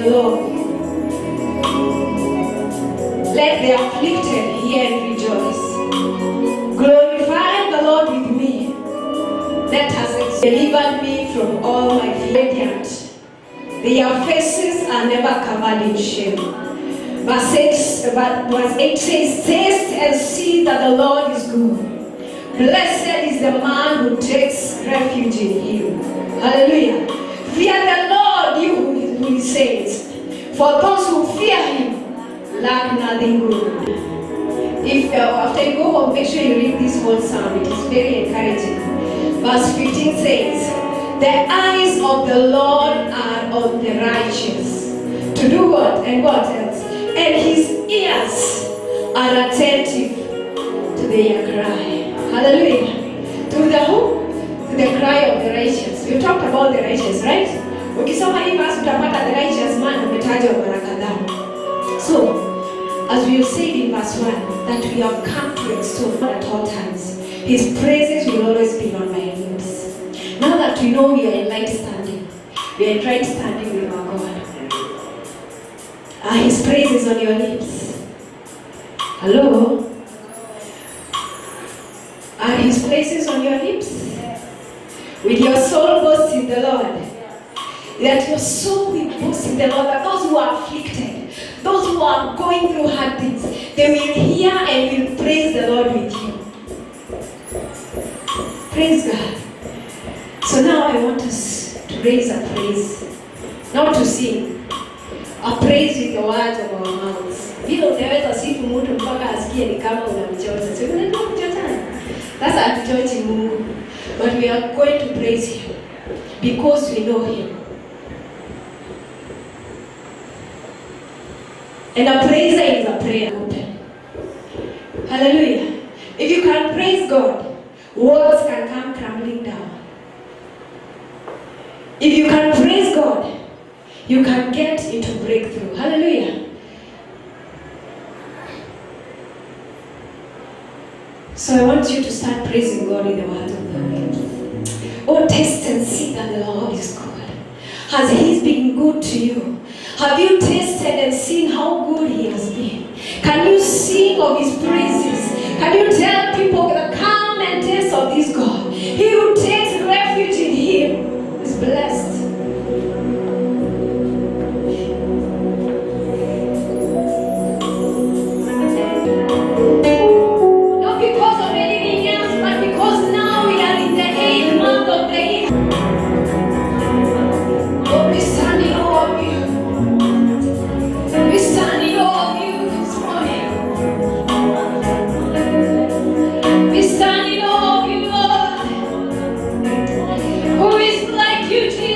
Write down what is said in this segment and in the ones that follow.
the Lord. Let the afflicted hear and rejoice. Glorify the Lord with me. Let us deliver me from all my fear. Their faces are never covered in shame. Verse 8 says, taste and see that the Lord is good. Blessed is the man who takes refuge in him. Hallelujah. Fear the Lord, you who he saints. For those who fear him lack nothing good. If after you go home, make sure you read this whole psalm. It is very encouraging. Verse 15 says, the eyes of the Lord are on the righteous, to do what and what else? And his ears are attentive to their cry. Hallelujah. To the who? To the cry of the righteous. We talked about the righteous, right? Ukisoma hii verse utapata the righteous man umetajwa mara kadhaa. So, as we have said in verse 1, that we have come to extol at all times. His praises will always be on my lips. Now that we know we are in right standing, we are in right standing with our God. Are his praises on your lips? Hello? Are his praises on your lips? With your soul boast in the Lord. That your soul will boast in the Lord. That those who are afflicted, those who are going through hard things, they will hear and will praise the Lord with you. Praise God. So now I want us to raise a praise. Not to sing. A praise with the words of our mouths. Vile unaweza sifu mtu mpaka asikie ni kama unamchocha. Si unajua kuchochana? Sasa hatuchochi Mungu. But we are going to praise him because we know him. And a praiser is a prayer open. Hallelujah. If you can praise God, walls can come crumbling down. If you can praise God, you can get into breakthrough. Hallelujah. So I want you to start praising God in the words of the lips. Oh, taste and see that the Lord is good. Has he been good to you? Have you tasted and seen how good he has been? Can you sing of his praises? Can you tell people that come and taste of this God? He who takes refuge in him is blessed. Not because of anything else, but because now we are in the 8th month of the year. Oh, we stand in awe of you. We stand in awe of you this morning. We stand in awe of you, Lord. Who is like you, Jesus?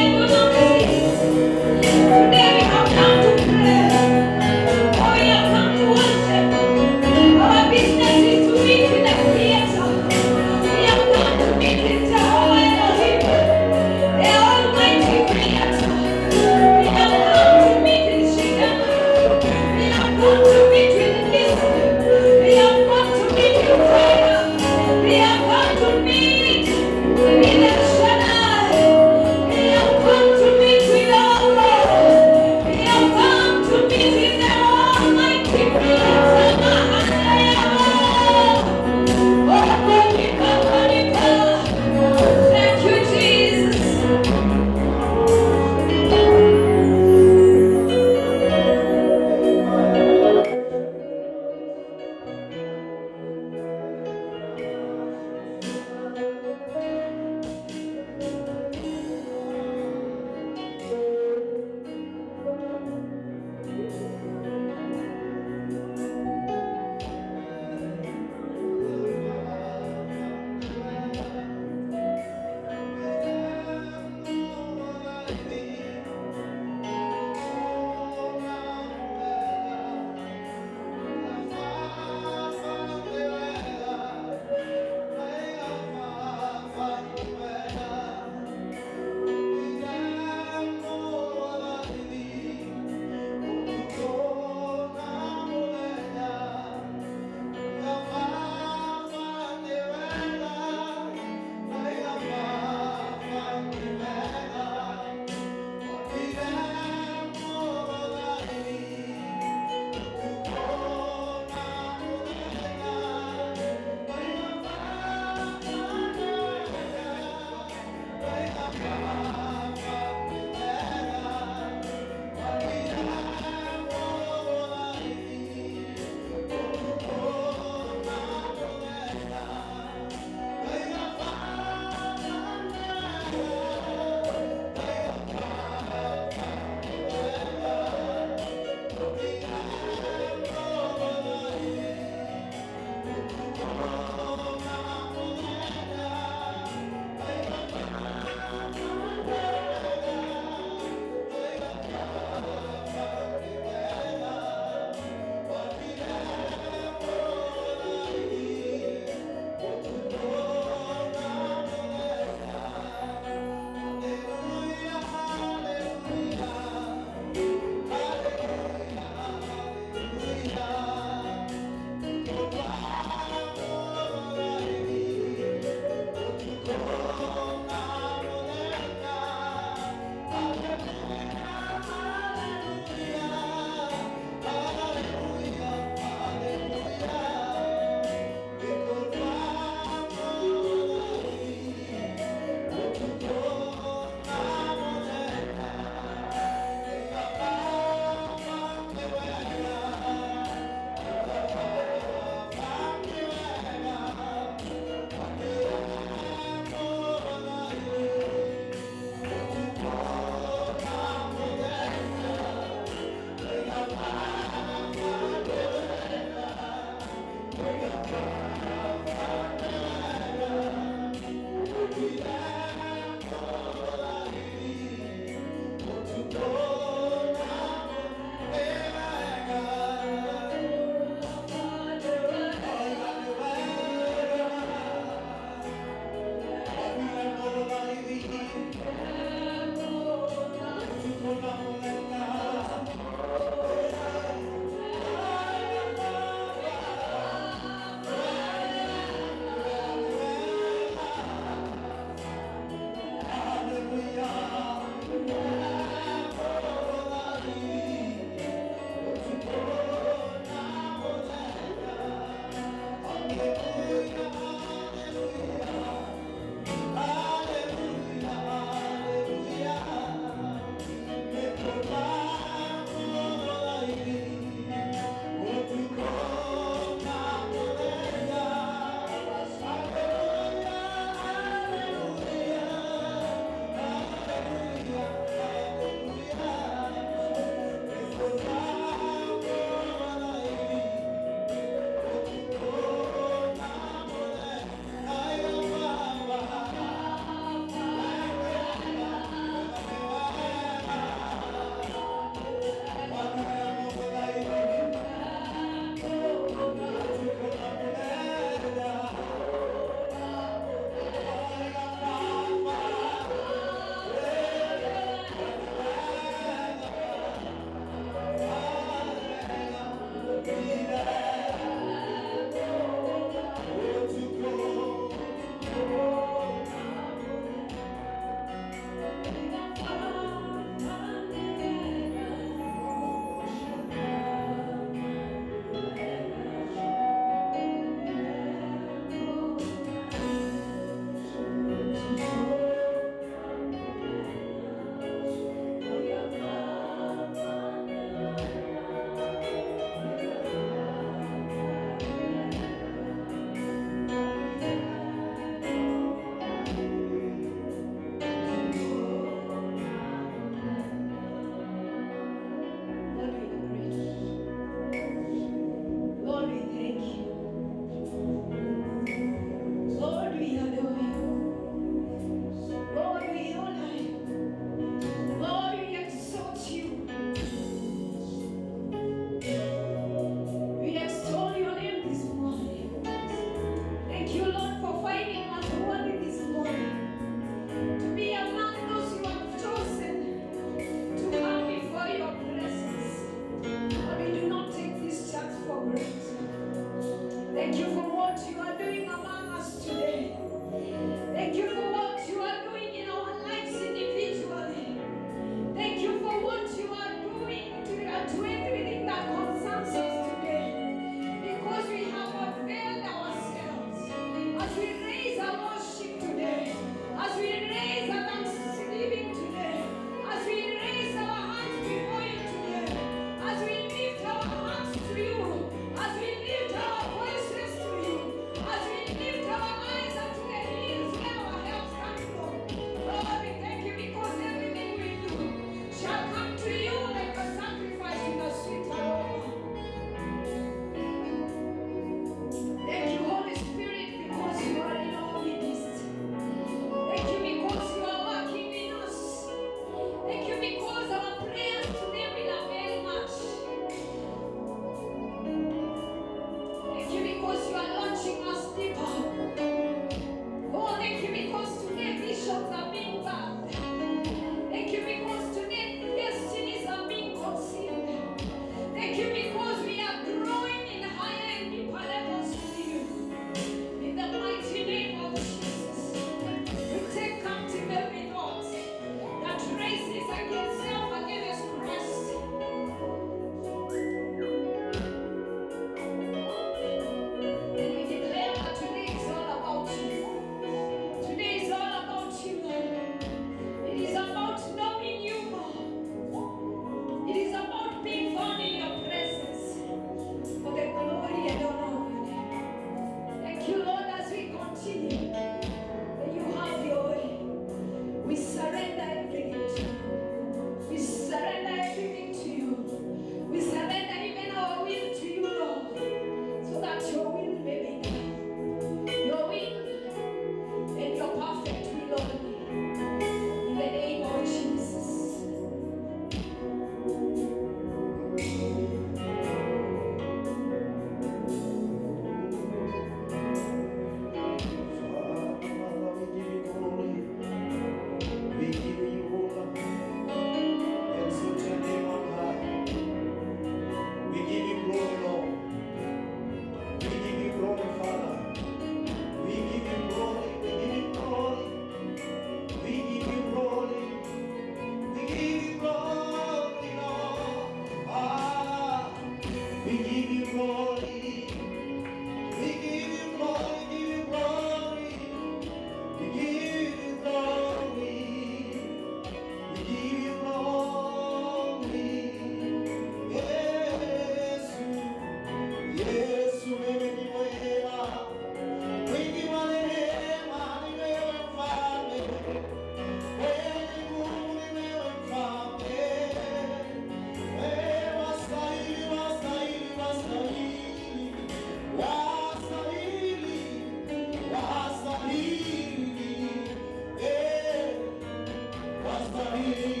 Baba.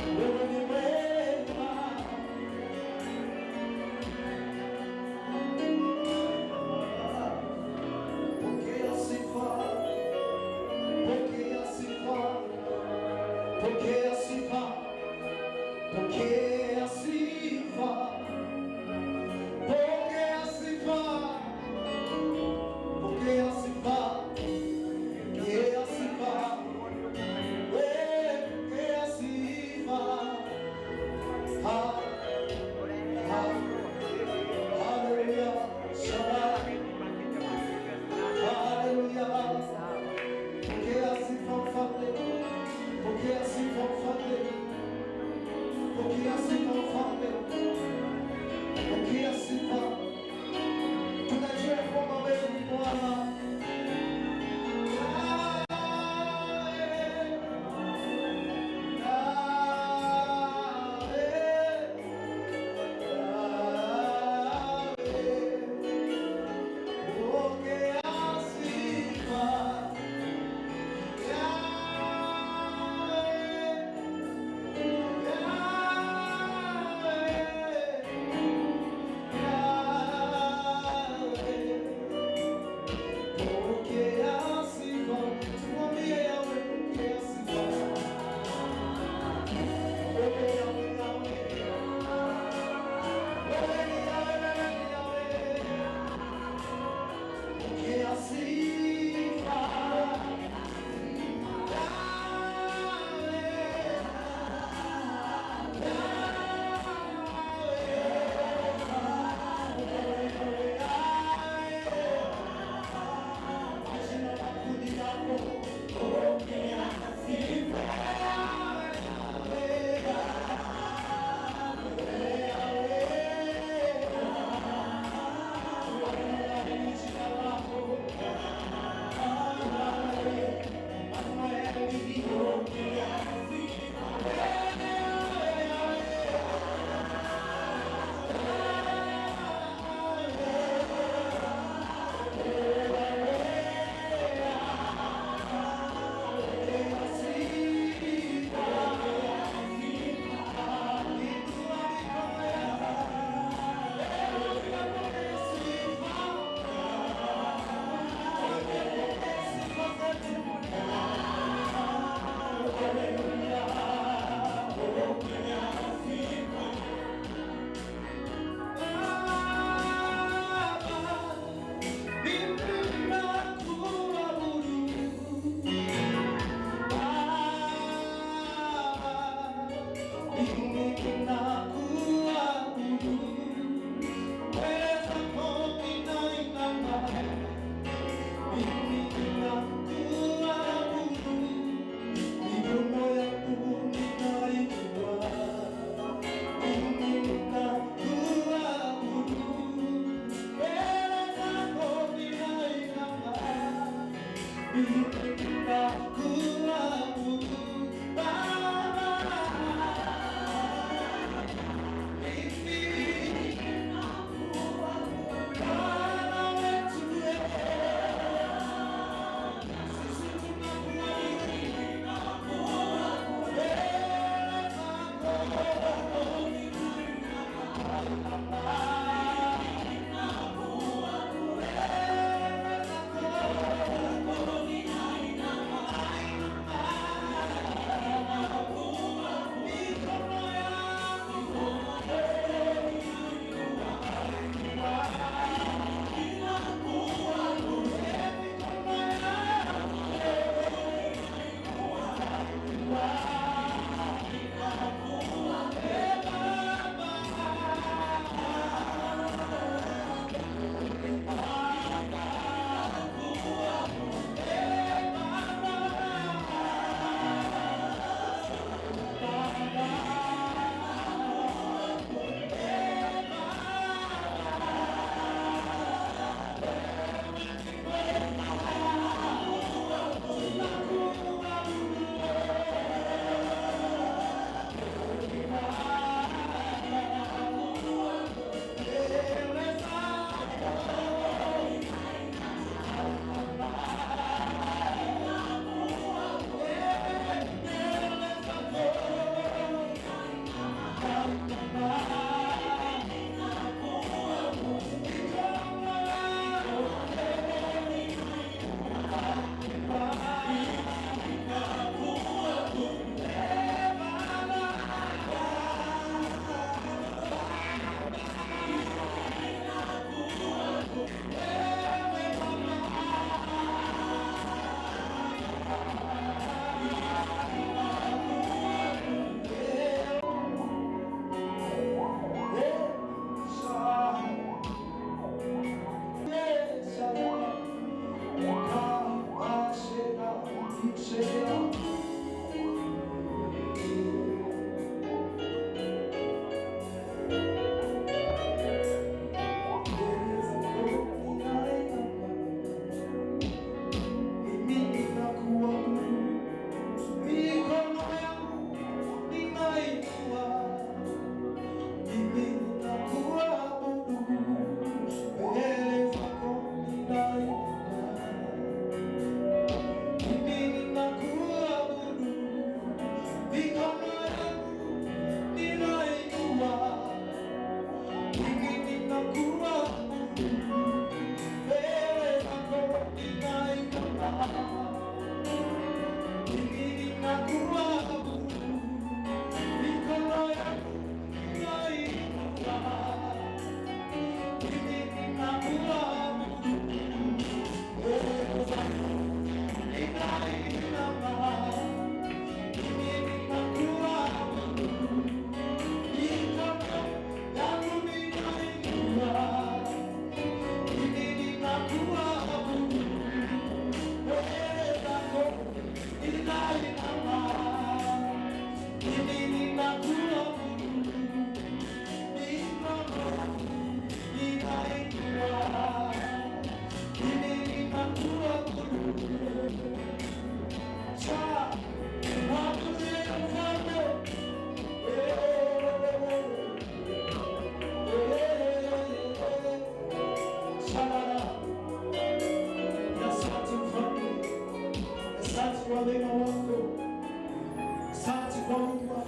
Wewe ni mwema. Pokea sifa, pokea sifa, pokea sifa, pokea sifa, pokea sifa, pokea sifa, pokea sifa, we pokea sifa.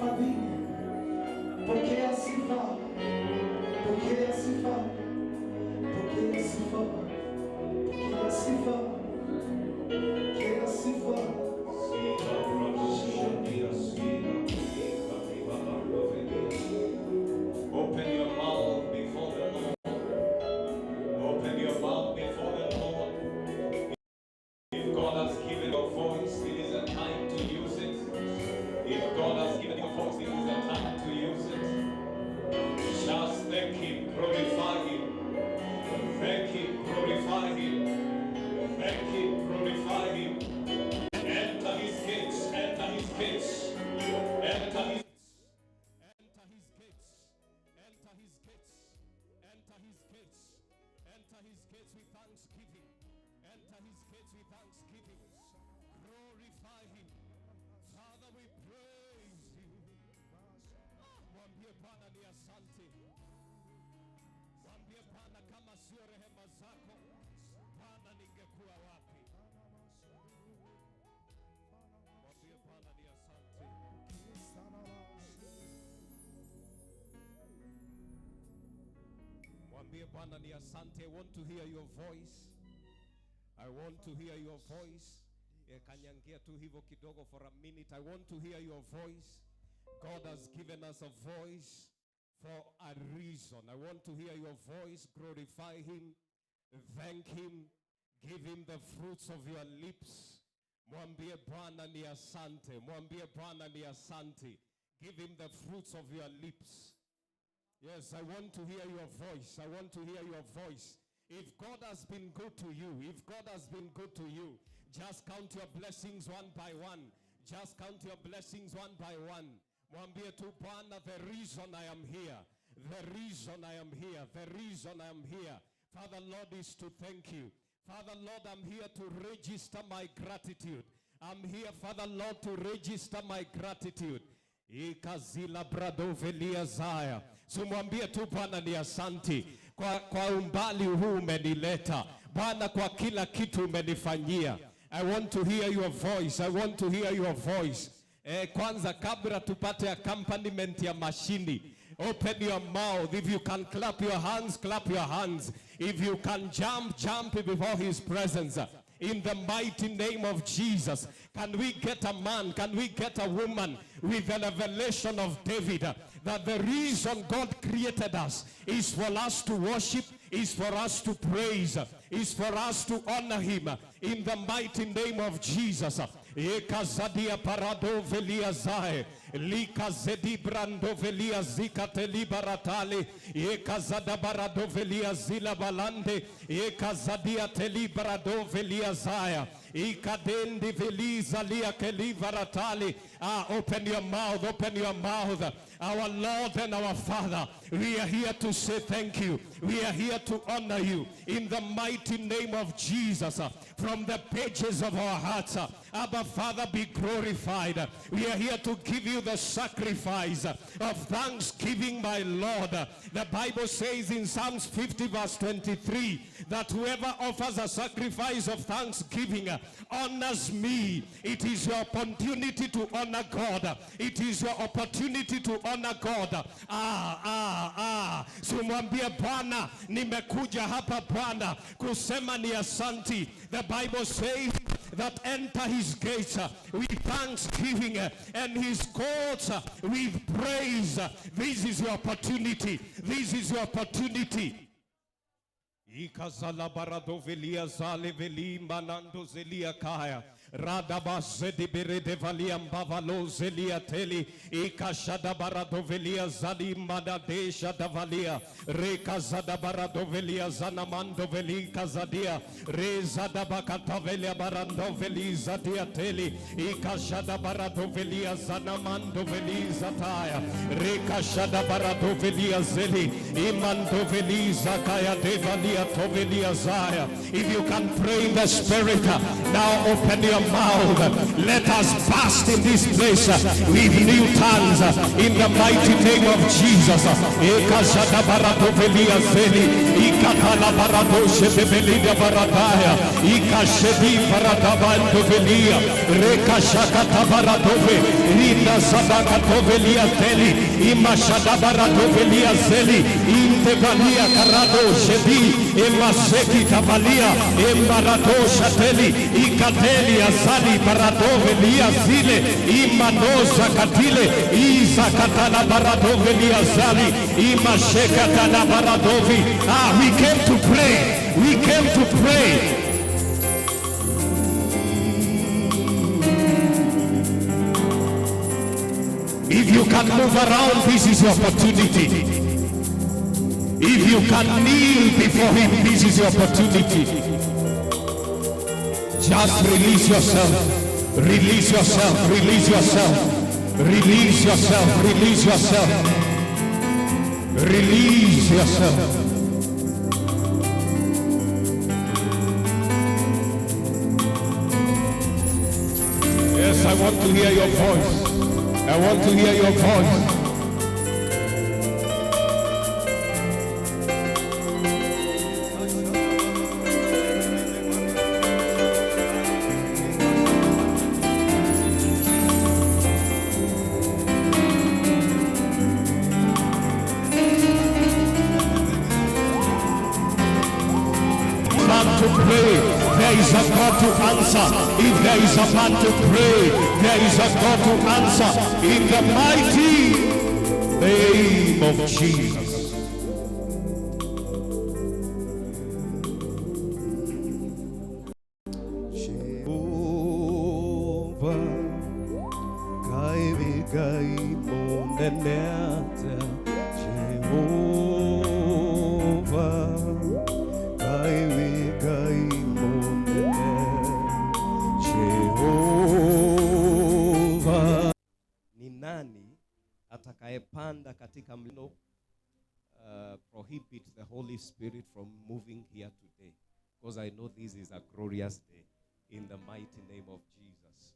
Fadhili. Pokea sifa, pokea sifa, pokea sifa, pokea sifa, pokea sifa. Open your mouth before the Lord. Open your mouth before the Lord. If God has given your voice, it is a time to use it. If God has given your voice, it is a time to use it. Just thank Him, glorify Him. Thank Him, glorify Him. Thank Him, glorify Him. Enter His gates, enter His gates, enter His Enter His gates, enter His gates, enter His gates, enter His gates with thanksgiving, enter His gates with thanksgiving. Glorify Him. Father, we praise you. Mwambie Bwana ni asante. Mwambie Bwana kama sio rehema zako, Bwana ningekuwa wapi? Mwambie Bwana ni asante. Mwambie Bwana ni asante. I want to hear your voice. I want to hear your voice. Kanyangia tu hivyo kidogo for a minute. I want to hear your voice. God has given us a voice for a reason. I want to hear your voice. Glorify Him. Thank Him. Give Him the fruits of your lips. Mwambie Bwana ni asante. Mwambie Bwana ni asante. Give Him the fruits of your lips. Yes, I want to hear your voice. I want to hear your voice. If God has been good to you, if God has been good to you, just count your blessings one by one. Just count your blessings one by one. Mwambie tu Bwana, the reason I am here, the reason I am here, the reason I am here, Father Lord, is to thank you. Father Lord, I'm here to register my gratitude. I'm here, Father Lord, to register my gratitude. Ikazila bradovelia zaya. Simwambie tu Bwana ni asanti kwa umbali huu umenileta. Bwana, kwa kila kitu umenifanyia. I want to hear your voice. I want to hear your voice. Kwanza kabla tupate accompaniment ya mashini. Open your mouth. If you can clap your hands, clap your hands. If you can jump, jump before His presence. In the mighty name of Jesus. Can we get a man, can we get a woman with the revelation of David that the reason God created us is for us to worship, is for us to praise, is for us to honor Him in the mighty name of Jesus. Ekazadia parado velia zae, likazedi brando velia zikateli baratali, ekazada barado velia zila balande, ekazadia teli brado velia zaya, ikadendi veliza lia keli varatali. Open your mouth, open your mouth. Our Lord and our Father, we are here to say thank you. We are here to honor you in the mighty name of Jesus. From the pages of our hearts, Abba Father, be glorified. We are here to give you the sacrifice of thanksgiving, my Lord. The Bible says in Psalms 50 verse 23 that whoever offers a sacrifice of thanksgiving honors me. It is your opportunity to honor God. It is your opportunity to honor God. Simwambie Bwana, nimekuja hapa Bwana kusema ni asanti. The Bible says that enter His gates with thanksgiving and His courts with praise. This is your opportunity. This is your opportunity. Ikazala baradovelia zale veli manando zelia kaya. Radabazedi berede valia mbavalo zelia teli. Ikashada baradovelia zali madadesha davalia. Rekazada baradovelia zanamando veli kazadia. Rezada bakatavelia barandoveli zadia teli. Ikashada baradovelia zanamando veli zataya. Rekashada baradovelia zeli. Imandoveli zakaya devalia tovelia zaya. If you can pray in the spirit, now open your mouth. Let us burst in this place with new tongues in the mighty name of Jesus. Ekashadabaratovelia zeli, ikatalabaradoshebebelia baradaya, ikashedi baradabantovelia, rekashakatabaradove, rinda sadakatovelia zeli, imashadabaratovelia zeli, intevalia karado shedi, emaseki tabalia, embarado shateli, ikateli azali baradovelia zile, imanoza katile, izakatala baradovelia zali, imashekatala baradovi. Ah, we came to pray. We came to pray. If you can move around, this is your opportunity. If you can kneel before him, this is your opportunity. Just release yourself. Release yourself. Release yourself. Release yourself. Release yourself. Release yourself. Yes, I want to hear your voice. I want to hear your voice. Man to pray, there is a God to answer. If there is a man to pray, there is a God to answer. In the mighty name of Jesus. Jehovah, Kai Kai Muneneta, Jehovah, Kai Kai Munene, Jehovah. Ni nani atakayepanda katika mlima? Prohibit the Holy Spirit from moving here today, because I know this is a glorious day in the mighty name of Jesus.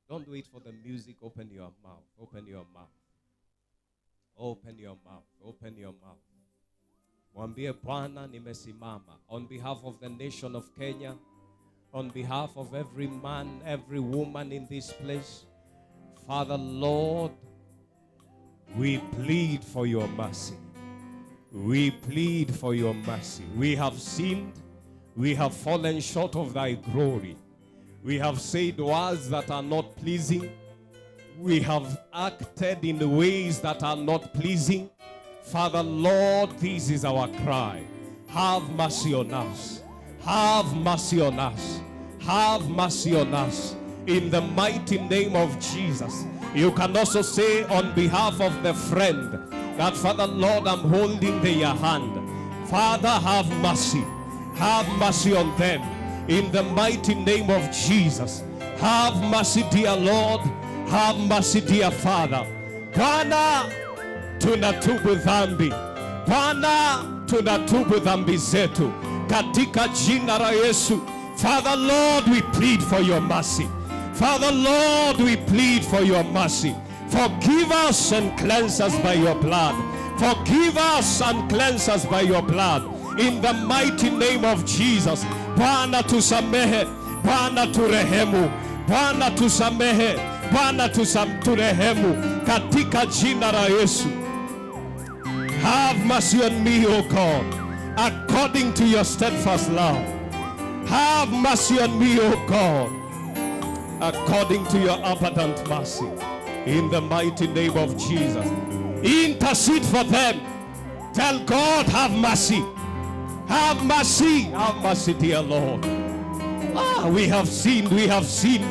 Don't wait for the music. Open your mouth. Open your mouth. Open your mouth. Open your mouth. Mwambie Bwana, nimesimama on behalf of the nation of Kenya, on behalf of every man, every woman in this place. Father, Lord, we plead for your mercy. We plead for your mercy. We have sinned. We have fallen short of thy glory. We have said words that are not pleasing. We have acted in ways that are not pleasing. Father, Lord, this is our cry. Have mercy on us. Have mercy on us. Have mercy on us. In the mighty name of Jesus. You can also say on behalf of the friend that, Father, Lord, I'm holding their hand. Father, have mercy. Have mercy on them. In the mighty name of Jesus. Have mercy, dear Lord. Have mercy, dear Father. Bwana, tunatubu dhambi. Bwana, tunatubu dhambi zetu. Katika jina la Yesu. Father, Lord, we plead for your mercy. Father, Lord, we plead for your mercy. Forgive us and cleanse us by your blood. Forgive us and cleanse us by your blood. In the mighty name of Jesus. Bwana tusamehe, Bwana turehemu, Bwana tusamehe, Bwana turehemu katika jina la Yesu. Have mercy on me, O God, according to your steadfast love. Have mercy on me, O God, according to your abundant mercy. In the mighty name of Jesus. Intercede for them. Tell God, have mercy. Have mercy. Have mercy, dear Lord. We have sinned. We have sinned.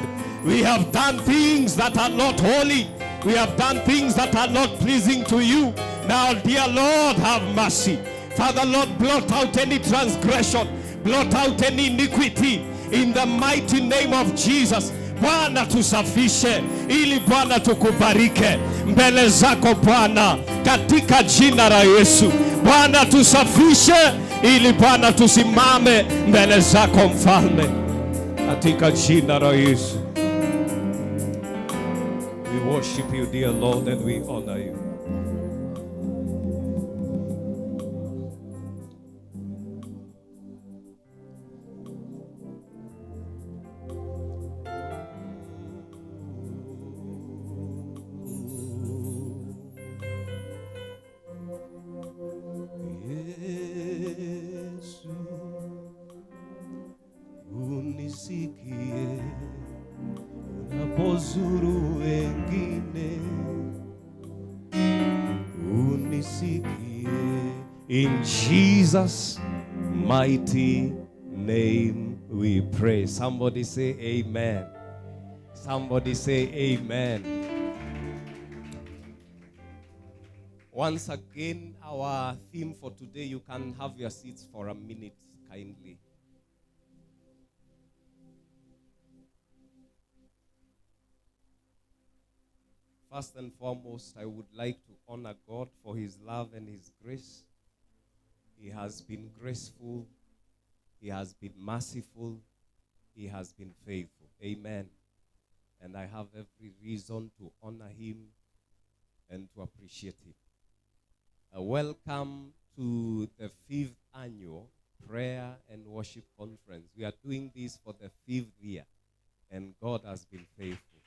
We have done things that are not holy. We have done things that are not pleasing to you. Now, dear Lord, have mercy. Father, Lord, blot out any transgression. Blot out any iniquity. In the mighty name of Jesus. Bwana tusafishe ili Bwana tukubarike mbele zako Bwana, katika jina la Yesu. Bwana tusafishe ili Bwana tusimame mbele zako Mfalme. Katika jina la Yesu. We worship you, dear Lord, and we honor you. Yesu, unisikie unapozuru wengine, unisikie. In Jesus' mighty name we pray. Somebody say amen. Somebody say amen. Once again, our theme for today, you can have your seats for a minute, kindly. First and foremost, I would like to honor God for his love and his grace. He has been graceful. He has been merciful. He has been faithful. Amen. And I have every reason to honor him and to appreciate him. Welcome to the 5th annual Prayer and Worship Conference. We are doing this for the 5th year, and God has been faithful.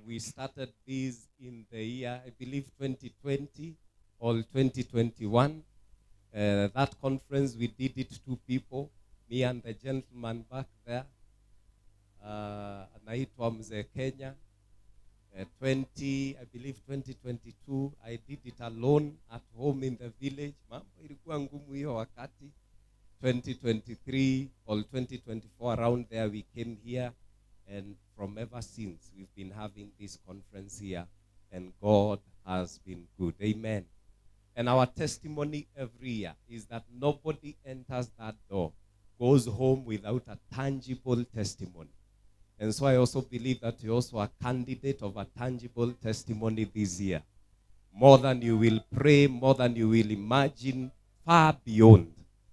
We started this in the year, I believe, 2020 or 2021. That conference, we did it two people, me and the gentleman back there. Anaitwa Mzee Kenya. I believe 2022, I did it alone at home in the village. Mambo ilikuwa ngumu hiyo wakati. 2023 or 2024, around there, we came here. And from ever since, we've been having this conference here. And God has been good. Amen. And our testimony every year is that nobody enters that door, goes home without a tangible testimony. And so I also believe that you're also a candidate of a tangible testimony this year. More than you will pray, more than you will imagine, far beyond,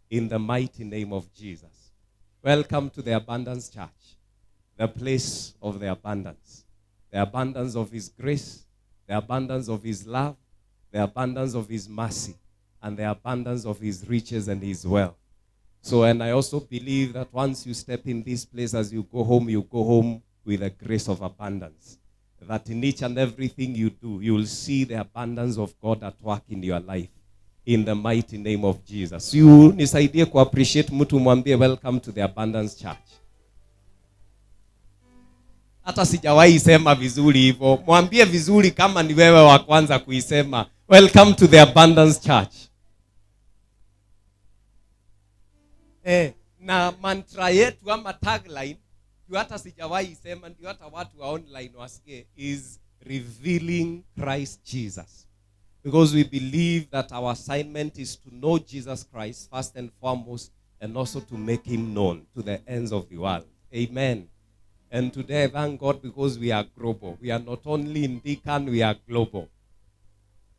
in the mighty name of Jesus. Welcome to the Abundance Church, the place of the abundance of his grace, the abundance of his love, the abundance of his mercy, and the abundance of his riches and his wealth. So, and I also believe that once you step in this place, as you go home with the grace of abundance. That in each and everything you do, you will see the abundance of God at work in your life. In the mighty name of Jesus. You nisaidie ku appreciate mtu, mwambie welcome to the Abundance Church. Hata sijawahi sema vizuri hivyo. Mwambie vizuri kama ni wewe wa kwanza kuisema. Welcome to the Abundance Church. Na mantra yetu ama tagline, ndio hata sijawahi sema, ndio hata watu wa online wasikie, is revealing Christ Jesus. Because we believe that our assignment is to know Jesus Christ first and foremost, and also to make him known to the ends of the world. Amen. And today, thank God, because we are global. We are not only in Deacon, we are global.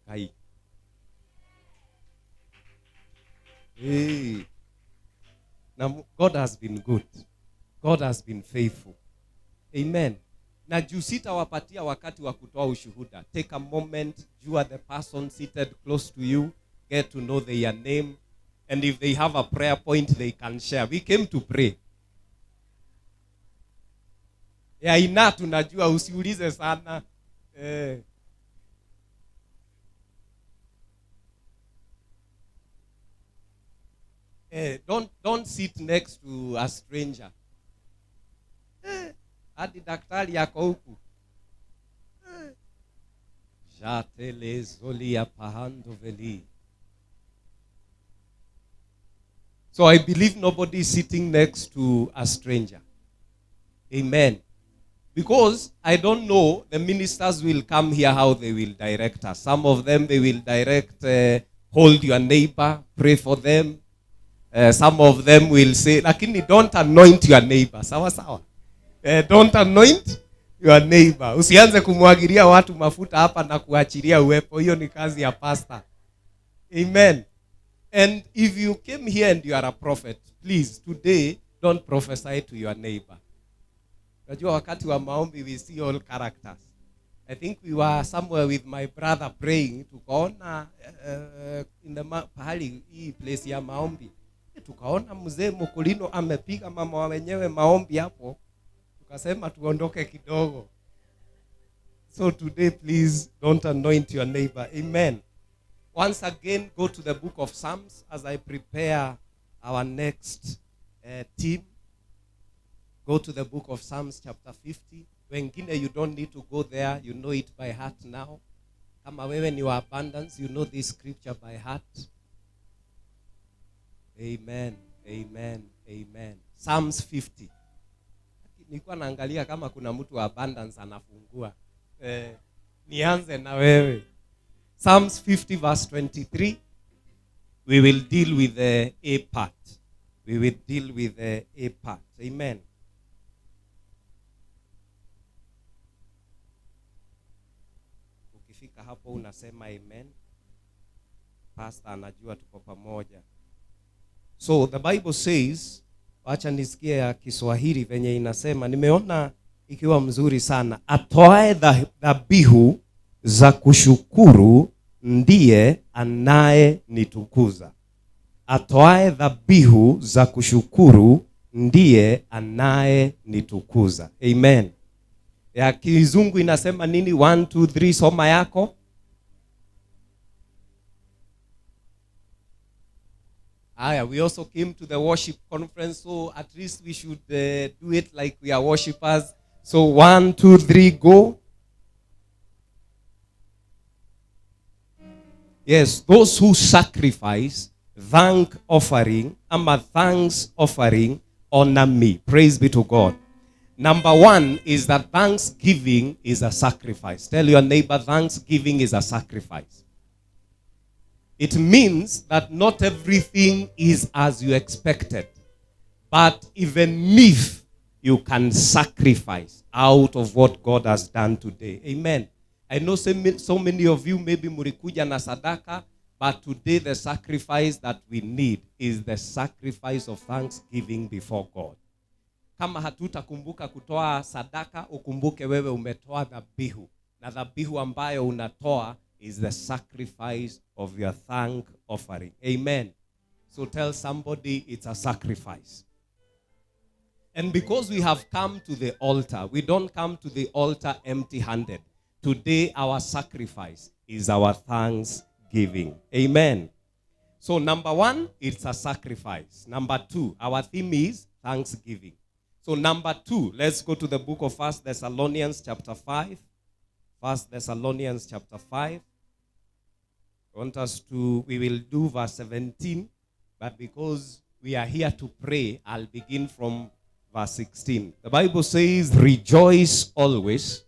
Kai. Hey. Now, God has been good. God has been faithful. Amen. Na juu sitawapatia wakati wa kutoa ushuhuda. Take a moment, you are the person seated close to you, get to know their name, and if they have a prayer point, they can share. We came to pray. Ya ina tunajua, usiulize sana. Don't sit next to a stranger. Hadi daktari yako huku. Jatele zolia pahando veli. So I believe nobody is sitting next to a stranger. Amen. Because I don't know, the ministers will come here how they will direct us. Some of them, they will direct, hold your neighbor, pray for them. Some of them will say, lakini don't anoint your neighbor. Sawa sawa. Don't anoint your neighbor. Usianze kumwagilia watu mafuta hapa na kuachilia uwepo. Hiyo ni kazi ya pastor. Amen. And if you came here and you are a prophet, please, today, Don't prophesy to your neighbor. Unajua wakati wa maombi we see all characters. I think we were somewhere with my brother praying, tukaona in the pahali hii place ya maombi. Tukaona mzee Mukulino amepiga mama wa wenyewe maombi hapo. Tukasema tuondoke kidogo. So today, please don't anoint your neighbor. Amen. Once again, go to the book of Psalms as I prepare our next team. Go to the book of Psalms chapter 50. Wengine, you don't need to go there. You know it by heart now. Kama wewe ni wa abundance, you know this scripture by heart. Amen, amen, amen. Psalms 50. Nilikuwa naangalia kama kuna mtu wa abundance anafungua. Nianze na wewe. Psalms 50 verse 23. We will deal with the A part. We will deal with the A part. Amen. Ukifika hapo unasema amen. Pastor anajua tuko pamoja. So the Bible says, acha nisikie ya Kiswahili venye inasema, nimeona ikiwa mzuri sana. Atoae dhabihu za kushukuru ndiye anayenitukuza. Atoae dhabihu za kushukuru ndiye anayenitukuza. Amen. Ya Kizungu inasema nini? 1, 2, 3, soma yako. Aya, we also came to the worship conference, so at least we should do it like we are worshipers. So 1, 2, 3, go. Yes, those who sacrifice thank offering, ama thanks offering, honor me. Praise be to God. Number one is that thanksgiving is a sacrifice. Tell your neighbor, thanksgiving is a sacrifice. It means that not everything is as you expected. But even if you can sacrifice out of what God has done today. Amen. I know so many of you maybe murikuja na sadaka, but today the sacrifice that we need is the sacrifice of thanksgiving before God. Kama hatutakumbuka kutoa sadaka, ukumbuke wewe umetoa dhabihu. Na dhabihu ambayo unatoa is the sacrifice of your thank offering. Amen. So tell somebody it's a sacrifice. And because we have come to the altar, we don't come to the altar empty-handed. Today our sacrifice is our thanksgiving. Amen. So number one, it's a sacrifice. Number two, our theme is thanksgiving. So number two, let's go to the book of 1 Thessalonians chapter 5. 1 Thessalonians chapter 5. I want us to, we will do verse 17, but because we are here to pray, I'll begin from verse 16. The Bible says, rejoice always.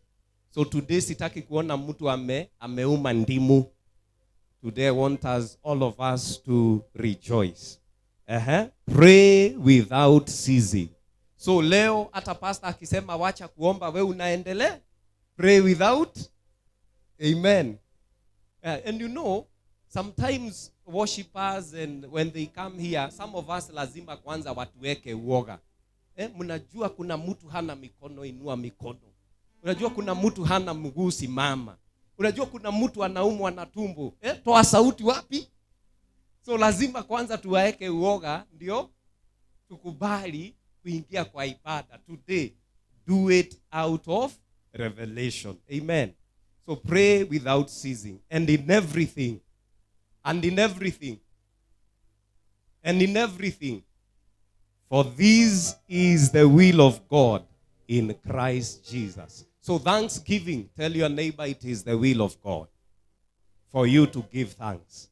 So today, sitaki kuona mtu ameuma ndimu. Today, I want us, all of us, to rejoice. Pray without ceasing. So leo, hata pastor akisema wacha kuomba, we unaendelea. Pray without. Amen. And you know, sometimes worshippers, and when they come here, some of us lazima kwanza watuweke uoga. Mnajua kuna mtu hana mikono, inua mikono. Unajua kuna mtu hana mguu, simama. Unajua kuna mtu anaumwa na tumbo. Toa sauti wapi? So lazima kwanza tuwaeke uoga ndio tukubali kuingia kwa ibada. Today, do it out of revelation. Amen. So pray without ceasing. And in everything. And in everything. And in everything. For this is the will of God in Christ Jesus. So thanksgiving, tell your neighbor it is the will of God for you to give thanks.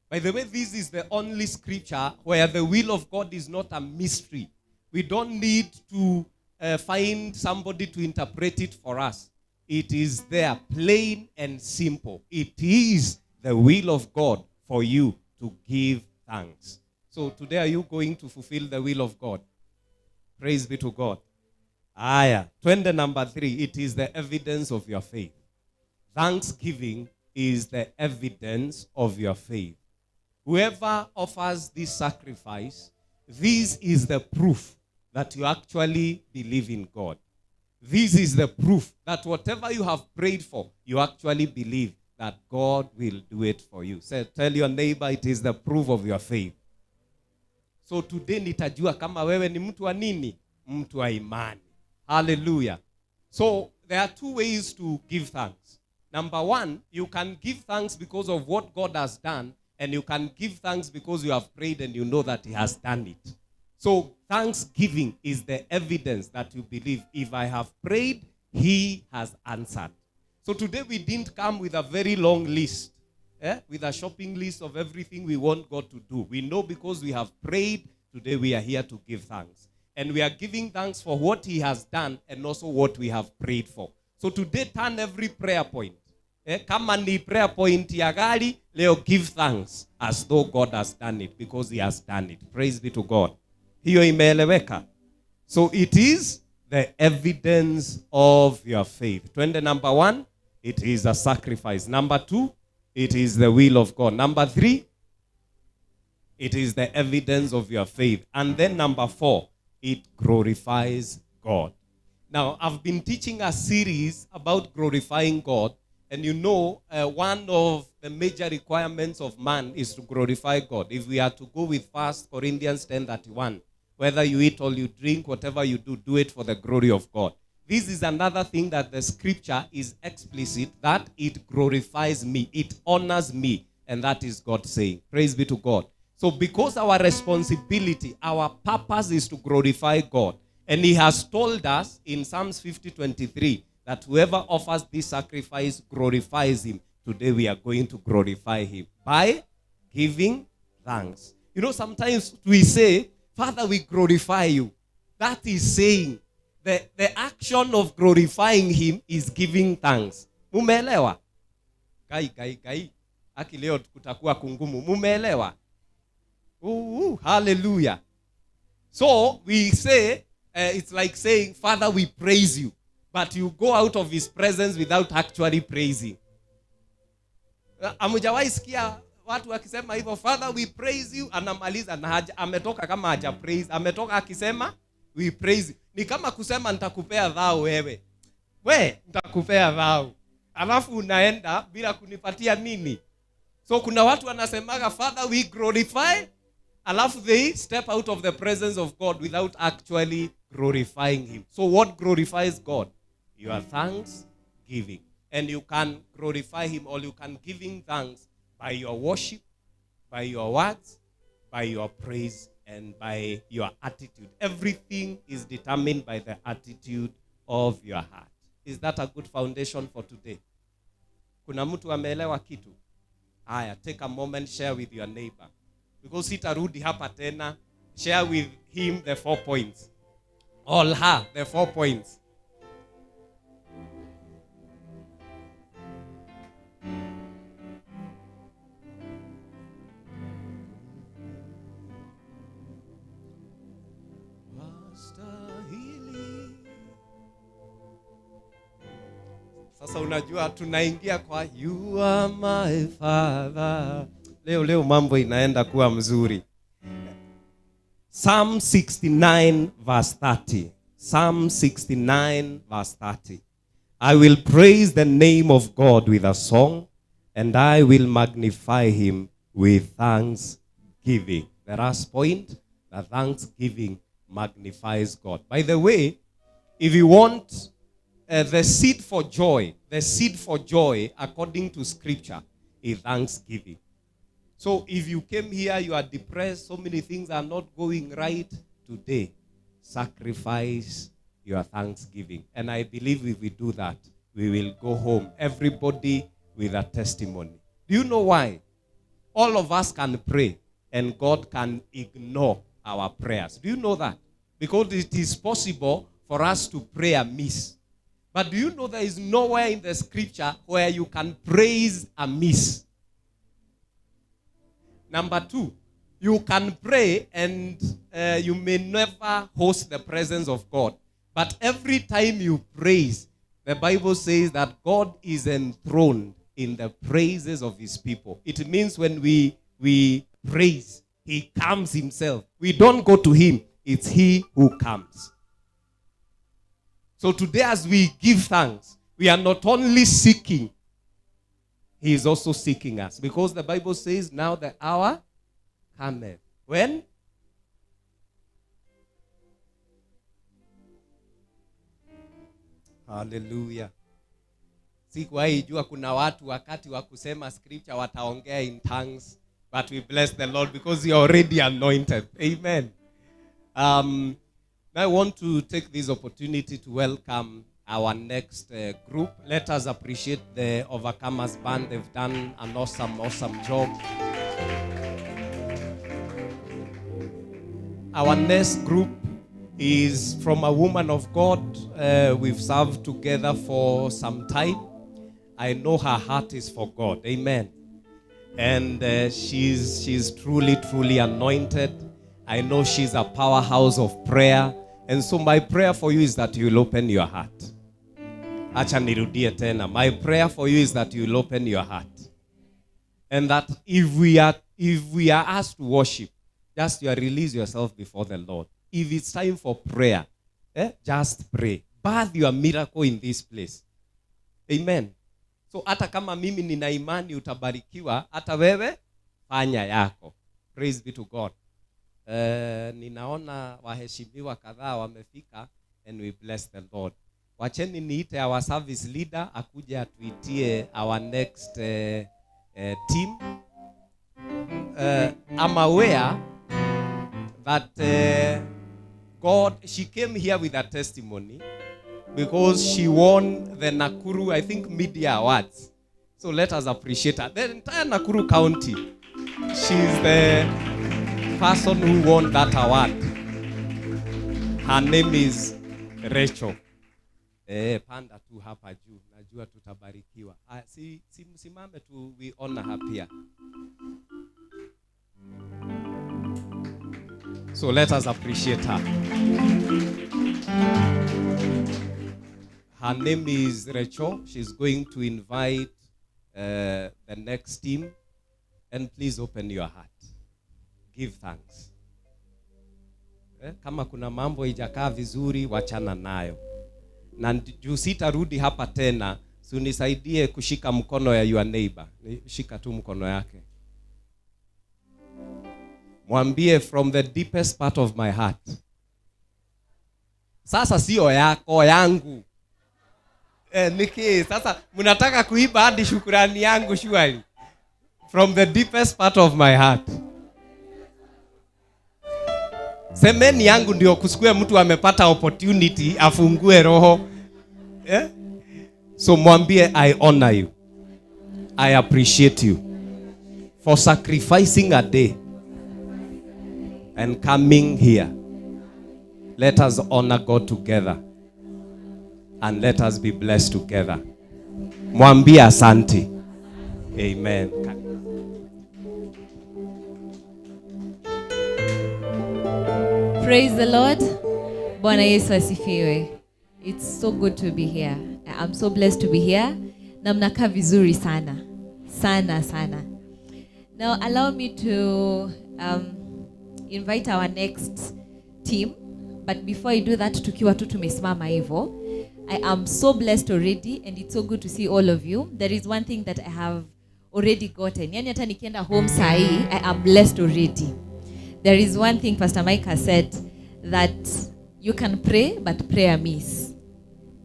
By the way, this is the only scripture where the will of God is not a mystery. We don't need to find somebody to interpret it for us. It is there, plain and simple. It is the will of God for you to give thanks. So today, are you going to fulfill the will of God? Praise be to God. Aya, twende number 3, it is the evidence of your faith. Thanksgiving is the evidence of your faith. Whoever offers this sacrifice, this is the proof that you actually believe in God. This is the proof that whatever you have prayed for, you actually believe that God will do it for you. So tell your neighbor, it is the proof of your faith. So today nitajua kama wewe ni mtu wa nini? Mtu wa imani. Hallelujah. So there are two ways to give thanks. Number one, you can give thanks because of what God has done, and you can give thanks because you have prayed and you know that he has done it. So thanksgiving is the evidence that you believe, if I have prayed, he has answered. So today we didn't come with a very long list, with a shopping list of everything we want God to do. We know because we have prayed, today we are here to give thanks. And we are giving thanks for what he has done and also what we have prayed for. So today, turn every prayer point. Kama ni prayer point ya gari, leo give thanks as though God has done it, because he has done it. Praise be to God. Hiyo imeeleweka. So it is the evidence of your faith. Twende number one, it is a sacrifice. Number two, it is the will of God. Number three, it is the evidence of your faith. And then number four, it glorifies God. Now, I've been teaching a series about glorifying God. And you know, one of the major requirements of man is to glorify God. If we are to go with 1 Corinthians 10:31, whether you eat or you drink, whatever you do, do it for the glory of God. This is another thing that the scripture is explicit, that it glorifies me, it honors me, and that is God saying. Praise be to God. So because our responsibility, our purpose is to glorify God, and he has told us in Psalms 50:23, that whoever offers this sacrifice glorifies him. Today we are going to glorify him by giving thanks. You know, sometimes we say, Father, we glorify you. That is saying the action of glorifying him is giving thanks. Mumeelewa? Gai, gai, gai. Aki leo kutakuwa kungumu. Mumeelewa? Ooh, hallelujah. So we say, it's like saying, Father, we praise you. But you go out of his presence without actually praising. Amujawahi sikia watu wakisema hivyo, Father, we praise you, anamaliza na ametoka kama haja praise, ametoka akisema we praise you. Ni kama kusema nitakupea dhao wewe. We, nitakupea dhao. Alafu unaenda bila kunipatia nini? So kuna watu wanasemaga, Father, we glorify, alafu they step out of the presence of God without actually glorifying him. So what glorifies God? Your thanksgiving. And you can glorify him, or you can give him thanks by your worship, by your words, by your praise, and by your attitude. Everything is determined by the attitude of your heart. Is that a good foundation for today? Kuna mtu ameelewa kitu? Aya, take a moment, share with your neighbor. Because sitarudi hapa tena. Share with him the 4 points. All her, the 4 points. Sasa unajua tunaingia kwa you are my father. Leo leo mambo inaenda kuwa mzuri. Psalm 69 verse 30. Psalm 69 verse 30. I will praise the name of God with a song, and I will magnify him with thanksgiving. The last point, the thanksgiving magnifies God. By the way, if you want the seed for joy, the seed for joy, according to scripture, is thanksgiving. So if you came here, you are depressed, so many things are not going right today, sacrifice your thanksgiving. And I believe if we do that, we will go home, everybody with a testimony. Do you know why? All of us can pray and God can ignore our prayers. Do you know that? Because it is possible for us to pray amiss. But do you know there is nowhere in the scripture where you can praise amiss? Number two, you can pray and you may never host the presence of God. But every time you praise, the Bible says that God is enthroned in the praises of his people. It means when we praise, he comes himself. We don't go to him. it's he who comes. So today as we give thanks, we are not only seeking, he is also seeking us. Because the Bible says, now the hour cometh. When? Hallelujah. Sikuwahi jua kuna watu wakati wa kusema scripture wataongea in tongues, but we bless the Lord because you are already anointed. Amen. I want to take this opportunity to welcome our next group. Let us appreciate the Overcomers Band. They've done an awesome, awesome job. Our next group is from a woman of God. We've served together for some time. I know her heart is for God. Amen. And she's truly, truly anointed. I know she's a powerhouse of prayer. And so my prayer for you is that you'll open your heart. Acha nirudie tena. My prayer for you is that you'll open your heart. And that if we are asked to worship, just you release yourself before the Lord. If it's time for prayer, just pray. Birth your miracle in this place. Amen. So hata kama mimi nina imani utabarikiwa, hata wewe fanya yako. Praise be to God. Ninaona waheshimiwa kadhaa wamefika, and we bless the Lord. Wacheni niite our service leader akuje atuitie our next team. I'm aware that God, she came here with a testimony because she won the Nakuru, I think, Media Awards. So let us appreciate her. The entire Nakuru County, she's the person who won that award. Her name is Rachel. Panda tu hapa juu. Najua tutabarikiwa. Si msimame tu, we honor her pia. So let us appreciate her. Her name is Rachel. She's going to invite the next team. And please open your heart. Give thanks. Kama kuna mambo ijakaa vizuri, wachana nayo. Na juu sitarudi hapa tena, so unisaidie kushika mkono ya your neighbor. Shika tu mkono yake. Mwambie, from the deepest part of my heart. Sasa sio yako, yangu. Niki, sasa mnataka kuiba hadi shukrani yangu surely. From the deepest part of my heart. Semeni yangu ndio kusikue mtu amepata opportunity afungue roho. So mwambie, I honor you. I appreciate you for sacrificing a day and coming here. Let us honor God together and let us be blessed together. Mwambie asante. Amen. Praise the Lord. Bwana Yesu asifiwe. It's so good to be here. I'm so blessed to be here. Na mnakaa vizuri sana. Sana, sana. Now allow me to invite our next team. But before I do that, tukiwa tu tumesimama hivyo. I am so blessed already, and it's so good to see all of you. There is one thing that I have already gotten. Yani hata nikienda home sahi, I am blessed already. There is one thing Pastor Mike has said, that you can pray, but pray amiss.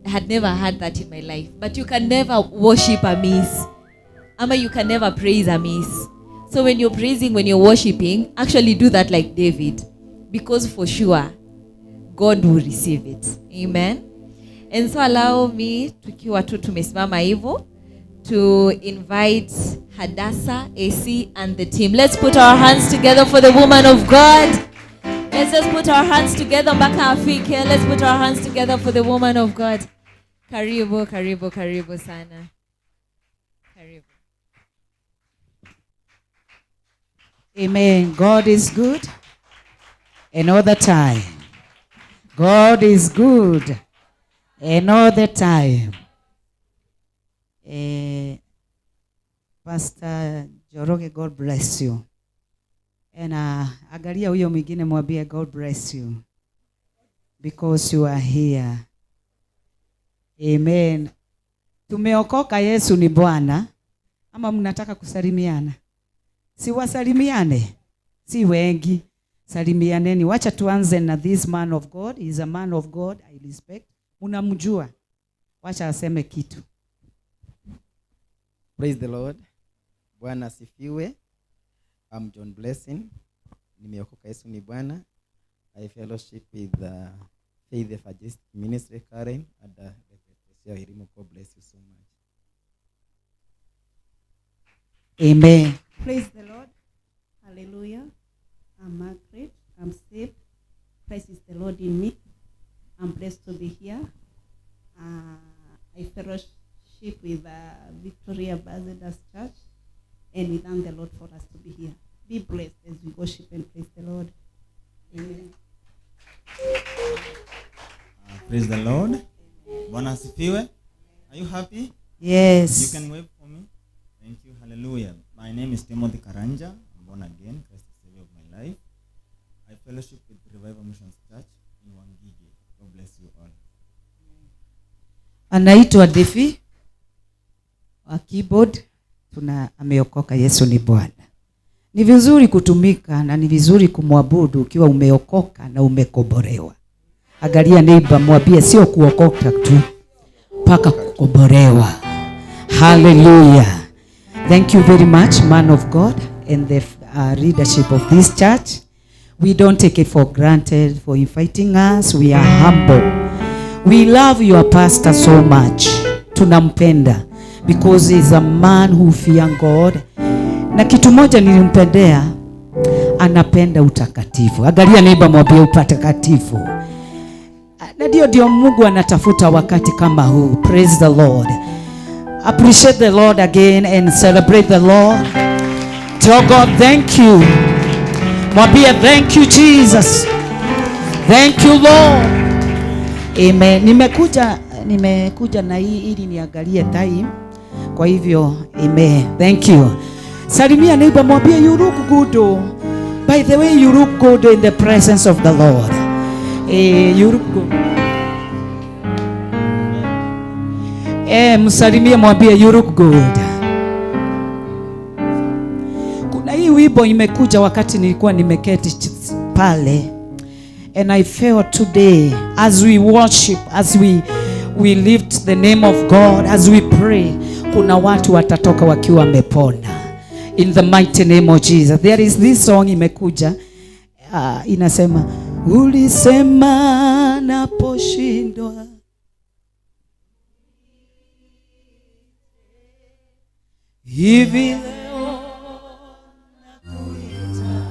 I had never heard that in my life. But you can never worship amiss. Ama you can never praise amiss. So when you're praising, when you're worshiping, actually do that like David. Because for sure, God will receive it. Amen. And so allow me, tukiwa tu tumesimama hivyo, to invite Hadassah, AC, and the team. Let's put our hands together for the woman of God. Let's just put our hands together. Mpaka afike. Let's put our hands together for the woman of God. Karibu, karibu, karibu sana. Karibu. Amen. God is good and all the time. God is good and all the time. Pastor Joroge, God bless you. And angalia huyo mwingine mwambie God bless you. because you are here. Amen. Tumeokoka, Yesu ni Bwana. Ama mnataka kusalimiana? Si wasalimiane? Si wengi. Salimianeni. Wacha tuanze na this man of God. He is a man of God. I respect. Unamjua. Wacha aseme kitu. Praise the Lord. Bwana asifiwe. I'm John Blessing. Nimeokoka, Yesu ni Bwana. I fellowship with the Faith Evangelist Ministry Karen and the Reverend. God bless you so much. Amen. Praise the Lord. Hallelujah. I'm Margaret. I'm saved. Christ is the Lord in me. I'm blessed to be here. I fellowship with Victoria Ambassadors Church, and we thank the Lord for us to be here. Be blessed as we worship and praise the Lord. Amen. Praise the Lord. Bwana asifiwe. Are you happy? Yes. You can wave for me. Thank you. Hallelujah. My name is Timothy Karanja. I'm born again. Christ is the Savior of my life. I fellowship with Revival Missions Church in Wangige. God bless you all. Anaitwa Defi wa keyboard. Tuna ameokoka, Yesu ni Bwana. Ni vizuri kutumika na ni vizuri kumwabudu ukiwa umeokoka na umekobolewa. Angalia neighbor, mwambie sio kuokoka tu, mpaka kukobolewa. Hallelujah. Thank you very much, man of God, and the leadership of this church. We don't take it for granted for inviting us. We are humble. We love your pastor so much. Tunampenda because he's a man who fear God. Na kitu moja nilimpendea, anapenda utakatifu. Angalia neighbor, mwambie utakatifu. Na ndio Mungu anatafuta wakati kama huu. Praise the Lord. Appreciate the Lord again and celebrate the Lord. Tell God thank you. Mwambie thank you Jesus. Thank you Lord. Amen. Nimekuja na hii ili niangalie time. Kwa hivyo amen. Thank you. Salimia neighbor, mwambie you look good. By the way, you look good in the presence of the Lord. You look good. Msalimie mwambie you look good. Kuna hii wimbo imekuja wakati nilikuwa nimeketi pale. And I felt today as we worship, as we lift the name of God, as we pray, kuna watu watatoka wakiwa wamepona. In the mighty name of Jesus. There is this song imekuja, inasema ulisema naposhindwa hivi leo nakuita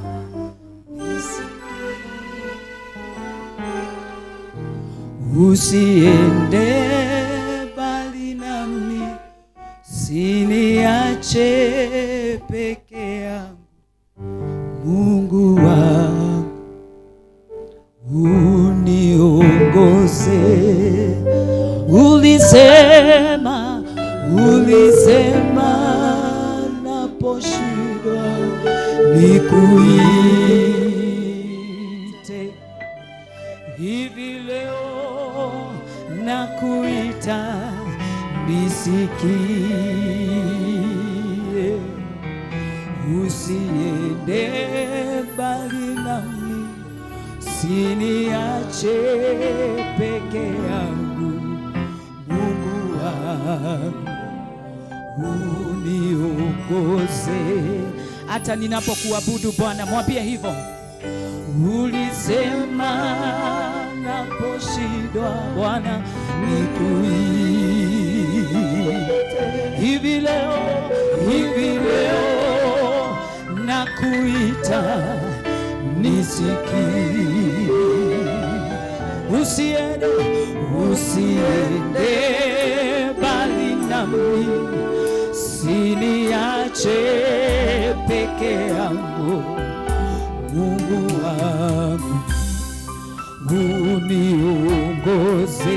usiende bali nami, siniache peke yangu, Mungu wangu uniongoze. Ulisema, ulisema naposhindwa nikuite, hivi leo nakuita nisikie, usiende mbali nami, siniache peke yangu, Mungu wangu uniongoze. Hata ninapokuabudu Bwana, mwambie hivyo. Ulisema naposhindwa Bwana nikuite, hivi leo, hivi leo nakuita nisikie, usiende, usiende bali nami, siniache peke yangu, Mungu wangu uniongoze.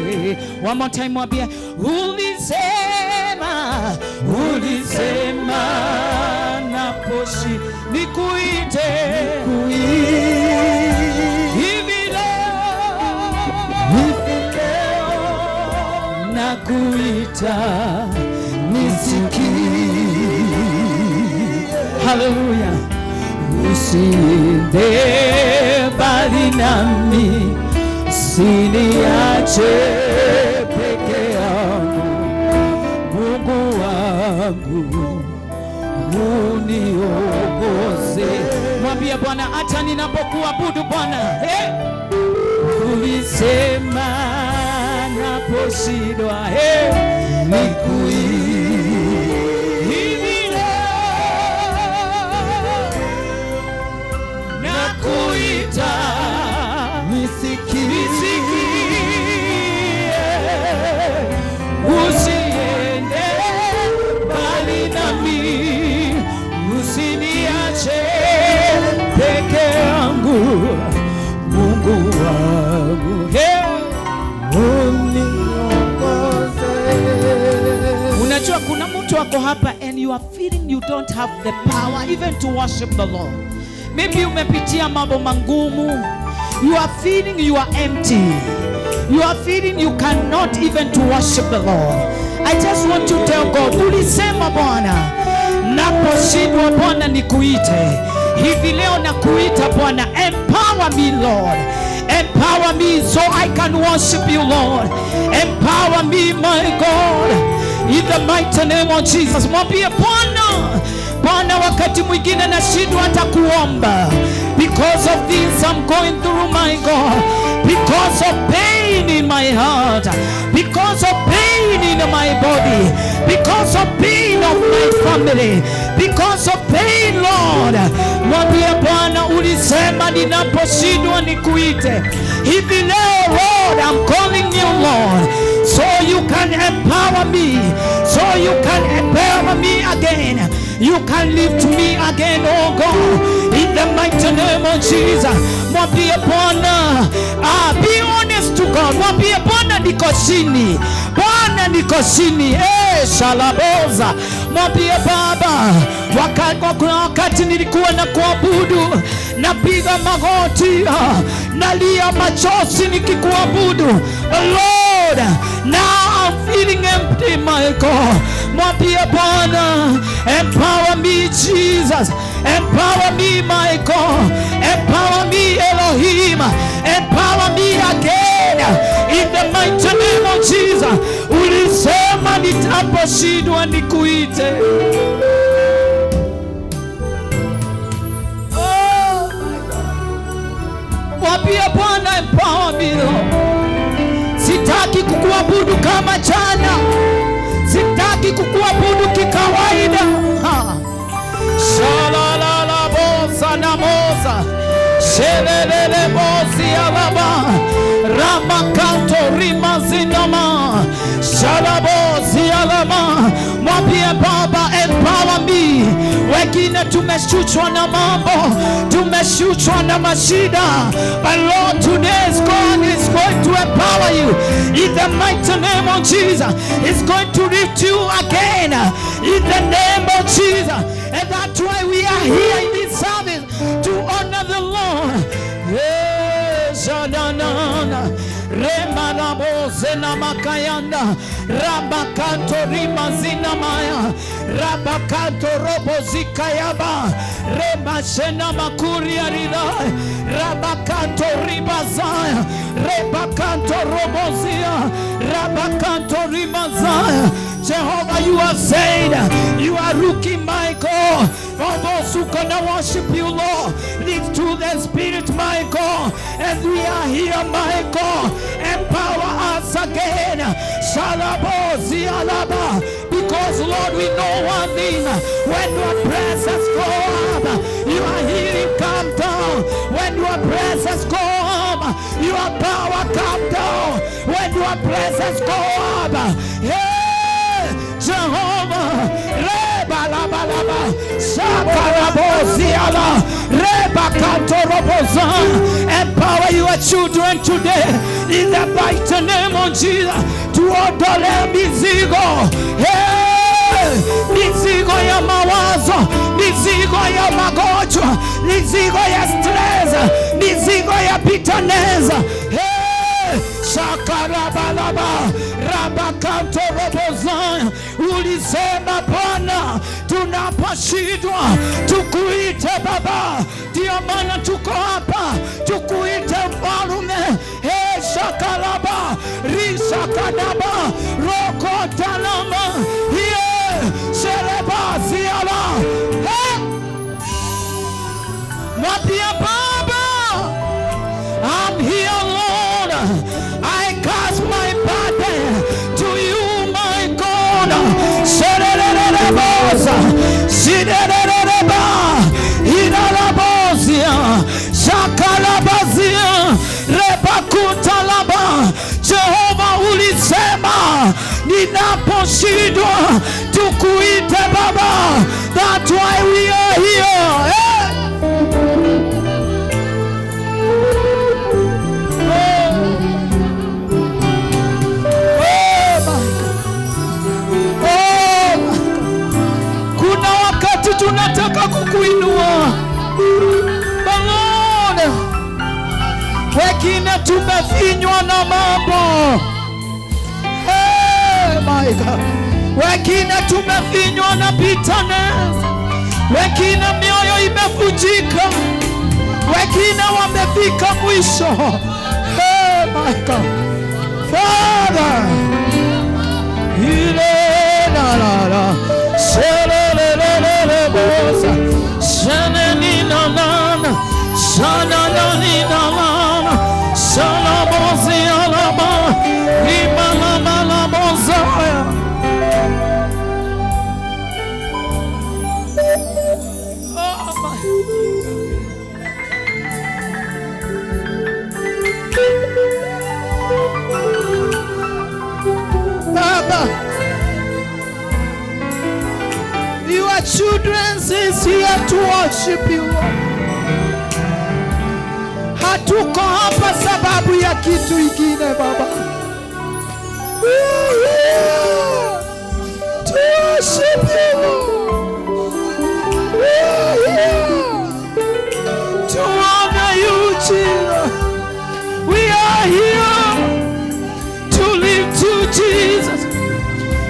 One more time mwambie, ulisema, ulisema naposhi nikuite, hivi leo Nakuita, nisikie. Haleluya. Usiende mbali nami, usiniache peke yangu. Mungu wangu, uniongoze. Mwambie Bwana, hata ninapokuabudu Bwana, hey! Ulisema naposhindwa, hey! Nikuite. Hivi leo nakuita, nisikie, usiende mbali nami, usiniache peke yangu, Mungu wangu, hey! Uniongoze. Unajua kuna mtu ako hapa and you are feeling you don't have the power even to worship the Lord. Maybe umepitia mambo mangumu. You are feeling you are empty. You are feeling you cannot even to worship the Lord. I just want to tell God, ulisema Bwana, naposhindwa Bwana nikuite. Hivi leo nakuita Bwana, empower me, Lord. Empower me so I can worship you, Lord. Empower me, my God. In the mighty name of Jesus. Mwambie Bwana, Bwana, wakati mwingine nashindwa hata kuomba. Because of this I'm going through, my God. Because of pain in my heart. Because of pain in my body. Because of pain of my family. Because of pain, Lord. Mwambie Bwana, ulisema ninaposhindwa nikuite. Hivi leo, Lord, I'm calling you, Lord, so you can empower me. So you can empower me again. You can lift me again, oh God. In the mighty name of Jesus. Mwambie Bwana, be honest to God. Mwambie Bwana, niko chini. Bwana, niko chini. Eh, shalaboza. Mwambie Baba, kuna wakati nilikuwa na kuabudu, napiga magoti, nalia machozi nikikuabudu. Lord, now I'm feeling empty, my God. Mwambie Bwana, empower me, Jesus. Empower me, my God. Empower me, Elohim. Empower me again. In the mighty name of Jesus. Ulisema nitaposhindwa nikuite. Oh my God. Mwambie Bwana, empower me, Lord. Sitaki kukuabudu kama jana. Sitaki kukuabudu kikawaida. Shalalala bosa na mosa. Shelelele bosi alaba. Ramakanto rima zinama. Shalabosi alama. Mwambie Baba, empower me. Wengine tumeshushwa na mambo, tumeshushwa na mashida. But Lord, today God is going to empower you. In the mighty name of Jesus. He's going to lift you again. In the name of Jesus. And that's why we are here in this service, to honor the Lord. Yes, Remanabose Rabakanto Rimazinamaya, Rabakanto Robozikayaba, Remashena Makuria Rida, Rabakanto Ribazaya, Rebakanto Robozia, Rabakanto Rimazaya. Jehovah, you have said, you are looking, my God, for those who gonna worship you, Lord. Lead to the Spirit, my God. And we are here, my God. Empower us again. Shalabo. Because, Lord, we know one thing. When your presence go up, your healing come down. When your presence go up, your power come down. When your presence go up, yeah. Jehovah, Reba laba laba, Shakaraboziala, Reba Kantoroboza. Empower your children today in the mighty name of Jesus. Tuondolee mizigo, hey, mizigo ya mawazo, mizigo ya magonjwa, mizigo ya stress, mizigo ya bitterness. Hey, Shakarabalaba Rabakanto Robozaya. Ulisema Bwana, tunaposhindwa tukuite Baba. Ndio maana tuko hapa tukuite Mfalme. He shakalaba risakadaba rokotalama hiye sereba ziala. He mwambie Baba, I'm here, Lord. I cast my burden to you, my God. Serererebosa, siderereba, inalabozia, shakalabazia, rebakutalaba. Jehova, ulisema ninaposhindwa tukuite Baba. That's why we are here. Hey! Kuna wakati tunataka kukuinua Bwana, wengine tumefinywa na mambo. Hey, my God. Wengine tumefinywa na bitterness, wengine mioyo imevunjika, wengine wamefika mwisho. Hey, my God. Father, ile la la la shelelelelele bosa sheneni na na na shana na ni na na na shana bosi alama rima la la la bosa. Oh my. Baba, your children is here to worship you. Hatuko hapa sababu ya kitu ingine Baba. We are here to worship you. We are here to honor you, Jesus. We are here to live to Jesus.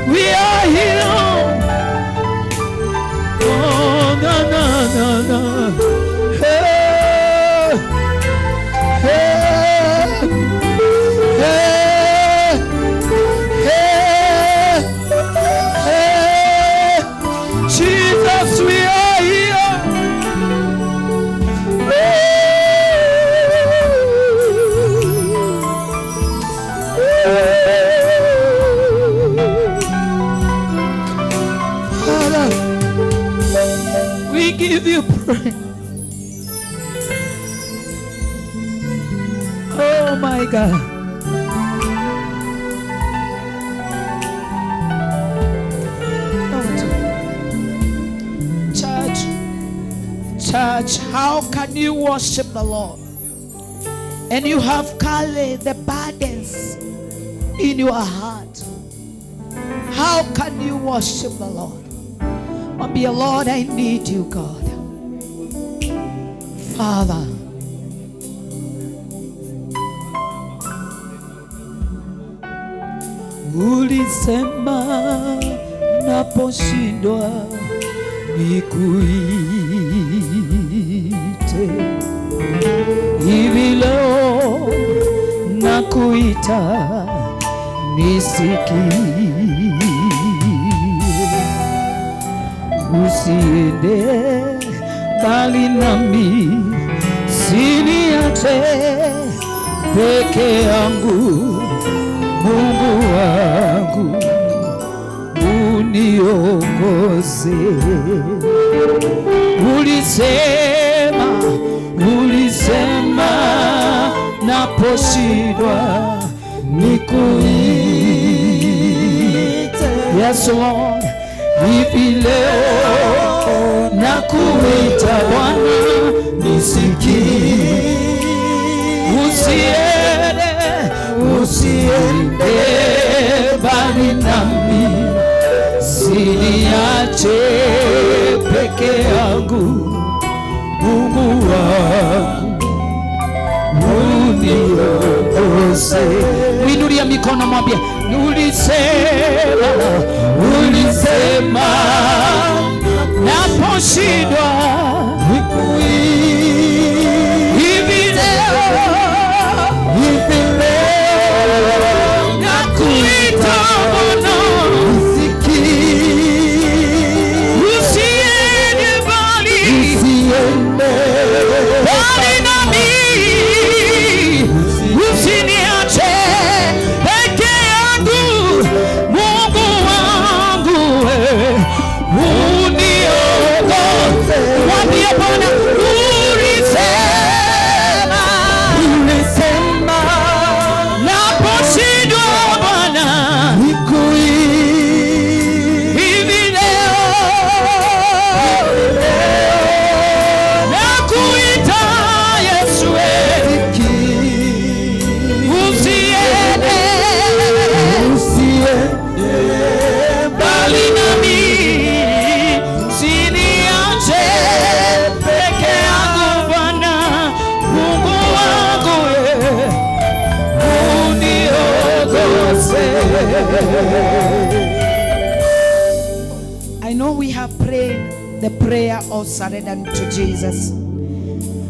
We are here. Oh, na, na, na, na. Hey, hey, hey, hey, hey. Jesus, we are here. Father, we give you praise. Oh my God. Church, church, how can you worship the Lord and you have carried the burdens in your heart? How can you worship the Lord? Mwambie, Lord, I need you, God. Father, ulisema naposhindwa nikuite, hivi leo nakuita nisikie, usiende mbali nami, siniache peke yangu, Mungu wangu uniongoze. Ulisema, ulisema naposhindwa nikuite. Yes, Lord, hivi leo nakuita Bwana, nisikie. Usiende, usiende mbali nami, siniache peke yangu, Mungu wangu uniongoze. Uinulie mikono, mwambie ulisema, ulisema naposhindwa hivi leo, hivi leo nakuita Bwana, usiende mbali, mbali nami, usiniache peke yangu, Mungu wangu uniongoze. Mwambie Bwana ulisema, ulisema naposhindwa Bwana hivi leo nakuita Yesu, usiende mbali nami, usiniache peke yangu Bwana, Mungu wangu uniongoze. I know we have prayed the prayer of surrender to Jesus,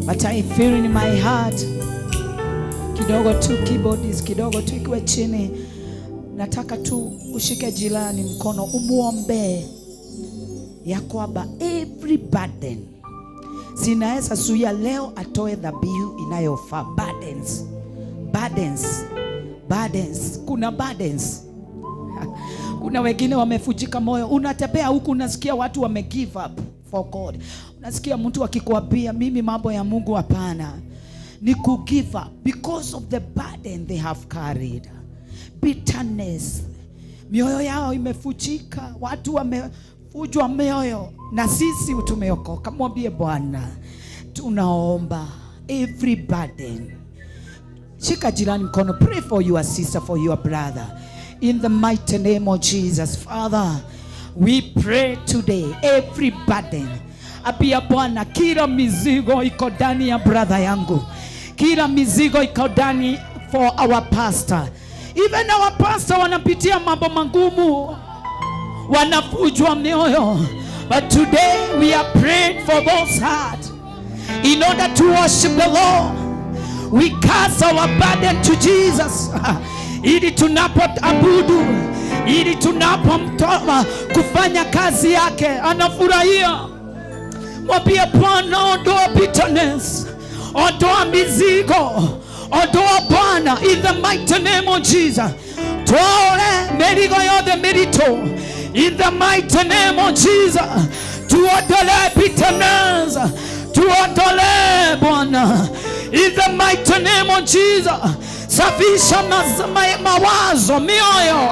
but I feel in my heart kidogo tu, keyboard kidogo tu ikiwe chini. Nataka tu ushike jirani mkono umuombe ya kwamba every burden zinaweza zuia leo atoe dhabihu inayofaa. Burdens, burdens, burdens. Kuna burdens. Kuna wengine wamefujika moyo. Unatembea huku unasikia watu wame give up for God. Unasikia mtu akikwambia mimi mambo ya Mungu hapana. Ni ku give up because of the burden they have carried. Bitterness. Mioyo yao imefujika. Watu wamefujwa mioyo. Na sisi tumeokoka. Mwambie Bwana, tunaomba every burden. Shika jirani mkono. Pray for your sister, for your brother. In the mighty name of Jesus. Father, we pray today every burden. Apia Bwana, kila mizigo iko ndani ya brother yangu. Kila mizigo iko ndani for our pastor. Even our pastor wanapitia mambo magumu, wanafujwa mioyo. But today we are praying for those hearts. In order to worship the Lord, we cast our burden to Jesus. Ili tunapoabudu, ili tunapomtoa kufanya kazi yake, anafurahia. Mwambie Bwana, ondoa bitterness, ondoa mizigo, ondoa Bwana, in the mighty name of Jesus. Tuone mirigo yote mirito, in the mighty name of Jesus. Tuondolee bitterness, tuondolee Bwana, in the mighty name of Jesus. Safisha mawazo, mioyo,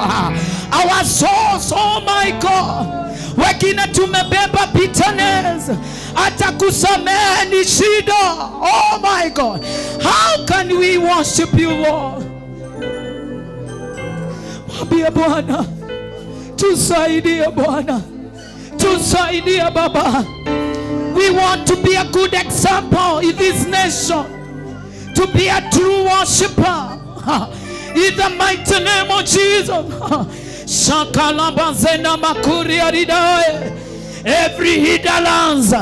our souls, oh my God. Wengine tumebeba bitterness, hata kusamehe ni shida. Oh my God, how can we worship you, Lord? Mwambie Bwana, tusaidie Bwana, tusaidie Baba. We want to be a good example in this nation, to be a true worshiper. In the mighty name of Jesus. Shakalabazena makuri aridae. Every hindrance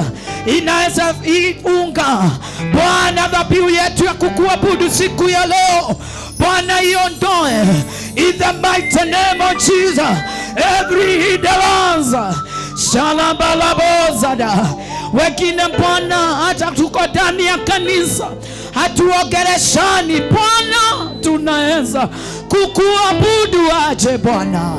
inaweza iunga Bwana dhabihu yetu ya kukuabudu siku ya leo, Bwana iondoe in the mighty name of Jesus. Every hindrance shalabalabozada. Wengine Bwana hata tuko ndani ya kanisa hatuongeleshani, Bwana tunaweza kukuabudu aje Bwana.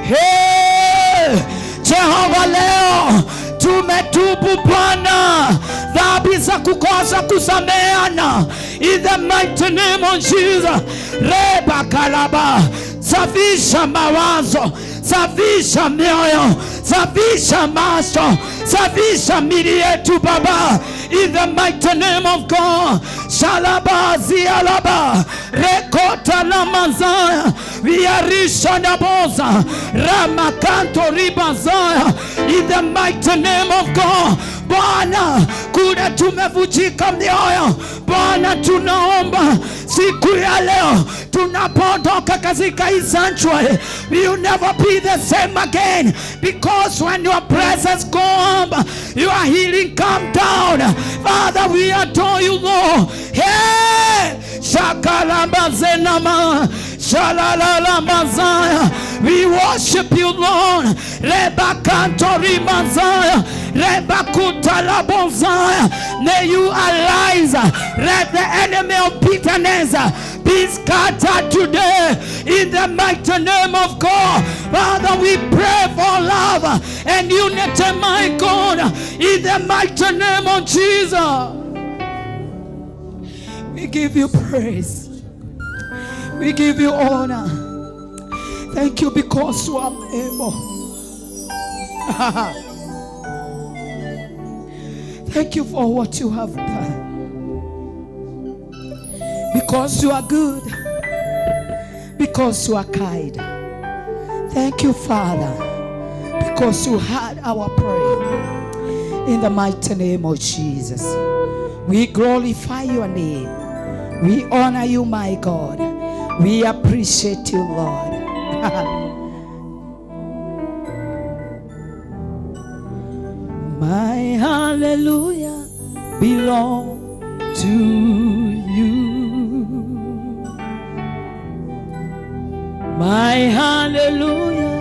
Hey, Jehova, leo tumetubu Bwana dhambi za kukosa kusameana, in the mighty name of Jesus. Reba kalaba, safisha mawazo, safisha mioyo, safisha macho, safisha mili yetu Baba, in the mighty name of God. Shalaba zialaba rekota la manzaya viarisha na boza ramakanto ribazaya, in the mighty name of God. Bwana, kule tumevujika mioyo, Bwana tunaomba Siku ya leo tunapoondoka katika hii sanctuary, we will never be the same again, because when your presence come, your healing come down. Father, we adore you, Lord. Hey, Shakalamba Shalalalamazaya. We worship you, Lord. Rebakantori Mazaya. Rebakutalabozaya. May you arise. Let the enemy of bitterness be scattered today in the mighty name of God. Father, we pray for love and unity, my God, in the mighty name of Jesus. We give you praise. We give you honor. Thank you because you are able. Thank you for what you have done. Because you are good. Because you are kind. Thank you, Father, because you heard our prayer. In the mighty name of Jesus, we glorify your name. We honor you, my God. We appreciate you, Lord. My hallelujah belongs to you. My hallelujah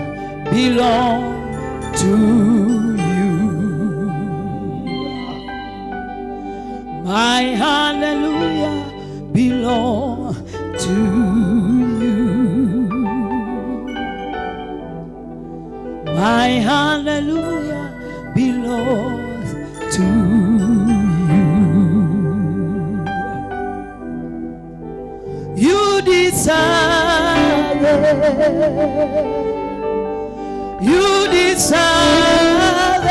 belongs to you. My hallelujah belongs to you. My hallelujah belongs to you. You deserve it. You deserve it.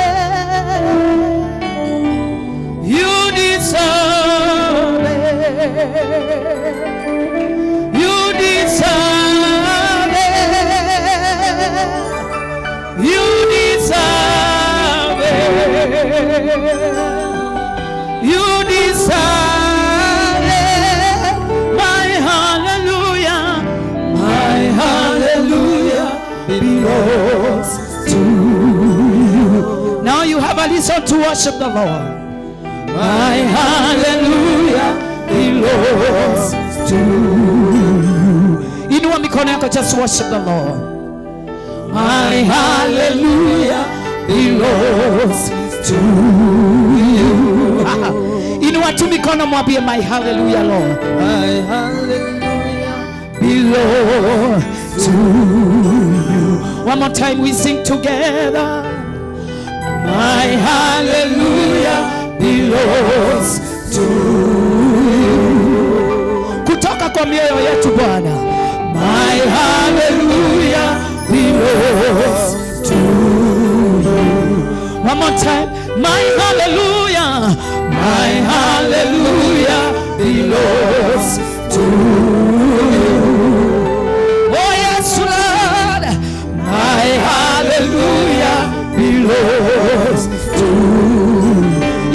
You deserve it. You deserve it. You deserve it. You deserve it. My hallelujah, my hallelujah belongs to you. Now you have a reason to worship the Lord. My hallelujah belongs to you. Inua mikono yako, just worship the Lord. My hallelujah belongs to you. Inua tu mikono, mwambie my hallelujah, Lord. My hallelujah belongs to you. One more time we sing together. My hallelujah belongs to you. Kutoka kwa mioyo yetu Bwana. My hallelujah belongs to you. One more time. My hallelujah, my hallelujah belongs to you. Oh yes, Lord. My hallelujah belongs to you.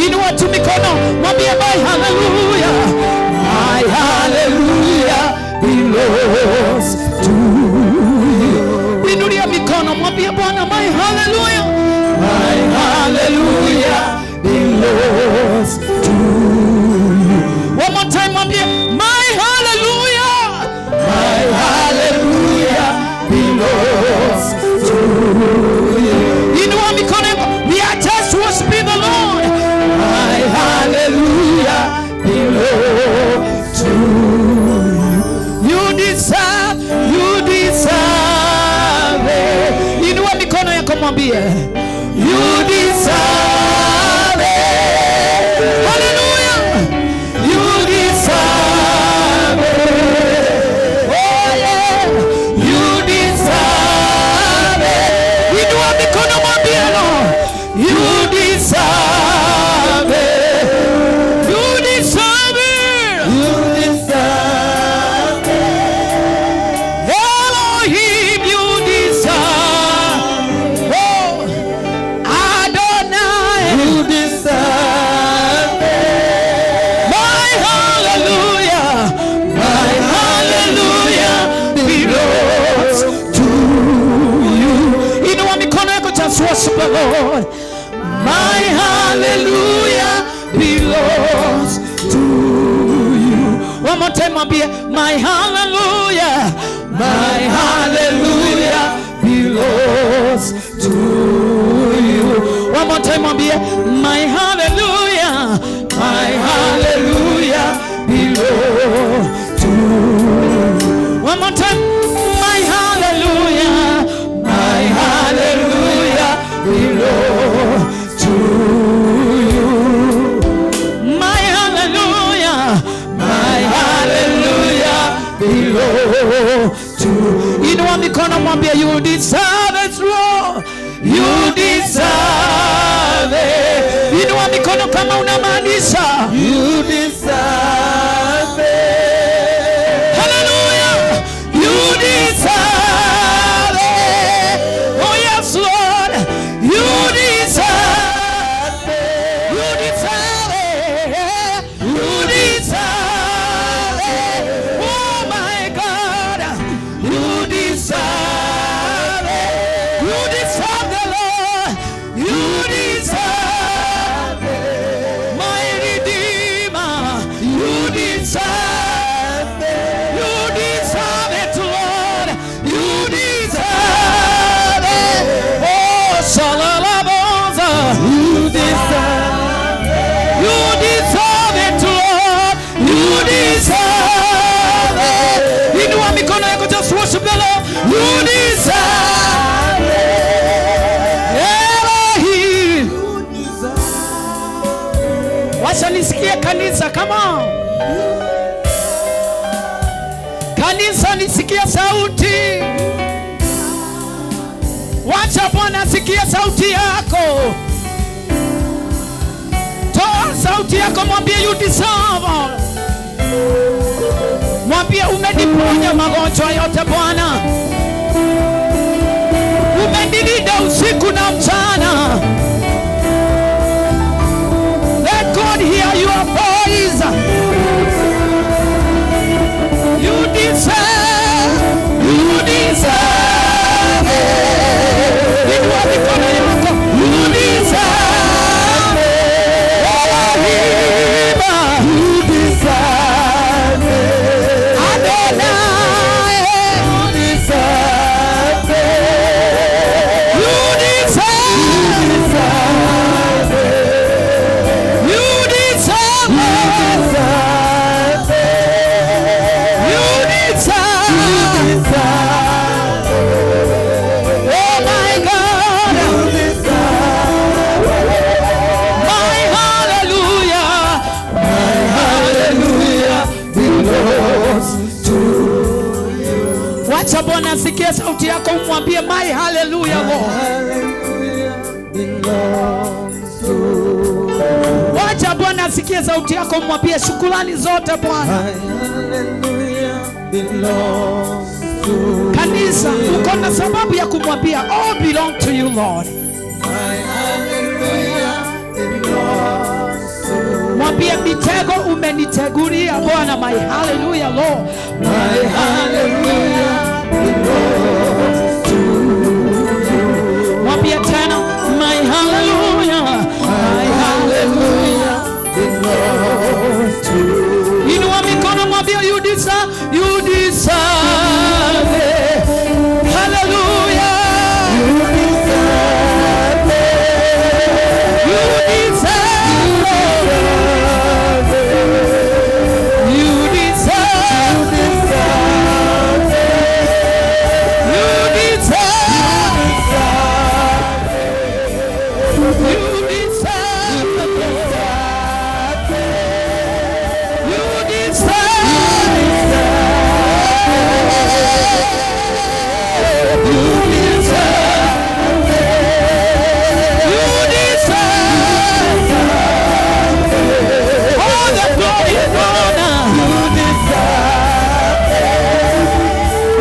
Inua tu mikono, mwambie my hallelujah. My hallelujah belongs to you. Inulia mikono, mwambie Bwana my hallelujah. My hallelujah belongs to you. One more time, mwambie my hallelujah. My hallelujah belongs to you. Inua mikono yako. We are just worshiping the Lord. My hallelujah belongs to you. You deserve, you deserve it. Inua mikono yako mwambie you deserve it. Hallelujah. You deserve it. Oh yeah. You deserve it. Inua mikono mwambie Lord. You deserve it. You deserve it. You deserve it. Elohim, you deserve. Oh, Lord. My hallelujah belongs to you. One more time, mwambie, my hallelujah, my hallelujah belongs to you. One more time, mwambie, my hallelujah belongs to you. One more time, my hallelujah belongs to you. My hallelujah belongs to you. Inua mikono mwambie, you deserve it, Lord. You deserve it. Inua mikono kama unamaanisha. You deserve it. Hallelujah. You deserve it. Oh yes, Lord. You deserve it. You deserve it. You deserve it. Oh my God. You deserve it. You deserve the Lord. You deserve it. My Redeemer. You deserve it. You deserve it, Lord. You deserve it. Oh, Shalalabosa. You deserve it. You deserve it, Lord. You deserve it. Inua mikono yako, just worship the Lord. You deserve it. Elohim. Wacha nisikie kanisa, come on. Kanisa nisikie sauti. Wacha Bwana asikie sauti yako. Toa sauti yako, mwambie you deserve all. Mwambie umeniponya magonjwa yote Bwana. Umenilinda usiku na mchana. Let God hear your voice. You deserve, you deserve it. Inua mikono yako. You deserve it. Elohim. You deserve it. Adonai. You deserve it. You deserve. Deserve it. You deserve it. Deserve it. You deserve. Deserve it. Oh my God. You deserve it. My hallelujah. My hallelujah belongs to you. Wacha Bwana asikie sauti yako, umwambie my hallelujah Lord. Hallelujah belongs to you. Wacha Bwana asikie sauti yako, umwambie shukrani zote Bwana. My hallelujah belongs to you. Kanisa, uko na sababu ya kumwambia all belong to you Lord. My hallelujah belongs to you. Mwambie mitego umenitegulia Bwana, my hallelujah Lord. My hallelujah belongs to you. Mwambie tena my hallelujah, My hallelujah belongs to you. Inua mikono mwambie you deserve, you deserve it. Hallelujah. You deserve it. You deserve it. You deserve it. You deserve it. You deserve it. You deserve it. You deserve it. You deserve it. All the glory and honor.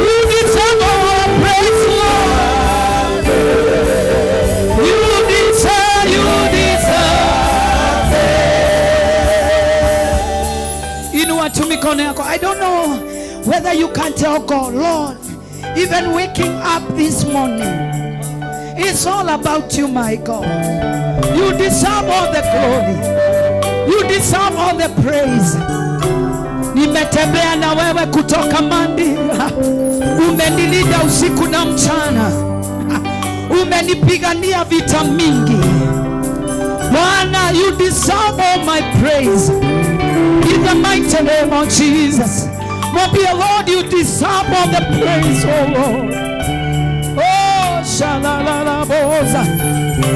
You deserve our praise, Lord. You deserve, you deserve. Inua tu mikono yako. I don't know whether you can tell God, Lord, even waking up this morning, It's all about you, my God. You deserve all the glory. You deserve all the praise. Nimetembea na wewe kutoka Mandira. Umenilinda usiku na mchana. Umenipigania vita mingi. Bwana, you deserve all my praise. In the mighty name of Jesus. Mwambie Lord, you deserve all the praise, oh Lord. Oh, shalalalaboza.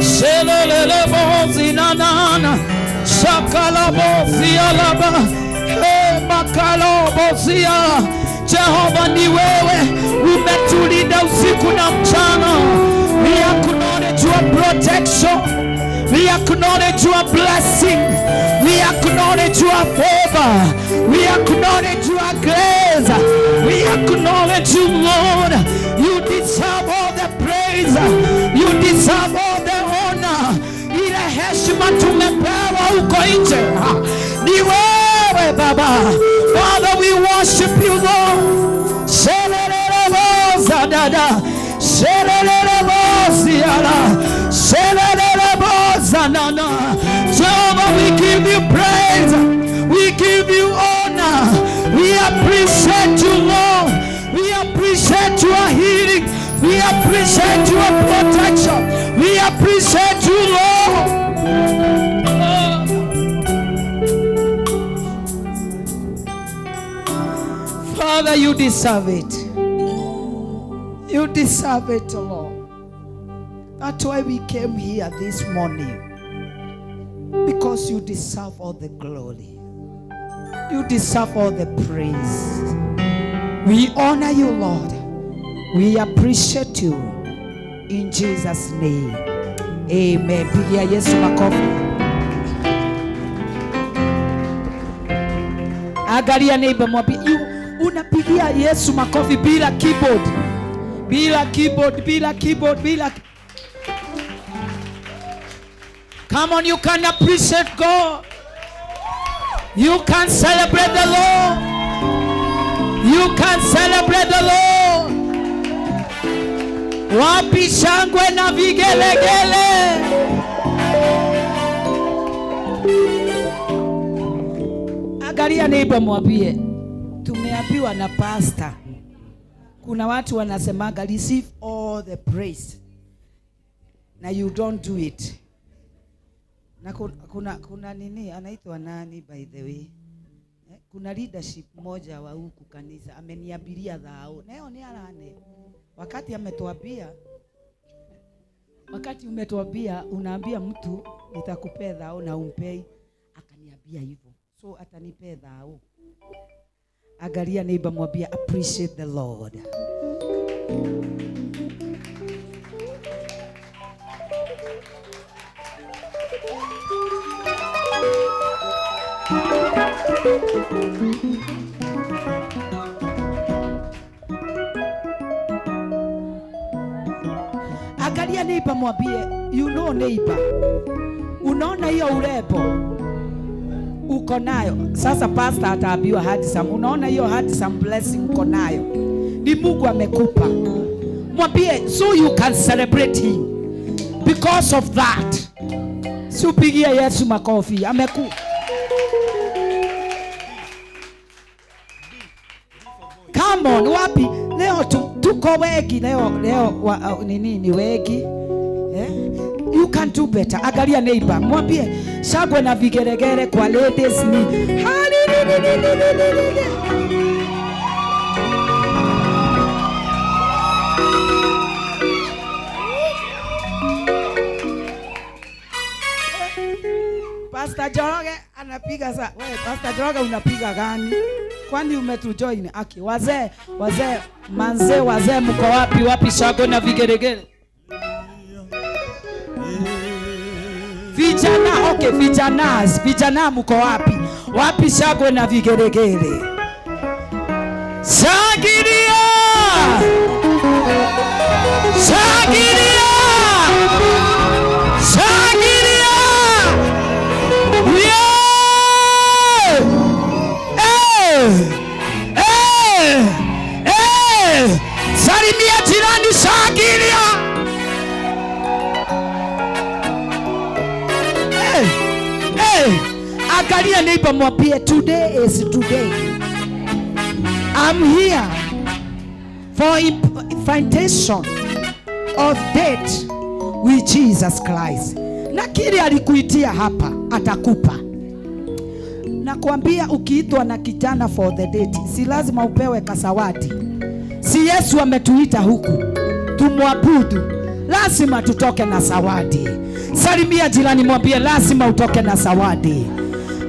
Shelelelebozi nanana. Shakalabozi alaba. Hey, makalobozia. Jehova ni wewe, umetulinda usiku na mchana. We acknowledge your protection. We acknowledge your blessing. We acknowledge your favor. We acknowledge your grace. We acknowledge you, Lord. You deserve all the praise. You deserve all the honor. Ile heshima tumepewa huko nje ni wewe Baba. Father, we worship you, Lord. Sheleleleboza dada. Sheleleleboziala. Sheleleleboza nana. Jehovah, we give you praise. We give you honor. We appreciate you, Lord. We appreciate your healing. We appreciate your protection. We appreciate you, Lord. Father, you deserve it. You deserve it, Lord. That's why we came here this morning. Because you deserve all the glory. You deserve all the praise. We honor you, Lord. We appreciate you. In Jesus' name. Amen. Pigia Yesu makofi. Angalia neighbor, mwambie, you unapigia Yesu makofi bila keyboard. Bila keyboard, bila keyboard, bila. Come on, you can appreciate God. You can celebrate the Lord. You can celebrate the Lord. Wapi shangwe na vigelegele. Angalia neighbor, mwambie, tumeambiwa na pastor. Kuna watu wanasemaga receive all the praise. Na you don't do it. Na kuna nini anaitwa nani by the way? Kuna leadership moja wa huku kanisa ameniabiria dhao. Leo ni alane. Wakati ametuambia, wakati umetuambia unaambia mtu nitakupea dhao na umpei, akaniambia hivyo. So atanipea dhao. Angalia neighbor, mwambie appreciate the Lord. Angalia neighbor, mwambie, you know neighbor, unaona hiyo urembo uko nayo. Sasa pastor ataambiwa handsome. Unaona hiyo handsome blessing uko nayo, ni Mungu amekupa. Mwambie so you can celebrate him because of that. Si upigie Yesu makofi, ameku. Come on, wapi leo tuko wengi leo nini ni wengi eh? You can do better. Angalia neighbor, mwambie shangwe na vigeregere kwa ladies ni hali. Pastor Njoroge anapiga sa. Wewe Pastor Njoroge unapiga gani? Kwani umetujoin? Aki wazee, wazee, manze wazee mko wapi? Wapi shangwe na vigeregere? Vijana, okay, vijana, vijana mko wapi? Wapi shangwe na vigeregere? Shangilia! Shangilia! Shangilia! Yeah! Hey! Hey! Hey! Salimia jirani, shangilia! Hey, angalia neighbor, mwambie today is today. I'm here for invitation of date with Jesus Christ. Na kile alikuitia hapa atakupa. Nakwambia ukiitwa na kijana for the date, si lazima upewe kasawadi. Si Yesu ametuita huku tumwabudu, lazima tutoke na zawadi. Salimia jirani, mwambie lazima utoke na zawadi,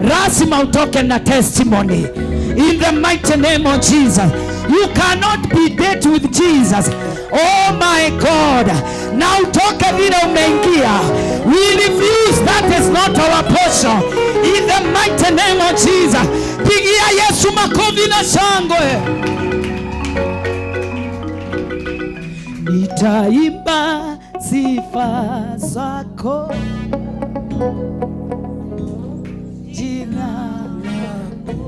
lazima utoke na testimony. In the mighty name of Jesus. You cannot be date with Jesus. Oh my God. Na utoke vile umeingia. We refuse, that is not our portion. In the mighty name of Jesus. Pigia Yesu makofi na shangwe. Nitaimba sifa zako, jina lako.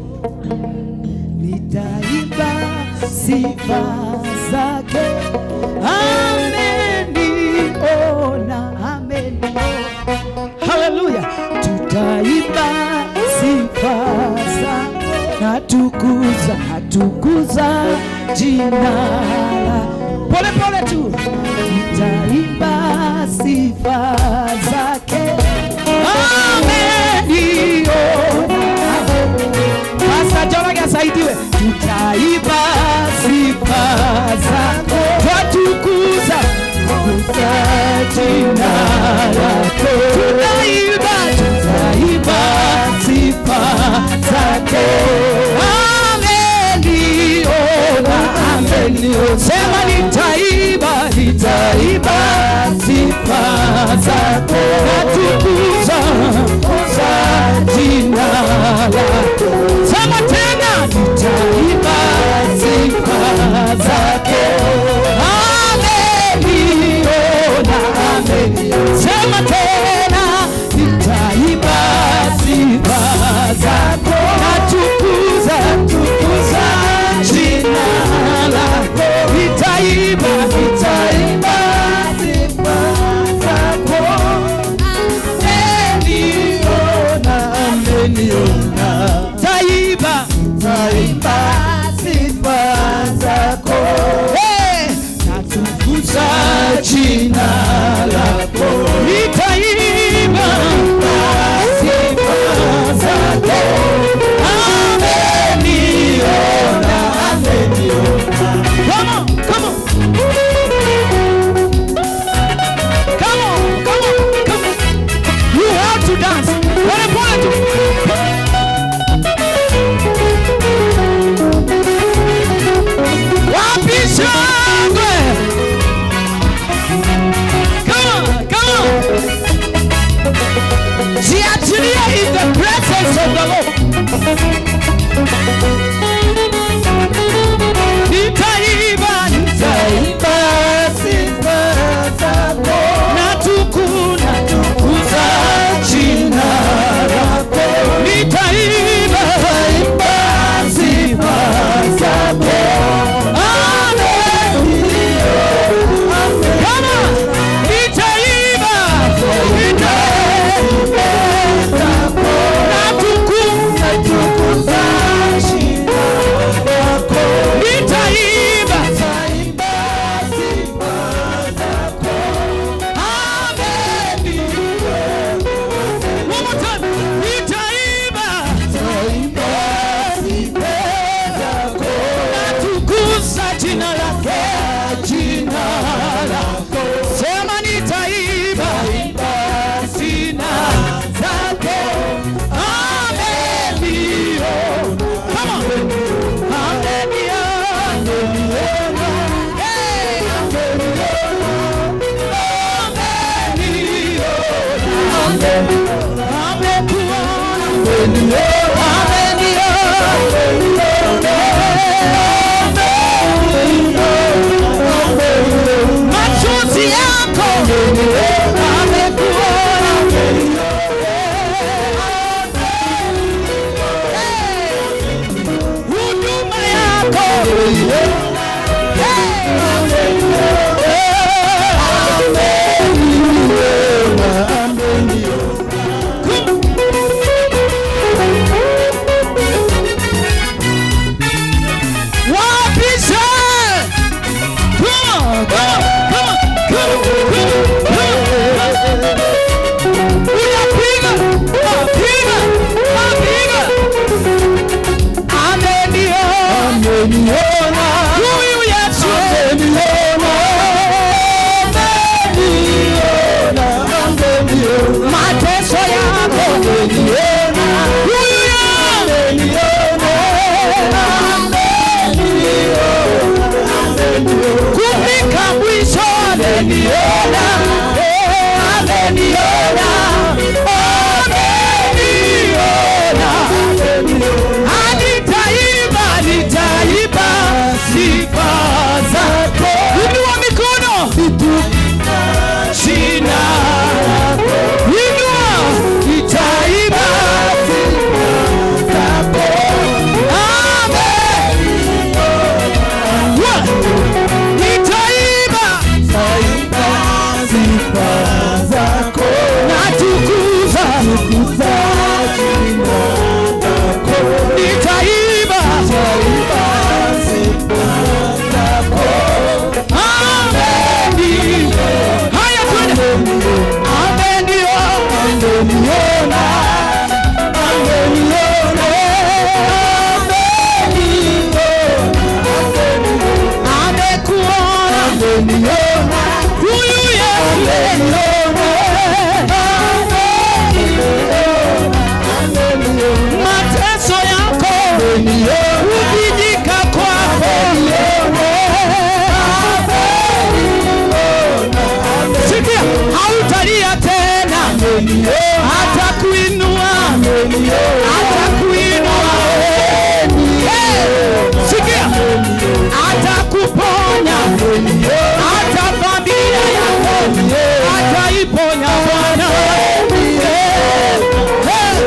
Nitaimba sifa zake. Ameniona, ameniona. Hallelujah. Tutaimba sifa zako, natukuza, natukuza jina lako. Pole pole tu. Nitaimba sifa zake. Ameniona. Pastor Njoroge asaidiwe. Tutaimba sifa zako, twatukuza jina lako. Tutaimba, tutaimba sifa zake. Ameniona, ameniona. Sema nitaimba, nitaimba sifa zako, natukuza jina lako. Sema tena, nitaimba sifa zake. Ameniona, ameniona. Sema tena, nitaimba sifa zako, natukuza, tukuza jina lako. Nitaimba, nitaimba sifa zako. Ameniona, ameniona. Taimba, taimba sifa zako. Hey, natukuza jina lako. Nitaimba sifa zako. Ameniona, ameniona. Come on, come on. Come on, come on, come on. You have to dance. Pole pole tu. Wapi shangwe? Come on, come on. Jiachilie in the presence of the Lord. Nitaimba, nitaimba sifa zako, natukuza jina lako. Nitaimba, imba sifa zako. Amen. Come on. Nitaimba, nitaimba zako, natukuza jina lako. Nitaimba, nitaimba sifa zako. Amen. One more time. Nitaimba, nitaimba sifa zako, natukuza jina lake, jina lako. Sema nitaimba jina zake. Amen. Come on. Amen. Hey. Amen. Amekuona. Amen. Machozi yako amekuona. Huduma yako. Hey. Ameniona, ameniona, ameniona. Nitaimba, nitaimba sifa zako. Inua mikono. Jina lako. Inua, nitaimba sifa zako. Amen. Nitaimba sifa zako. Natukuza jina lako. Nitaimba sifa zako. Amen. Haya, twende. Ameniona, ameniona, ameniona, amekuona, ameniona, huyu Yesu ameniona, mateso yako, kuvijika kwako, sikia, hautalia tena, atakuinua, atakuinua. Hey, sikia, atakuponya, hata familia yako ataiponya Bwana. Hey,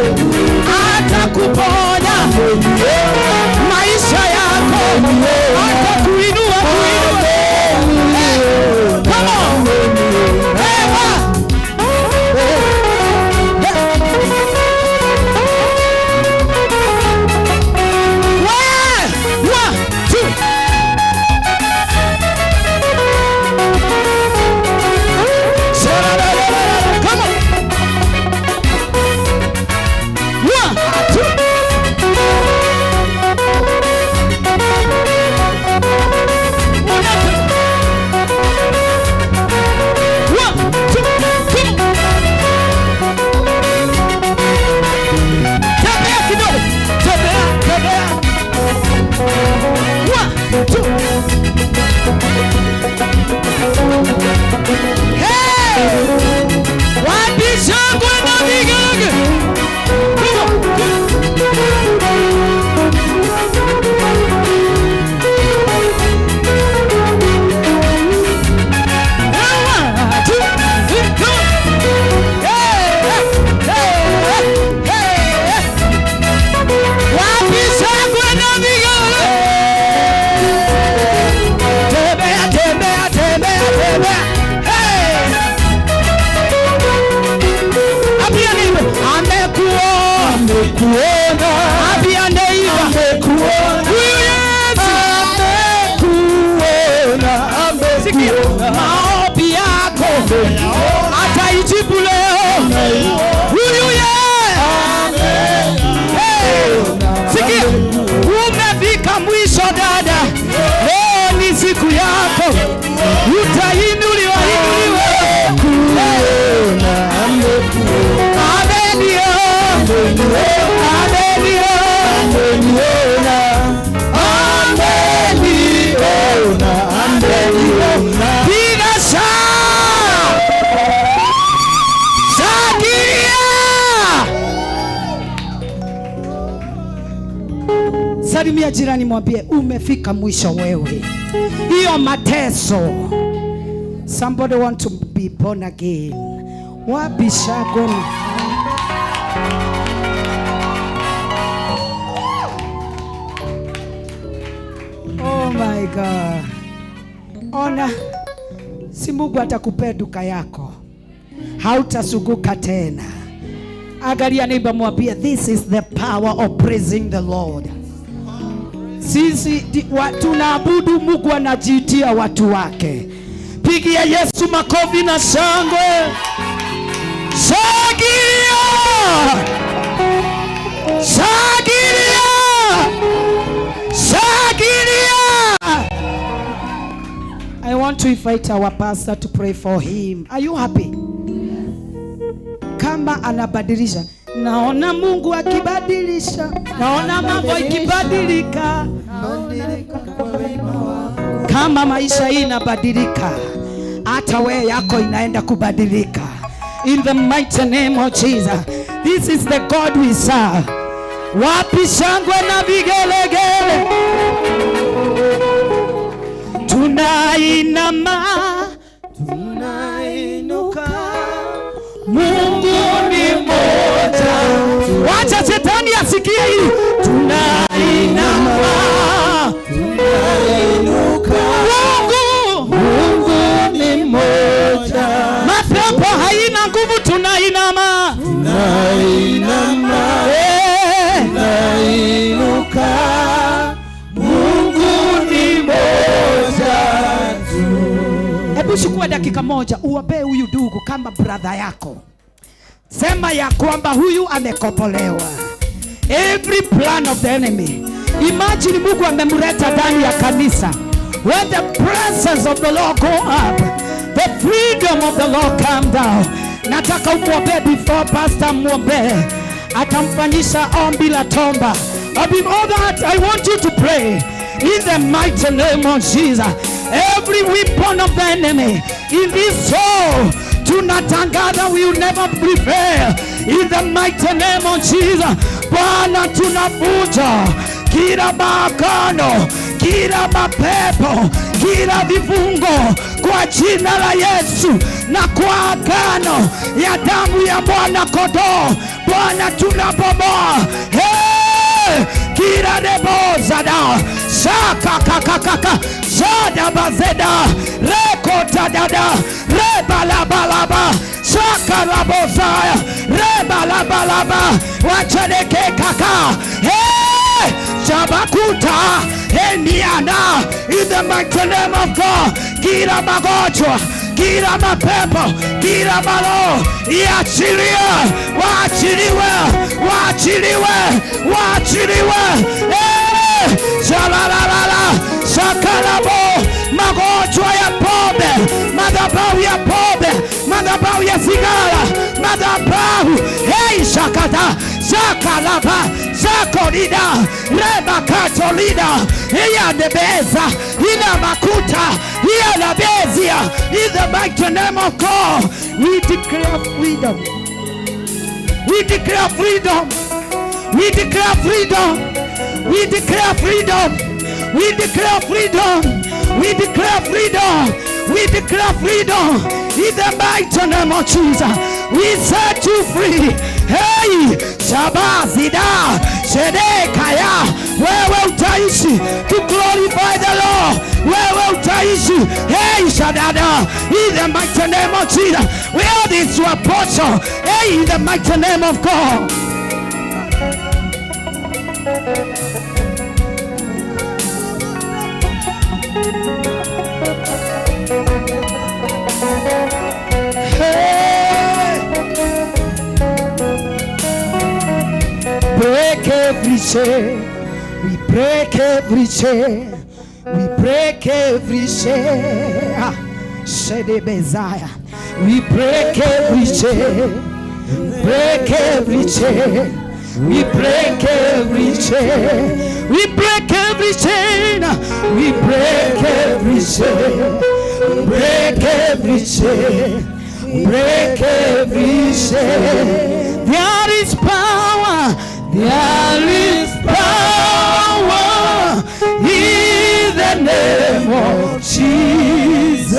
atakuponya maisha yako, atakuinua, kuinua. Hey, come on. Hey, one, two. Come on. 1, 2. 1, 2, come on. Tembea kidogo. Tembea, tembea. 1, 2. Hey! Wapi shangwe na vigelegele? Come on. 1, 2, 3, come on. Hey, hey, hey, hey. Wapi shangwe na vigelegele? Tembea, tembea, tembea, tembea. Hey! Ambia neighbor, amekuona. Ambia neighbor, amekuona. Huyu Yesu amekuona. Sikia, maombi yako ataijibu leo. Huyu Yesu. Hey! Sikia, umefika mwisho dada. Leo ni siku yako. Utainuliwa, inuliwa. Hey! Ameniona, ameniona, ameniona, ameniona. Piga shangilia. Salimia jirani, mwambie umefika mwisho wewe. Hiyo mateso. Somebody want to be born again. Wapi shangwe? Oh my God. Ona, si Mungu atakupea duka yako. Hautasuguka tena. Angalia neighbor, mwambie this is the power of praising the Lord. Sisi tunaabudu Mungu, anajiitia watu wake. Pigia Yesu makofi na shangwe. Shangilia! Shangilia! Shangilia! I want to invite our pastor to pray for him. Are you happy? Kama anabadilisha, naona Mungu akibadilisha, naona mambo ikibadilika. Kama maisha hii inabadilika, Hata wewe yako inaenda kubadilika. In the mighty name of Jesus. This is the God we serve. Wapi shangwe na vigelegele? Tunainama, tunainuka. Mungu ni mmoja. Wacha shetani asikie hii. Tunainama, tunainuka. Mungu ni mmoja. Mapepo haina nguvu, tunainama. Tunainama, tunainuka. Mungu ni mmoja tu. Hebu chukua dakika moja uombee huyu ndugu kama brother yako. Sema ya kwamba huyu amekombolewa. Every plan of the enemy. Imagine Mungu amemleta ndani ya kanisa. When the presence of the Lord go up, the freedom of the Lord come down. Nataka umuombe before pastor muombe. Atamfanyisha ombi la tomba. But before that, I want you to pray in the mighty name of Jesus. Every weapon of the enemy in this soul, tunatangaza we will never prevail. In the mighty name of Jesus. Bwana, tunavunja kila maagano, kila mapepo, kila vifungo kwa jina la Yesu na kwa agano ya damu ya Mwana Kondoo. Bwana, tunabomoa hey! Kila rebozada shaka kakakaka shada bazeda rekota dada rebalabalaba shaka rabozaya rebalabalaba wachaneke kaka hey! Shabakuta eniana. In the mighty name of God, kila magonjwa, kila mapepo, kila malo iachilie, waachiliwe, waachiliwe, waachiliwe. Eh, shalalalala, shakalabo, magonjwa ya pombe, madhabahu ya pombe, madhabahu ya sigara, madhabahu hey, shakata, shakalaba, shakorida, reba katolida, iya debeza, ina makuta, iya labezia. In the mighty name of God, we declare freedom. We declare freedom. We declare freedom. We declare freedom. We declare freedom. We declare freedom. We declare freedom. In the mighty name of Jesus, we set you free. Hey, Shabazida, Shedekaya, wewe utaishi to glorify the Lord. Wewe utaishi. Hey, Shadada, in the mighty name of Jesus, we are this your portion. Hey, in the mighty name of God. Hey. Break every chain, we break every chain, we break every chain. Shedebezaya. We break every chain, break every chain, we break every chain, we break every chain, we break every chain, break every chain, break every chain. There is power, there is power in the name of Jesus.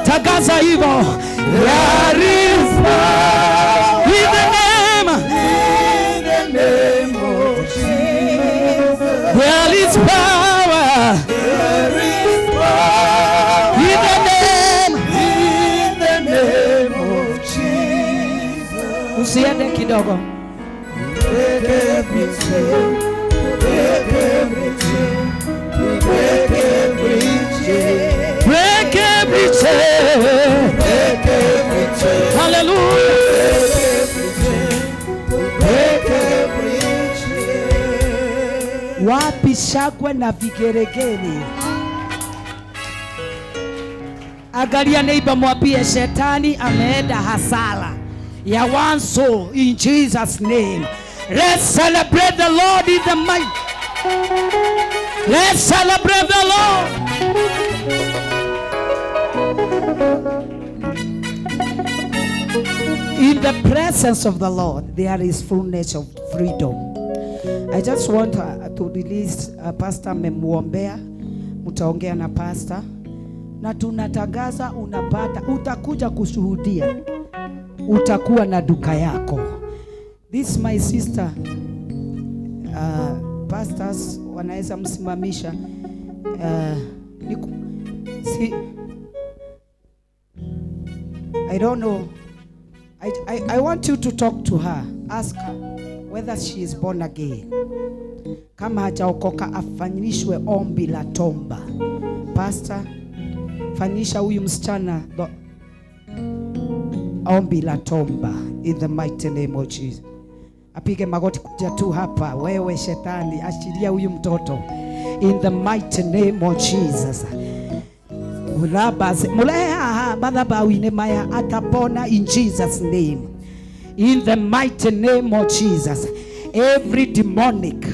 Tagaza hivyo. There is power in the name, in the name of Jesus. There is power, there is power in the name, in the name of Jesus. Usiende kidogo. Break every chain, break every chain, break every chain, break every chain, break every chain. Hallelujah. Break every chain, break every chain. Wapi shangwe na vigeregere? Angalia neighbor, mwambie shetani ameenda hasara ya one soul in Jesus name. Let's celebrate the Lord in the might. Let's celebrate the Lord. In the presence of the Lord there is fullness of freedom. I just want to release Pastor amemwombea, mtaongea na pastor na tunatangaza, unapata, utakuja kushuhudia, utakuwa na duka yako. This my sister, pastors wanaweza msimamisha. Si, I don't know. I want you to talk to her. Ask her whether she is born again. Kama hajaokoka afanyishwe ombi la tomba. Pastor, fanyisha huyu msichana ombi la tomba in the mighty name of Jesus. Apige magoti kuja tu hapa. Wewe shetani, ashiria huyu mtoto in the mighty name of Jesus. Atapona in Jesus name. In the mighty name of Jesus. Every demonic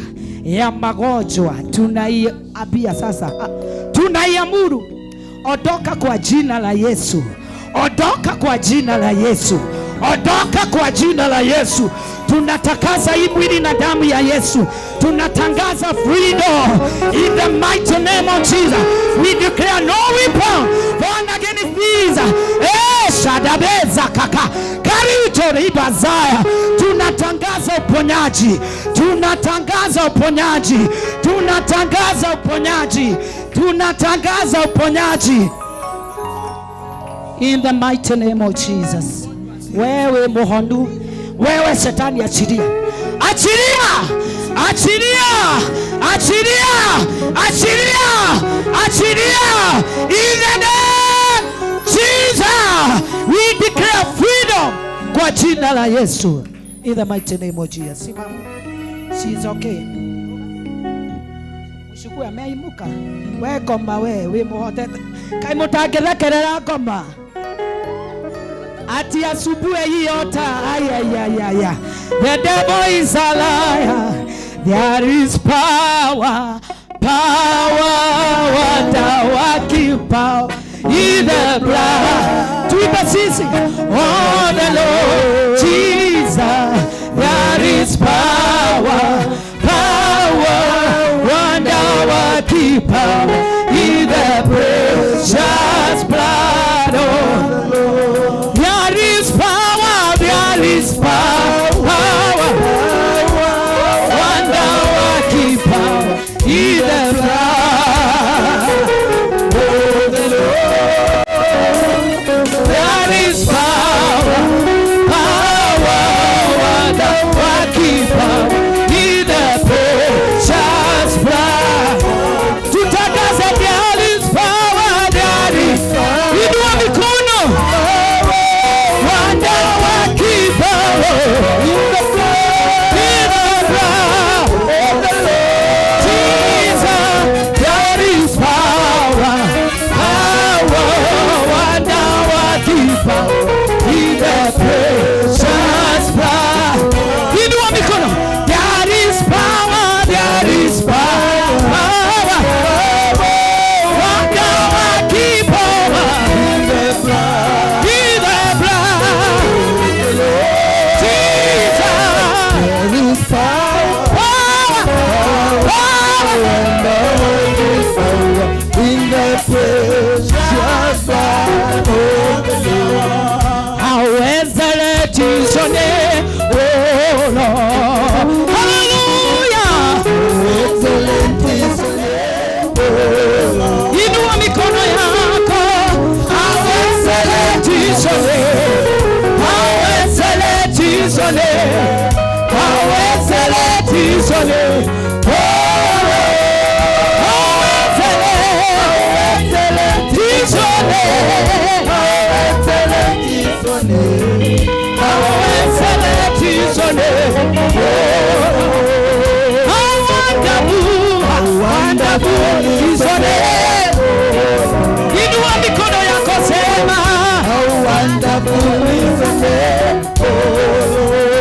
ya magonjwa tunaiambia sasa, tunaiamuru, ondoka kwa jina la Yesu. Ondoka kwa jina la Yesu. Ondoka kwa jina la Yesu. Tunatakasa hii mwili na damu ya Yesu. Tunatangaza freedom in the mighty name of Jesus. We declare no weapon formed against these. Shadabeza kaka karito ribazaya. Tunatangaza uponyaji. Tunatangaza uponyaji. Tunatangaza uponyaji. Tunatangaza uponyaji in the mighty name of Jesus. Wewe muhondu, wewe shetani, achilia, achilia, achilia, achilia, achilia, achilia. In the name Jesus, we declare freedom kwa jina la Yesu. In the mighty name of Jesus. Simama. She is okay. Mshukue ameimuka. We goma we muhotete. Kai mutangethekerera ngoma. Ati asubuhi hii yota. Ay, ay, ay, ay, ay. The devil is a liar. There is power, power, wonder working power in the blood. Tuimbe sisi. Oh, the Lord Jesus. There is power, power, wonder working power in the precious blood of the Lord. There is power, there is power, wonder working power in the blood of the Lord. There is power, power, wonder working power in the precious blood. Tutangaze there is power, there is power. Inua mikono. Wonder working power in the blood, in the blood of the Lord Jesus. There is power, power, wonder working power in the precious blood. Inua mikono. There is power, there is power, wonder working power in the blood, in the blood. Jesus, There is power, power, power. power in the precious blood of the Lord. How excellent is your name, oh Lord. Hallelujah. Excellent is your name, O Lord. Inua mikono yako. How excellent is your name. How excellent is your name. How excellent is your name, oh Lord. How excellent is your name. How excellent is your name. How excellent is your name, oh Lord. How wonderful, how wonderful is your name. Inua mikono yako sema. How wonderful is your name, O Lord.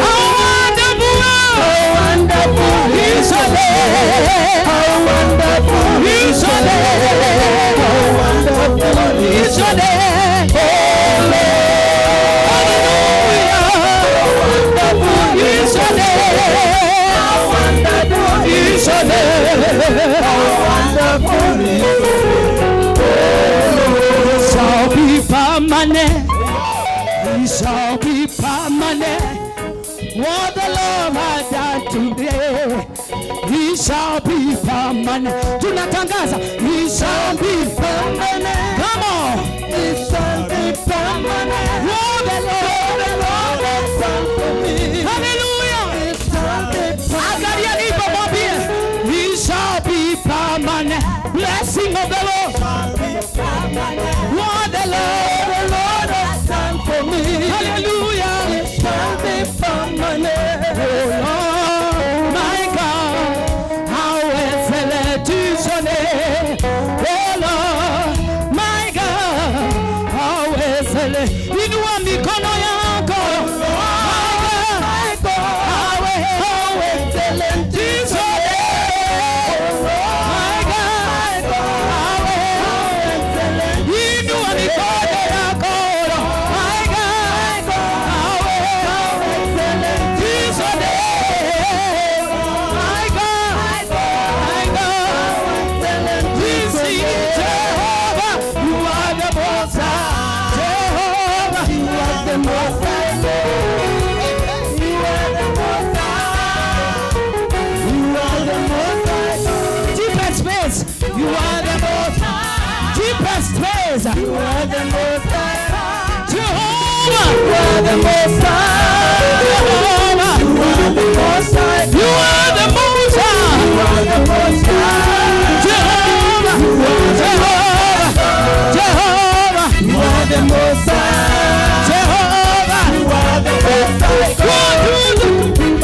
How wonderful, How wonderful is your name. How wonderful Is your name. How wonderful Is your name, oh Lord. permanent. It shall be permanent. What the Lord has done today, it shall be permanent. Tunatangaza, it shall be permanent. Come on, it shall be permanent. What the Lord has done for me. Hallelujah. It shall be permanent. Angalia nipo mwambie, it shall be permanent. Blessing of the Lord. What the Lord has done for me. Hallelujah. It shall be permanent. Oh Lord, my God, how excellent is your name. Oh Lord, my God, how excellent. Inua mikono yako. My God, how excellent is your name. My God, how excellent. Inua mikono yako. My God, how excellent is your name. My God, my God, this is Jehovah. You are the Most High. Jehovah, you are the Most High. You are the Most High. You are the Most High. Deepest space. You are the Most High. Deepest space. You are the Most High. Jehovah, you are the Most High. Jehovah, you are the Most High. You are the Most High. You are the Most High. Jehovah, Jehovah, Jehovah, you are the Most High. Jehovah, you are the Most High. One, two, three.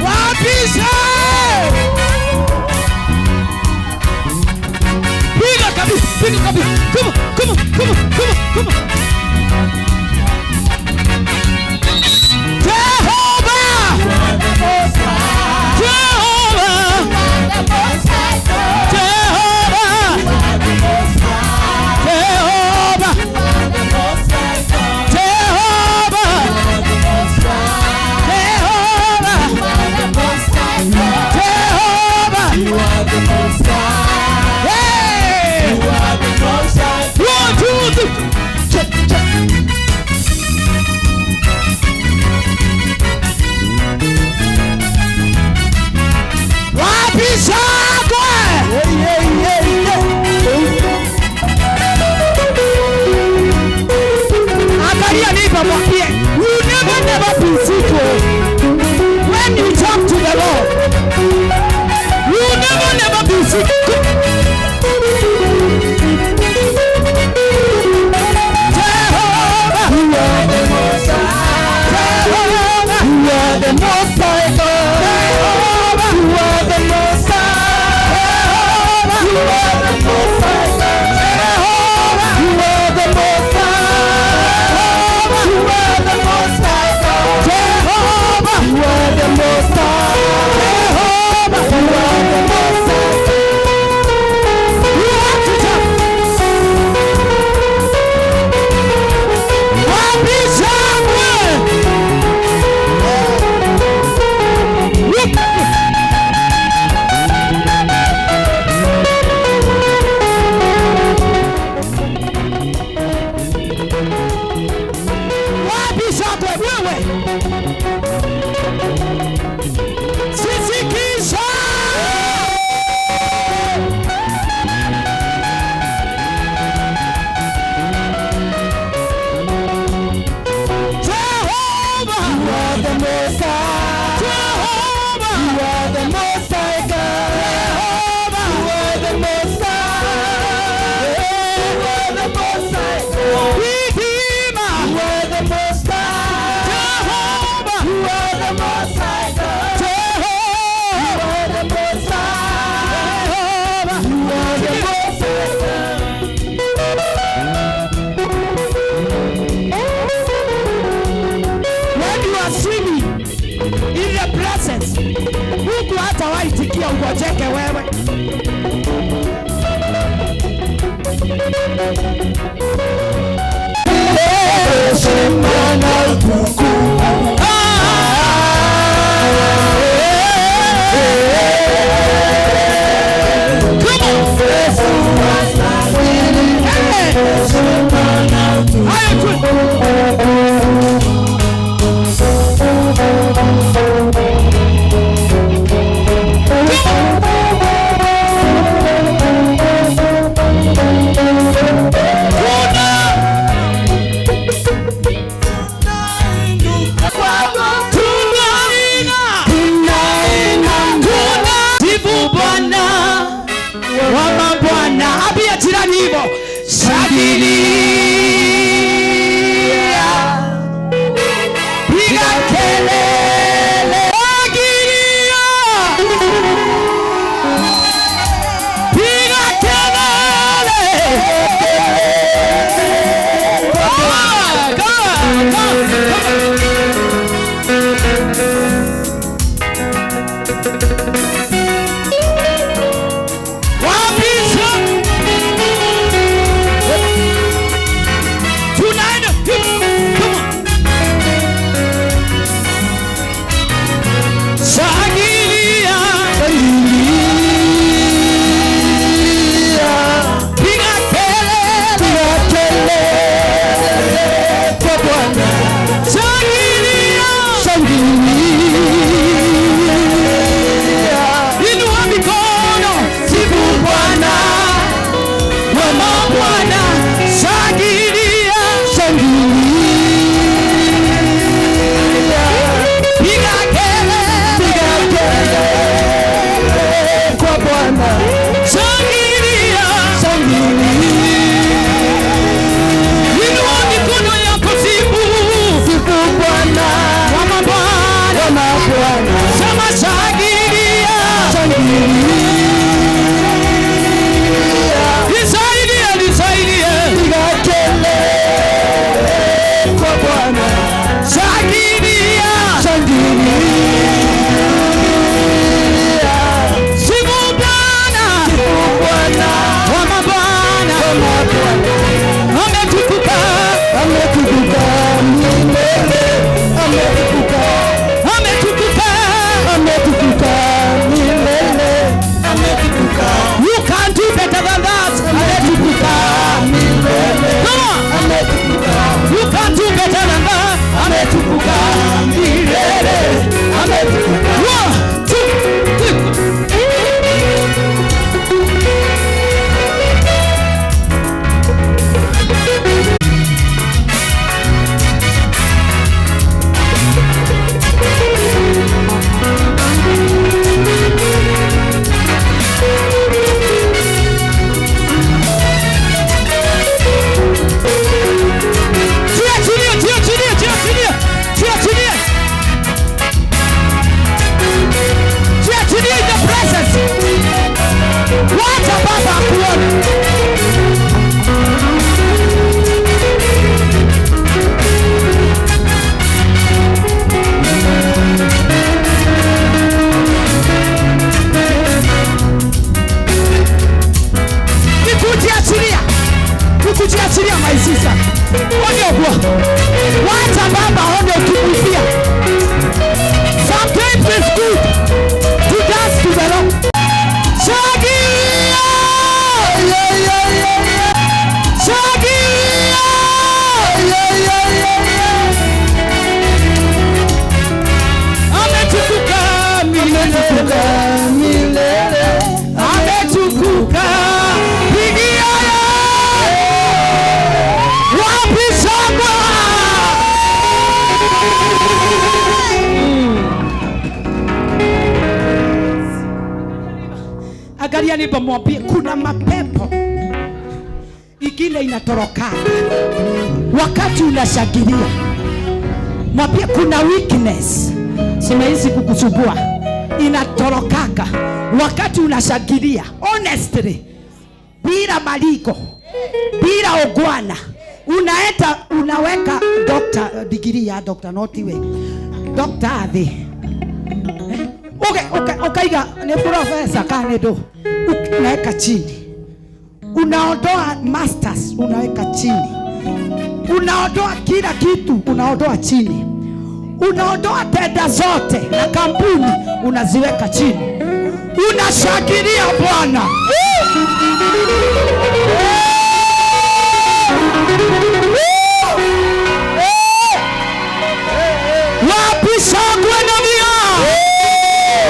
Wapishe! Piga kabisa, piga kabisa. Come on, come on, come on, come on, come on. Jehovah! Jehovah! Jehovah! Jehovah! Jehovah! Jehovah! Jehovah! You are the Most High. Hey! You are the Most High. 1, 2, 3. Check, check. Wapi shangwe? Angalia neighbor mwambie, you never never be sick oh. When you talk to the Lord, you never never be sick. Jehovah, You are the Most High. Jehovah, You are the Most High God. Jehovah, You are the Most High. Jehovah, You are the Most High God. Jehovah, You are the Most High. You are the Most High God. Jehovah, You are the Most High. Jehovah. You are the Most High. You have to jump. Wapi shangwe? Whoop. Wapi shangwe wewe? Sisikisha. Jehovah, You are the Most High. Jehovah, You are the Most High God. Jehovah, You are the Most High. You are the Most High God. Redeemer, You are the Most High. Jehovah, You are the Most High God. Jehovah, You are the Most High. Jehovah. You are the Most High God. When you are singing in the presence, Mungu hata kuwa ugojeke wewe. Angalia nipo mwambie kuna mapepo ingine inatoroka wakati unashangilia. Mwambie kuna weakness simeizi kukusumbua inatorokaka wakati unashangilia. Honestly, bila maliko, bila ogwana, unaenda unaweka doctor degree ya doctor not iwe doctor athi. Ukaiga ni profesa kana ndo. Unaweka chini. Unaondoa masters, unaweka chini. Unaondoa kila kitu, unaondoa chini. Unaondoa tenda zote na kampuni, unaziweka chini. Unashangilia Bwana. Wapi shangwe na vigelegele?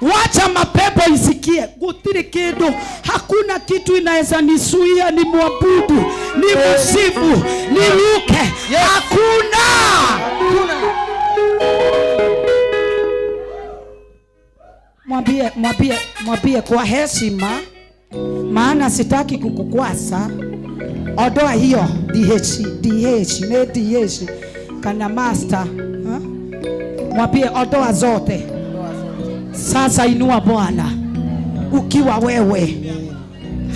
Wacha mapepo isikie. Gutiri kindu, hakuna kitu inaweza nisuia ni muabudu, ni msifu, ni ruke. Hakuna. Mwambie, mwambie, mwambie kwa heshima, maana sitaki kukukwasa. Ondoa hiyo DH, DH, ne DH kana master. Ha? Mwambie ondoa zote. Sasa inua Bwana ukiwa wewe.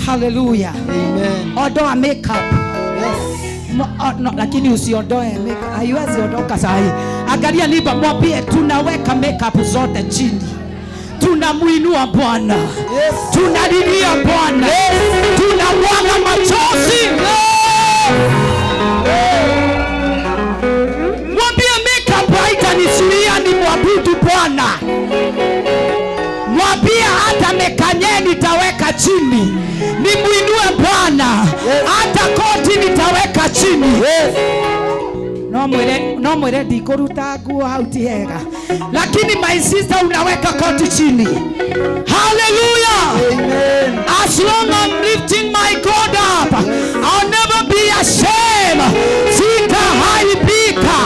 Hallelujah. Amen. Ondoa makeup. Yes. No, lakini usiondoe makeup. Haiwezi ondoka sahi. Angalia liba, mwambie tunaweka makeup zote chini. Tunamuinua Bwana. Yes. Tunalilia Bwana. Yes. Tunamwaga machozi. Mwambie makeup haitanizuia ni mwabudu Bwana. Mwambie hata mekanye nitaweka chini, nimuinue Bwana. Hata koti nitaweka chini. Yes. No mwire ndikuruta nguo hau ti hega, lakini my sister unaweka koti chini. Hallelujah. Amen. As long I'm lifting my God up, I'll never be ashamed. Sitahaibika.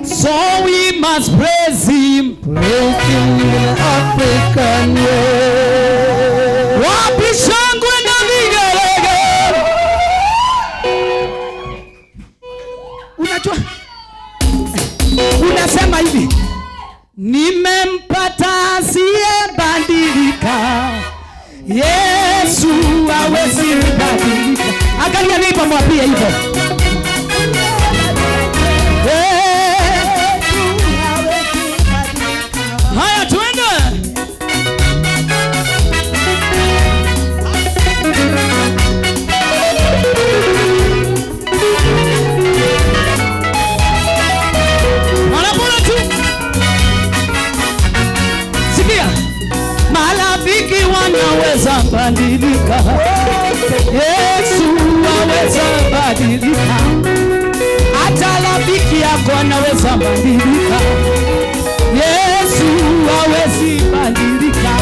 So we must praise him. Praise him in African way. Wapi shangwe na vigelegele? Unajua, unasema hivi, nimempata asiyebadilika, Yesu hawezi badilika. Angalia nipo, mwambie hivyo. Haya, tuende. Wanapona tu. Sikia, marafiki wanaweza badilika, Yesu aweza badilika, hata rafiki yako anaweza badilika, Yesu hawezi badilika,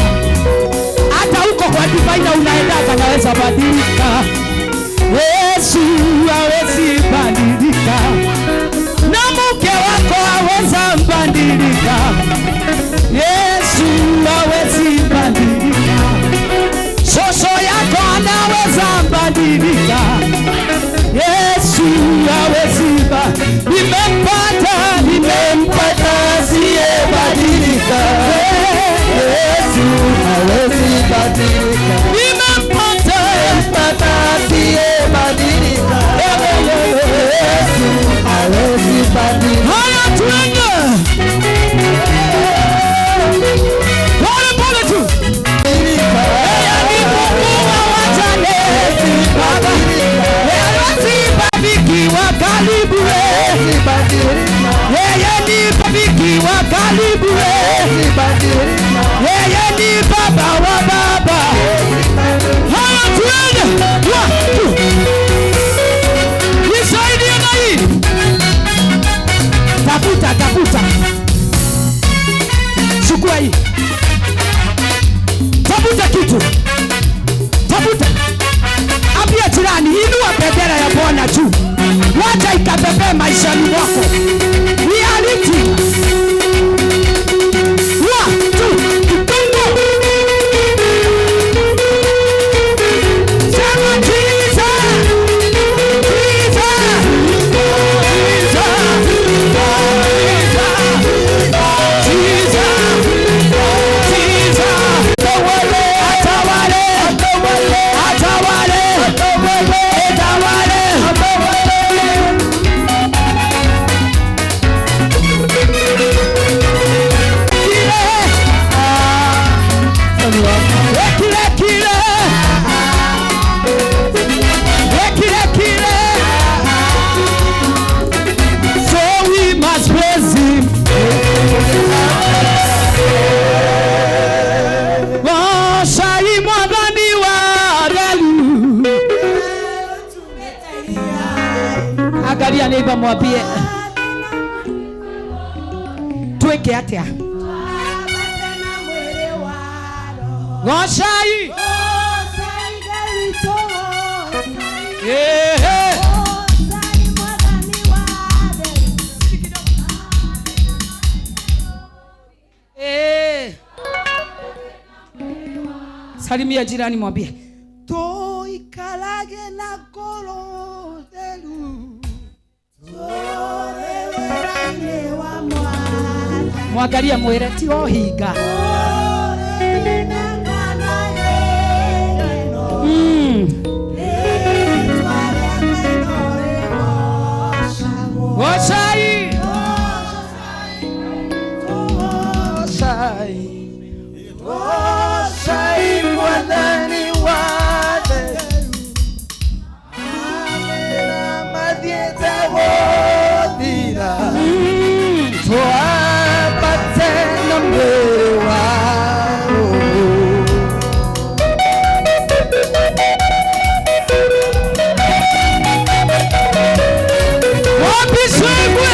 hata huko kwa divaina unaenda anaweza badilika, Yesu hawezi badilika, na mke wako aweza badilika, Yesu hawezi badilika, shosho yako anaweza badilika, Yesu hawezi badilika. Nimempata, Nimempata asiyebadilika, Yesu hawezi badilika. Nimempata, Nimempata asiyebadilika, Yesu hawezi badilika. Haya, tuende pole pole tu. Yeye ni Mungu wa wajane, Baba. Yeye si rafiki wa karibu, yeye ni rafiki wa karibu, yeye ni baba wa baba. Haya, tuende. 1 2. Nisaidie na hii. Tafuta, tafuta. Chukua hii. Tafuta kitu. Tafuta. Ambia jirani, inua bendera ya Bwana juu. Wacha ikabebe maishani mwako. Reality. 1 2 3. Mwambie twike atia? Gocaai. Ehe. Eh. Salimia jirani, mwambie tuikarage na ngoro theru, mwangalie mwire ti ohinga. Gocaai. Gocaai, gocaai Mwathani wa theru, amera mathiĩte gũthira, twambate na mwĩrĩ wa roho. Wapi shangwe?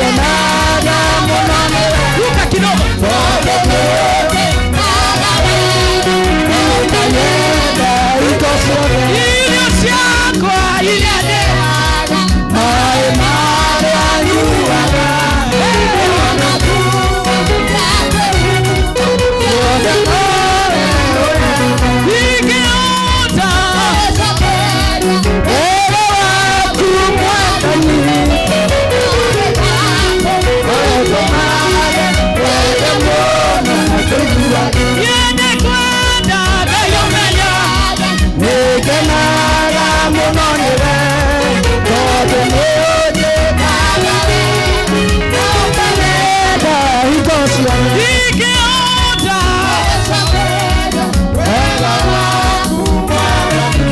Nĩngenaga mũno nĩwe. Ruka kidogo. Tondũ nĩũnjĩkaga wega. Ũkanyenda hingo ciothe. Irio ciakwa iria ndĩaga, Maĩ marĩa nyuaga, ciothe nowe ũheaga. Ingĩota Wega waku Mwathani, ũtũmage wende mũno na tũiguage. Niĩ kwenda Ngai ũmenya. Nĩngenaga mũno nĩwe, tondũ nĩũnjĩkaga wega. Ũkanyenda hingo ciothe. Ingĩota Wega waku Mwathani,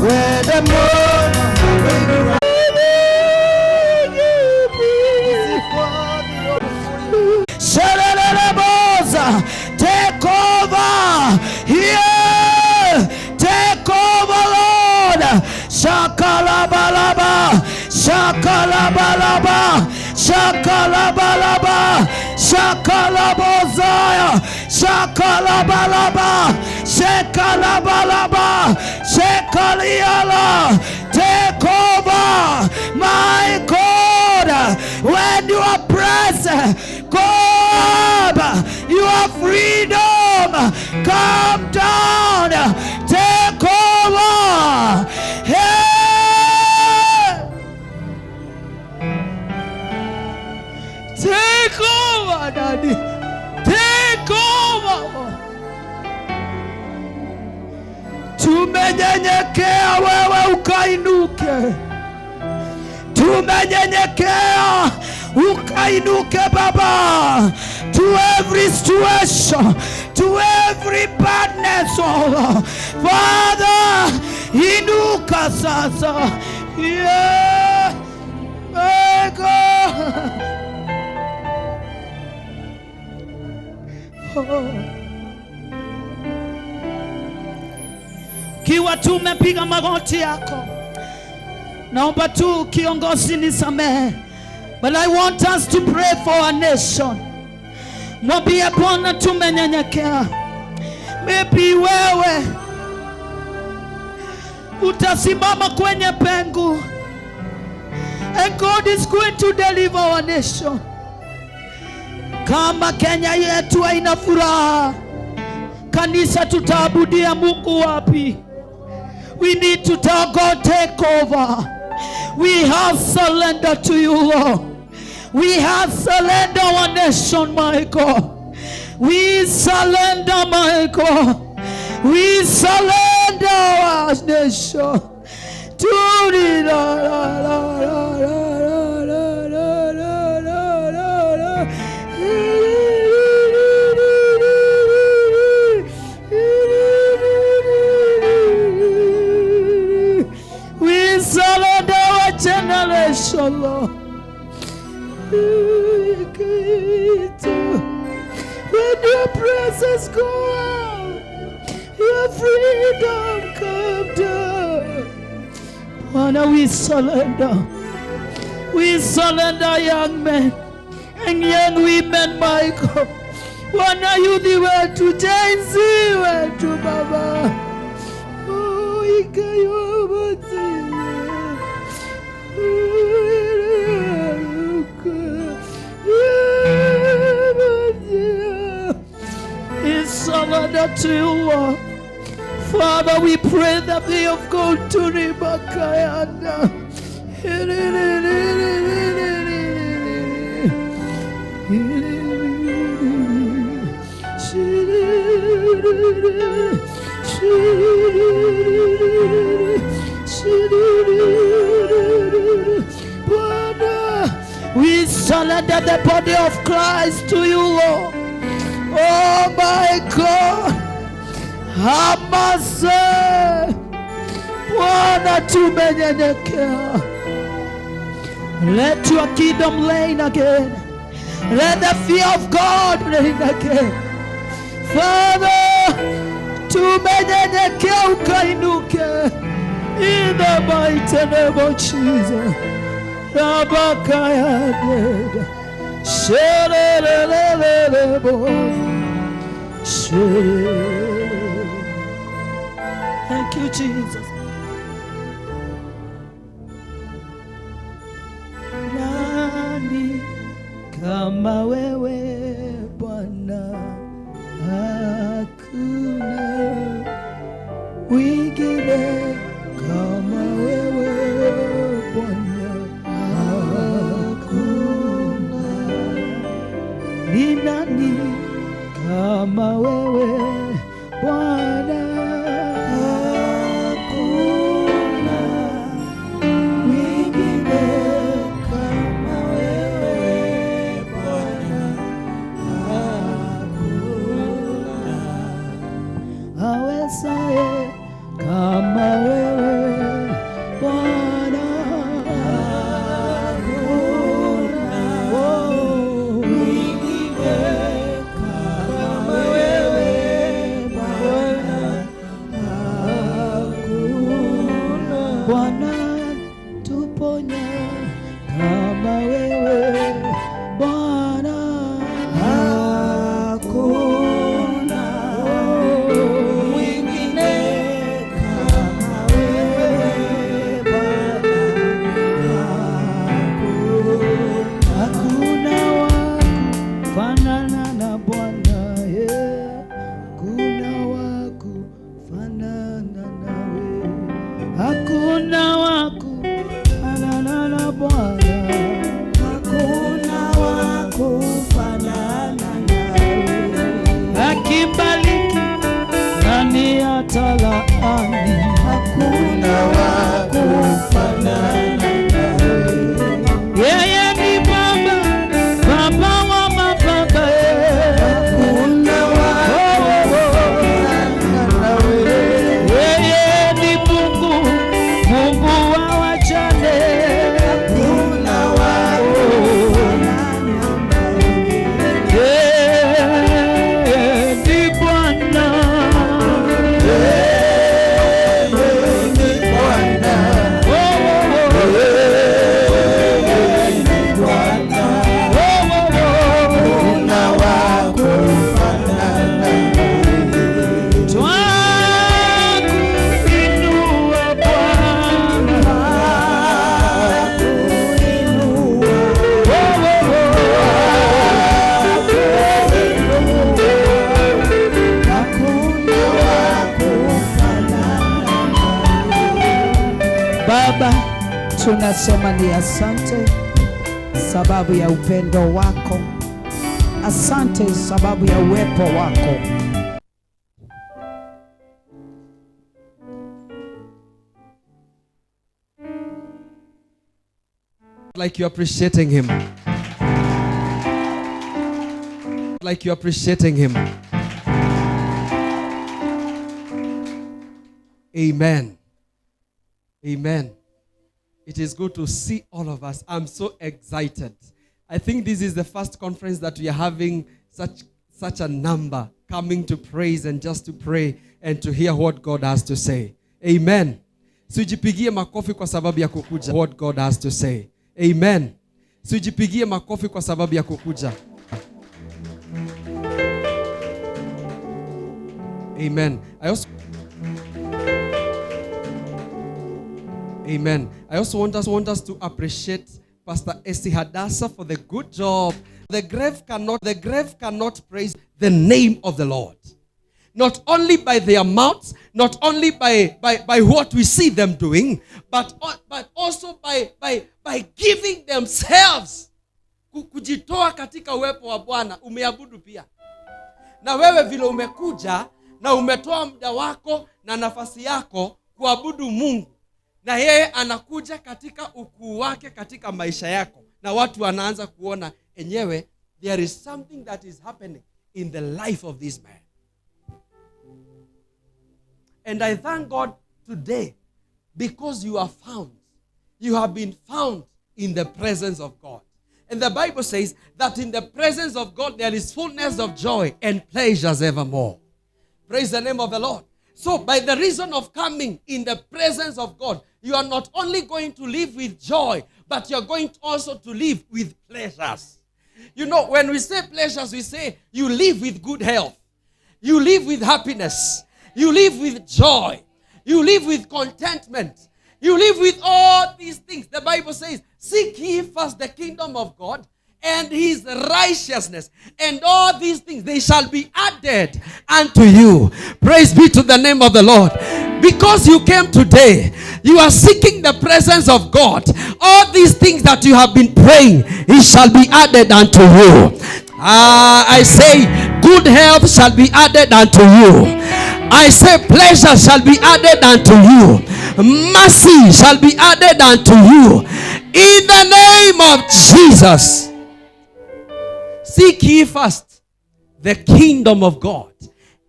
wende mũno na tũiguage. Sherereboza, take over here, take over, Lord. Shakalabalaba, shakalabalaba, shakalabalaba, shakalabozaya, shakalabalaba, shekalabalaba, shekaliala. Take over, my God. When you are present, go up. Your freedom, come down. Take over. Hey! Take over, Daddy. Take over. Tumenyenyekea, wewe ukainuke. Tumenyenyekea, ukainuke Baba. To every situation, to every badness, oh Lord. Father, inuka sasa. Yeah. My God. Oh. Kiwa tumepiga magoti yako, naomba tu kiongozi nisamehe, but I want us to pray for our nation. Mwambie Bwana tumenyenyekea. Maybe wewe utasimama kwenye pengo, and God is going to deliver our nation. Kama Kenya yetu haina furaha, kanisa tutaabudia Mungu wapi? We need to tell God, take over. We have surrendered to you, Lord. We have surrendered our nation, my God. We surrender, my God. We surrender our nation. La la la la la la la la la la la. We surrender our generation, Lord. When your presence go out, your freedom come down. Bwana, we surrender. We surrender young men and young women, my God. Wanayuthi wetu, Gen Z wetu, Baba. Oh, Is surrender to you, Lord. Father, we pray that they have gone to Ribakayana. We surrender the body of Christ to you, Lord. Oh my God. Have mercy. Bwana, tumenyenyekea. Let your kingdom reign again. Let the fear of God reign again. Father, tumenyenyekea ukainuke. In In the mighty name of Jesus. Rabakaya. Thank you, Jesus. Nani kama wewe Bwana, hakuna wengine kama wewe Bwana, hakuna. Ni nani kama wewe Bwana, hakuna wengine kama wewe Bwana, hakuna awezaye kama wewe Bwana, hakuna wengine kama wewe Bwana, hakuna. Bwana tuponya kama wewe Bwana, hakuna mwingine kama wewe Bwana, hakuna wa kufanana na Bwana, hakuna wa kufanana nawe, hakuna wa kufanana na Bwana, hakuna wa kufanana nawe. Akibariki nani atalaani? Hakuna wa kufanana nawe. Yeye ni Baba, Baba wa mababa, hakuna wa kufanana nawe. Yeye ni Mungu, Mungu wa wajane, hakuna wa kufanana nawe. Yeye ni Bwana, yeye ni Bwana, yeye ni Bwana, hakuna wa kufanana nawe. Twakuinua Bwana, Baba, tunasema ni asante sababu ya upendo wako, asante sababu ya uwepo wako. Like you're appreciating him. Like you're appreciating him. Amen. Amen. It is good to see all of us. I'm so excited. I think this is the first conference that we are having such a number coming to praise and just to pray and to hear what God has to say. Amen. Sijipigie makofi kwa sababu ya kukuja. What God has to say. Amen. Sijipigie makofi kwa sababu ya kukuja. Amen. Amen. I also want us to appreciate Pastor Esi Hadassah for the good job. The grave cannot praise the name of the Lord. Not only by their mouths, not only by what we see them doing, but also by giving themselves. Kujitoa katika uwepo wa Bwana, umeabudu pia. Na wewe vile umekuja na umetoa muda wako na nafasi yako kuabudu Mungu, na yeye anakuja katika ukuu wake katika maisha yako, na watu wanaanza kuona enyewe there is something that is happening in the life of this man. And I thank God today because you are found. You have been found in the presence of God. And the Bible says that in the presence of God there is fullness of joy and pleasures evermore. Praise the name of the Lord. So by the reason of coming in the presence of God, You are not only going to live with joy, but you are going also to live with pleasures. You know, when we say pleasures, we say you live with good health. You live with happiness. You live with joy. You live with contentment. You live with all these things. The Bible says, seek ye first the kingdom of God and his righteousness, and all these things, they shall be added unto you. Praise be to the name of the Lord. Because you came today, you are seeking the presence of God. All these things that you have been praying, it shall be added unto you. I say, good health shall be added unto you. I say, pleasure shall be added unto you. Mercy shall be added unto you. In the name of Jesus. Seek ye first the kingdom of God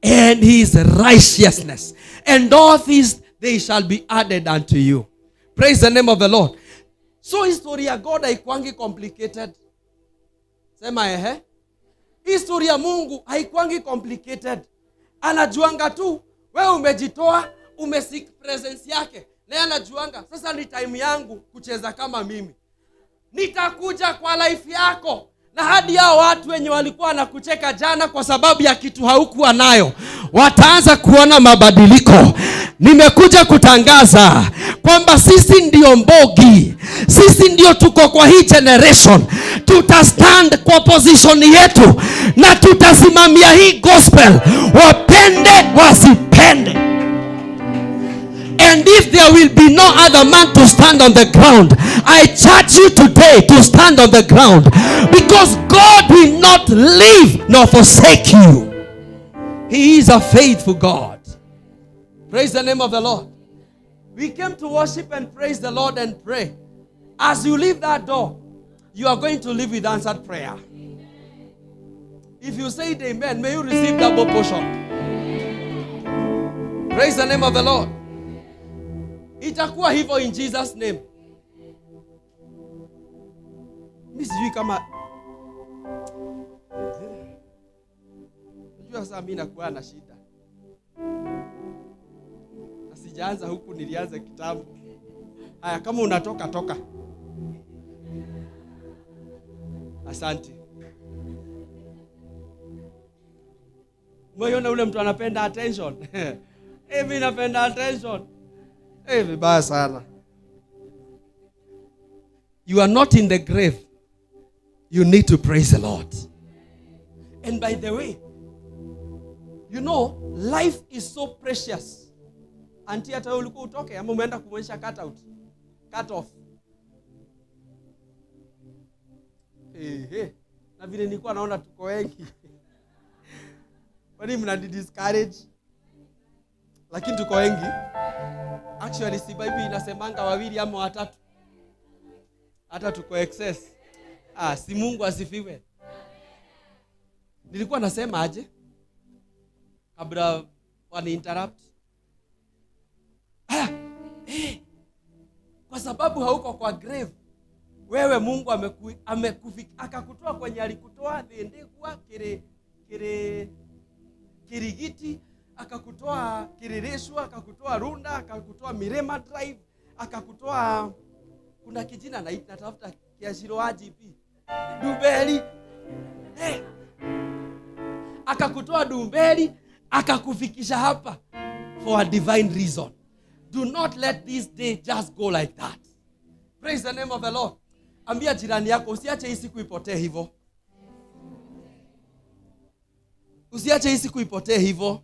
and his righteousness, and all these they shall be added unto you. Praise the name of the Lord. So history ya God haikuangi complicated. Sema ehe. History ya Mungu haikuangi complicated. Anajuanga tu wewe umejitoa, umeseek presence yake. Naye anajuanga sasa ni time yangu kucheza kama mimi. Nitakuja kwa life yako. Na hadi hao watu wenye walikuwa na kucheka jana kwa sababu ya kitu haukuwa nayo, wataanza kuona mabadiliko. Nimekuja kutangaza kwamba sisi ndio mbogi. Sisi ndio tuko kwa hii generation. Tutastand kwa position yetu na tutasimamia hii gospel, wapende wasipende. And if there will be no other man to stand on the ground, I charge you today to stand on the ground, because God will not leave nor forsake you. He is a faithful God. Praise the name of the Lord. We came to worship and praise the Lord and pray. As you leave that door, you are going to live with answered prayer. If you say amen, may you receive double portion. Praise the name of the Lord. Itakuwa hivyo in Jesus name. Mimi sijui kama unajua sasa mimi nakuwa na shida. Na sijaanza huku, nilianza kitambo. Haya, kama unatoka toka. Asante. Umeona ule mtu anapenda attention. Mimi napenda attention. Vibaya sana. You are not in the grave. You need to praise the Lord. And by the way, you know, life is so precious. Anti hata ulikuwa utoke ama umeenda kumwonyesha cut out. Cut off. Na vile nilikuwa naona tuko wengi. Kwani mnani discourage? Lakini tuko wengi. Actually, si Bible inasemanga wawili ama watatu. Hata tuko excess. Si Mungu asifiwe. Nilikuwa nasema aje? Kabla wani interrupt. Kwa sababu hauko kwa grave. Wewe Mungu akakutoa kwenye alikutoa Thendegwa Kirigiti, akakutoa Kirireshwa, akakutoa Runda, akakutoa Mirema Drive, akakutoa kuna kijina na natafuta Kiashiro AGP Dumbeli. Akakutoa Dumbeli, akakufikisha hapa for a divine reason. Do not let this day just go like that. Praise the name of the Lord. Ambia jirani yako usiache hii siku ipotee hivyo. Usiache hii siku ipotee hivyo.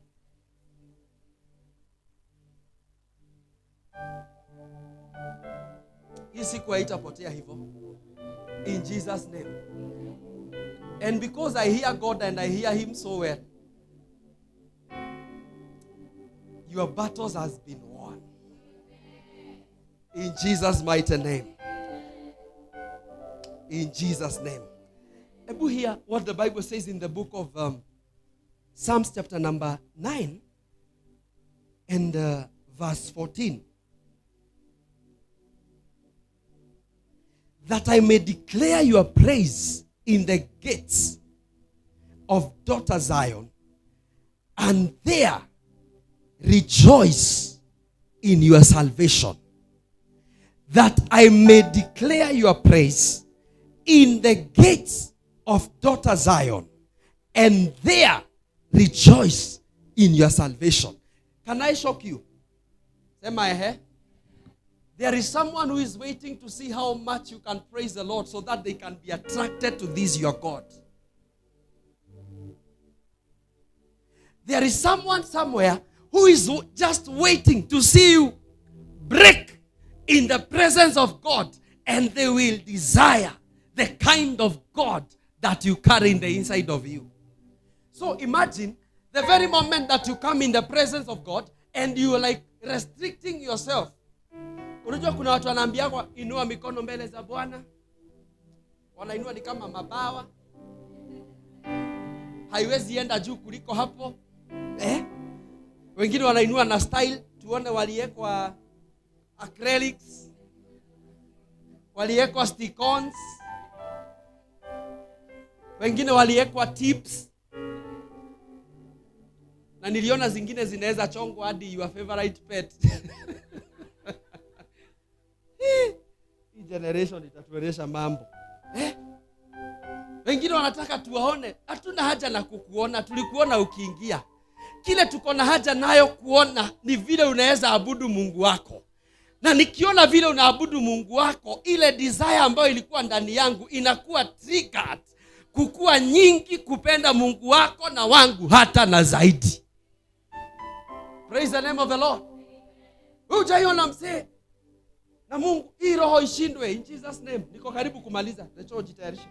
Hii siku haitapotea hivyo. In Jesus name. And because I hear God and I hear him so well, your battles has been won. In Jesus mighty name. In Jesus name. Ebu hear what the Bible says in the book of Psalms chapter number 9 and verse 14. That I may declare your praise in the gates of daughter Zion, and there rejoice in your salvation. that I may declare your praise in the gates of daughter Zion, and there rejoice in your salvation. Can I shock you? Sema ehe. There is someone who is waiting to see how much you can praise the Lord so that they can be attracted to this your God. There is someone somewhere who is just waiting to see you break in the presence of God, and they will desire the kind of God that you carry in the inside of you. So imagine the very moment that you come in the presence of God and you are like restricting yourself. Unajua kuna watu wanaambiwa inua mikono mbele za Bwana. Wanainua ni kama mabawa. Haiwezi enda juu kuliko hapo. Wengine wanainua na style, tuone waliekwa acrylics, waliekwa stick-ons, wengine waliekwa tips. Na niliona zingine zinaweza chongwa hadi your favorite pet. Hii generation itatuelesha mambo. Wengine wanataka tuwaone. Hatuna haja na kukuona, tulikuona ukiingia. Kile tuko na haja nayo kuona ni vile unaweza abudu Mungu wako. Na nikiona vile unaabudu Mungu wako, ile desire ambayo ilikuwa ndani yangu inakuwa triggered kukua nyingi kupenda Mungu wako na wangu hata na zaidi. Praise the name of the Lord. Hujaiona mzee na Mungu, hii roho ishindwe in Jesus name. Niko karibu kumaliza. Lecho jitayarishe.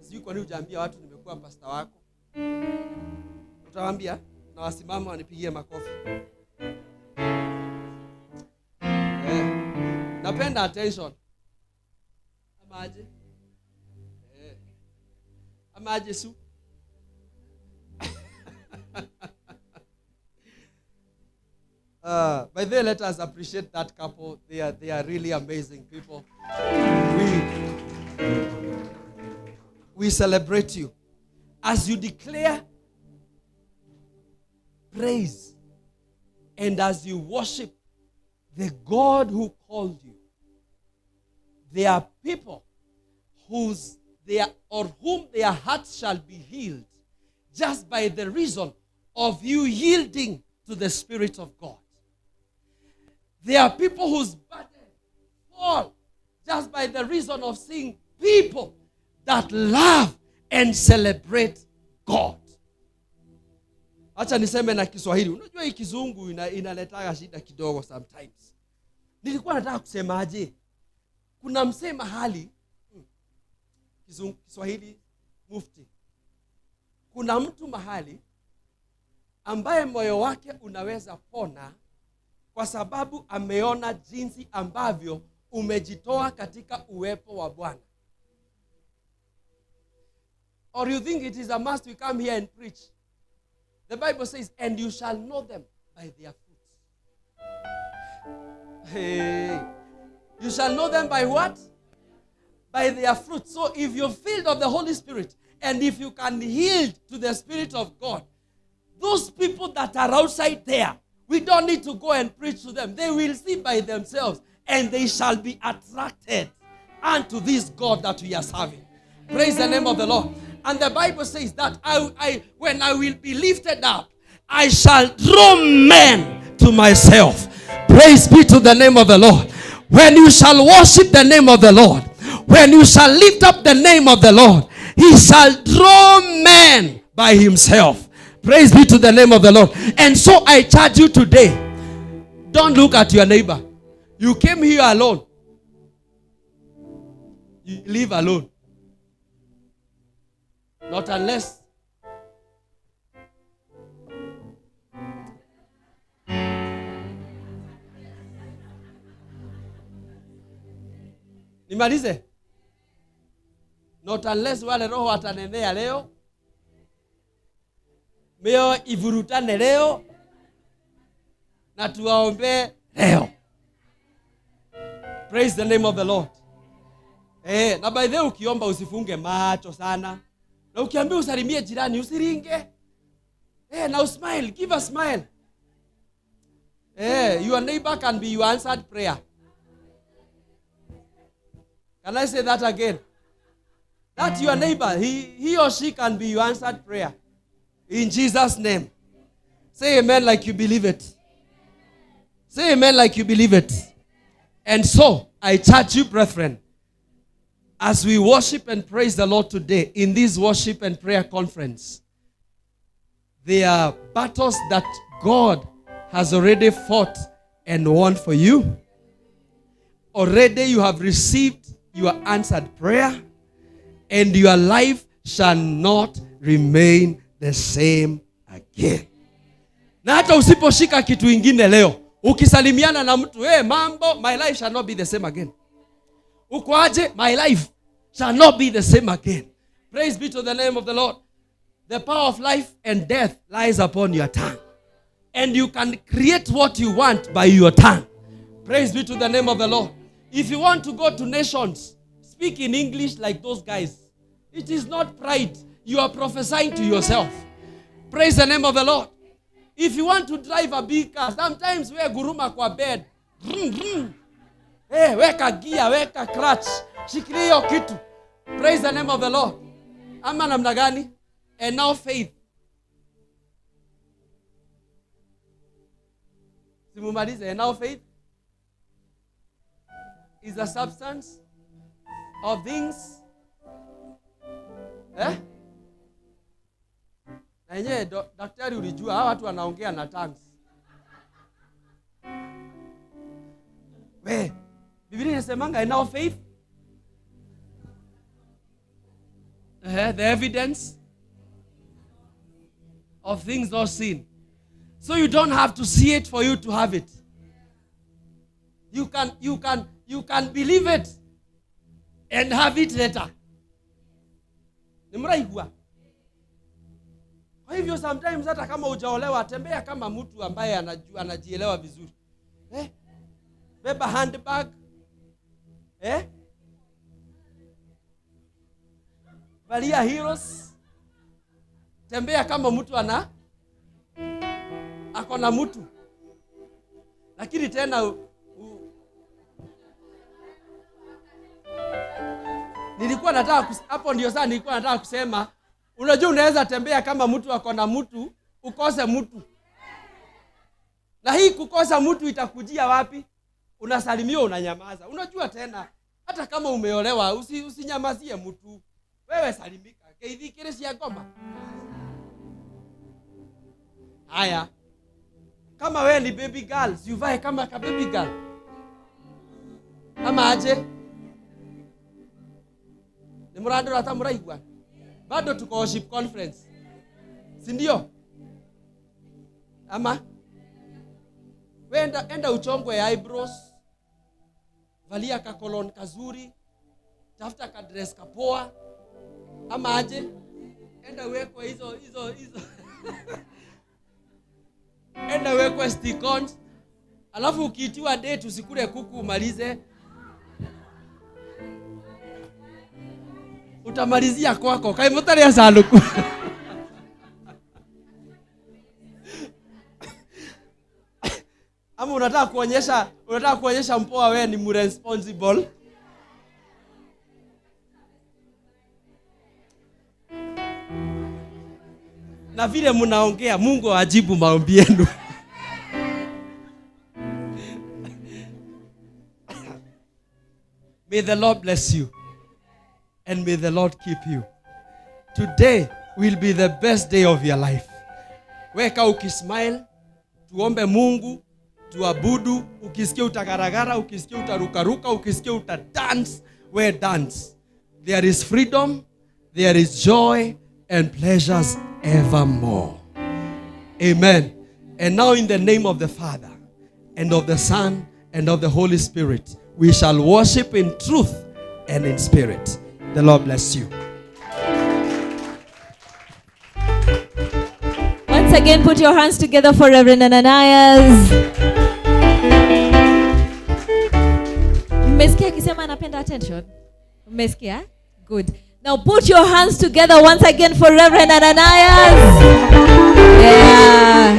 Sijui kwa nini hujaambia watu nimekuwa pastor wako. Utawaambia na wasimame wanipigie makofi. Napenda attention. Ama aje? Ama aje su? By the way, let us appreciate that couple. They are really amazing people. We celebrate you. As you declare praise and as you worship the God who called you, there are people whose their or whom their hearts shall be healed just by the reason of you yielding to the Spirit of God. There are people whose burden fall just by the reason of seeing people that love and celebrate God. Acha niseme na Kiswahili. Unajua hii kizungu inaletaga shida kidogo sometimes. Nilikuwa nataka kusemaje? Kuna msee mahali, kizungu Kiswahili mufti. Kuna mtu mahali ambaye moyo wake unaweza pona kwa sababu ameona jinsi ambavyo umejitoa katika uwepo wa Bwana. Or you think it is a must we come here and preach? The Bible says, and you shall know them by their fruits. Hey. You shall know them by what? By their fruits. So if you're filled of the Holy Spirit, and if you can yield to the Spirit of God, those people that are outside there, we don't need to go and preach to them. They will see by themselves, and they shall be attracted unto this God that we are serving. Praise the name of the Lord. And the Bible says that when I will be lifted up, I shall draw men to myself. Praise be to the name of the Lord. When you shall worship the name of the Lord, when you shall lift up the name of the Lord, he shall draw men by himself. Praise be to the name of the Lord. And so I charge you today, don't look at your neighbor. You came here alone. You live alone. Not unless nimalize. Not unless wale roho watanenea leo, mioyo ivurutane leo, na tuwaombe leo. Praise the name of the Lord. Na by the way, ukiomba usifunge macho sana. Na ukiambia usalimie jirani usiringe. Na usmile, give a smile. Your neighbor can be your answered prayer. Can I say that again? That your neighbor, he or she can be your answered prayer. In Jesus' name. Say amen like you believe it. Say amen like you believe it. And so, I charge you, brethren, as we worship and praise the Lord today in this worship and prayer conference, there are battles that God has already fought and won for you. Already you have received your answered prayer, and your life shall not remain the same again. Na hata usiposhika kitu ingine leo, ukisalimiana na mtu, hey, mambo, my life shall not be the same again. Uko aje? My life shall not be the same again. Praise be to the name of the Lord. The power of life and death lies upon your tongue. And you can create what you want by your tongue. Praise be to the name of the Lord. If you want to go to nations, speak in English like those guys. It is not pride. You are prophesying to yourself. Praise the name of the Lord. If you want to drive a big car, sometimes wear guruma kwa bed. Vroom, vroom. Hey, weka gear, weka clutch. Shikilia hiyo kitu. Praise the name of the Lord. Ama namna gani? And now faith. Simumalize. And now faith is the substance of things. Eh? Na yenyewe daktari ulijua hawa watu wanaongea na tongues. We, Biblia inasemanga and now faith, the evidence of things not seen. So you don't have to see it for you to have it. You can believe it and have it later. Ni mraigua. Kwa hivyo sometimes hata kama hujaolewa, tembea kama mtu ambaye anajielewa vizuri. Eh? Beba handbag. Eh? Valia heels. Tembea kama mtu ana ako na mtu. Lakini tena nilikuwa nataka hapo ndio sasa nilikuwa nataka kusema, unajua unaweza tembea kama mtu ako na mtu, ukose mtu. Na hii kukosa mtu itakujia wapi? Unasalimiwa unanyamaza. Unajua tena hata kama umeolewa usinyamazie mtu. Wewe salimika. Keithikire cia ngoma. Haya. Kama wewe ni baby girl, si uvae kama ka baby girl. Kama aje? Ni murandura hata muraigwa. Bado tuko worship conference. Si ndio? Ama wenda enda uchongwe eyebrows. Valia ka cologne kazuri. Tafuta ka dress kapoa. Ama aje? Enda wekwe hizo. Enda wekwe stick-ons. Alafu ukiitiwa date usikule kuku umalize. Utamalizia kwako. Kai mutaria sanduku. Ama unataka kuonyesha mpoa wewe ni responsible. Na vile mnaongea Mungu ajibu maombi yenu. May the Lord bless you. And may the Lord keep you. Today will be the best day of your life. Weka ukismile, tuombe Mungu, tuabudu, ukisikia utagaragara, ukisikia utarukaruka, ukisikia utadance, we dance. There is freedom, there is joy and pleasures evermore. Amen. And now in the name of the Father, and of the Son, and of the Holy Spirit, we shall worship in truth and in spirit. The Lord bless you. Once again, put your hands together for Reverend Ananias. Mmesikia akisema anapenda attention? Mmesikia? Good. Now put your hands together once again for Reverend Ananias.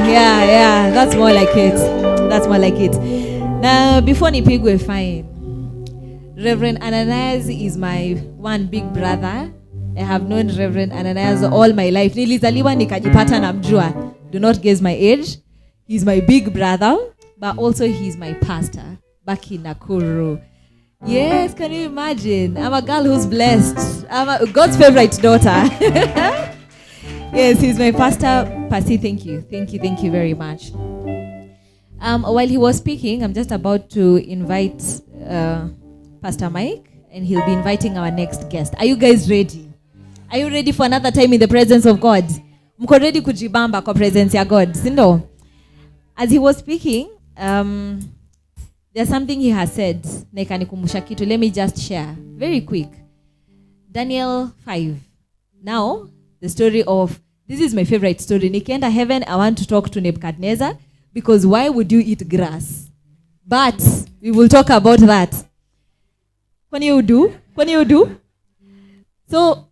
Yeah. That's more like it. That's more like it. Now, before nipigwe fine, Reverend Ananias is my one big brother. I have known Reverend Ananias all my life. Nilizaliwa nikajipata namjua. Do not guess my age. He's my big brother, but also he's my pastor back in Nakuru. Yes, can you imagine? I'm a girl who's blessed. I'm God's favorite daughter. Yes, he's my pastor. Pasi, thank you. Thank you, thank you very much. While he was speaking, I'm just about to invite Pastor Mike, and he'll be inviting our next guest. Are you guys ready? Are you ready for another time in the presence of God? Mko ready kujibamba kwa presence ya God, sindo? As he was speaking, there's something he has said. Na ikanikumbusha kitu. Let me just share very quick. Daniel 5. Now, the story of, this is my favorite story. Nikienda heaven, I want to talk to Nebuchadnezzar, because why would you eat grass? But we will talk about that. Kwani you do? Kwani you do? So,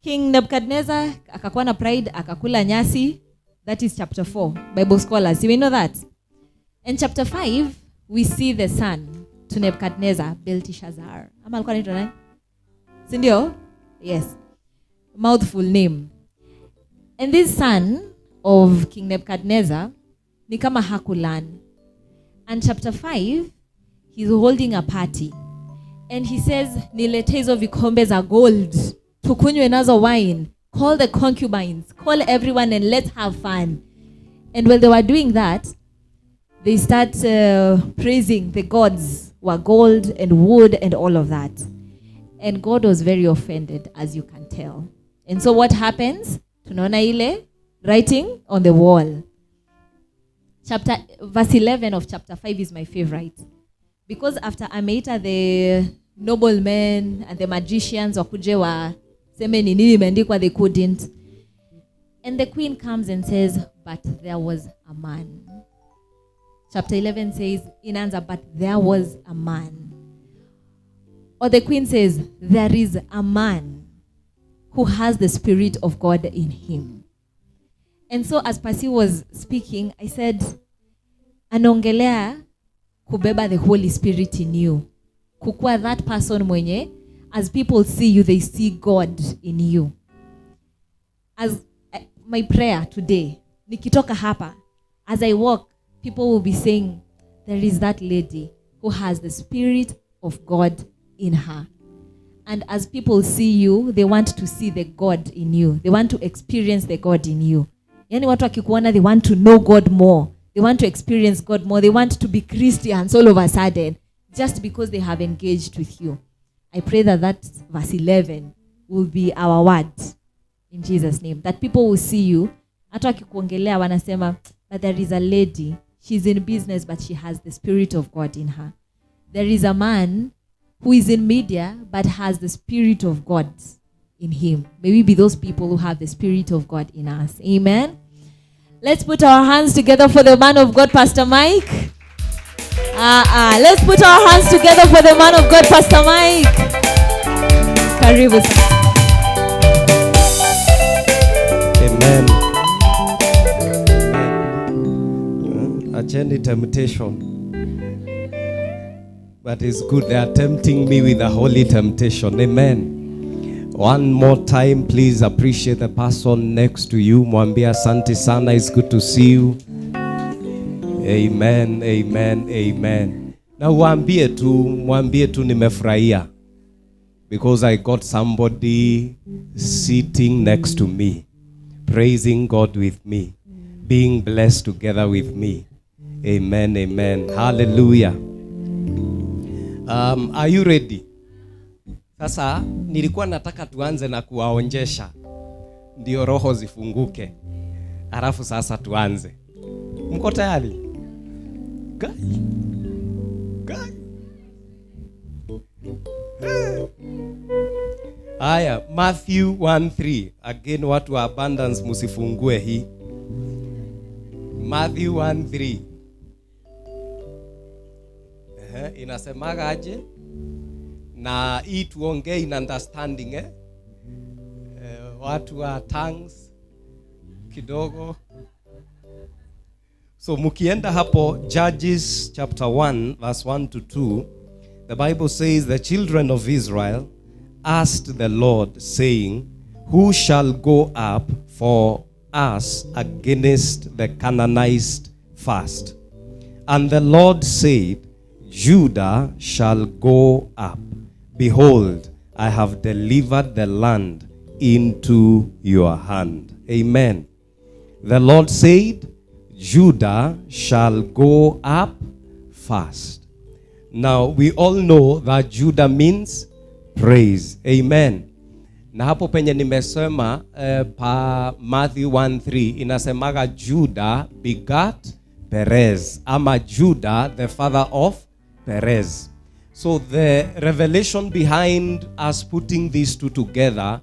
King Nebuchadnezzar akakuwa na pride, akakula nyasi. That is chapter 4. Bible scholars, you may know that. In chapter 5, we see the son to Nebuchadnezzar, Belteshazzar. Ama alikuwa anaitwa nani? Si ndio? Yes. Mouthful name. And this son of King Nebuchadnezzar ni kama hakulan. And chapter 5, he's holding a party. And he says, nilete hizo vikombe za gold, tukunywe nazo wine, call the concubines, call everyone and let's have fun. And while they were doing that, they start praising the gods were gold and wood and all of that. And God was very offended, as you can tell. And so what happens? Tunaona ile writing on the wall. Verse 11 of chapter 5 is my favorite. Because after ameita the noblemen and the magicians wakuje waseme ni nini imeandikwa, they couldn't. And the queen comes and says, but there was a man. Chapter 11 says, inaanza, but there was a man. Or the queen says, there is a man who has the Spirit of God in him. And so as Pasi was speaking, I said, anaongelea kubeba the Holy Spirit in you. Kukua that person mwenye, as people see you, they see God in you. As my prayer today, nikitoka hapa, as I walk, people will be saying, there is that lady who has the Spirit of God in her. And as people see you, they want to see the God in you. They want to experience the God in you. Yani watu wakikuona, they want to know God more. They want to experience God more. They want to be Christians all of a sudden, just because they have engaged with you. I pray that that verse 11 will be our word in Jesus' name. That people will see you. Hata wakikuongelea wanasema, but there is a lady. She's in business, but she has the Spirit of God in her. There is a man who is in media, but has the Spirit of God in him. May we be those people who have the Spirit of God in us. Amen. Let's put our hands together for the man of God, Pastor Mike. Let's put our hands together for the man of God, Pastor Mike. Karibu. Amen. Acheni temptation. But it's good. They are tempting me with a holy temptation. Amen. One more time, please appreciate the person next to you. Mwambie asante sana. It's good to see you. Amen, amen, amen. Na mwambie tu nimefurahia. Because I got somebody sitting next to me, praising God with me, being blessed together with me. Amen, amen. Hallelujah. Are you ready? Sasa nilikuwa nataka tuanze na kuwaonjesha ndio roho zifunguke. Alafu sasa tuanze. Mko tayari? Guy. Guy. Aya, Matthew 1:3. Again, watu wa abundance musifungue hii. Matthew 1:3. Inasemaga aje? Na hii tuongee in understanding, eh? Watu wa tongues kidogo. So mukienda hapo Judges chapter 1 verse 1 to 2, The Bible says the children of Israel asked the Lord, saying, "Who shall go up for us against the Canaanites first?" And the Lord said, "Judah shall go up. Behold, I have delivered the land into your hand." Amen. The Lord said, "Judah shall go up first." Now, we all know that Judah means praise. Amen. Na hapo penye nimesema pa Matthew 1:3 inasemaga Judah begat Perez, ama Judah the father of Perez. So the revelation behind us putting these two together,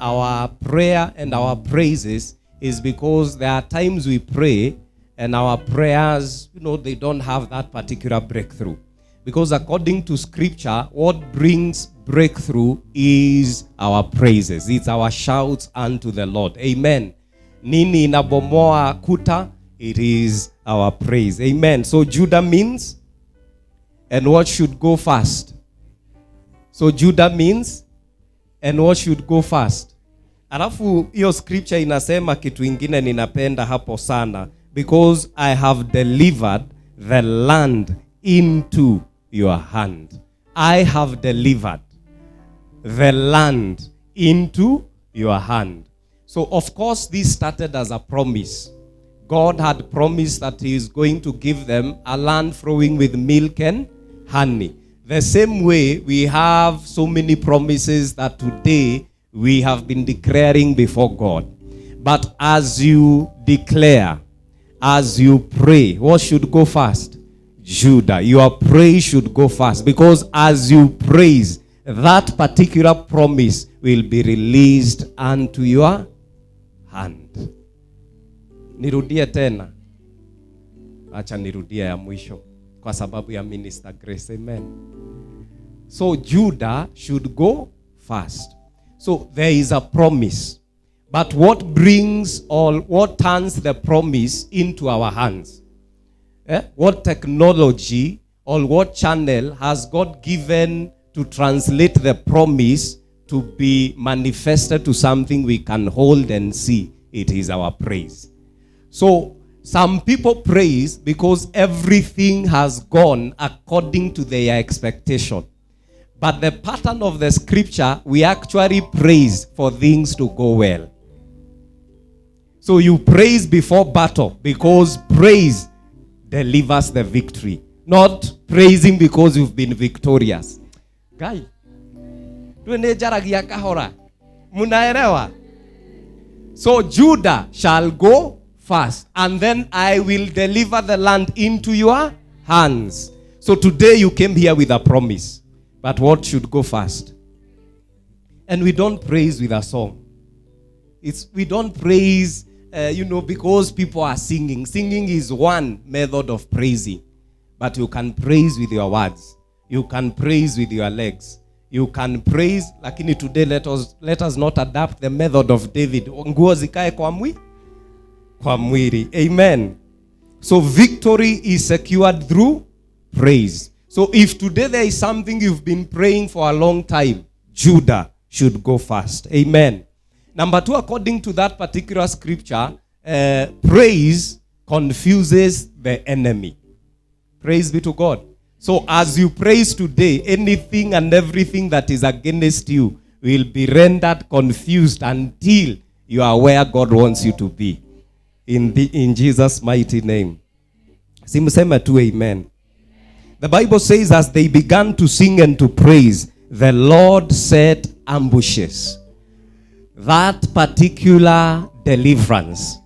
our prayer and our praises, is because there are times we pray and our prayers, they don't have that particular breakthrough. Because according to scripture, what brings breakthrough is our praises. It's our shouts unto the Lord. Amen. Nini inabomoa kuta? It is our praise. Amen. So Judah means, and what should go first? So Judah means, and what should go first? Alafu hiyo scripture inasema kitu ingine ninapenda hapo sana. Because I have delivered the land into your hand. I have delivered the land into your hand. So of course this started as a promise. God had promised that he is going to give them a land flowing with milk and honey. The same way we have so many promises that today we have been declaring before God. But as you declare, as you pray, what should go first? Judah. Your praise should go first. Because as you praise, that particular promise will be released unto your hand. Nirudie tena. Acha nirudie ya mwisho kwa sababu ya Minister Grace. Amen. So Judah should go first. So there is a promise. But what brings or what turns the promise into our hands? What technology or what channel has God given to translate the promise to be manifested to something we can hold and see? It is our praise. So some people praise because everything has gone according to their expectation. But the pattern of the scripture, we actually praise for things to go well. So you praise before battle because praise delivers the victory. Not praising because you've been victorious. Guy, kahora. Munaelewa? So Judah shall go first, and then I will deliver the land into your hands. So today you came here with a promise. But what should go first? And we don't praise with a song. We don't praise, because people are singing. Singing is one method of praising. But you can praise with your words. You can praise with your legs. You can praise. Lakini today let us not adapt the method of David. Nguo zikae kwa mwili. Amen. So victory is secured through praise. So if today there is something you've been praying for a long time, Judah should go first. Amen. Number two, according to that particular scripture, praise confuses the enemy. Praise be to God. So as you praise today, anything and everything that is against you will be rendered confused until you are where God wants you to be. In Jesus' mighty name. Simsema tu amen. The Bible says as they began to sing and to praise, the Lord set ambushes. That particular deliverance.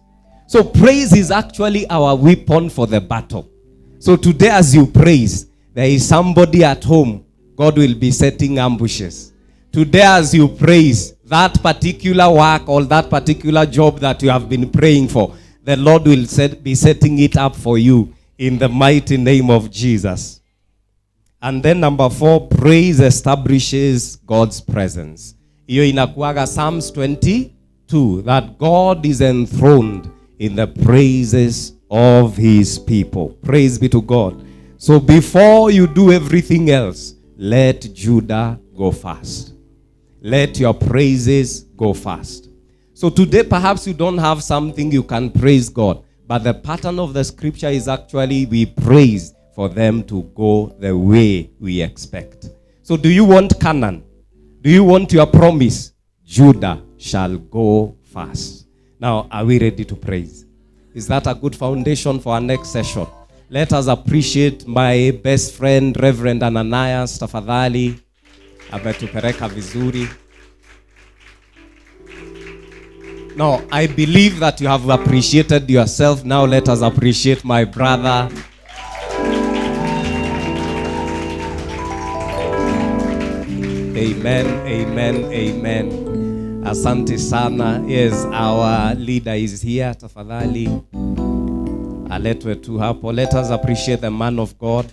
So praise is actually our weapon for the battle. So today as you praise, there is somebody at home, God will be setting ambushes. Today as you praise, that particular work or that particular job that you have been praying for, the Lord will be setting it up for you in the mighty name of Jesus. And then number 4, praise establishes God's presence. Iyo inakuaga Psalms 22, that God is enthroned in the praises of his people. Praise be to God. So before you do everything else, let Judah go first. Let your praises go first. So today, perhaps you don't have something you can praise God. But the pattern of the scripture is actually we praise for them to go the way we expect. So do you want Canaan? Do you want your promise? Judah shall go first. Now, are we ready to praise? Is that a good foundation for our next session? Let us appreciate my best friend, Reverend Ananias, tafadhali. Ametupeleka vizuri. Now, I believe that you have appreciated yourself. Now let us appreciate my brother. Amen, amen, amen. Asante sana. Yes, our leader is here. Tafadhali. Aletwe tu hapo. Let us appreciate the man of God.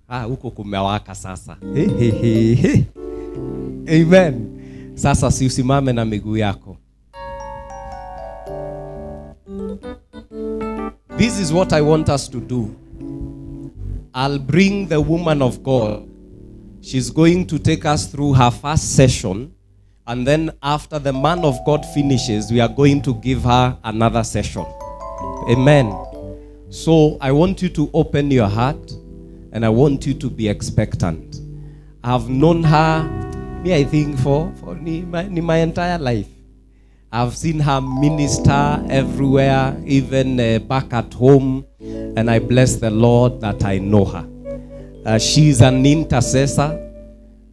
Ah, huko kumewaka sasa. He, he, he, he. Amen. Sasa si usimame na miguu yako. This is what I want us to do. I'll bring the woman of God. She's going to take us through her first session. And then after the man of God finishes, we are going to give her another session. Amen. So I want you to open your heart. And I want you to be expectant. I've known her, me, I think, for my entire life. I've seen her minister everywhere, even back at home. And I bless the Lord that I know her. She's an intercessor,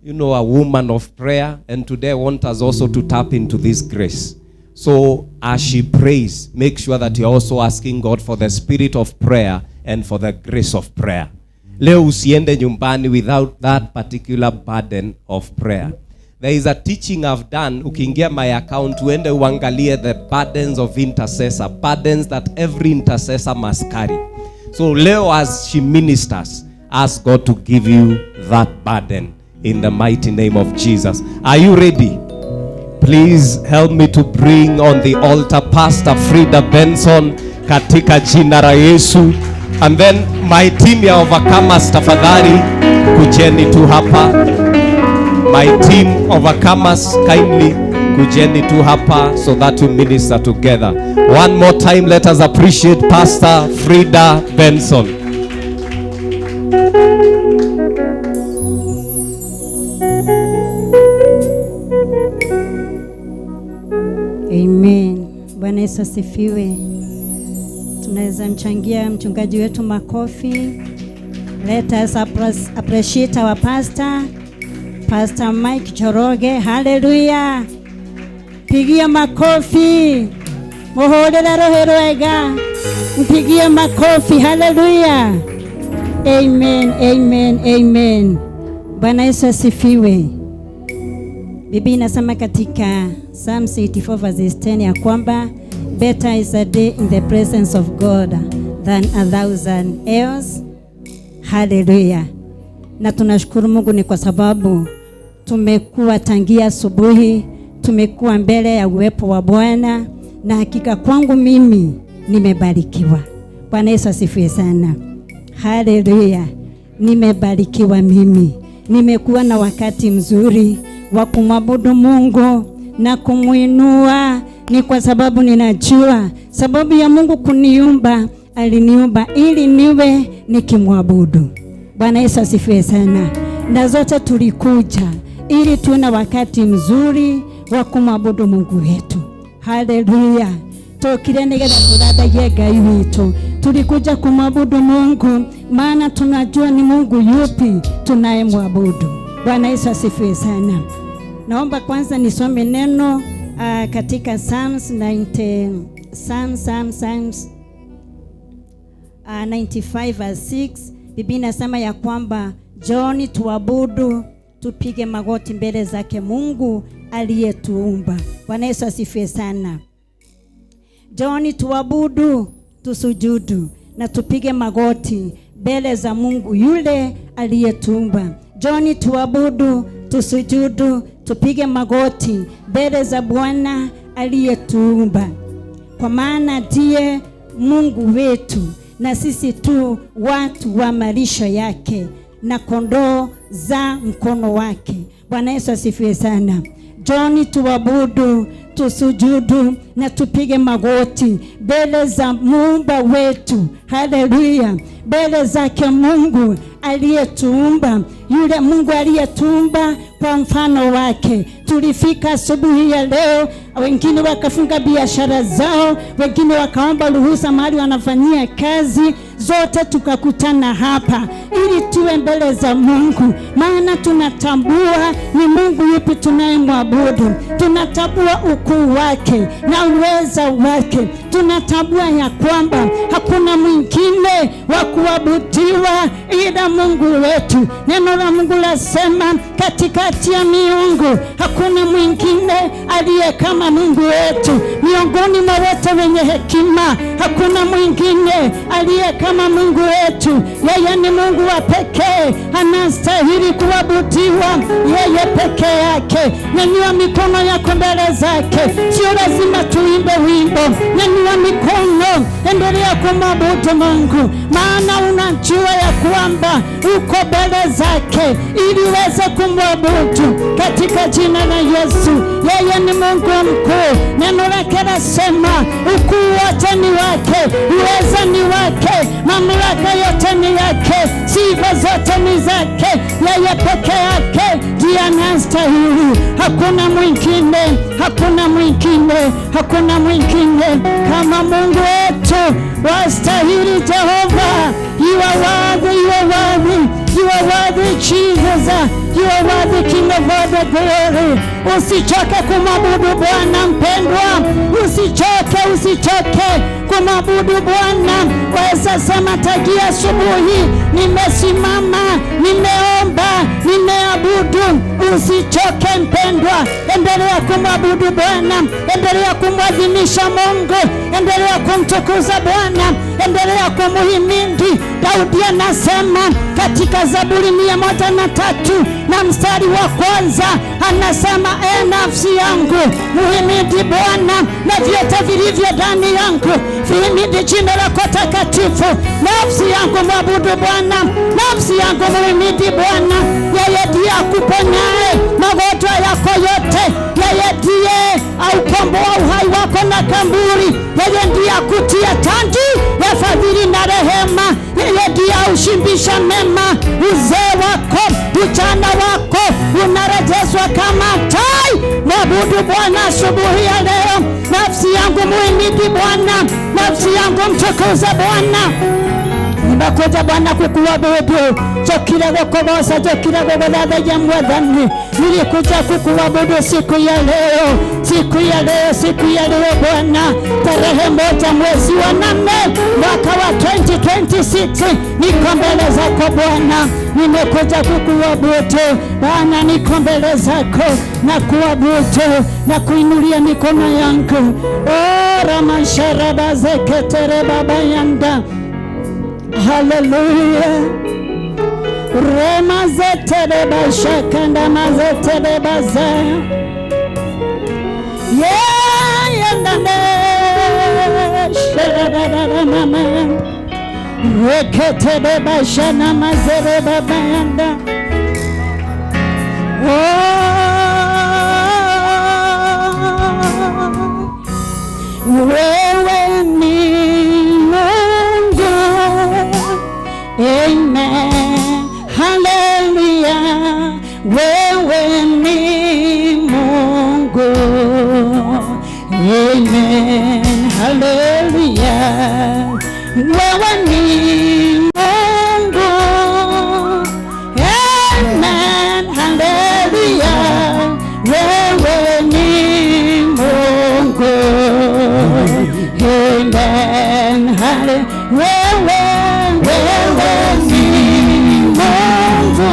you know, a woman of prayer. And today I want us also to tap into this grace. So as she prays, make sure that you're also asking God for the spirit of prayer and for the grace of prayer. Leo usiende nyumbani without that particular burden of prayer. There is a teaching I've done. Ukiingia my account, uende uangalie the burdens of intercessor, burdens that every intercessor must carry. So leo as she ministers, ask God to give you that burden in the mighty name of Jesus. Are you ready? Please help me to bring on the altar Pastor Frida Benson katika jina la Yesu. And then my team ya Overcomers, tafadhali kujeni tu hapa. My team Overcomers, kindly kujeni tu hapa so that we minister together. One more time, let us appreciate Pastor Frida Benson. Amen. Bwana Yesu asifiwe. Tunaweza mchangia mchungaji wetu makofi. Let us appreciate our pastor, Pastor Mike Njoroge. Hallelujah. Pigia makofi. Muhurire ruhi rwega. Mpigie makofi. Hallelujah. Amen, amen, amen. Bwana Yesu asifiwe. Biblia inasema katika Psalms 84 verse 10 ya kwamba better is a day in the presence of God than 1,000 else. Hallelujah. Na tunashukuru Mungu ni kwa sababu tumekuwa tangia asubuhi, tumekuwa mbele ya uwepo wa Bwana, na hakika kwangu mimi nimebarikiwa. Bwana Yesu asifiwe sana. Hallelujah. Nimebarikiwa mimi. Nimekuwa na wakati mzuri wa kumwabudu Mungu na kumuinua. Ni kwa sababu ninajua sababu ya Mungu kuniumba, aliniumba ili niwe nikimwabudu. Bwana Yesu asifiwe sana. Na zote tulikuja ili tuwe na wakati mzuri wa kumwabudu Mungu wetu. Haleluya. Tokire nigetha turathagie Ngai witu. Tulikuja kumwabudu Mungu maana tunajua ni Mungu yupi tunayemwabudu. Bwana Yesu asifiwe sana. Naomba kwanza nisome neno katika Psalms 90, Psalms 95 verse 6. Biblia inasema ya kwamba John tuabudu, tupige magoti mbele zake Mungu aliyetuumba. Bwana Yesu asifiwe sana. John tuabudu, tusujudu na tupige magoti mbele za Mungu yule aliyetuumba. John tuabudu, tusujudu, tupige magoti mbele za Bwana aliyetuumba. Kwa maana ndiye Mungu wetu na sisi tu watu wa malisho yake na kondoo za mkono wake. Bwana Yesu asifiwe sana. Njoni tuabudu, tusujudu na tupige magoti mbele za muumba wetu. Haleluya! Mbele zake Mungu aliyetuumba, yule Mungu aliyetuumba kwa mfano wake. Tulifika asubuhi ya leo, wengine wakafunga biashara zao, wengine wakaomba ruhusa mahali wanafanyia kazi, zote tukakutana hapa ili tuwe mbele za Mungu, maana tunatambua ni Mungu yupi tunayemwabudu. Tunatambua ukuu wake na uweza wake. Tunatambua ya kwamba hakuna mwingine wa kuabudiwa ila Mungu wetu. Neno la Mungu lasema katikati ya miungu hakuna mwingine aliye kama Mungu wetu. Miongoni mwa wote wenye hekima hakuna mwingine aliye kama Mungu wetu. Yeye ni Mungu wa pekee, anastahili kuabudiwa yeye peke yake. Nyanyua mikono yako mbele zake. Sio lazima tuimbe wimbo. Nyanyua mikono, endelea kumwabudu Mungu, maana unajua ya kwamba uko mbele zake ili uweze kumwabudu katika jina la Yesu. Yeye ni Mungu mkuu. Neno lake lasema ukuu wote ni wake, uweza ni wake, mamlaka yote ni yake, sifa zote ni zake. Yeye peke yake ndiye anastahili. Hakuna mwingine, hakuna mwingine, hakuna mwingine kama Mungu wetu. Wastahili Jehova. You are worthy, you are worthy, you are worthy Jesus, you are worthy King of all the glory. Usichoke kumwabudu Bwana mpendwa, usichoke, usichoke kumwabudu Bwana. Waweza sema tagia asubuhi nimesimama, nimeomba, nimeabudu. Usichoke mpendwa, endelea kumwabudu Bwana, endelea kumwadhimisha Mungu, endelea kumtukuza Bwana, endelea kumuhimidi. Daudi anasema katika Zaburi 103 na mstari wa 1, anasema e nafsi yangu muhimidi Bwana, na vyote vilivyo ndani yangu vihimidi jina lako takatifu. Nafsi yangu mwabudu Bwana, nafsi yangu muhimidi Bwana. Yeye ndiye akuponyaye magonjwa yako yote, yeye ndiye aukomboa uhai wako na kamburi, yeye ndiye akutia taji ya fadhili na rehema, yeye ndiye aushimbisha mema. Uzee wako, ujana wako unarejezwa kama tai. Mwabudu Bwana asubuhi ya leo. Nafsi yangu muhimidi Bwana, nafsi yangu mtukuze Bwana. Nimekuja Bwana kukuabudu, jokira gokobosa, jokira gogodatha mwathani. Nilikuja kukuabudu siku ya leo, siku ya leo, siku ya leo Bwana, tarehe 1 mwezi wa 8 mwaka wa 2026. Niko mbele zako Bwana, nimekuja kukuabudu Bwana, niko mbele zako na kuabudu na kuinulia mikono yangu. Oh, ramasharabazekete baba yanda. Hallelujah. Remazetere bashakanda mazetere baza. Yeah, yandane sharabara mama. Reketere bashana mazere baba yanda. Oh, wewe ni Mungu. Amen. Hallelujah. Wewe ni Mungu. Amen. Hallelujah. Wewe ni Mungu. Amen. Hallelujah. Wewe ni Mungu. Amen. Hallelujah. Wewe ni Mungu.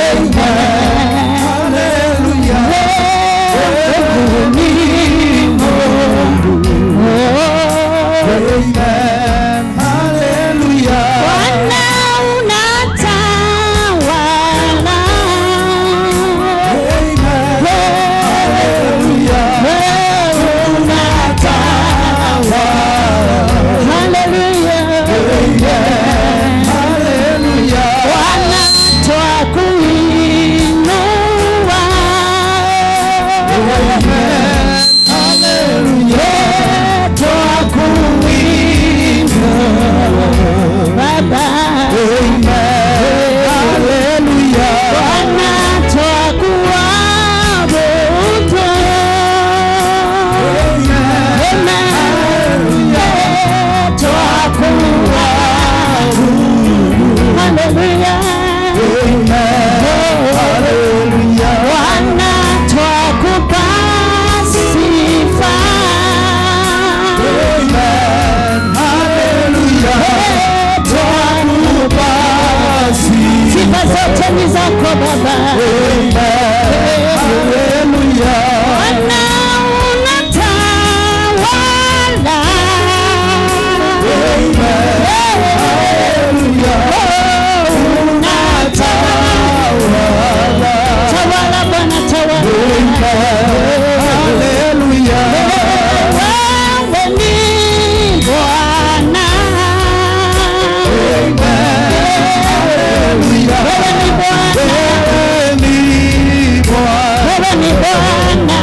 Amen. Hallelujah. Wewe ni Mungu. Amen. Hallelujah. Bwana unatawala. Amen. Hallelujah. Wewe unatawala. Zote ni zako Baba. Bwana unatawala. Unatawala. Tawala Bwana, tawala. Wewe ni Bwana. Wewe ni Bwana. Wewe ni Bwana. Bwana,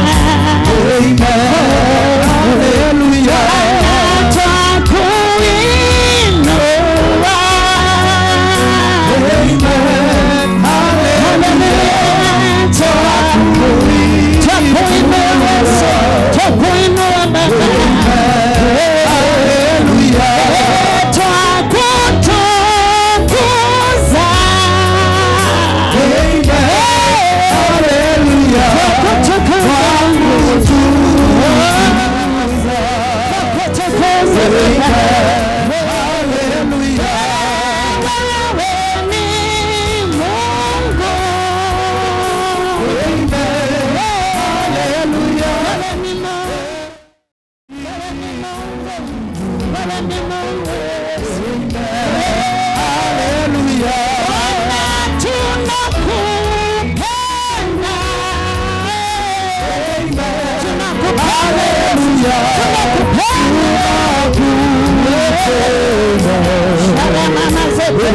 twakuinua. Haleluya. Twakuinua Yesu. Twakuinua Baba. Twakutukuza. Twakutukuza. Twakutukuza. Wewe ni Mungu. Wewe ni Mungu. Wewe ni Mungu. Bwana, tunakupenda. Tunakupenda. Tunakupenda. Shalama mazete.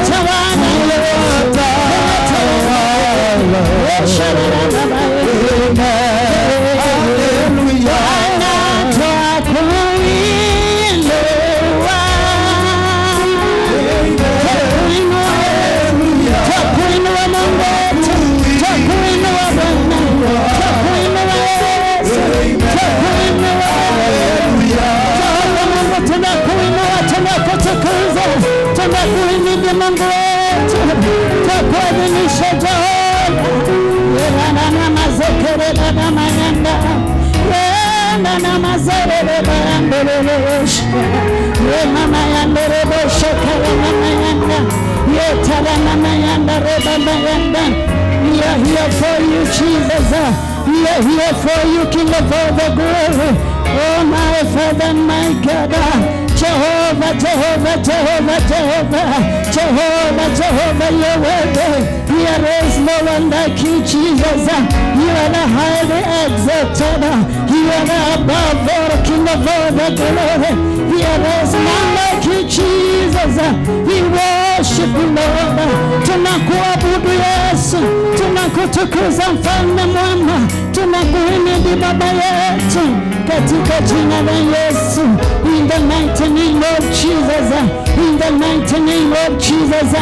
Unatawala. Unatawala. Bwana, twakuinua. Twakuinua Mungu wetu. Twakuinua Bwana. Twakuinua Yesu. Twakuinua. Jehova Mungu, tunakuinua, tunakutukuza, tunakuhimidi Mungu wetu, twakuadhimisha Jehova. Yeranana mazekererana mayanda yenana mazererebayandererosha ye mama yandereboshokarana mayanda yetarana mayanda rebabayanda. We are here for you, Jesus. We are here for you, King of all the glory. Oh, my Father and my God. Jehovah, Jehovah, Jehovah, Jehovah, Jehovah, Jehovah, you're worthy. There is no one like you, Jesus. You are the highly exalted. You are the above all, King of all the glory. There is none like you, Jesus. We worship you, Lord. Tunakuabudu Yesu, tunakutukuza Mfalme mwema, tunakuhimidi Baba yetu katika jina la Yesu. In the mighty name of Jesus, in the mighty name of Jesus.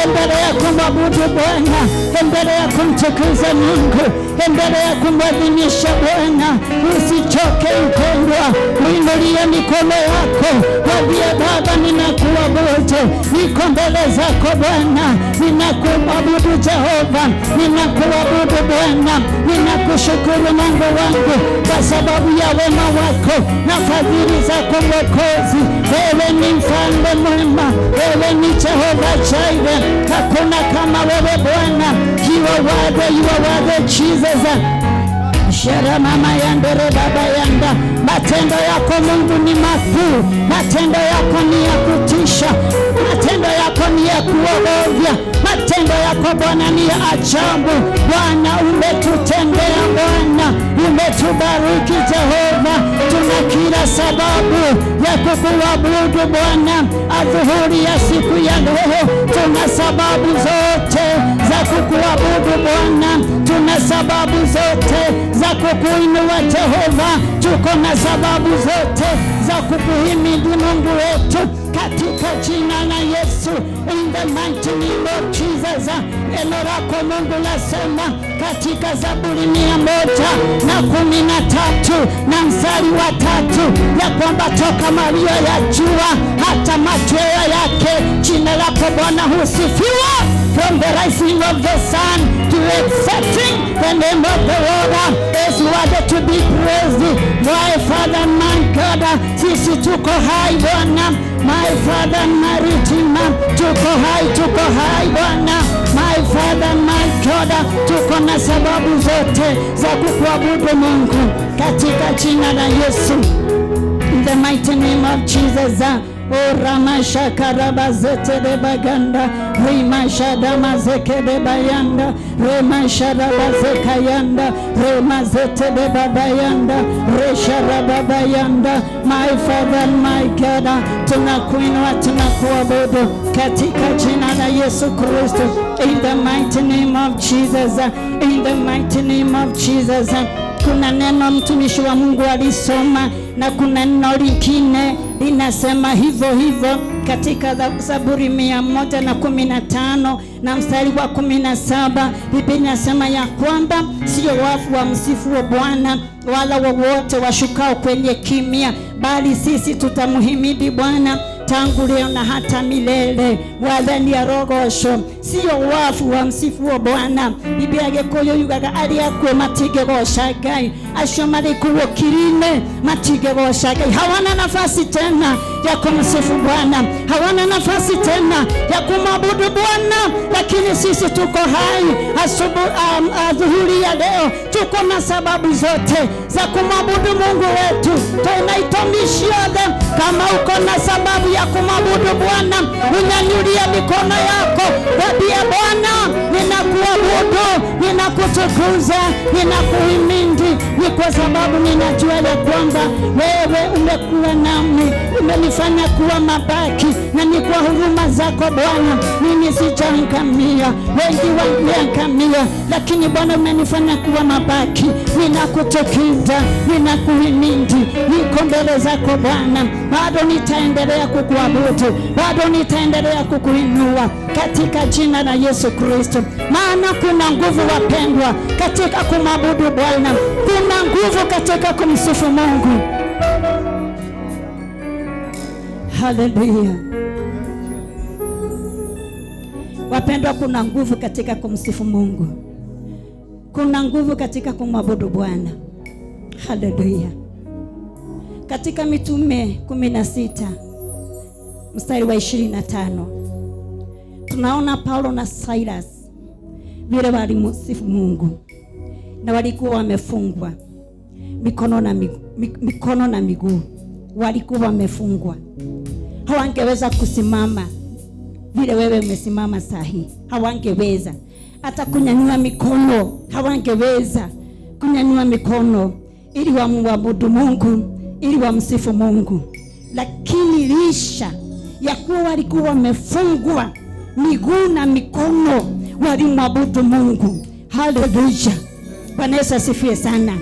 Endelea kumwabudu Bwana, endelea kumtukuza Mungu, endelea kumwadhimisha Bwana. Usichoke mpendwa, uinulie mikono yako, mwambie Baba, ninakuabudu, niko mbele zako Bwana, ninakuabudu Jehova, ninakuabudu Bwana, ninakushukuru Mungu wangu kwa sababu ya wema wako na fadhili zako Mwokozi. Wewe ni mfalme mwema, wewe ni Jehova Jireh, hakuna kama wewe Bwana. You are worthy, you are worthy, Jesus. Shera mama yandere baba yanda. Matendo yako Mungu ni makuu, matendo yako ni ya kutisha, matendo yako ni ya kuogofya, matendo yako Bwana ni ya ajabu. Bwana umetutendea, Bwana umetubariki Jehova, tuna kila sababu ya kukuabudu Bwana adhuhuri ya siku ya leo. Tuna sababu zote za kukuabudu Bwana, tuna sababu zote za kukuinua Jehova, tuko na sababu zote za kukuhimidi Mungu wetu katika jina la Yesu, in the mighty name of Jesus. Neno lako Mungu lasema katika Zaburi 113 na mstari wa 3 ya kwamba toka mawio ya jua hata machweo yake jina lako Bwana husifiwa. From the rising of the sun to its setting, the name of the Lord is worthy to be praised. My Father, my God, sisi tuko hai Bwana. My Father, my Redeemer, tuko hai Bwana. My Father, my God, tuko na sababu zote za kukuabudu Mungu katika jina la Yesu. In the mighty name of Jesus. O Ramasha Karabazete de Baganda, Rimasha Damazeke de Bayanda, Remasha Rabazekayanda, Remazete de Babayanda, Resha Rababayanda. My Father, my God, tunakuinua, tunakuabudu katika jina la Yesu Kristo. In the mighty name of Jesus, in the mighty name of Jesus. Kuna neno mtumishi wa Mungu alisoma na kuna neno lingine linasema hivyo hivyo katika Zaburi 115 na mstari wa 17. Biblia inasema ya kwamba sio wafu wa msifu wa Bwana wala wowote washukao kwenye kimya, bali sisi tutamhimidi Bwana tangu leo na hata milele. Wathani arogocwo, sio wafu wa msifu wa Bwana. Biblia ya Gikuyu yugaga aria akuo matingĩgoca Ngai, acio marĩ kũu kirine matingĩgoca Ngai. Hawana nafasi tena ya kumsifu Bwana, hawana nafasi tena ya kumwabudu Bwana, lakini sisi tuko hai adhuhuri ya leo. Tuko na sababu zote za kumwabudu Mungu wetu. Tunaitomishia kama uko na sababu ya kumwabudu Bwana, unyanyulie mikono yako, mwambie Bwana, ninakuabudu, ninakutukuza, ninakuhimidi, ni kwa sababu ninajua ya kwamba wewe umekuwa nami, umenifanya kuwa mabaki, na ni kwa huruma zako Bwana mimi sijaangamia. Wengi wameangamia, lakini Bwana umenifanya kuwa mabaki. Ninakutukuza, ninakuhimidi, niko mbele zako Bwana, bado nitaendelea kukuabudu, bado nitaendelea kukuinua katika jina la Yesu Kristo. Maana kuna nguvu wapendwa katika kumwabudu Bwana, kuna nguvu katika kumsifu Mungu. Haleluya. Wapendwa, kuna nguvu katika kumsifu Mungu, kuna nguvu katika kumwabudu Bwana. Haleluya. Katika Mitume 16 mstari wa 25 tunaona Paulo na Silas vile walimsifu Mungu, na walikuwa wamefungwa mikono na miguu, walikuwa wamefungwa, hawangeweza kusimama vile wewe umesimama sahi, hawangeweza hata kunyanyua mikono, hawangeweza kunyanyua mikono ili wamwabudu Mungu, ili wamsifu Mungu. Lakini lisha ya kuwa walikuwa wamefungwa miguu na mikono, walimwabudu Mungu. Haleluya. Bwana Yesu asifiwe sana.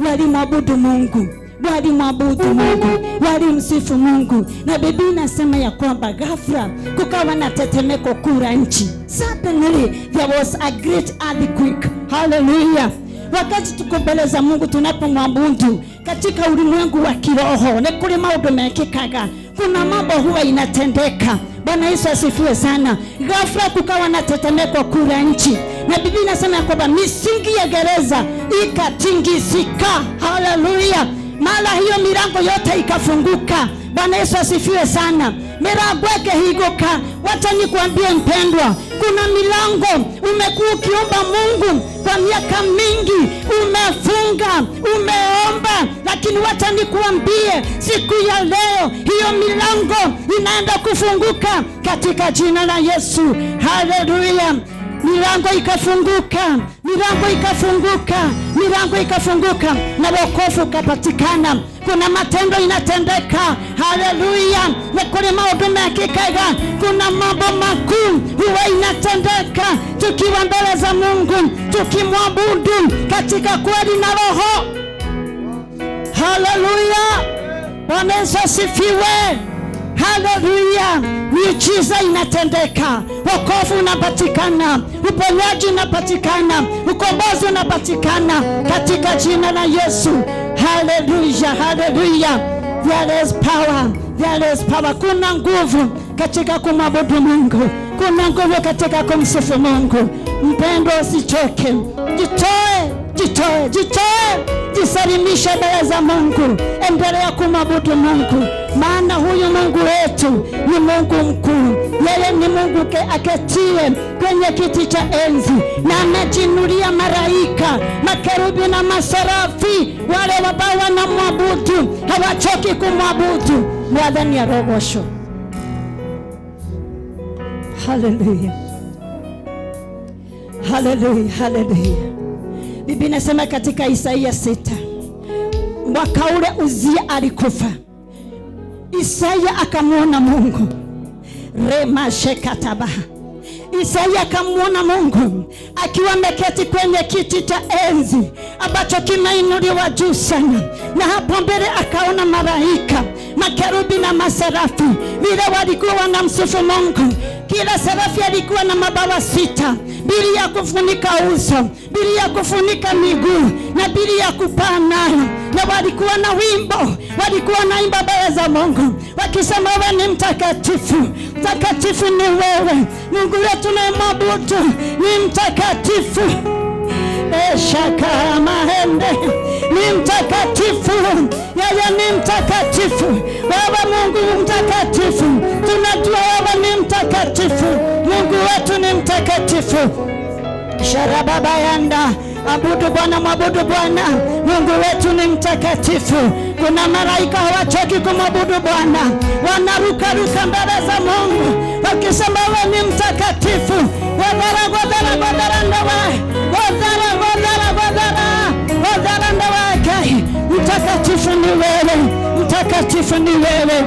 Walimwabudu Mungu, walimwabudu Mungu, walimsifu Mungu. Na Biblia inasema ya kwamba ghafla kukawa na tetemeko kuu la nchi. Suddenly there was a great earthquake. Hallelujah. Wakati tuko mbele za Mungu tunapomwabudu katika ulimwengu wa kiroho, ni kuri maundu mekikaga, kuna mambo huwa inatendeka. Bwana Yesu asifiwe sana. Ghafla kukawa na tetemeko kuu la nchi, na Biblia inasema ya kwamba misingi ya gereza ikatingisika. Haleluya. Mara hiyo milango yote ikafunguka. Bwana Yesu asifiwe sana. Milango ikahiguka. Wacha nikuambie mpendwa, kuna milango umekuwa ukiomba Mungu kwa miaka mingi, umefunga, umeomba, lakini wacha nikuambie siku ya leo hiyo milango inaenda kufunguka katika jina la Yesu. Haleluya. Milango ikafunguka, milango ikafunguka, milango ikafunguka, na wokovu ukapatikana. Kuna matendo inatendeka. Haleluya. Na kuna maundu mekikaga, kuna mambo makuu huwa inatendeka tukiwa mbele za Mungu, tukimwabudu katika kweli na roho. Haleluya. Bwana Yesu asifiwe. Haleluya. Miujiza inatendeka, wokovu unapatikana, uponyaji unapatikana, ukombozi unapatikana katika jina la Yesu. Haleluya, haleluya. There is power, there is power. Kuna nguvu katika kumwabudu Mungu, Kuna nguvu katika kumsifu Mungu. Mpendwa, usichoke. Jitoe, jitoe, jitoe. Jisalimishe mbele za Mungu. Endelea kumwabudu Mungu, maana huyu Mungu wetu ni Mungu mkuu. Yeye ni Mungu aketie kwenye kiti cha enzi, na amejinulia malaika, makerubi na maserafi, wale ambao wanamwabudu hawachoki kumwabudu. Mwathani arogocwo. Haleluya, haleluya, haleluya. Biblia inasema katika Isaia 6, mwaka ule Uzia alikufa, Isaia akamuona Mungu. Rema shekataba. Isaia akamuona Mungu akiwa ameketi kwenye kiti cha enzi ambacho kimeinuliwa juu sana, na hapo mbele akaona malaika, makerubi na maserafi, vile walikuwa wanamsifu Mungu. Kila serafi alikuwa na mabawa 6, mbili ya kufunika uso, mbili ya kufunika miguu, na mbili ya kupaa nayo. Na walikuwa na wimbo, walikuwa naimba mbele za Mungu wakisema, wewe ni mtakatifu, mtakatifu ni wewe, Mungu wetu tunayemwabudu ni mtakatifu. Shaka mahende ni mtakatifu, yeye ni mtakatifu. Wewe Mungu mtakatifu, tunajua wewe ni mtakatifu, Mungu wetu ni mtakatifu. Sharababa yanda, abudu Bwana, mwabudu Bwana, Mungu wetu ni mtakatifu. Kuna malaika hawachoki kumwabudu Bwana, wanarukaruka mbele za Mungu wakisema wewe ni mtakatifu. Wadhara, wadhara, wadhara ndawa, wadhara, wadhara, wadhara, wadhara ndawa. Mtakatifu ni wewe, mtakatifu ni wewe.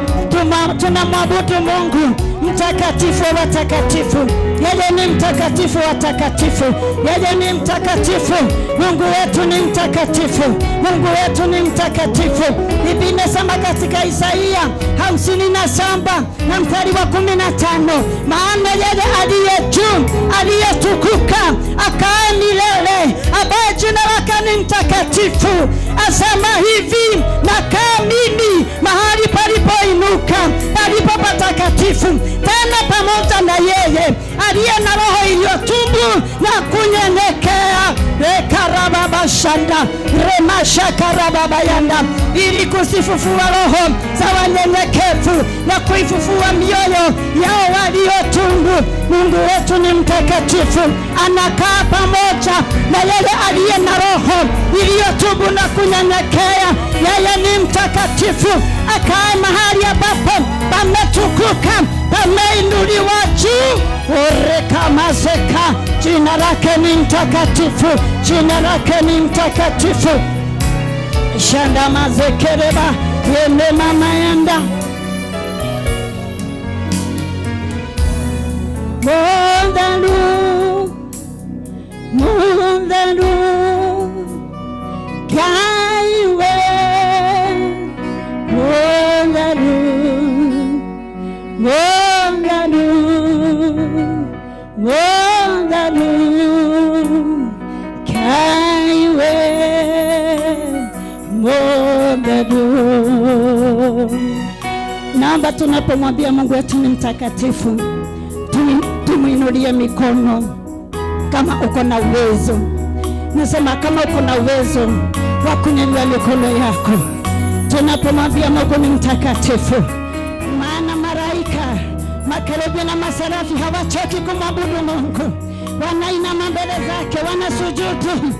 Tunamwabudu Mungu mtakatifu wa watakatifu. Yeye ni mtakatifu wa watakatifu, yeye ni mtakatifu. Mungu wetu ni mtakatifu, Mungu wetu ni mtakatifu. Biblia inasema katika Isaia 57 na mstari wa 15, maana yeye aliye juu, aliyetukuka, akae milele, ambaye jina lake ni mtakatifu, asema hivi, nakaa mimi mahali palipoinuka, palipo patakatifu, tena pamoja na yeye aliye na roho iliyotubu na kunyenyekea. Rekarababashanda remashakarababayanda, ili kuzifufua roho za wanyenyekevu na kuifufua mioyo yao waliotubu. Mungu wetu ni mtakatifu, anakaa pamoja na yeye aliye na roho iliyotubu na kunyenyekea. Yeye ni mtakatifu, akae mahali ambapo pametukuka, pameinuliwa juu. Orekamazeka, jina lake ni mtakatifu, jina lake ni mtakatifu. Shanda mazekereba yende mama yenda Mundalu, Mundalu, Kaiwe, Mundalu, Mundalu, Mundalu, Kaiwe, Mundalu. Naomba tunapomwambia Mungu wetu ni mtakatifu, tumuinulie mikono kama uko na uwezo. Nasema kama uko na uwezo wa kunyanyua mikono yako tunapomwambia Mungu ni mtakatifu. Maana malaika, makerubi na maserafi hawachoki kumwabudu Mungu, wanainama mbele zake, wanasujudu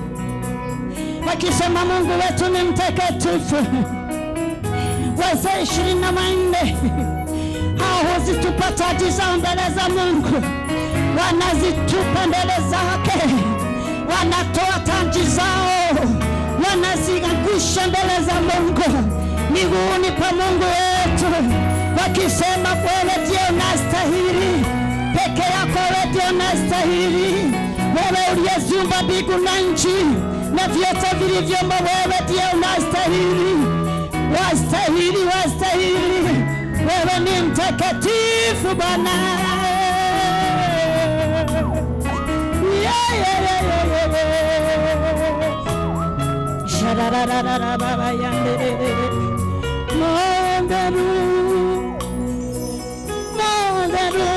wakisema Mungu wetu ni mtakatifu. Wazee 24 hao huzitupa taji zao mbele za Mungu, wanazitupa mbele zake, wanatoa taji zao, wanaziangusha mbele za Mungu, miguuni pa Mungu wetu, wakisema wewe ndiye unastahili, peke yako wewe ndiye unastahili, wewe uliyeziumba mbingu na nchi na vyote vilivyomo, wewe ndiye unastahili, wastahili, wastahili, wewe ni mtakatifu Bwana. Yeah, yeah, yeah, yeah, yeah. Shararararababa yandere. Mondaru, mondaru,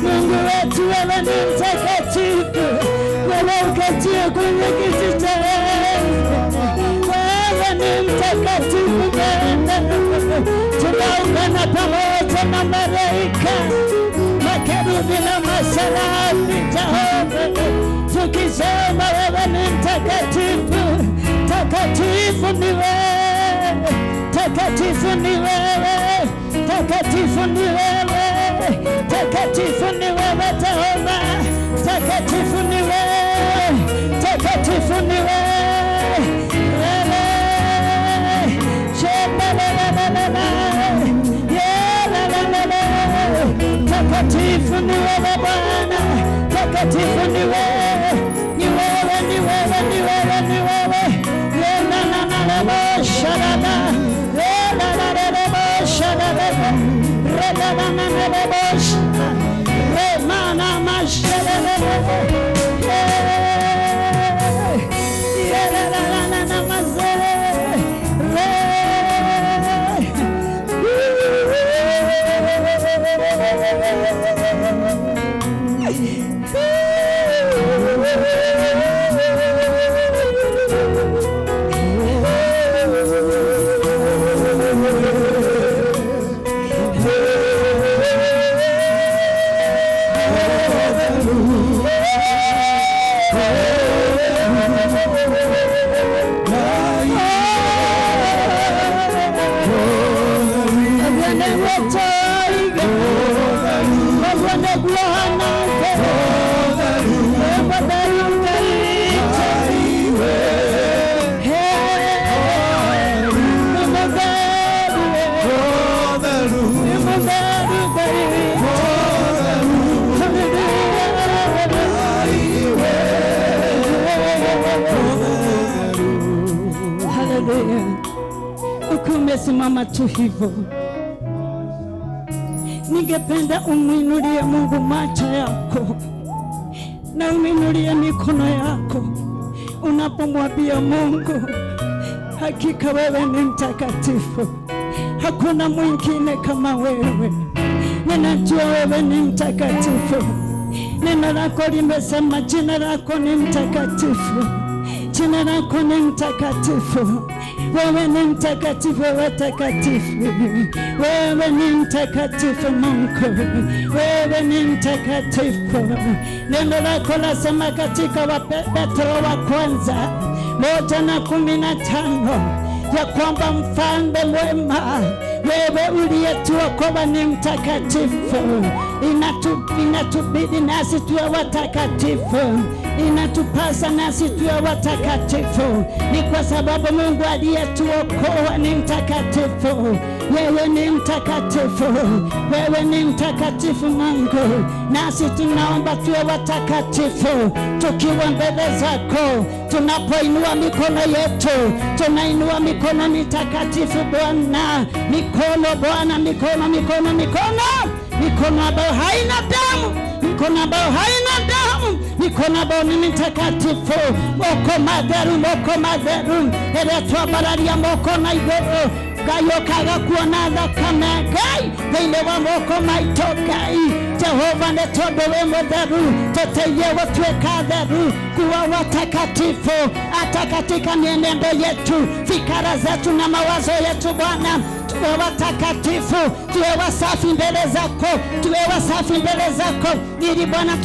Mungu wetu wewe ni mtakatifu, wewe uketie kwenye kiti cha enzi, wewe ni mtakatifu Bwana. Tunaungana pamoja na malaika, makerubi na maserafi, Jehova, tukisema wewe ni mtakatifu, takatifu ni wewe, takatifu ni wewe, takatifu ni wewe, takatifu ni wewe Jehova, takatifu ni wewe, takatifu ni wewe. Takatifu ni wewe Bwana, takatifu ni wewe, ni wewe, ni wewe, ni wewe, ni wewe. La la la la la shalala, la la la la la shalala, la la la la la la, re ma na ma shalala, la la la la la ma ze, re. Unapoendelea ukiwa umesimama tu hivyo, ningependa umwinulie Mungu macho yako na umwinulie mikono yako unapomwambia Mungu, hakika wewe ni mtakatifu, hakuna mwingine kama wewe. Ninajua wewe ni mtakatifu. Neno lako limesema jina lako ni mtakatifu, jina lako ni mtakatifu. Wewe ni mtakatifu, wewe takatifu, wewe ni mtakatifu Mungu, wewe ni mtakatifu. Neno lako lasema katika Petro wa kwanza 1:15 ya kwamba mfalme mwema, wewe uliyetuokoa ni mtakatifu. Inatubidi nasi tuwe watakatifu, inatupasa nasi tuwe watakatifu. Ni kwa sababu Mungu aliyetuokoa ni mtakatifu. Wewe ni mtakatifu, wewe ni mtakatifu Mungu, nasi tunaomba tuwe watakatifu tukiwa mbele zako. Tunapoinua mikono yetu, tunainua mikono mitakatifu Bwana, mikono Bwana, mikono, mikono, mikono, mikono ambayo haina damu, mikono ambayo haina damu, mikono ambayo ni mitakatifu. Moko matheru, moko matheru, eretwa bararia moko na igũrũ, Ngai ũkaga kuona thakame Ngai thĩinĩ wa moko maitũ Ngai. Jehova nĩ tondũ wĩ mũtheru, tũteithie gũtuĩka theru, kuwa watakatifu hata katika mienendo yetu, fikra zetu na mawazo yetu Bwana. Tuwe watakatifu, tuwe wasafi mbele zako, tuwe wasafi mbele zako, ili Bwana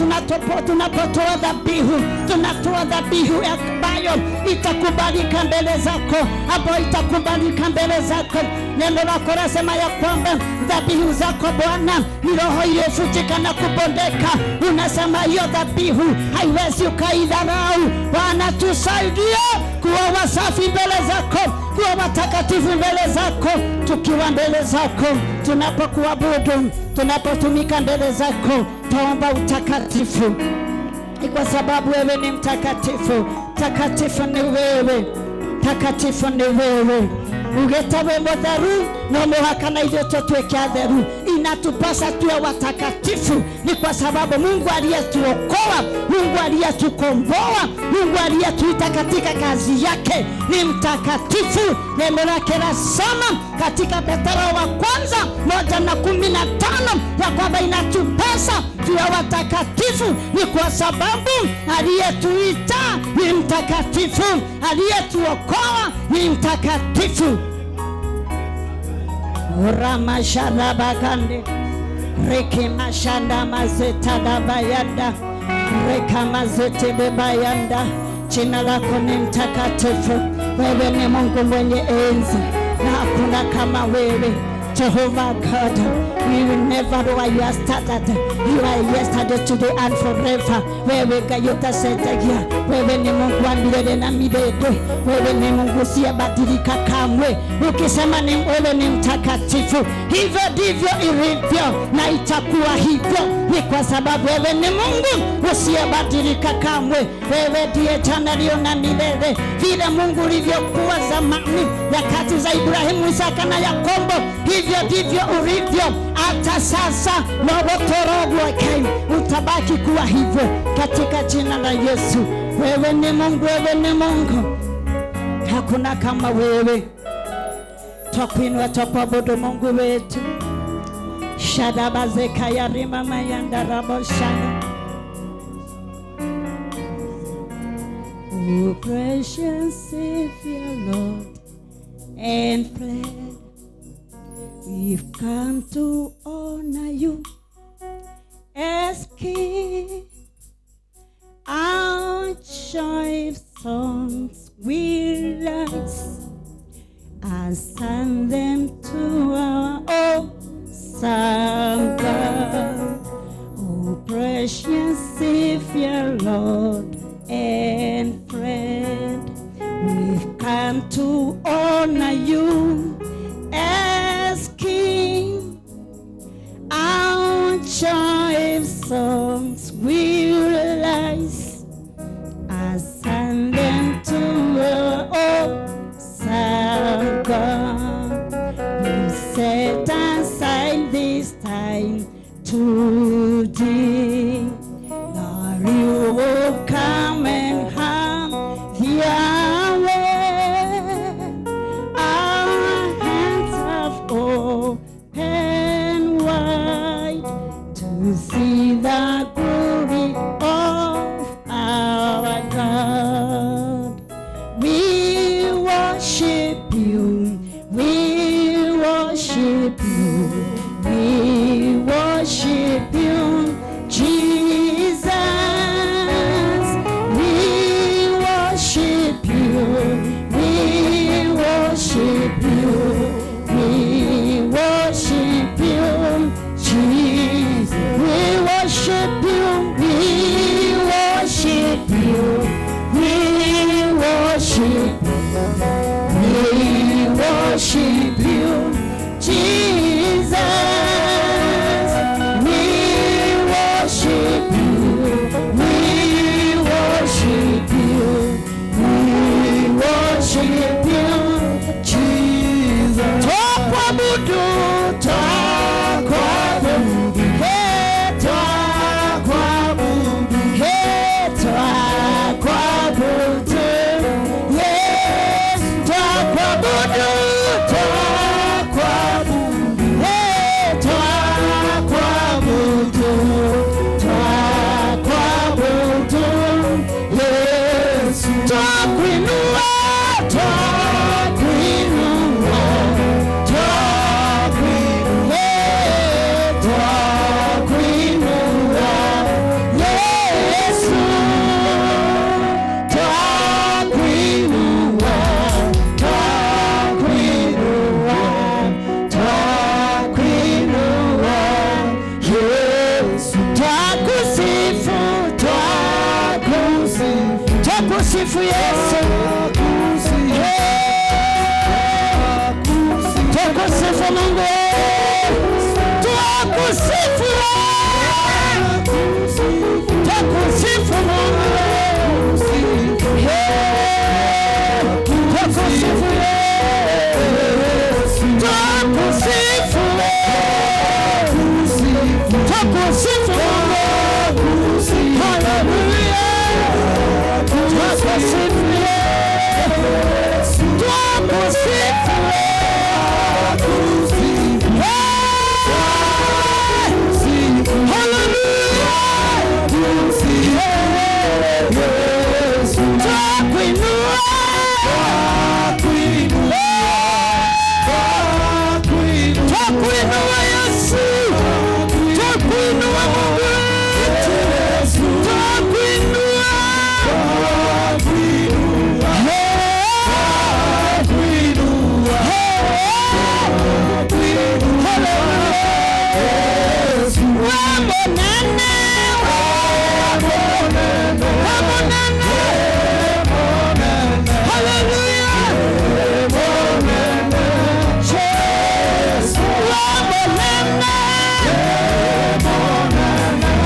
tunapotoa dhabihu, tunatoa dhabihu ambayo itakubalika mbele zako, ambayo itakubalika mbele zako. Neno lako lasema ya kwamba dhabihu zako Bwana ni roho iliyofutika na kubondeka. Unasema hiyo dhabihu haiwezi ukaidharau. Bwana tusaidie kuwa wasafi mbele zako, kuwa watakatifu mbele zako, tukiwa mbele zako, tunapokuabudu, tunapotumika mbele zako, tuomba utakatifu. Ni kwa sababu wewe ni mtakatifu. Takatifu ni wewe, takatifu ni wewe. Ugetawe mutheru no muhaka na ithuĩ tũtuĩke atheru. Inatupasa tuwe watakatifu, ni kwa sababu Mungu aliyetuokoa, Mungu aliyetukomboa, Mungu aliyetuita katika kazi yake ni mtakatifu. Neno lake lasema katika Petro wa kwanza 1:15 ya kwamba inatupasa tuwe watakatifu, ni kwa sababu aliyetuita ni mtakatifu, aliyetuokoa ni mtakatifu. Ramasharabakande Rekimashanda mazeta dabayanda Rekamazete bebayanda. Jina lako ni mtakatifu, wewe ni Mungu mwenye enzi na hakuna kama wewe. Jehovah God, we will never lower your standard. You are yesterday, today and forever. Wewe Ngai utacenjagia, wewe ni Mungu wa milele na milele, wewe ni Mungu usiyebadilika kamwe. Ukisema ni wewe ni mtakatifu, hivyo ndivyo ilivyo na itakuwa hivyo. Ni kwa sababu wewe ni Mungu usiyebadilika kamwe. Wewe ndiye jana, leo na milele. Vile Mungu ulivyokuwa zamani, nyakati za Ibrahimu, Isaka na Yakobo, hivyo ndivyo ulivyo hata sasa. Utabaki kuwa hivyo katika jina la Yesu. Wewe ni Mungu, wewe ni Mungu, hakuna kama wewe. Twakuinua, twakuabudu Mungu wetu. Shadabazeka ya rima mayanda raboshana. Oh, precious Savior, Lord and friend, we've come to honor you as King. Our joyful songs will rise as send them to our awesome God. Oh, precious Savior, Lord and friend, we've come to honor you as King. Our joyful songs will rise as send them to our awesome We worship you, Jesus. We worship you. We worship you. We worship you, Jesus. Twakuabudu, twakuabudu, hey, twakuabudu, hey, twakuabudu, yes, twakuabudu, twakuabudu, hey, twakuabudu, twakuabudu, yes, twakuinua, twakuinua, twakuinua, twakuinua, Yesu, twakuinua, twakuinua, twakuinua, Yesu, twakusifu, twakusifu, twakusifu Yesu, twakusifu Mungu, twakusifu, twakusifu Mungu, twakusifu Yesu, twakusifu, twakusifu Mungu, haleluya, twakusifu Yesu, twakusifu. Twakuinua Yesu, twakuinua Mungu wetu, twakuinua, Wamonane, wamonane, haleluya, Yesu, wamonane,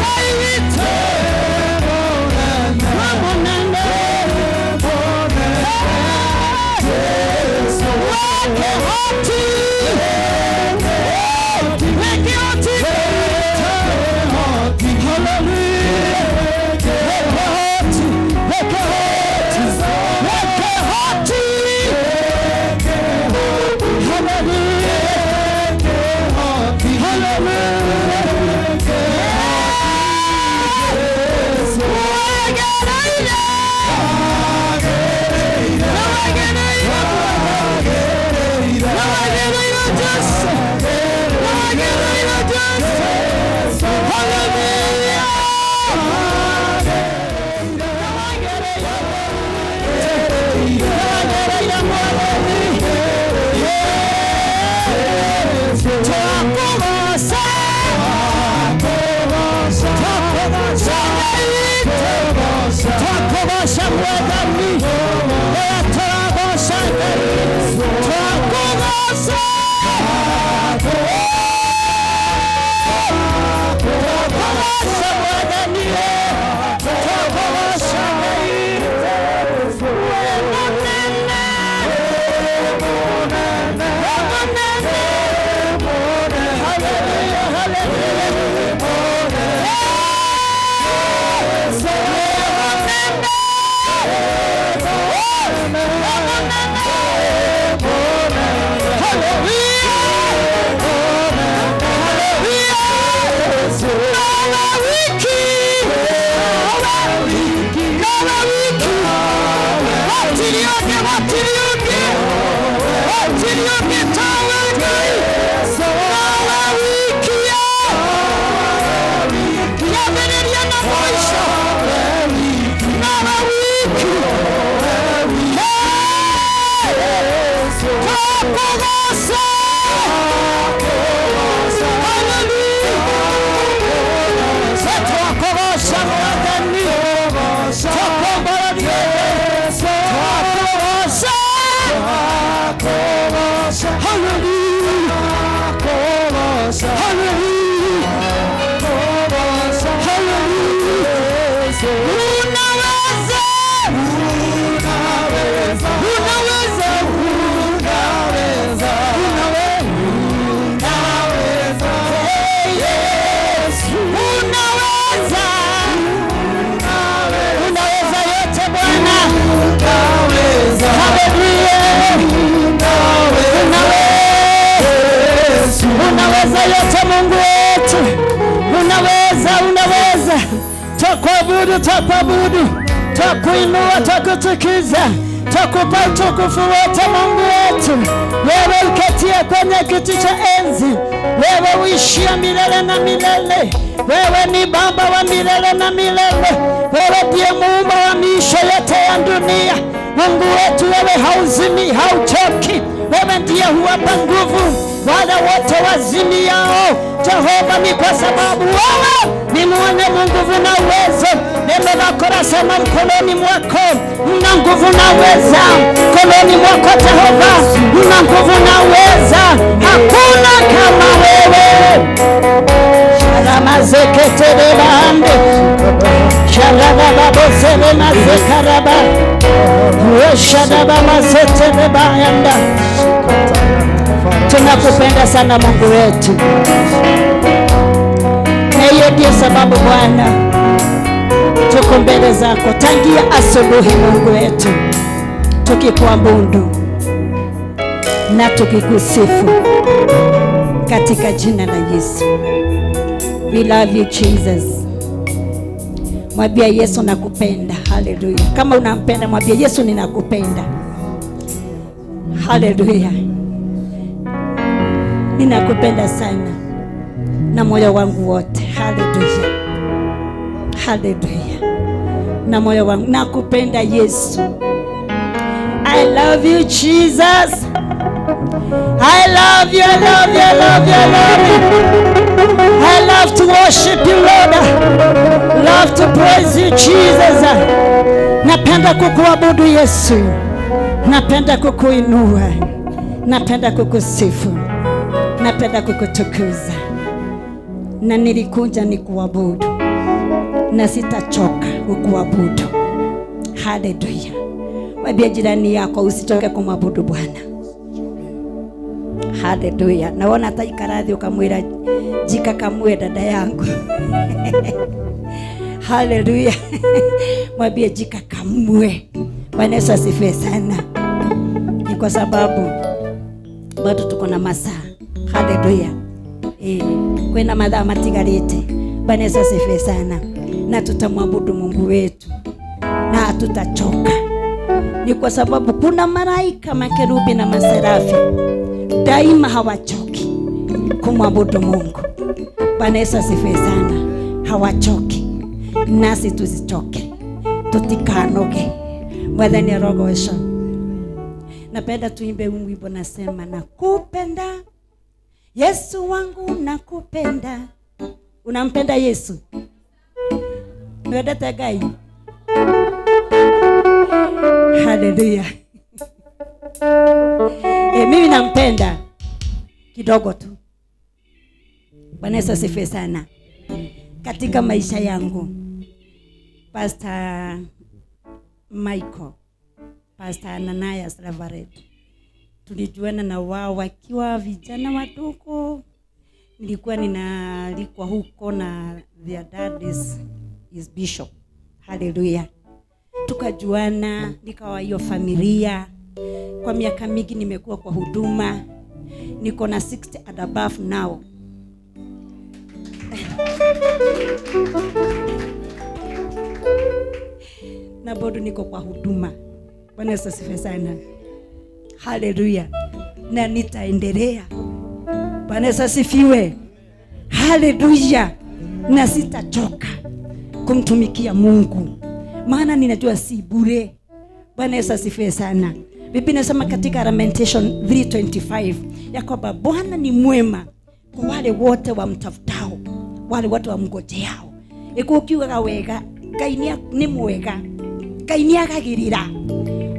David, wamonane, Yesu, weke hoti, weke hoti, haleluya, weke hoti, weke hoti, weke hoti, haleluya, Hallelujah. yote Mungu wetu. Unaweza, unaweza. Twakuabudu, twakuabudu, twakuinua, twakutukuza, twakupa utukufu wote Mungu wetu. Wewe uketie kwenye kiti cha enzi, wewe uishia milele na milele, wewe ni Baba wa milele na milele, wewe ndiye muumba wa miisho yote ya dunia. Mungu wetu, wewe hauzimi, hauchoki, wewe ndiye huwapa nguvu wale wote wazimiao. Jehova, ni kwa sababu wewe ni mwenye nguvu na uwezo. Neno lako lasema mkononi mwako mna nguvu na uweza. Mkononi mwako Jehova mna nguvu na uweza, hakuna kama wewe. Sharamazeketerebande sharabababoselemazekaraba weshadabamazeterebayanda. Tunakupenda sana Mungu wetu, na hiyo ndiyo sababu Bwana tuko mbele zako tangia asubuhi Mungu wetu, tukikuabudu na tukikusifu katika jina la Yesu. We love you Jesus. Mwambie Yesu nakupenda. Haleluya. Kama unampenda mwambie Yesu ninakupenda. Haleluya. Ninakupenda sana na moyo wangu wote. Haleluya. Haleluya. Na moyo wangu nakupenda Yesu. I love you Jesus. I love you, I love you, I love you, I love you. I love to worship you Lord. Love to praise you Jesus. Napenda kukuabudu Yesu. Napenda kukuinua. Napenda kukusifu. Napenda kukutukuza. Na nilikuja nikuabudu, na sitachoka kukuabudu. Haleluya. Mwambie jirani yako usichoke kumwabudu Bwana. Haleluya. Naona hata ikarathi ukamwira jika kamwe dada yangu. Haleluya. Mwambie jika kamwe. Bwana Yesu asifiwe sana. Ni kwa sababu bado tuko na masaa. Haleluya. Kwena madhaa matigarite. Bwana Yesu asifiwe sana. Na tutamwabudu Mungu wetu na hatutachoka. Ni kwa sababu kuna malaika, makerubi na maserafi daima hawachoki kumwabudu Mungu. Bwana Yesu asifiwe sana. Hawachoki, nasi tusichoke, tutikanoge. Mwathani arogocwo. Napenda tuimbe wimbo nasema nakupenda Yesu wangu, nakupenda. Unampenda Yesu? Nwendete Ngai? Haleluya. Mimi nampenda kidogo tu. Bwana Yesu asifiwe sana. Katika maisha yangu, Pastor Michael, Pastor Ananias Reverend, tulijuana na wao wakiwa vijana wadogo. Nilikuwa ninaalikwa huko na their dad is bishop. Haleluya. Tukajuana, nikawa hiyo familia. Kwa miaka mingi nimekuwa kwa huduma. Niko na 60 and above now. Na bado niko kwa huduma. Bwana Yesu asifiwe sana. Haleluya. Na nitaendelea. Bwana Yesu asifiwe. Haleluya. Na sitachoka kumtumikia Mungu, maana ninajua si bure. Bwana Yesu asifiwe sana. Biblia inasema katika Lamentation 3:25 ya kwamba Bwana ni mwema kwa wale wote wamtafutao, wale wote wamngojeao. Ikukiugaga wega, Ngai ni mwega. Ngai niagagirira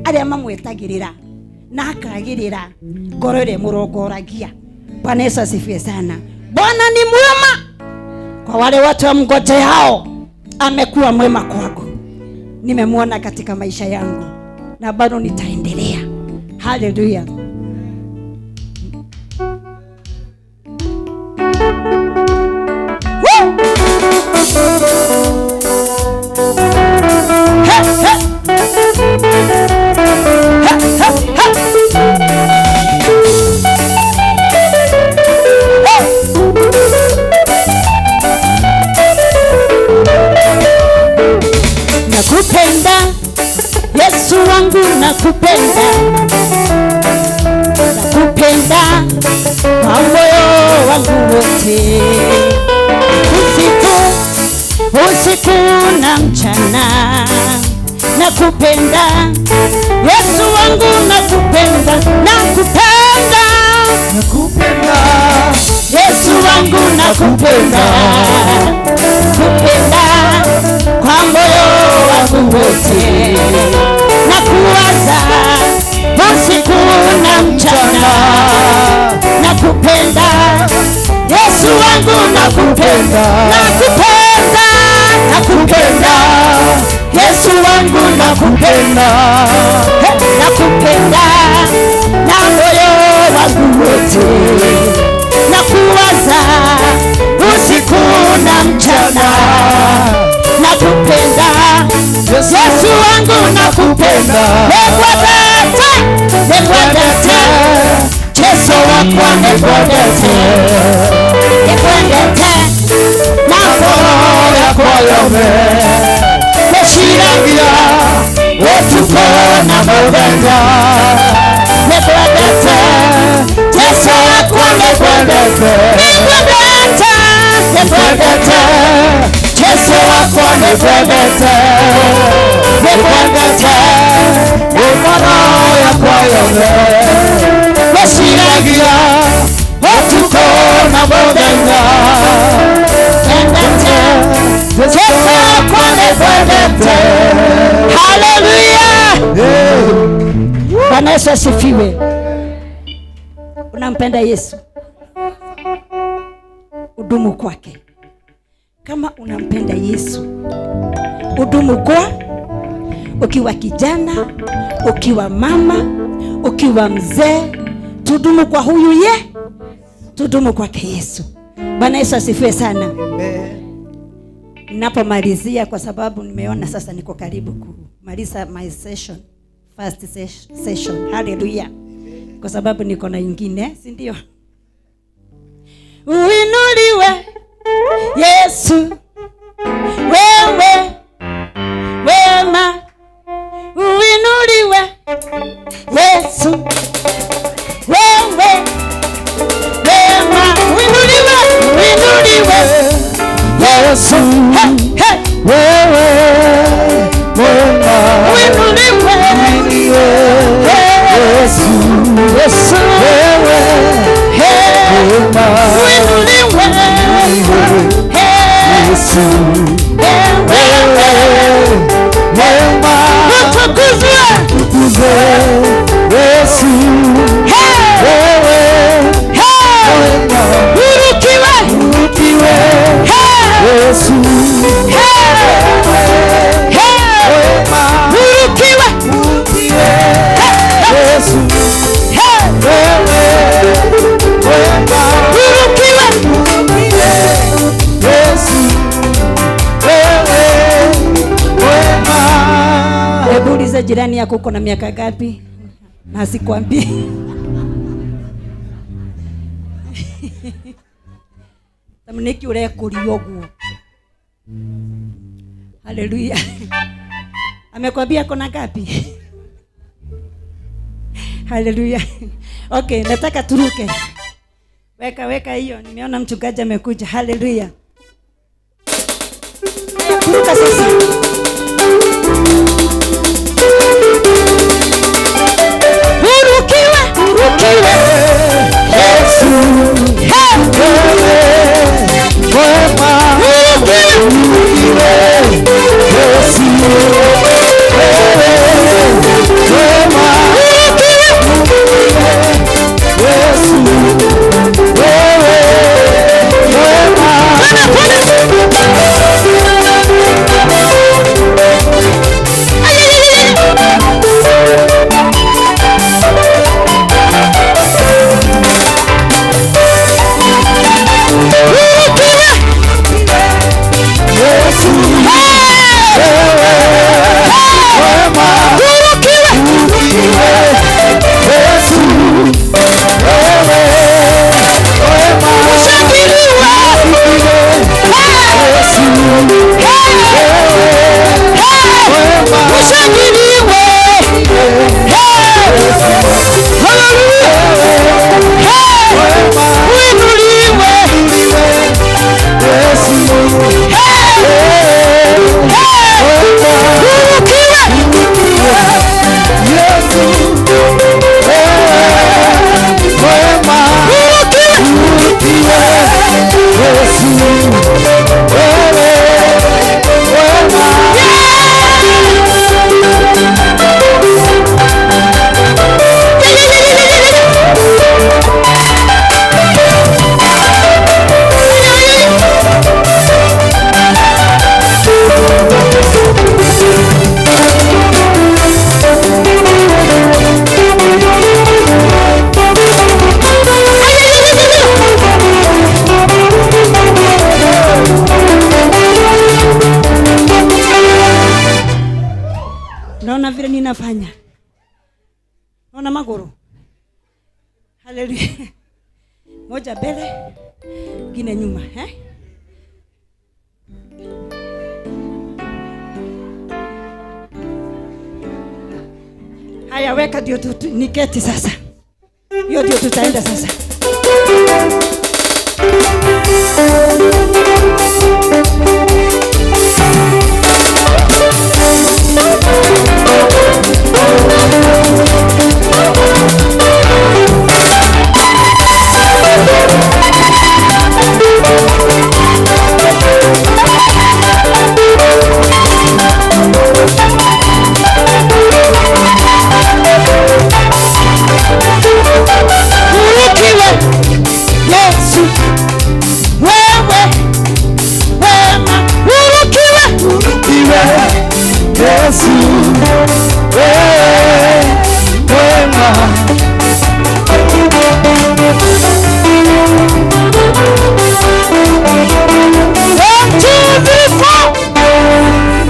aria mamwetagirira na akagirira ngoro ĩrĩa ĩmũrongoragia. Bwana Yesu asifiwe sana. Bwana ni mwema kwa wale wote wamngojeao. Amekuwa mwema kwangu. Nimemwona katika maisha yangu na bado nitaendelea. Haleluya. Hey, hey. Ha, ha, ha. Hey. Nakupenda kwa moyo wangu wote. Usiku, usiku na mchana. Nakupenda Yesu wangu, nakupenda, nakupenda, nakupenda Yesu wangu, nakupenda, kupenda kwa moyo wangu wote. Nakuwaza usiku na mchana, nakupenda Yesu wangu, nakupenda, nakupenda, nakupenda Yesu wangu, nakupenda, nakupenda na moyo wangu wote. Nakuwaza usiku na mchana, nakupenda Yesu wangu, nakupenda. Nekwendete, nekwendete Yesu wakwa, nekwendete, nekwendete na ngoro yakwa yothe. Meciragia ũtukũ na mũthenya, nĩngwendete Jesũ wakwa, nĩngwendete, nĩngwendete, nĩngwendete Jesũ wakwa, nĩngwendete, nĩngwendete ngoro yakwa yothe. Meciragia ũtukũ na mũthenya, nĩngwendete Jesũ wakwa, nĩngwendete. Haleluya! Bwana Yesu asifiwe. Unampenda Yesu, udumu kwake. Kama unampenda Yesu, udumu kwa, ukiwa kijana, ukiwa mama, ukiwa mzee, tudumu kwa huyu ye, tudumu kwake Yesu. Bwana Yesu asifiwe sana. Ninapomalizia, kwa sababu nimeona sasa niko karibu kumaliza my session, first session. Hallelujah. Kwa sababu niko na ingine, si ndio? Uinuliwe Yesu, wewe wema. Uinuliwe Yesu, wewe wema. Uinuliwe, uinuliwe Yesu, hey, hey. Wewe wema. Uinuliwe Yesu, Yesu, wewe hey. Wema. Uinuliwe hey. Yesu, wewe wema. Utukuzwe, utukuzwe Yesu, hey. Wewe hey. Wema. Urukiwe, urukiwe hey. Yesu, hey. Hey. Wema. Urukiwe, urukiwe Yesu, hey. Wewe wema. Urukiwe, urukiwe Yesu, wewe wema. Hebu uliza jirani yako uko na miaka ngapi? Na sikwambii. Tamniki urekũrio ũguo. Haleluya. Amekwambia kona ngapi? Haleluya. Okay, nataka turuke. Weka weka hiyo, nimeona mchungaji amekuja. Haleluya. Kuruka sasa. Urukiwe, urukiwe Yesu, hey. Wewe wema. Urukiwe Yesu, wewe wema. Urukiwe Yesu, wewe wema. Tena, tena. Naona maguru. Haleluya. Moja mbele, ingine nyuma, eh? Haya, weka ndio niketi sasa. Hiyo ndio tutaenda sasa. Yesu, wewe wema, urukiwe, urukiwe, Yesu, wewe wema. 1, 2, 3, 4.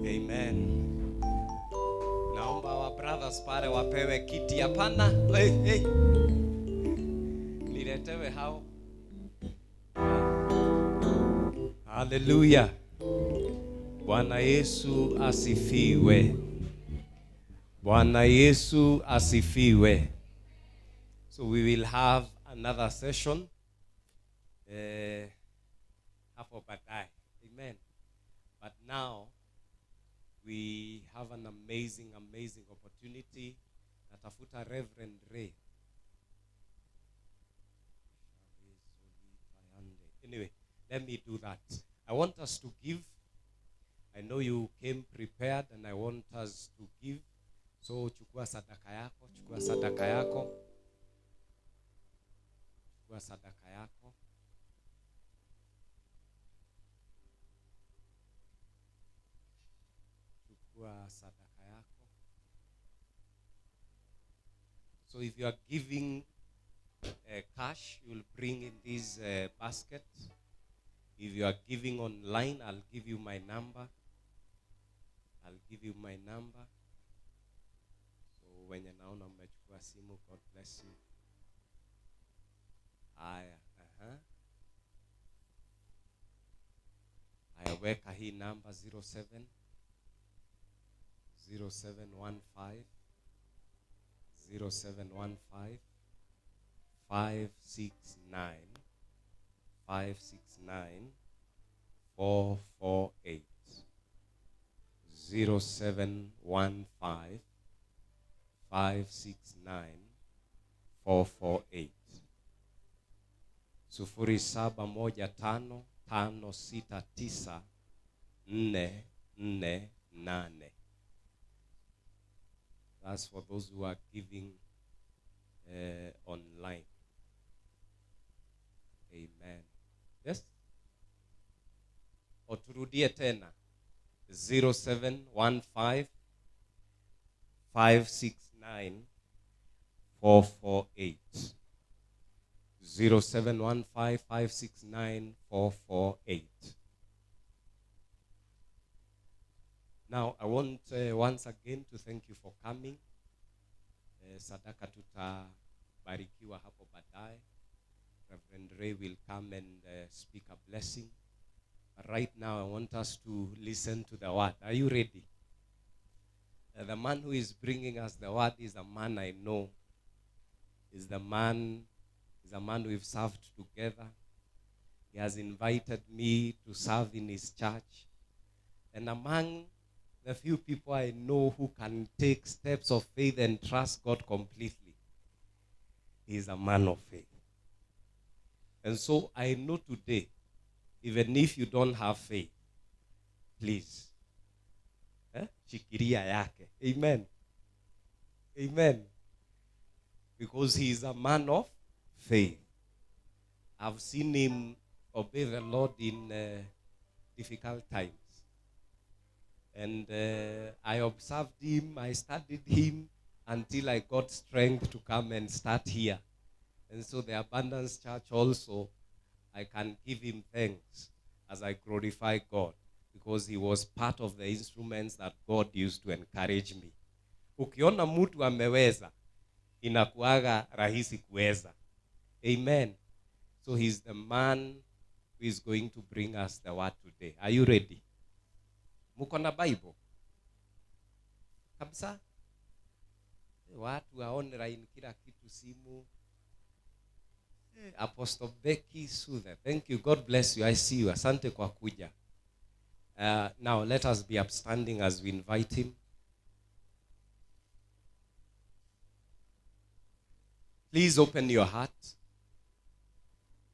Amen. Naomba wa brothers pale wapewe kiti. Hapana. Hey, hey. Niletewe hao. Hallelujah. Bwana Yesu asifiwe. Bwana Yesu asifiwe. So we will have another session hapo baadaye. Amen. But now we have an amazing, amazing opportunity. Natafuta Reverend Ray. Anyway, let me do that. I want us to give. I know you came prepared and I want us to give. So chukua sadaka yako, chukua sadaka yako. Chukua sadaka yako. Chukua sadaka yako. So if you are giving cash, you'll bring in this basket. If you are giving online, I'll give you my number. I'll give you my number. So when you naona mmechukua simu, God bless you. Aya, Aya, weka hii number 07 0715 0715 569 569 448 0715 569 448 0715 569 448. That's for those who are giving online. Amen. Yes? Oturudie tena. 0715 569 448. 0715 569 448. Now, I want once again to thank you for coming. Sadaka tutabarikiwa hapo baadaye. Reverend Ray will come and speak a blessing. But right now, I want us to listen to the word. Are you ready? The man who is bringing us the word is a man I know. Is a man we've served together. He has invited me to serve in his church. And among the few people I know who can take steps of faith and trust God completely, he is a man of faith. And so I know today, even if you don't have faith, please, shikiria yake. Amen. Amen. Because he is a man of faith. I've seen him obey the Lord in difficult times. And I observed him, I studied him until I got strength to come and start here. And so the Abundance Church also, I can give him thanks as I glorify God, because he was part of the instruments that God used to encourage me. Ukiona mtu ameweza, inakuaga rahisi kuweza. Amen. So he's the man who is going to bring us the word today. Are you ready? Muko na Bible? Kabisa? Watu wa online kila kitu simu. Apostle Becky Suther, thank you. God bless you. I see you. Asante kwa kuja. Now let us be upstanding as we invite him. Please open your heart.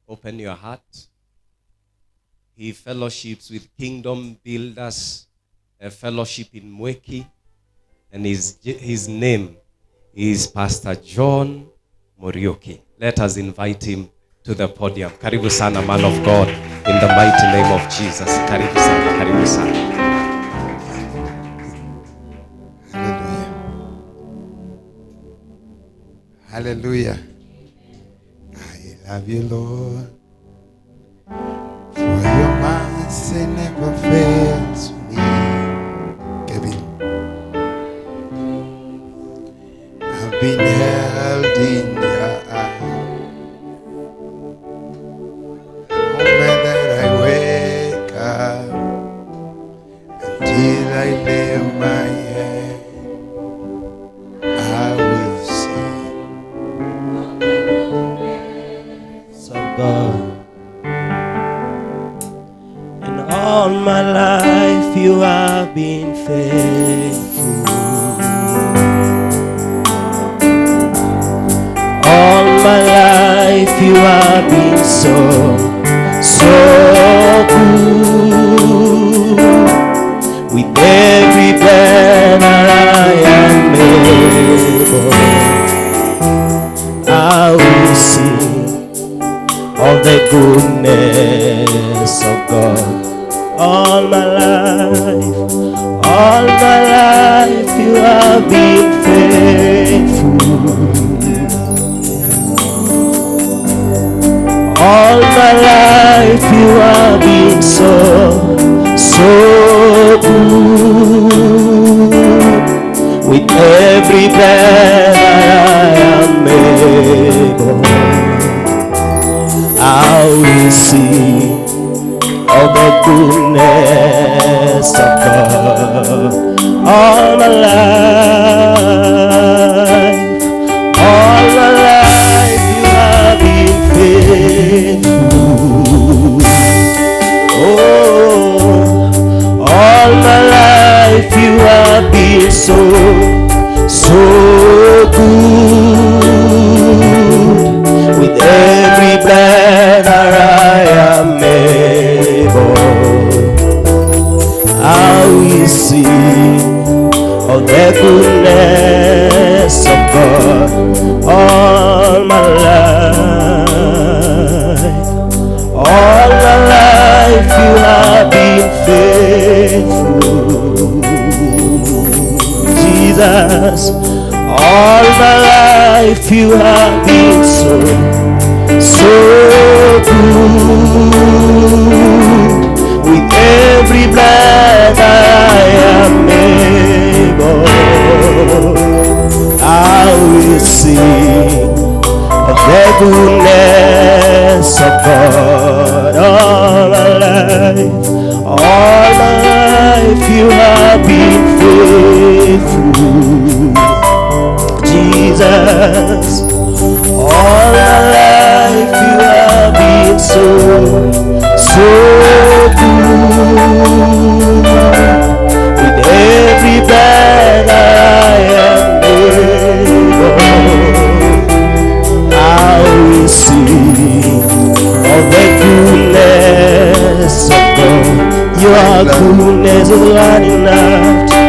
Open your heart. He fellowships with Kingdom Builders, a fellowship in Mweki, and his name is Pastor John Muriuki. Let us invite him to the podium. Karibu sana, man of God, in the mighty name of Jesus. Karibu sana, karibu sana. Hallelujah. Hallelujah. I love you, Lord, for your mercy never fails me. Kevin, I've been held in your arms. The moment that I wake up until I lay my head, I will sing of God. And all my life you have been faithful. All my life you have been so, so good. With every breath that I am able, I will sing of the goodness of God. All my life you have been faithful. All my life you have been so, so good. With every breath that I am able, I will see all the goodness of God. All my life you have been faithful. Oh, all my life you have been so, so good. With every breath that I am able, I will see all the goodness of God. All my life you have been faithful. Jesus, all my life you have been so, so good. With every breath I am able, I will sing of the goodness of God. All my life you have been faithful. Jesus, all my life you have been so, so good. With every breath I am able, I will sing of the goodness of God. Your goodness is running after,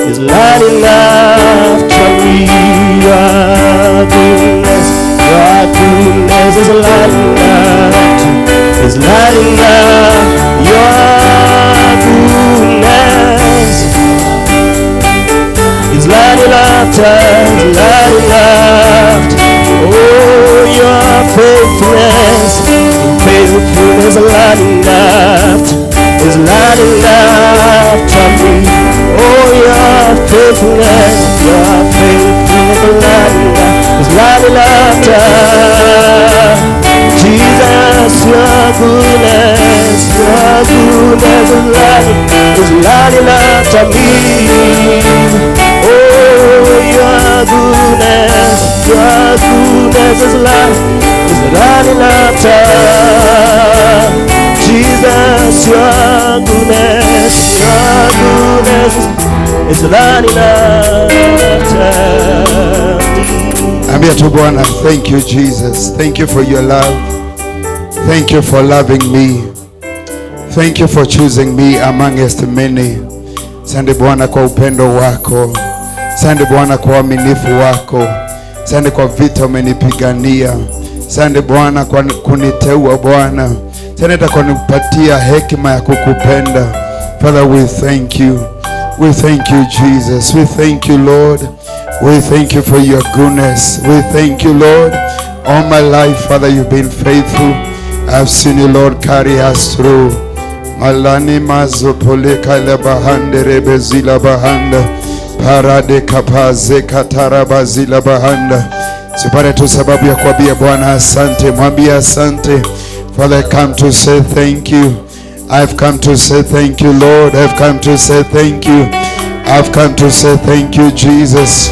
is running after me. Your goodness is running after, is running after. Your goodness enough, is not enough. Oh, your faithfulness, faithfulness is not enough, is not enough to me. Oh, your faithfulness is not enough, is not enough. Jesus, your goodness is not enough to me. Oh, your goodness is not enough to. Jesus, your goodness is not enough to me. Ambia tu Bwana, thank you Jesus. Thank you for your love. Thank you for loving me. Thank you for choosing me amongst many. Asante Bwana kwa upendo wako. Asante Bwana kwa uaminifu wako. Asante kwa vita umenipigania. Asante Bwana kwa kuniteua Bwana. Asante kwa kunipatia hekima ya kukupenda. Father, we thank you. We thank you Jesus. We thank you Lord. We thank you for your goodness. We thank you Lord. All my life, Father, you've been faithful. I've seen you Lord carry us through. Malani mazopoleka lebahande rebezila bahanda parade kapaze katarabazila bahanda. Sipate tu sababu ya kuambia Bwana asante, mwambie asante. Father, I come to say thank you. I've come to say thank you Lord. I've come to say thank you. I've come to say thank you Jesus.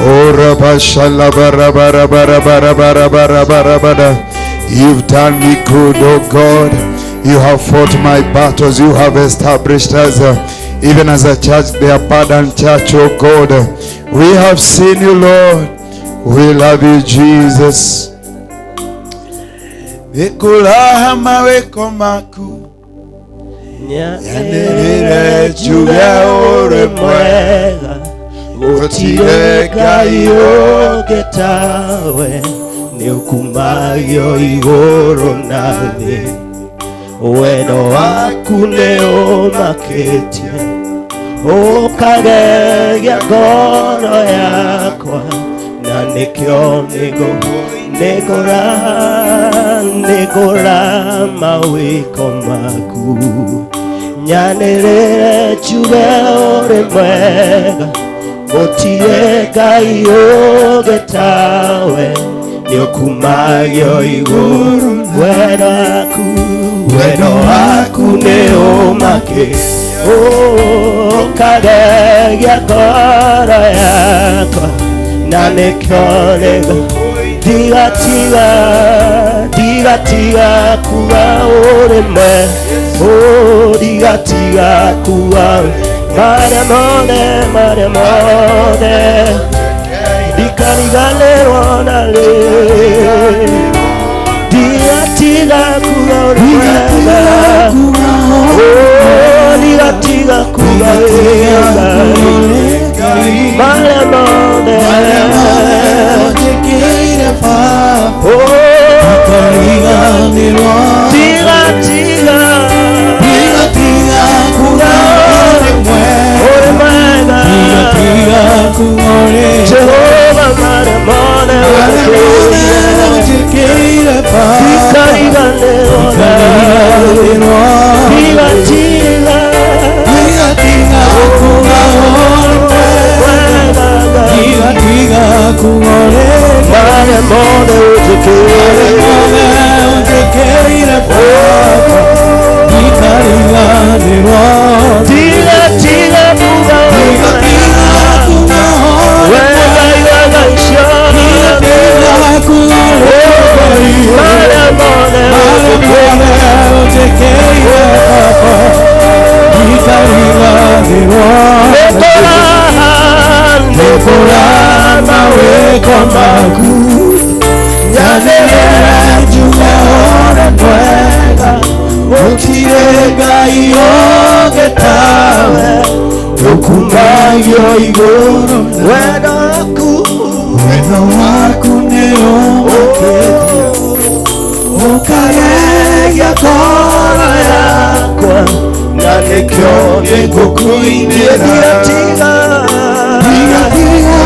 Oh rabashala barabarabarabarabarabarabarabara. You've done me good, oh God. You have fought my battles. You have established us, even as a church, the Abundant Church, oh God. We have seen you, Lord. We love you, Jesus. Nikulaha maweko maku nyanirire juya ore mwega gutire Ngai ũngĩ tawe nĩũkumagio igũrũ na thĩ wendo waku nĩũmakĩtie ũkagegia ngoro yakwa na nĩkĩo nĩngũra mawĩko maku nyanĩrĩre njuge ũrĩ mwega gũtirĩ Ngai ũngĩ tawe nĩũkumagio igũrũ wendo waku nĩũmakĩtie ũkagegia ngoro yakwa na nĩkĩo ndigatiga kuga ũrĩ mwega ndigatiga kuga marĩa mothe ndikariganĩrwo narĩ ndigatiga kuga ũrĩ mwega ndigatiga kuga ũrĩ marĩa mothe ndigatiga kuga ũrĩ mwega Jehova marĩa mothe ũnjĩkĩire ndikariganĩrwo narĩ ndigatiga kuga ũrĩ mwega marĩa mothe ũnjĩkĩire ndigatiga kuga Wendo waku nĩũmakĩtie ũkagegia ngoro yakwa na nĩkĩo nĩngũkũinĩra ndigatiga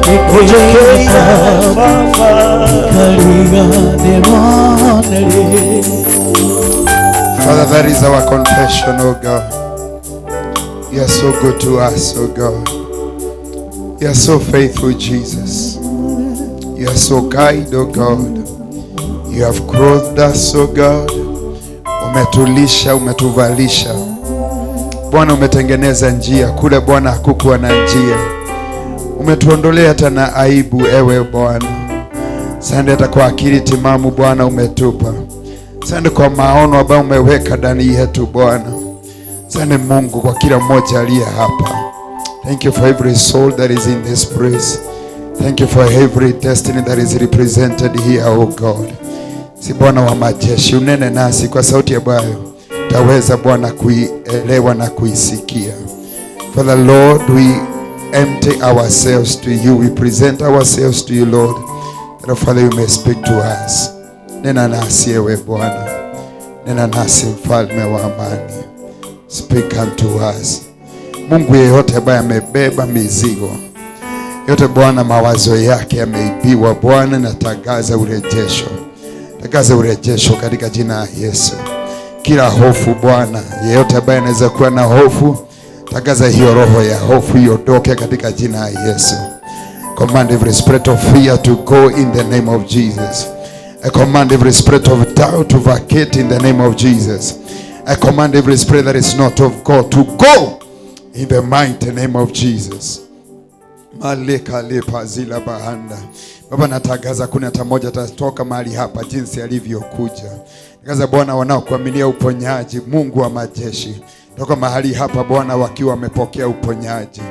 Njĩkĩra Baba Ndikariganĩrwo nĩ Father, that is our confession, oh God. You are so good to us, oh God. You are so faithful, Jesus. You are so kind, oh God. You have clothed us, oh God. Umetulisha, umetuvalisha. Bwana, umetengeneza njia kule, Bwana, hakukuwa na njia. Umetuondolea hata na aibu, ewe Bwana. Asante hata kwa akili timamu, Bwana, umetupa. Asante kwa maono ambayo umeweka ndani yetu, Bwana. Asante Mungu kwa kila mmoja aliye hapa. Thank you for every soul that is in this place. Thank you for every destiny that is represented here, oh God. Si Bwana wa majeshi, unene nasi kwa sauti ambayo taweza, Bwana, kuielewa na kuisikia. For the Lord, we empty ourselves to you. We present ourselves to you, Lord, that Father, you may speak to us. Nena nasi, ewe Bwana. Nena nasi, mfalme wa amani. Speak unto us. Mungu, yeyote ambaye amebeba mizigo yote, Bwana, mawazo yake yameibiwa, Bwana, natangaza urejesho. Tangaza urejesho katika jina la Yesu. Kila hofu, Bwana, yeyote ambaye anaweza kuwa na hofu, tangaza hiyo roho ya hofu iondoke katika jina la Yesu. Command every spirit of fear to go in the name of Jesus. I command every spirit of doubt to vacate in the name of Jesus. I command every spirit that is not of God to go in the mighty name of Jesus. Maleka lepa zila bahanda. Baba, natangaza kuna hata mmoja atatoka mahali hapa jinsi alivyokuja. Tangaza, Bwana, wanaokuaminia uponyaji, Mungu wa majeshi, toka mahali hapa, Bwana, wakiwa wamepokea uponyaji.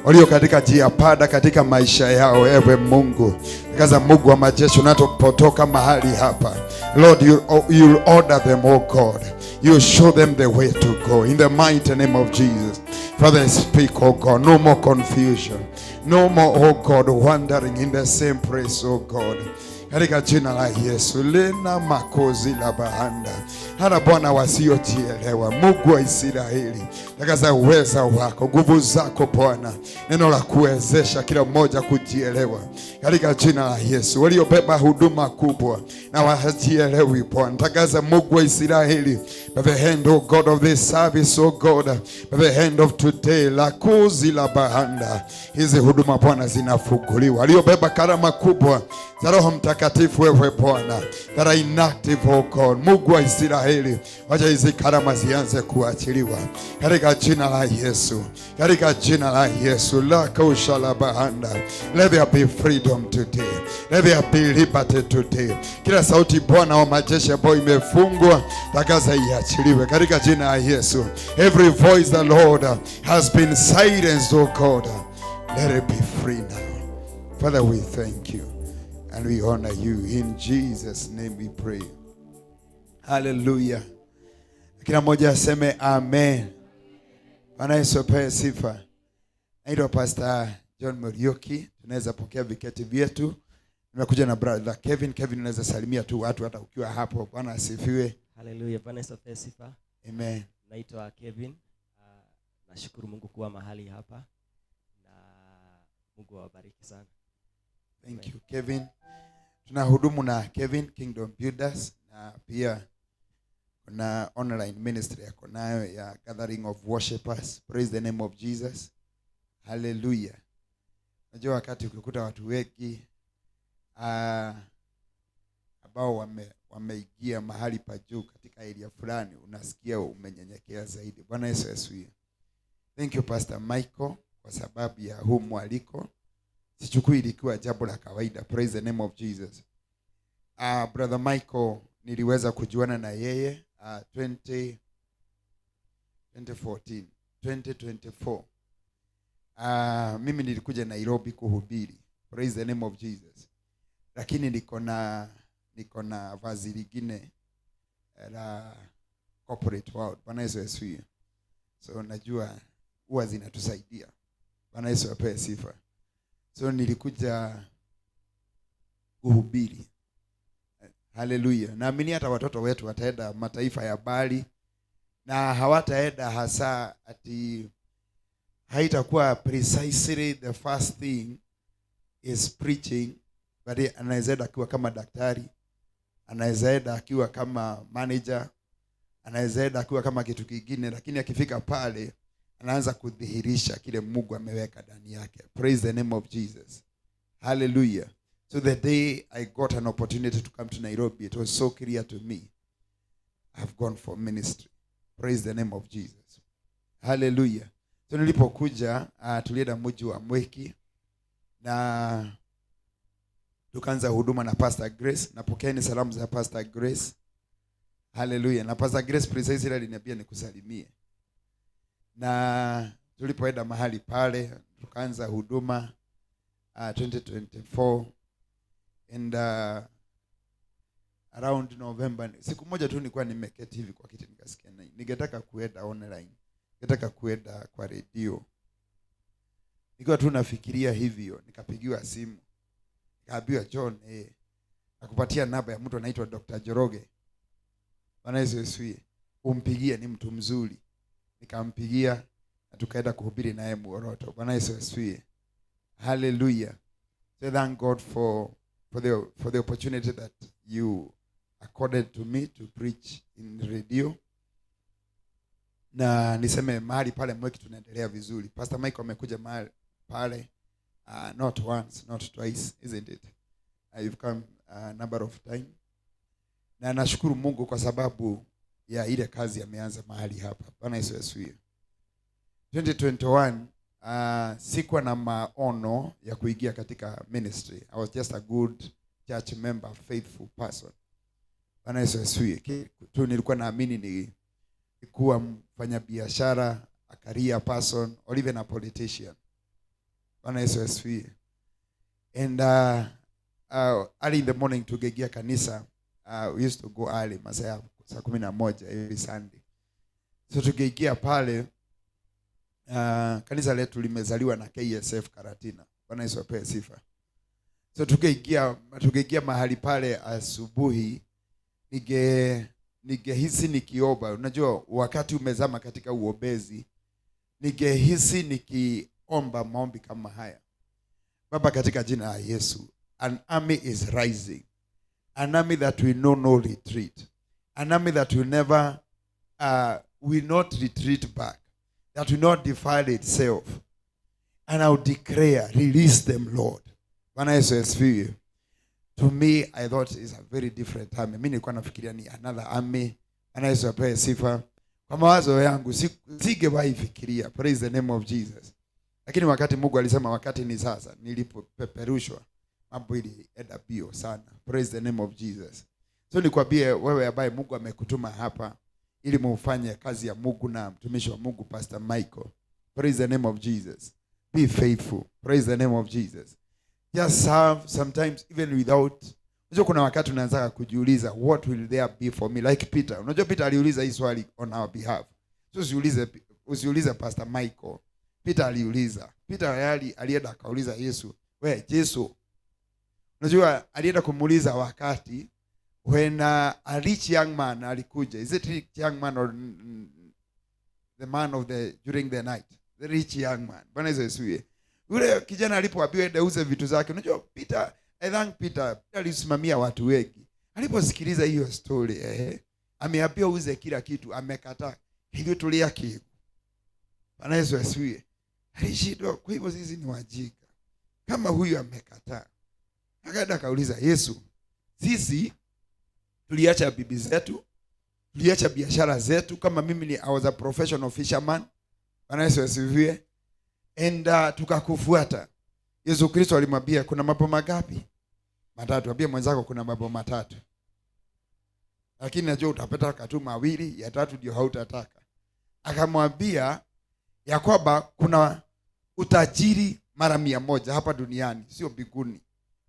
Walio katika njia panda katika maisha yao, ewe Mungu, tangaza, Mungu wa majeshi, unapotoka mahali hapa, Lord, you'll order them, oh God. You show them the way to go in the mighty name of Jesus. Father, speak, oh God, no more confusion. No more, oh God, wandering in the same place, oh God. Katika jina la Yesu, lena makozi la bahanda. Hata, Bwana, wasiojielewa, Mungu wa Israeli, tangaza uweza wako, nguvu zako, Bwana, neno la kuwezesha kila mmoja kujielewa katika jina la Yesu. Waliobeba huduma kubwa na wajielewi, Bwana, tangaza, Mungu wa Israeli, by the hand, oh God, of this service, oh God, by the hand of today, la kuzi la bahanda, hizi huduma, Bwana, zinafunguliwa. Waliobeba karama kubwa za Roho Mtakatifu, wewe Bwana, that are inactive, oh God, Mungu wa Israeli, wacha hizi karama zianze kuachiliwa katika jina la Yesu, katika jina la Yesu. La kausha la bahanda. Let there be freedom today, let there be liberty today. Kila sauti, Bwana wa majeshi, ambayo imefungwa, tangaza iachiliwe katika jina la Yesu. Every voice the Lord has been silenced, oh God, let it be free now. Father, we thank you and we honor you. In Jesus' name we pray. Hallelujah. Kila mmoja aseme amen. Bwana Yesu apewe sifa. Naitwa Pastor John Muriuki. Tunaweza pokea viketi vyetu. Nimekuja na brother Kevin. Kevin, unaweza salimia tu watu hata ukiwa hapo. Bwana asifiwe. Haleluya. Bwana Yesu apewe sifa. Amen. Naitwa Kevin. Nashukuru Mungu kuwa mahali hapa na Mungu awabariki sana. Thank you, Kevin. Tunahudumu na Kevin Kingdom Builders na pia kuna online ministry yako nayo ya Gathering of Worshipers. Praise the name of Jesus. Hallelujah. Najua wakati ukikuta watu wengi ambao wameingia mahali pa juu katika area fulani, unasikia umenyenyekea zaidi. Bwana Yesu asifiwe. Thank you, Pastor Michael, kwa sababu ya huu mwaliko. Sichukui ilikuwa jambo la kawaida. Praise the name of Jesus. Brother Michael niliweza kujuana na yeye 20 2014 2024. Mimi nilikuja Nairobi kuhubiri. Praise the name of Jesus. Lakini niko na vazi lingine la corporate world. Bwana Yesu asifiwe. So najua huwa zinatusaidia. Bwana Yesu apewe sifa. So nilikuja kuhubiri. Haleluya. Naamini hata watoto wetu wataenda mataifa ya mbali na hawataenda hasa ati haitakuwa precisely the first thing. is preaching, but anaweza enda akiwa kama daktari, anaweza enda akiwa kama manager, anaweza enda akiwa kama kitu kingine, lakini akifika pale anaanza kudhihirisha kile Mungu ameweka ndani yake. Praise the name of Jesus. Hallelujah. So the day I got an opportunity to come to Nairobi, it was so clear to me, I've gone for ministry. Praise the name of Jesus. Hallelujah. So nilipokuja, tulienda mji wa Mwiki na tukaanza huduma na Pastor Grace. Napokeeni salamu za Pastor Grace. Hallelujah. Na Pastor Grace precisely aliniambia nikusalimie. Na tulipoenda mahali pale tukaanza huduma 2024 and around November, siku moja tu nilikuwa nimeketi hivi kwa kiti nikasikia ningetaka kuenda online, ningetaka kuenda kwa radio. Nikiwa tu nafikiria hivyo nikapigiwa simu. Nikaambiwa, John, nakupatia namba ya mtu anaitwa Dr. Njoroge. Bwana Yesu asifiwe. Umpigie, ni mtu mzuri. Nikampigia na tukaenda kuhubiri naye Muoroto. Bwana Yesu asifiwe. Hallelujah. So thank God for the opportunity that you accorded to me to preach in radio. Na niseme mahali pale Mwiki tunaendelea vizuri. Pastor Michael amekuja mahali pale not once, not twice, isn't it? You've come a number of times. Na nashukuru Mungu kwa sababu ya ile kazi ameanza mahali hapa. Bwana Yesu asifiwe. 2021 sikuwa na maono ya kuingia katika ministry. I was just a good church member, faithful person. Bwana Yesu asifiwe. Tu nilikuwa naamini ni kuwa mfanyabiashara, a career person, or even a politician. Bwana Yesu asifiwe. And early in the morning tugegea kanisa. We used to go early, masaa saa 11 every Sunday. So tugegea pale, kanisa letu limezaliwa na KSF Karatina. Bwana Yesu apewe sifa. So tugeigia mahali pale asubuhi, nigehisi nikiomba. Unajua wakati umezama katika uombezi, nigehisi nikiomba maombi kama haya. Baba, katika jina la Yesu, an army is rising. An army that will know no retreat. An army that will never, will not retreat back. That will not defile itself. And I will declare, release them, Lord. Bwana Yesu asifiwe. To me, I thought it's a very different army. Mimi nilikuwa nafikiria ni another army. Bwana Yesu apewe sifa. Kwa mawazo yangu singewahi fikiria. Praise the name of Jesus. Lakini wakati Mungu alisema wakati ni sasa, nilipopeperushwa mambo ilienda bio sana. Praise the name of Jesus. So nikwambie wewe ambaye Mungu amekutuma hapa ili mufanye kazi ya Mungu na mtumishi wa Mungu Pastor Michael. Praise the name of Jesus. Be faithful. Praise the name of Jesus. Just serve sometimes even without. Unajua kuna wakati unaanza kujiuliza, what will there be for me? Like Peter. Unajua Peter aliuliza hii swali on our behalf. So usiulize Pastor Michael. Peter aliuliza. Peter alienda akauliza Yesu, we Yesu. Unajua alienda kumuuliza wakati when a rich young man alikuja. Is it rich young man or the man of the during the night? The rich young man. Bwana Yesu asifiwe. Yule kijana alipoambiwa ende uze vitu zake. Unajua Peter, I thank Peter alisimamia watu wengi. Aliposikiliza hiyo story, ameambiwa uze kila kitu, amekataa. Hivyo tulia kitu. Bwana Yesu asifiwe. Alishindwa, kwa hivyo sisi ni wajinga. Kama huyu amekataa. Akaenda akauliza Yesu, sisi tuliacha bibi zetu, tuliacha biashara zetu, kama mimi ni I was a professional fisherman. Bwana Yesu asifiwe. And tukakufuata. Yesu Kristo alimwambia kuna mambo magapi? Matatu. Ambia mwenzako kuna mambo matatu. Lakini najua utapata tu mawili, ya tatu ndio hautataka. Akamwambia ya kwamba kuna utajiri mara 100 hapa duniani, sio mbinguni.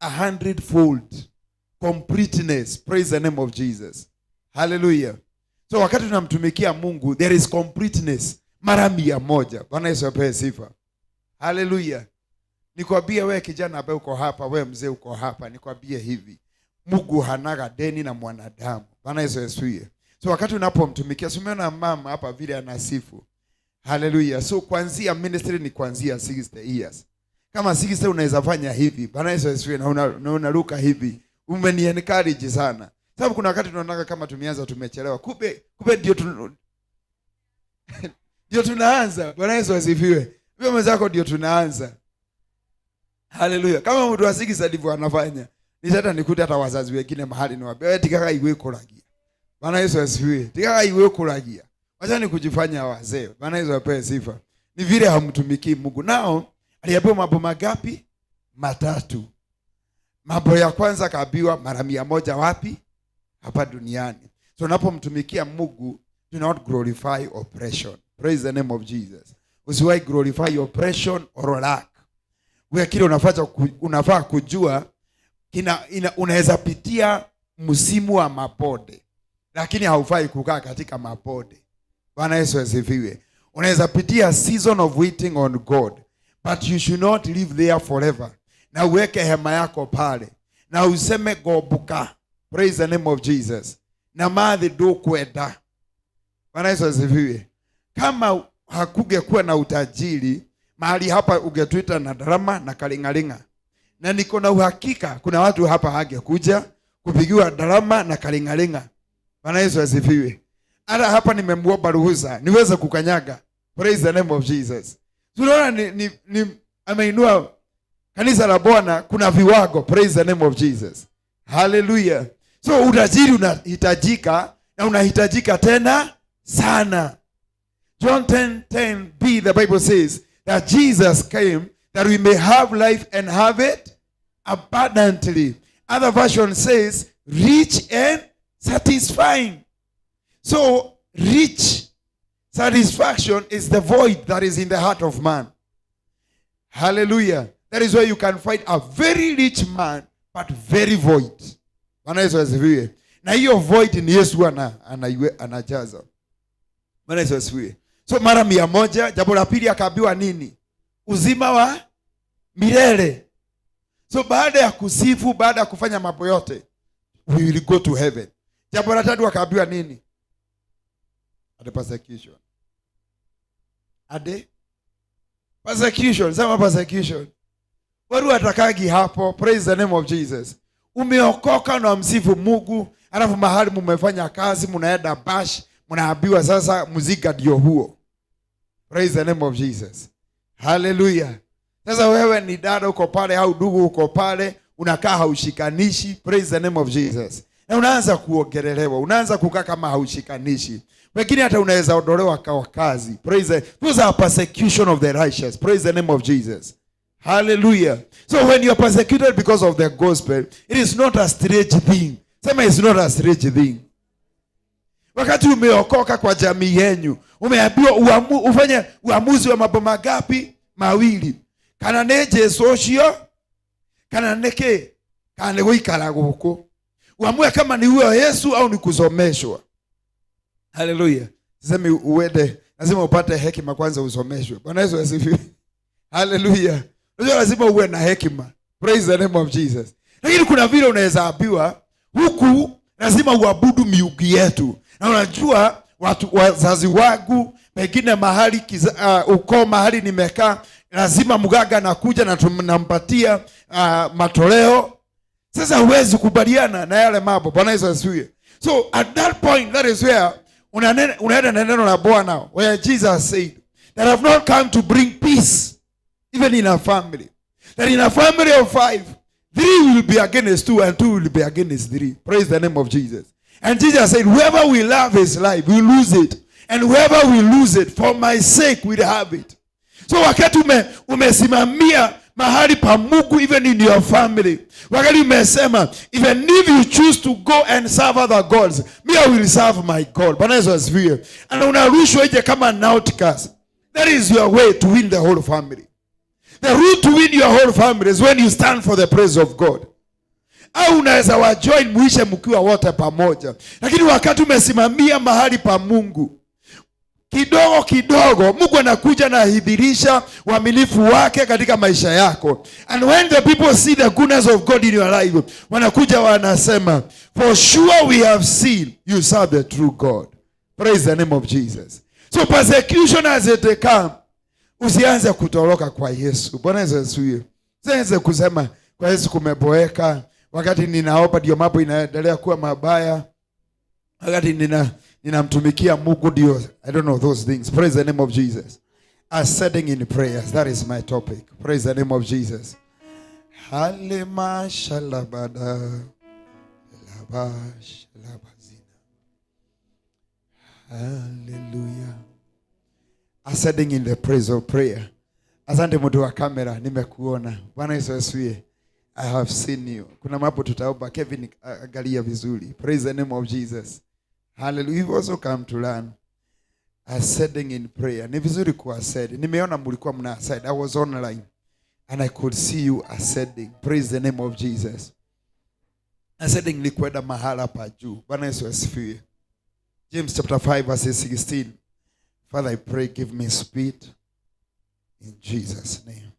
100-fold completeness. Praise the name of Jesus. Hallelujah. So wakati tunamtumikia Mungu, there is completeness mara 100. Bwana Yesu apewe sifa. Hallelujah. Nikwambie wewe kijana ambaye uko hapa, wewe mzee uko hapa, nikwambie hivi, Mungu hanaga deni na mwanadamu. Bwana Yesu asifiwe. So wakati unapomtumikia, umeona mama hapa vile anasifu. Hallelujah. So kuanzia ministry ni kuanzia 60 years. Kama sikisa unaweza fanya hivi. Bwana Yesu asifiwe, na unaruka hivi. Umeni encourage sana. Sababu kuna wakati tunaona kama tumeanza tumechelewa. Kumbe ndio ndio tunaanza. Bwana Yesu asifiwe. Wewe mwenzako ndio tunaanza. Haleluya. Kama mtu asikisa ndivyo anafanya. Ni nikute hata wazazi wengine mahali niwaambie, wewe tikaka iwe kulagia. Bwana Yesu asifiwe. Tikaka iwe kulagia. Wacha ni kujifanya wazee. Bwana Yesu apewe sifa. Ni vile hamtumiki Mungu. Nao aliambiwa mambo magapi? Matatu. Mambo ya kwanza kaambiwa mara 100 wapi? Hapa duniani. So unapomtumikia Mungu, do not glorify oppression. Praise the name of Jesus. Usiwahi glorify oppression or lack. Wewe kile unafaa kujua unaweza pitia msimu wa mabonde, lakini haufai kukaa katika mabonde. Bwana Yesu asifiwe. Unaweza pitia season of waiting on God, but you should not live there forever. Na uweke hema yako pale na useme gobuka. Praise the name of Jesus. Na madhi do kwenda. Bwana Yesu asifiwe. Kama hakungekuwa na utajiri mahali hapa, ungetuita na drama na kalingalinga. Na niko na uhakika kuna watu hapa hangekuja kupigiwa drama na kalingalinga. Bwana Yesu asifiwe. Hata hapa nimemuomba ruhusa niweze kukanyaga. Praise the name of Jesus. Tunaona ni ameinua kanisa la Bwana, kuna viwango. Praise the name of Jesus. Hallelujah. So utajiri unahitajika, na unahitajika tena sana. John 10:10b, the Bible says that Jesus came that we may have life and have it abundantly. Other version says rich and satisfying. So rich satisfaction is the void that is in the heart of man. Hallelujah. That is why you can find a very rich man but very void. Bwana Yesu asifiwe. Na hiyo void ni Yesu anajaza. Bwana Yesu asifiwe. So mara 100, jambo la pili akaambiwa nini? Uzima wa milele. So baada ya kusifu, baada ya kufanya mambo yote, we will go to heaven. Jambo la tatu akaambiwa nini? Ade persecution. Ade persecution, sema persecution. Watu watakagi hapo. Praise the name of Jesus. Umeokoka na msifu Mungu, alafu mahali mumefanya kazi, mnaenda bash, mnaambiwa sasa muzika ndio huo. Praise the name of Jesus. Hallelujah. Sasa wewe ni dada uko pale au ndugu uko pale, unakaa haushikanishi. Praise the name of Jesus. Na unaanza kuongelelewa, unaanza kukaa kama haushikanishi. Wengine hata unaweza ondolewa kwa kazi. Praise the, those are persecution of the righteous. Praise the name of Jesus. Hallelujah. So when you are persecuted because of the gospel, it is not a strange thing. Sema it's not a strange thing. Wakati umeokoka kwa jamii yenu, umeambiwa ufanye uamuzi wa mambo magapi? Mawili. Kana ne Jesu ucio, kana neke, kana guikara guku. Uamue kama ni huyo Yesu au ni kusomeshwa. Hallelujah. Sema uende, lazima upate hekima kwanza usomeshwe. Bwana Yesu asifiwe. Hallelujah. Unajua lazima uwe na hekima. Praise the name of Jesus. Lakini kuna vile unaweza ambiwa huku lazima uabudu miungu yetu. Na unajua watu wazazi wangu pengine mahali uko mahali nimekaa, lazima mganga anakuja na tunampatia matoleo. Sasa huwezi kubaliana na yale mambo. Bwana Yesu asifiwe. So at that point, that is where unaenda na neno la Bwana, where Jesus said that I have not come to bring peace even in a family. That in a family of 5, 3 will be against 2 and 2 will be against 3. Praise the name of Jesus. And Jesus said, whoever will love his life will lose it, and whoever will lose it for my sake will have it. So wakati umesimamia mahali pa Mungu, even in your family, wakati umesema, even if you choose to go and serve other gods, me I will serve my God. Bwana Yesu asifiwe. And unarushwa nje kama an outcast. That is your way to win the whole family. The route to win your whole family is when you stand for the praise of God. Au unaweza wa join muishe mkiwa wote pamoja. Lakini wakati umesimamia mahali pa Mungu, kidogo kidogo Mungu anakuja na adhihirisha uaminifu wake katika maisha yako. And when the people see the goodness of God in your life, wanakuja wanasema, for sure we have seen you serve the true God. Praise the name of Jesus. So persecution as it come, Usianze kutoroka kwa Yesu. Bwana Yesu asifiwe. Usianze kusema kwa Yesu kumeboeka, wakati ninaomba ndio mambo inaendelea kuwa mabaya, wakati ninamtumikia Mungu ndio, I don't know those things. Praise the name of Jesus. Ascending in prayers, that is my topic. Praise the name of Jesus. Halima shalabada laba shalabazina. Hallelujah. Ascending in the praise of prayer. Asante mtu wa kamera, nimekuona. Bwana Yesu asifiwe. I have seen you. Kuna mambo tutaomba. Kevin, angalia vizuri. Praise the name of Jesus. Hallelujah. You've also come to learn. Ascending in prayer. Ni vizuri ku ascend. Nimeona mlikuwa mna ascend. I was online and I could see you ascending. Praise the name of Jesus. Ascending ni kwenda mahala pa juu. Bwana Yesu asifiwe. James chapter 5 verse 16. Father, I pray, give me speed in Jesus' name.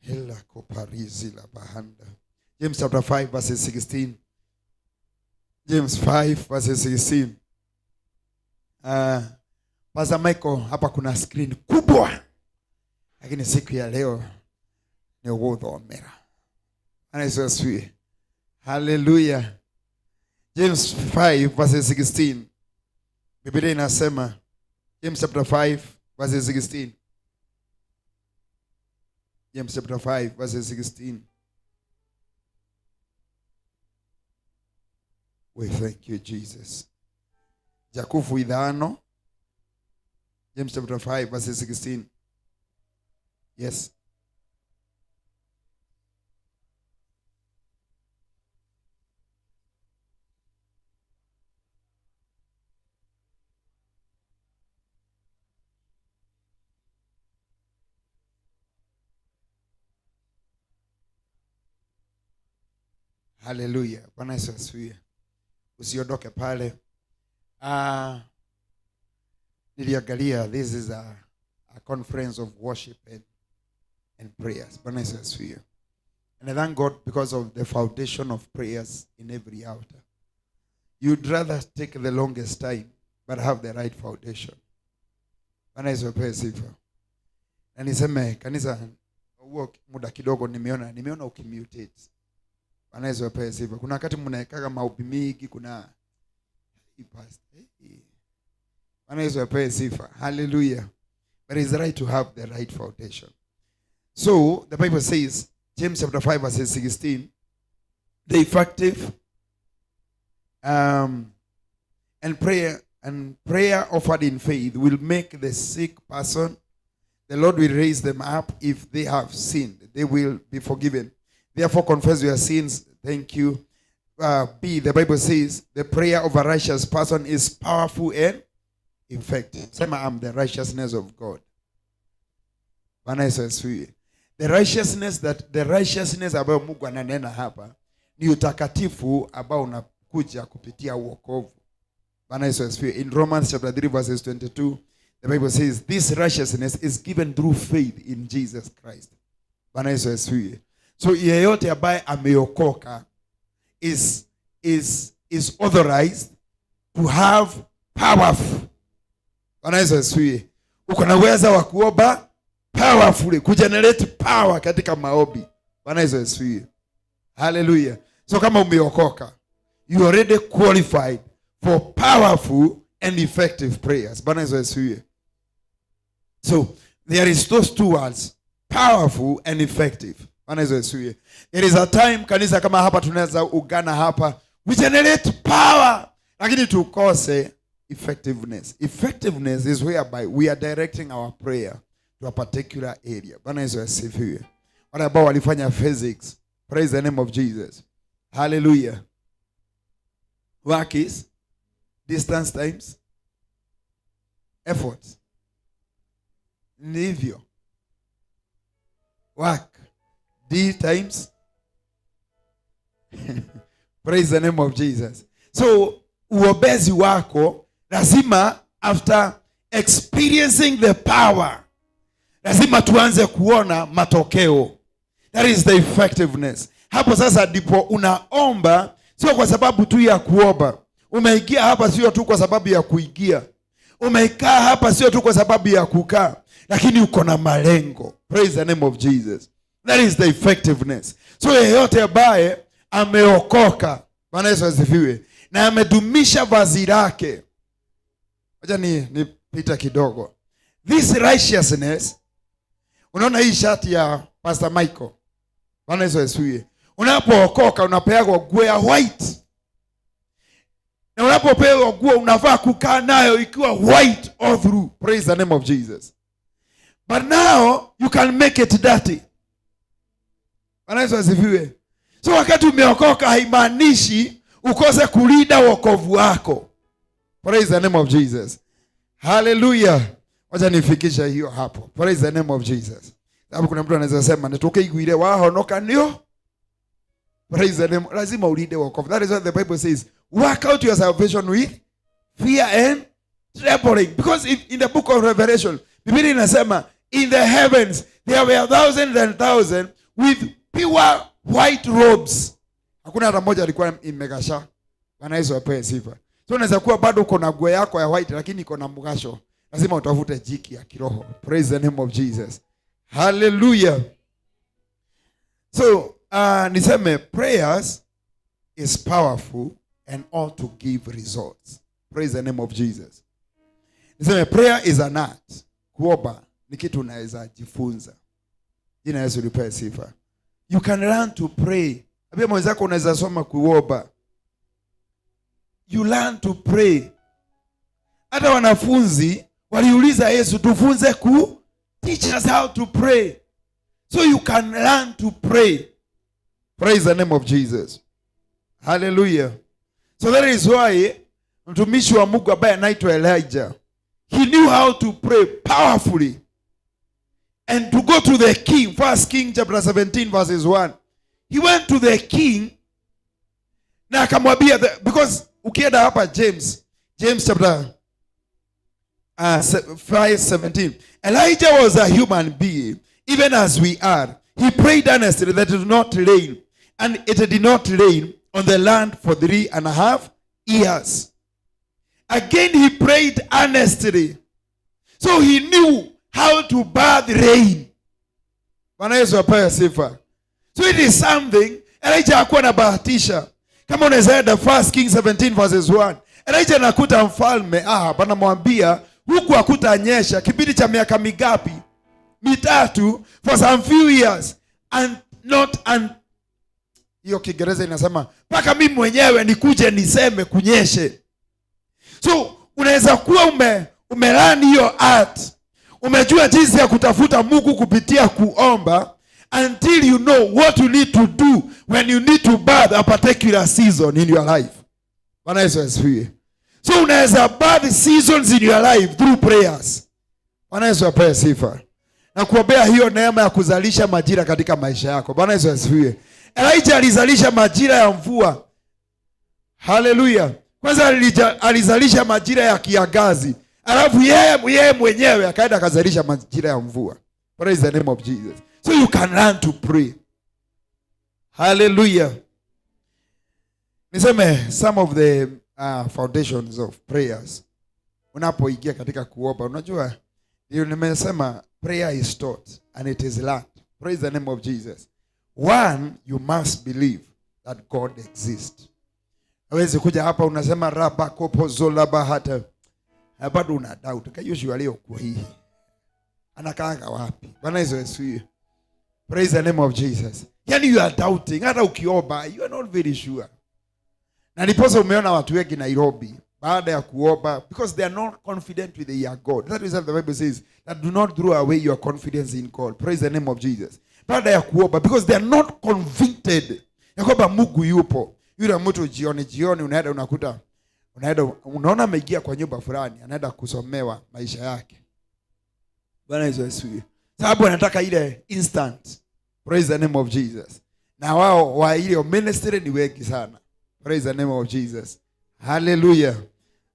Hela koparizi la bahanda. James chapter 5 verse 16. James 5 verse 16. Pastor Michael, hapa kuna screen kubwa. Lakini siku ya leo ni uguthomera. Bwana Yesu asifiwe. Hallelujah. James 5 verse 16. Biblia inasema, James chapter 5 verse 16. James chapter 5 verse 16. We thank you, Jesus. Jakufu 5. James chapter 5 verse 16. Yes. Hallelujah. Bwana Yesu asifiwe. Usiondoke pale. Niliangalia, this is a conference of worship and prayers. Bwana Yesu asifiwe. And I thank God because of the foundation of prayers in every altar. You'd rather take the longest time but have the right foundation. Bwana Yesu asifiwe. Na niseme kanisa, huo muda kidogo nimeona ukimutate. Bwana Yesu asifiwe. Kuna wakati mnaekaga maombi mingi, kuna Bwana Yesu asifiwe. Hallelujah. But it's right to have the right foundation. So the Bible says, James chapter 5 verse 16, the effective and prayer offered in faith will make the sick person. The Lord will raise them up. If they have sinned, they will be forgiven. Therefore, confess your sins. Thank you. B, the Bible says, the prayer of a righteous person is powerful and effective. Sema, I'm the righteousness of God. Bwana Yesu asifiwe. The righteousness ambayo Mungu ananena hapa ni utakatifu ambao unakuja kupitia wokovu. Bwana Yesu asifiwe. In Romans chapter 3 verses 22, the Bible says this righteousness is given through faith in Jesus Christ. Bwana Yesu asifiwe. So yeyote ambaye ameokoka is authorized to have powerful. Bwana Yesu asifiwe. Uko na uwezo wa kuomba powerfully, kugenerate power katika maombi. Bwana Yesu asifiwe. Hallelujah. So kama umeokoka, you already qualified for powerful and effective prayers. Bwana Yesu asifiwe. So there is those two words, powerful and effective. Bwana Yesu asifiwe. There is a time kanisa kama hapa tunaweza ugana hapa, we generate power, lakini tukose effectiveness. Effectiveness is whereby we are directing our prayer to a particular area. Bwana Yesu asifiwe. Wale ambao walifanya physics, praise the name of Jesus. Hallelujah. Work is distance times effort. Ndivyo. Work D times. Praise the name of Jesus. So uombezi wako lazima, after experiencing the power, lazima tuanze kuona matokeo. That is the effectiveness. Hapo sasa ndipo unaomba, sio kwa sababu tu ya kuomba. Umeingia hapa sio tu kwa sababu ya kuingia. Umekaa hapa sio tu kwa sababu ya kukaa, lakini uko na malengo. Praise the name of Jesus. That is the effectiveness. So yeyote ambaye ameokoka, Bwana Yesu asifiwe, na amedumisha vazi lake. Wacha nipita kidogo. This righteousness, unaona hii shati ya Pastor Michael, Bwana Yesu asifiwe. Unapookoka unapewa nguo ya white. Na unapopewa nguo unafaa kukaa nayo ikiwa white all through. Praise the name of Jesus. But now you can make it dirty. Bwana Yesu asifiwe. So wakati umeokoka haimaanishi ukose kulinda wokovu wako. Praise the name of Jesus. Hallelujah. Wacha nifikisha hiyo hapo. Praise the name of Jesus. Sababu kuna mtu anaweza sema nitoke iguire wahonoka ndio. Praise the name. Lazima ulinde wokovu. That is what the Bible says. Work out your salvation with fear and trembling. Because if in the book of Revelation, Biblia inasema in the heavens there were thousands and thousands with pure white robes. Hakuna hata mmoja alikuwa imegasha. Bwana Yesu apewe sifa. So unaweza kuwa bado uko na nguo yako ya white lakini iko na mgasho. Lazima utafute jiki ya kiroho. Praise the name of Jesus. Hallelujah. So niseme prayers is powerful and ought to give results. Praise the name of Jesus. Niseme prayer is an art. Kuomba ni kitu unaweza jifunza. Jina Yesu lipewe sifa. You can learn to pray. Abia mwenzako unaweza soma kuomba. You learn to pray. Hata wanafunzi waliuliza Yesu, tufunze ku teach us how to pray. So you can learn to pray. Praise the name of Jesus. Hallelujah. So that is why mtumishi wa Mungu ambaye anaitwa Elijah, he knew how to pray powerfully. And to go to the king, 1 King chapter 17 verses 1. He went to the king na akamwambia, because ukienda hapa James chapter 5:17. Elijah was a human being, even as we are. He prayed earnestly that it did not rain, and it did not rain on the land for 3.5 years. Again he prayed earnestly. So he knew how to bathe rain. Bwana Yesu apewe sifa. So it is something Elijah hakuwa anabahatisha. Kama unaweza enda 1 Kings 17 verses 1. Elijah anakuta mfalme Ahab anamwambia huku hakutanyesha kipindi cha miaka mingapi? 3 for some few years and not and hiyo Kiingereza inasema mpaka mimi mwenyewe nikuje niseme kunyeshe. So unaweza kuwa umelani hiyo art. Umejua jinsi ya kutafuta Mungu kupitia kuomba until you know what you need to do when you need to birth a particular season in your life. Bwana Yesu asifiwe. So unaweza birth seasons in your life through prayers. Bwana Yesu apewe sifa. Na kuombea hiyo neema ya kuzalisha majira katika maisha yako. Bwana Yesu asifiwe. Elijah alizalisha majira ya mvua. Hallelujah. Kwanza alizalisha majira ya kiangazi. Alafu yeye mwenyewe akaenda akazalisha majira ya mvua. Praise the name of Jesus. So you can learn to pray. Hallelujah. Niseme some of the foundations of prayers. Unapoingia katika kuomba, unajua ndio nimesema prayer is taught and it is learned. Praise the name of Jesus. One, you must believe that God exists. Hawezi kuja hapa unasema raba kopozola bahata. Bado una doubt. Kayushi waliokuwa hii. Anakaanga wapi? Bwana Yesu asifiwe. Praise the name of Jesus. Yani you are doubting. Hata ukiomba, you are not very sure. Na ndiposa umeona watu wengi Nairobi baada ya kuomba, because they are not confident with their God. That is what the Bible says, that do not throw away your confidence in God. Praise the name of Jesus. Baada ya kuomba, because they are not convicted ya kwamba Mungu yupo. Yule mtu jioni unaenda unakuta, unaenda unaona ameingia kwa nyumba fulani, anaenda kusomewa maisha yake. Bwana Yesu asifiwe. Sababu anataka ile instant. Praise the name of Jesus. Na wao wa ile ministry ni wengi sana. Praise the name of Jesus. Hallelujah.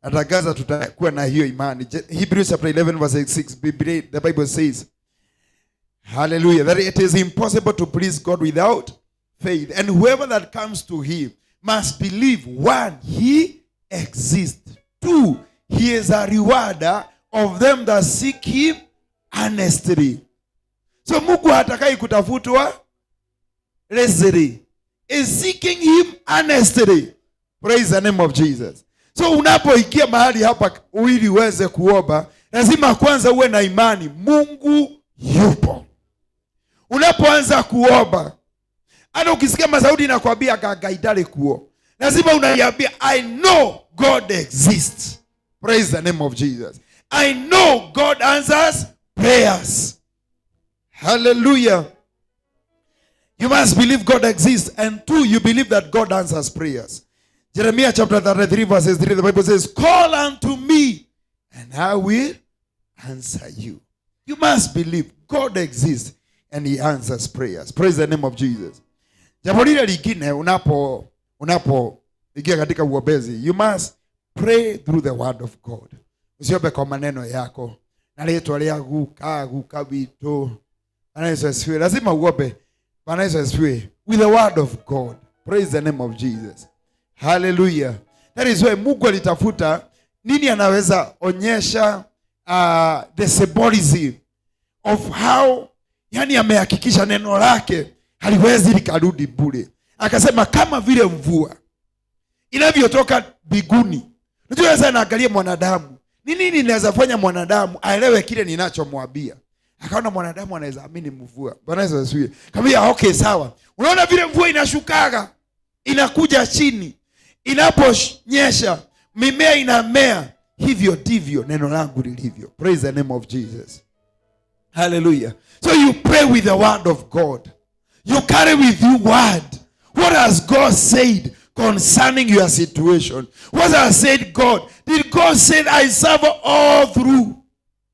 Atagaza tutakuwa na hiyo imani. Hebrews chapter 11 verse 6, the Bible says, hallelujah, that it is impossible to please God without faith. And whoever that comes to him must believe, one, he exists. Two, He is a rewarder of them that seek him earnestly. So Mungu hatakai kutafutwa lazily. Is seeking him earnestly. Praise the name of Jesus. So unapoingia mahali hapa ili uweze kuomba, lazima kwanza uwe na imani Mungu yupo. Unapoanza kuomba, hata ukisikia masauti inakwambia gagaidale kuo, lazima unaiambia I know God exists. Praise the name of Jesus. I know God answers prayers. Hallelujah. You must believe God exists, and two, you believe that God answers prayers. Jeremiah chapter 33 verses 3, the Bible says, call unto me and I will answer you. You must believe God exists and he answers prayers. Praise the name of Jesus. Jambo lile lingine unapo ingia katika uombezi, you must pray through the word of God. Usiombe kwa maneno yako. Na leto alia guka guka wito. Bwana Yesu asifiwe. Lazima uombe. Bwana Yesu asifiwe. With the word of God. Praise the name of Jesus. Hallelujah. That is why Mungu alitafuta nini anaweza onyesha the symbolism of how, yani amehakikisha neno lake haliwezi likarudi bure. Akasema kama vile mvua inavyotoka mbinguni. Unajua sasa naangalia mwanadamu. Ni nini ninaweza fanya mwanadamu aelewe kile ninachomwambia? Akaona mwanadamu anaweza amini mvua. Bwana Yesu asifiwe. Kamwambia okay sawa. Unaona vile mvua inashukaga, inakuja chini, inaponyesha mimea inamea, hivyo ndivyo neno langu lilivyo. Praise the name of Jesus. Hallelujah. So you pray with the word of God. You carry with you word. What has God said concerning your situation? What has said God? Did God say I suffer all through?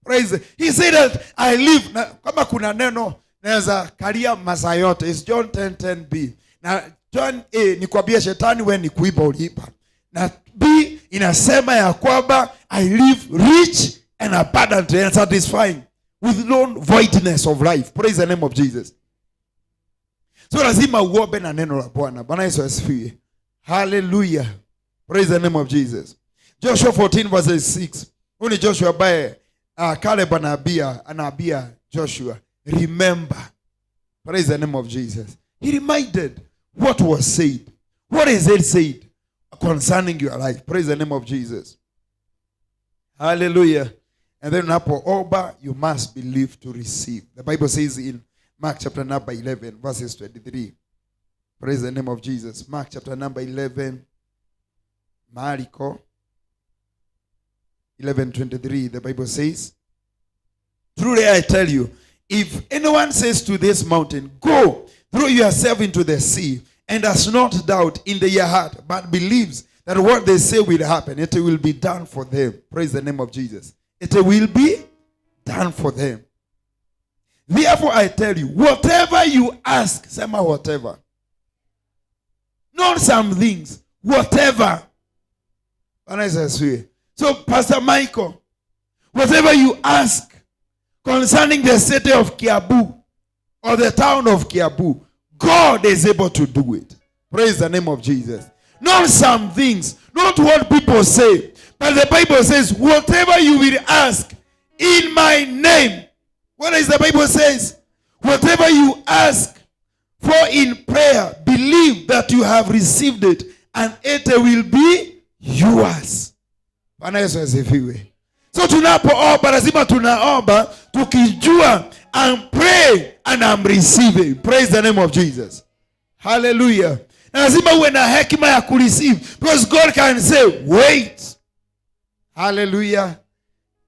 Praise. He said that I live. Na, kama kuna neno naweza kalia masaa yote. It's John 10:10b. Na John A ni kuambia shetani wewe ni kuiba uliiba. Na B inasema ya kwamba I live rich and abundant and satisfying with no voidness of life. Praise the name of Jesus. So lazima uombe na neno la Bwana. Bwana Yesu asifiwe. Hallelujah. Praise the name of Jesus. Joshua 14 verse 6. Huyu ni Joshua ambaye Caleb anaambia Joshua, remember. Praise the name of Jesus. He reminded what was said. What is it said concerning your life? Praise the name of Jesus. Hallelujah. And then unapoomba, you must believe to receive. The Bible says in Mark chapter number 11 verses 23. Praise the name of Jesus. Mark chapter number 11, Mariko 11:23. The Bible says, truly I tell you, if anyone says to this mountain, go, throw yourself into the sea, and does not doubt in their heart, but believes that what they say will happen, it will be done for them. Praise the name of Jesus. It will be done for them. Therefore I tell you, whatever you ask, sema whatever. Not some things, whatever. So Pastor Michael, whatever you ask concerning the city of Kiambu or the town of Kiambu, God is able to do it. Praise the name of Jesus. Not some things, not what people say, but the Bible says, whatever you will ask in my name. What is the Bible says? Whatever you ask for in prayer, believe that you have received it, and it will be yours. Bwana Yesu asifiwe. So tunapoomba lazima tunaomba tukijua I'm praying and I'm receiving. Praise the name of Jesus. Hallelujah. Na lazima uwe na hekima ya kureceive, because God can say wait. Hallelujah.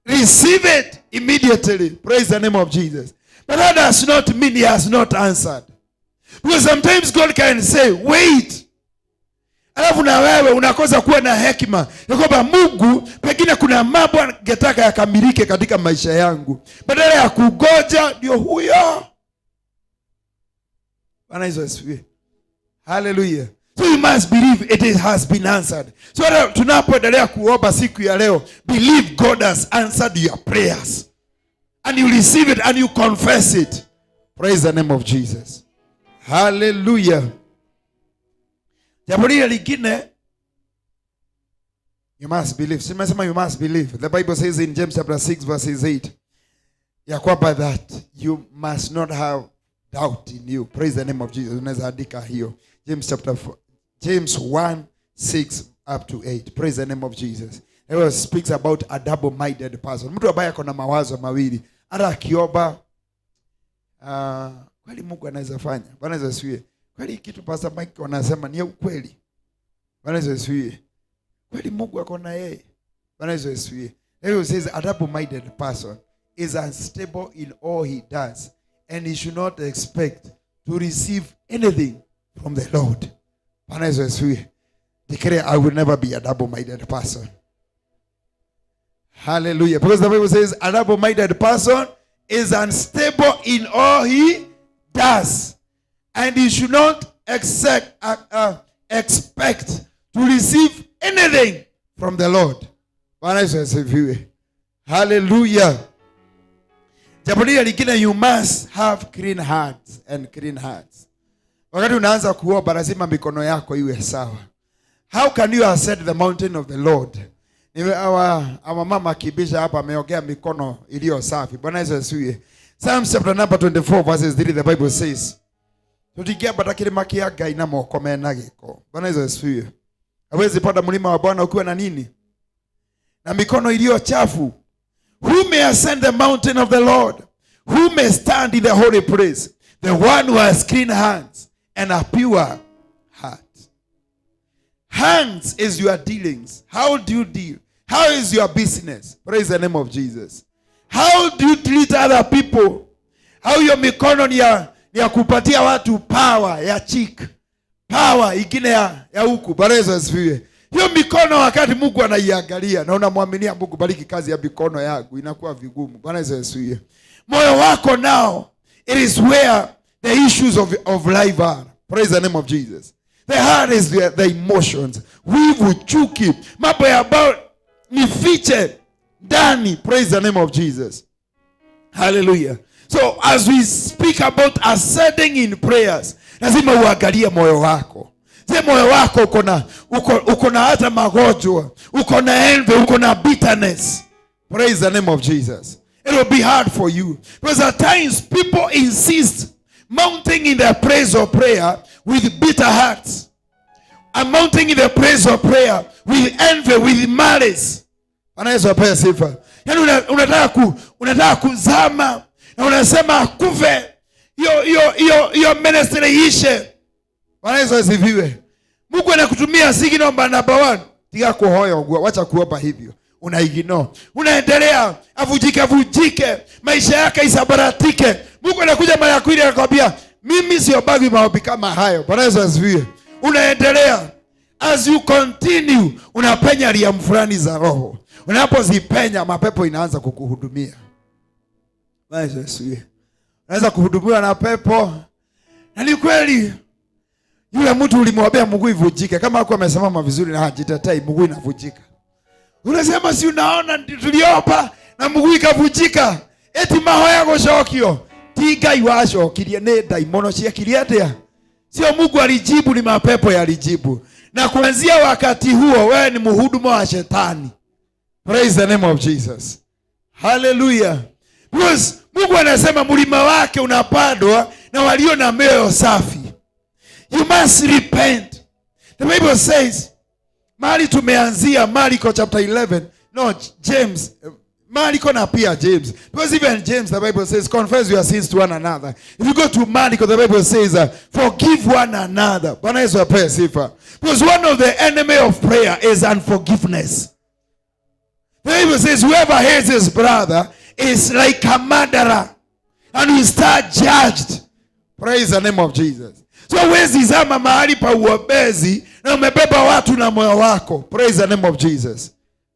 Receive it immediately. Praise the name of Jesus. But that does not mean he has not answered. Because sometimes God can say wait. Alafu na wewe unakosa kuwa na hekima ya kwamba Mungu pengine kuna mambo angetaka yakamilike katika maisha yangu. Badala ya kugoja ndio huyo. Bwana Yesu asifiwe. Hallelujah. So you must believe it has been answered. So tunapoendelea kuomba siku ya leo, believe God has answered your prayers. And you receive it and you confess it. Praise the name of Jesus. Hallelujah. Jambo lile lingine, You must believe. Simesema you must believe. The Bible says in James chapter 6 verses 8 ya kwamba that you must not have doubt in you. Praise the name of Jesus. Unaweza andika hiyo. James chapter 4, James 1 6 up to 8. Praise the name of Jesus. It speaks about a double-minded person. Mtu ambaye ako na mawazo mawili. Hata akiomba, kweli Mungu anaweza fanya. Bwana Yesu asifiwe. Kweli kitu Pastor Mike wanasema ni ukweli. Bwana Yesu asifiwe. Kweli Mungu ako na yeye. Bwana Yesu asifiwe. It says a double-minded person is unstable in all he does, and he should not expect to receive anything from the Lord. Bwana Yesu asifiwe. Declare, I will never be a double-minded person. Hallelujah. Because the Bible says a double-minded person is unstable in all he does, and he should not expect to receive anything from the Lord. Bwana Yesu asifiwe. Hallelujah. Jambo lile lingine, you must have clean hands and clean hearts. Wakati unaanza kuomba lazima mikono yako iwe sawa. How can you ascend the mountain of the Lord? Our mama akibisha hapa ameongea mikono iliyo safi. Bwana Yesu asifiwe. Psalms chapter number 24 verses 3, the Bible says, tutingĩambata kĩrĩma kĩa Ngai na moko mena gĩko. Bwana Yesu asifiwe. Hawezi panda mlima wa Bwana ukiwa na nini? Na mikono iliyo chafu. Who may ascend the mountain of the Lord? Who may stand in the holy place? The one who has clean hands and a pure heart. Hands is your dealings. How do you deal? How is your business? Praise the name of Jesus. How do you treat other people? How your mikono ni ya kupatia watu power ya cheek, power ingine ya huku. Bwana Yesu asifiwe. Hiyo mikono wakati Mungu anaiangalia na unamwaminia Mungu, bariki kazi ya mikono yangu, inakuwa vigumu. Bwana Yesu asifiwe. Moyo wako nao, it is where the issues of life are. Praise the name of Jesus. The heart is the emotions. Wivu, chuki, mambo ya about nifiche ndani. Praise the name of Jesus. Hallelujah. So as we speak about ascending in prayers, lazima uangalie moyo wako. Je, moyo wako uko na hata magonjwa, uko na envy, uko na bitterness. Praise the name of Jesus. It will be hard for you. Because at times people insist mounting in the praise of prayer with bitter hearts. And mounting in the praise of prayer with envy, with malice. Bwana Yesu apewe sifa. Yaani unataka kuzama na unasema akufe. Hiyo ministry ishe. Bwana Yesu asifiwe. Mungu anakutumia signal number 1. Tiga kuhoya, wacha kuomba hivyo. Unaignore. Unaendelea avujike avujike, maisha yake isabaratike. Mungu anakuja mara ya pili anakuambia mimi siobagi maombi kama hayo. Bwana Yesu asifiwe. Unaendelea. As you continue, unapenya ria fulani za roho. Unapozipenya mapepo inaanza kukuhudumia. Bwana Yesu asifiwe. Unaweza kuhudumiwa na pepo. Na ni kweli yule mtu ulimwambia mguu ivujike, kama hakuwa amesimama vizuri na hajitetai, mguu inavujika. Unasema si unaona tuliomba na mguu ikavujika. Eti mahoya gũcokio. Ti Ngai wacokirie, nĩ ndaimono ciekire atĩa? Sio Mungu alijibu, ni mapepo yalijibu. Na kuanzia wakati huo wewe ni mhudumu wa shetani. Praise the name of Jesus. Hallelujah. Because Mungu anasema mlima wake unapandwa na walio na mioyo safi. You must repent. The Bible says, mahali tumeanzia Marko chapter 11, no, James, Marko na pia James. Because even James, the Bible says, confess your sins to one another. If you go to Marko, the Bible says, forgive one another. Bwana Yesu apewe sifa. Because one of the enemy of prayer is unforgiveness. The Bible says, whoever hates his brother is like a murderer, and will start judged. Praise the name of Jesus. So huwezi zama mahali pa uombezi na umebeba watu na moyo wako. Praise the name of Jesus.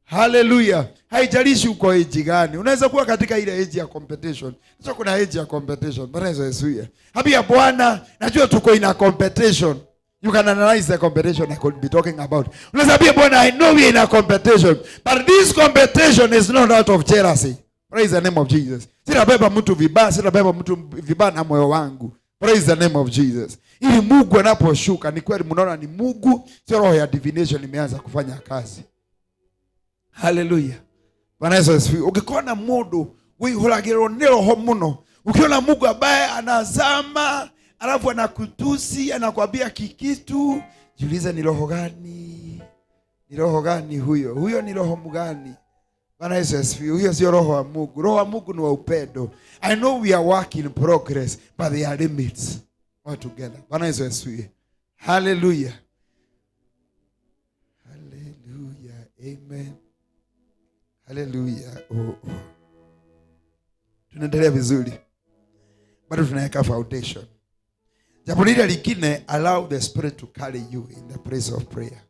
Hallelujah. Haijalishi uko age gani. Unaweza kuwa katika ile age ya competition. Sasa kuna age ya competition. Bwana Yesu asifiwe. Ambia Bwana, najua tuko in a competition. You can analyze the competition I could be talking about. Unaweza ambia Bwana, I know we are in a competition, but this competition is not out of jealousy. Praise the name of Jesus. Sitabeba mtu vibaya, sitabeba mtu vibaya na moyo wangu. Praise the name of Jesus. Ili Mungu anaposhuka, ni kweli mnaona ni Mungu, sio roho ya divination imeanza kufanya kazi. Haleluya. Bwana Yesu asifiwe. Ukikona mundu wihuragirwo ni roho muno, ukiona Mungu ambaye anazama alafu anakutusi, anakuambia kikitu, jiulize ni roho gani? Ni roho gani huyo? Huyo ni roho mgani? Bwana Yesu asifiwe. Huyo sio roho wa Mungu. Roho wa Mungu ni wa upendo. I know we are working in progress, but there are limits altogether. Bwana Yesu asifiwe. Hallelujah. Hallelujah. Amen. Hallelujah. Oh, oh. Tunaendelea vizuri. Bado tunaweka foundation. Jambo lile lingine, allow the Spirit to carry you in the place of prayer.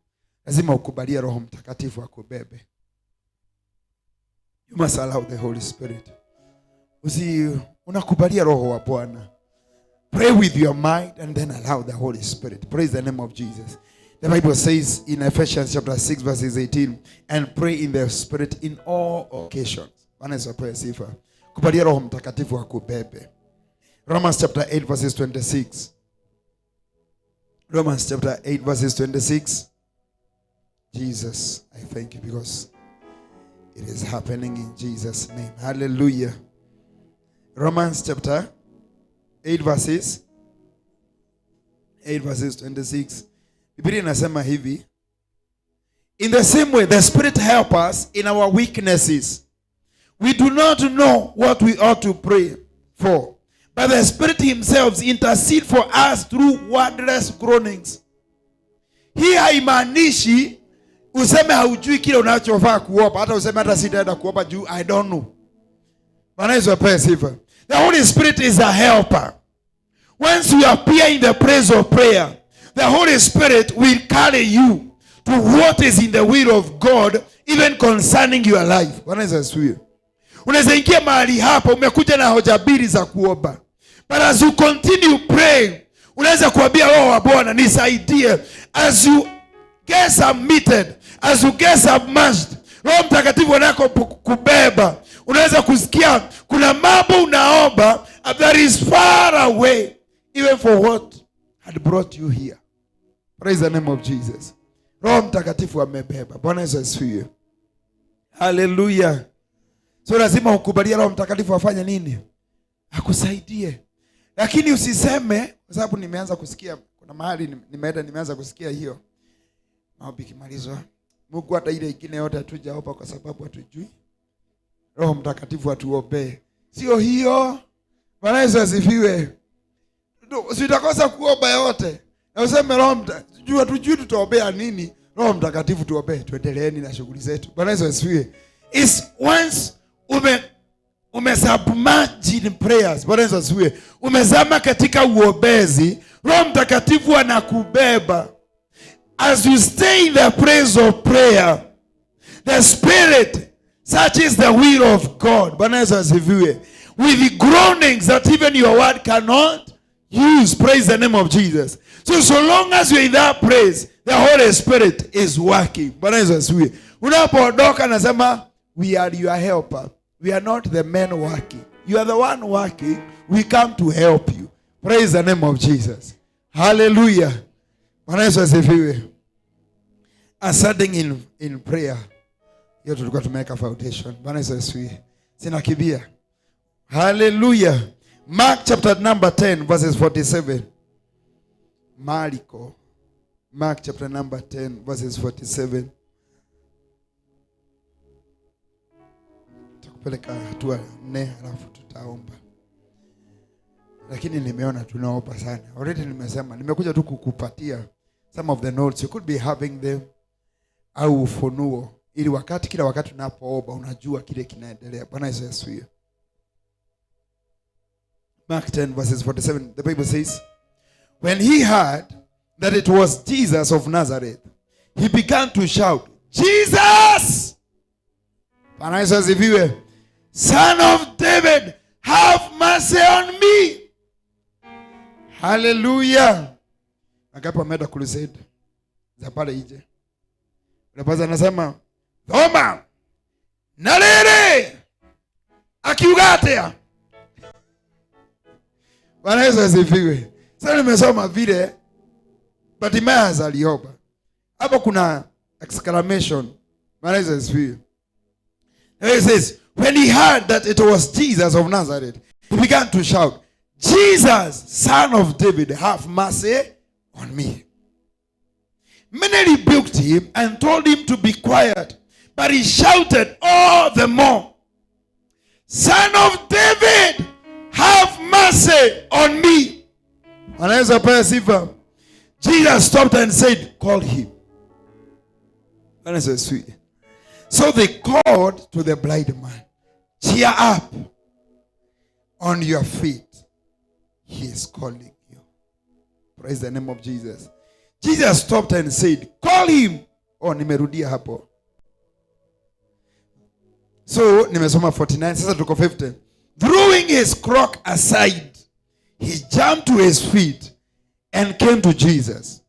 Lazima ukubalie Roho Mtakatifu akubebe. You must allow the Holy Spirit. Unakubalia Roho wa Bwana. Pray with your mind and then allow the Holy Spirit. Praise the name of Jesus. The Bible says in Ephesians chapter 6 verses 18, and pray in the Spirit in all occasions. Bwana Yesu apewe sifa. Kubalia Roho Mtakatifu akubebe. Romans chapter 8 verses 26. Romans chapter 8 verses 26. Jesus, I thank you because it is happening in Jesus' name. Hallelujah. Romans chapter 8 verses 8 verses 26. Biblia inasema hivi. In the same way, the Spirit helps us in our weaknesses. We do not know what we ought to pray for, but the Spirit himself intercedes for us through wordless groanings. Hii haimaanishi useme haujui kile unachofaa kuomba, hata useme hata sitaenda kuomba juu I don't know. Bwana Yesu apewe sifa. The Holy Spirit is a helper. Once you appear in the place of prayer, the Holy Spirit will carry you to what is in the will of God, even concerning your life. Bwana Yesu asifiwe. Unaweza ingia mahali hapa umekuja na hoja mbili za kuomba. But as you continue praying, unaweza kuambia Roho wa Bwana nisaidie. As you get submitted, as you get submerged, Roho Mtakatifu anakubeba. Unaweza kusikia kuna mambo unaomba that is far away even for what had brought you here. Praise the name of Jesus. Roho Mtakatifu amebeba. Bwana Yesu asifiwe. Hallelujah. So lazima ukubalie Roho Mtakatifu afanye nini? Akusaidie. Lakini usiseme, kwa sababu nimeanza kusikia kuna mahali nimeenda nimeanza kusikia hiyo. Maombi kimalizwa, Mungu hata ile ingine yote hatujaomba kwa sababu hatujui. Roho Mtakatifu atuombee. Sio hiyo. Bwana Yesu asifiwe. Sitakosa kuomba yote. Na useme Roho Mtakatifu, hatujui tutaombea nini. Roho Mtakatifu tuombee, tuendeleeni na shughuli zetu. Bwana Yesu asifiwe. Is once umesubmerge in prayers. Bwana Yesu asifiwe. Umezama katika uombezi, Roho Mtakatifu anakubeba. As you stay in the place of prayer, the Spirit searches the will of God. Bwana Yesu asifiwe. With the groanings that even your word cannot use. Praise the name of Jesus. So long as you're in that place, the Holy Spirit is working. Bwana Yesu asifiwe. Unapoondoka nasema, we are your helper. We are not the men working. You are the one working. We come to help you. Praise the name of Jesus. Hallelujah. Bwana Yesu asifiwe. Ascending in prayer. Hiyo tulikuwa tumeweka foundation. Bwana Yesu asifiwe. Sina kibia. Hallelujah. Mark chapter number 10 verses 47. Mariko. Mark chapter number 10 verses 47. Tutakupeleka hatua 4 alafu tutaomba. Lakini nimeona tunaomba sana. Already nimesema nimekuja tu kukupatia some of the notes. You could be having them au ufunuo ili wakati kila wakati unapoomba unajua kile kinaendelea. Bwana Yesu asifiwe. Mark 10 verses 47, the Bible says, when he heard that it was Jesus of Nazareth, he began to shout, Jesus! Bwana Yesu asifiwe. Son of David, have mercy on me. Hallelujah. Akapo ameenda crusade za pale nje. Unapaza anasema, Thoma, na rĩrĩ akiuga atĩa? Bwana Yesu asifiwe. Sasa nimesoma vile Bartimaeus aliomba. Hapo kuna exclamation. Bwana Yesu asifiwe. It says, when he heard that it was Jesus of Nazareth, he began to shout, "Jesus, Son of David, have mercy on me." Many rebuked him and told him to be quiet, but he shouted all the more, "Son of David, have mercy on me." Anaweza pewa sifa. Jesus stopped and said, "Call him." Anaweza sweet. So they called to the blind man, "Cheer up, on your feet. He is calling you." Praise the name of Jesus. Jesus stopped and said, "Call him." Oh, nimerudia hapo. So, nimesoma 49, sasa tuko 50. Throwing his crook aside, he jumped to his feet and came to Jesus.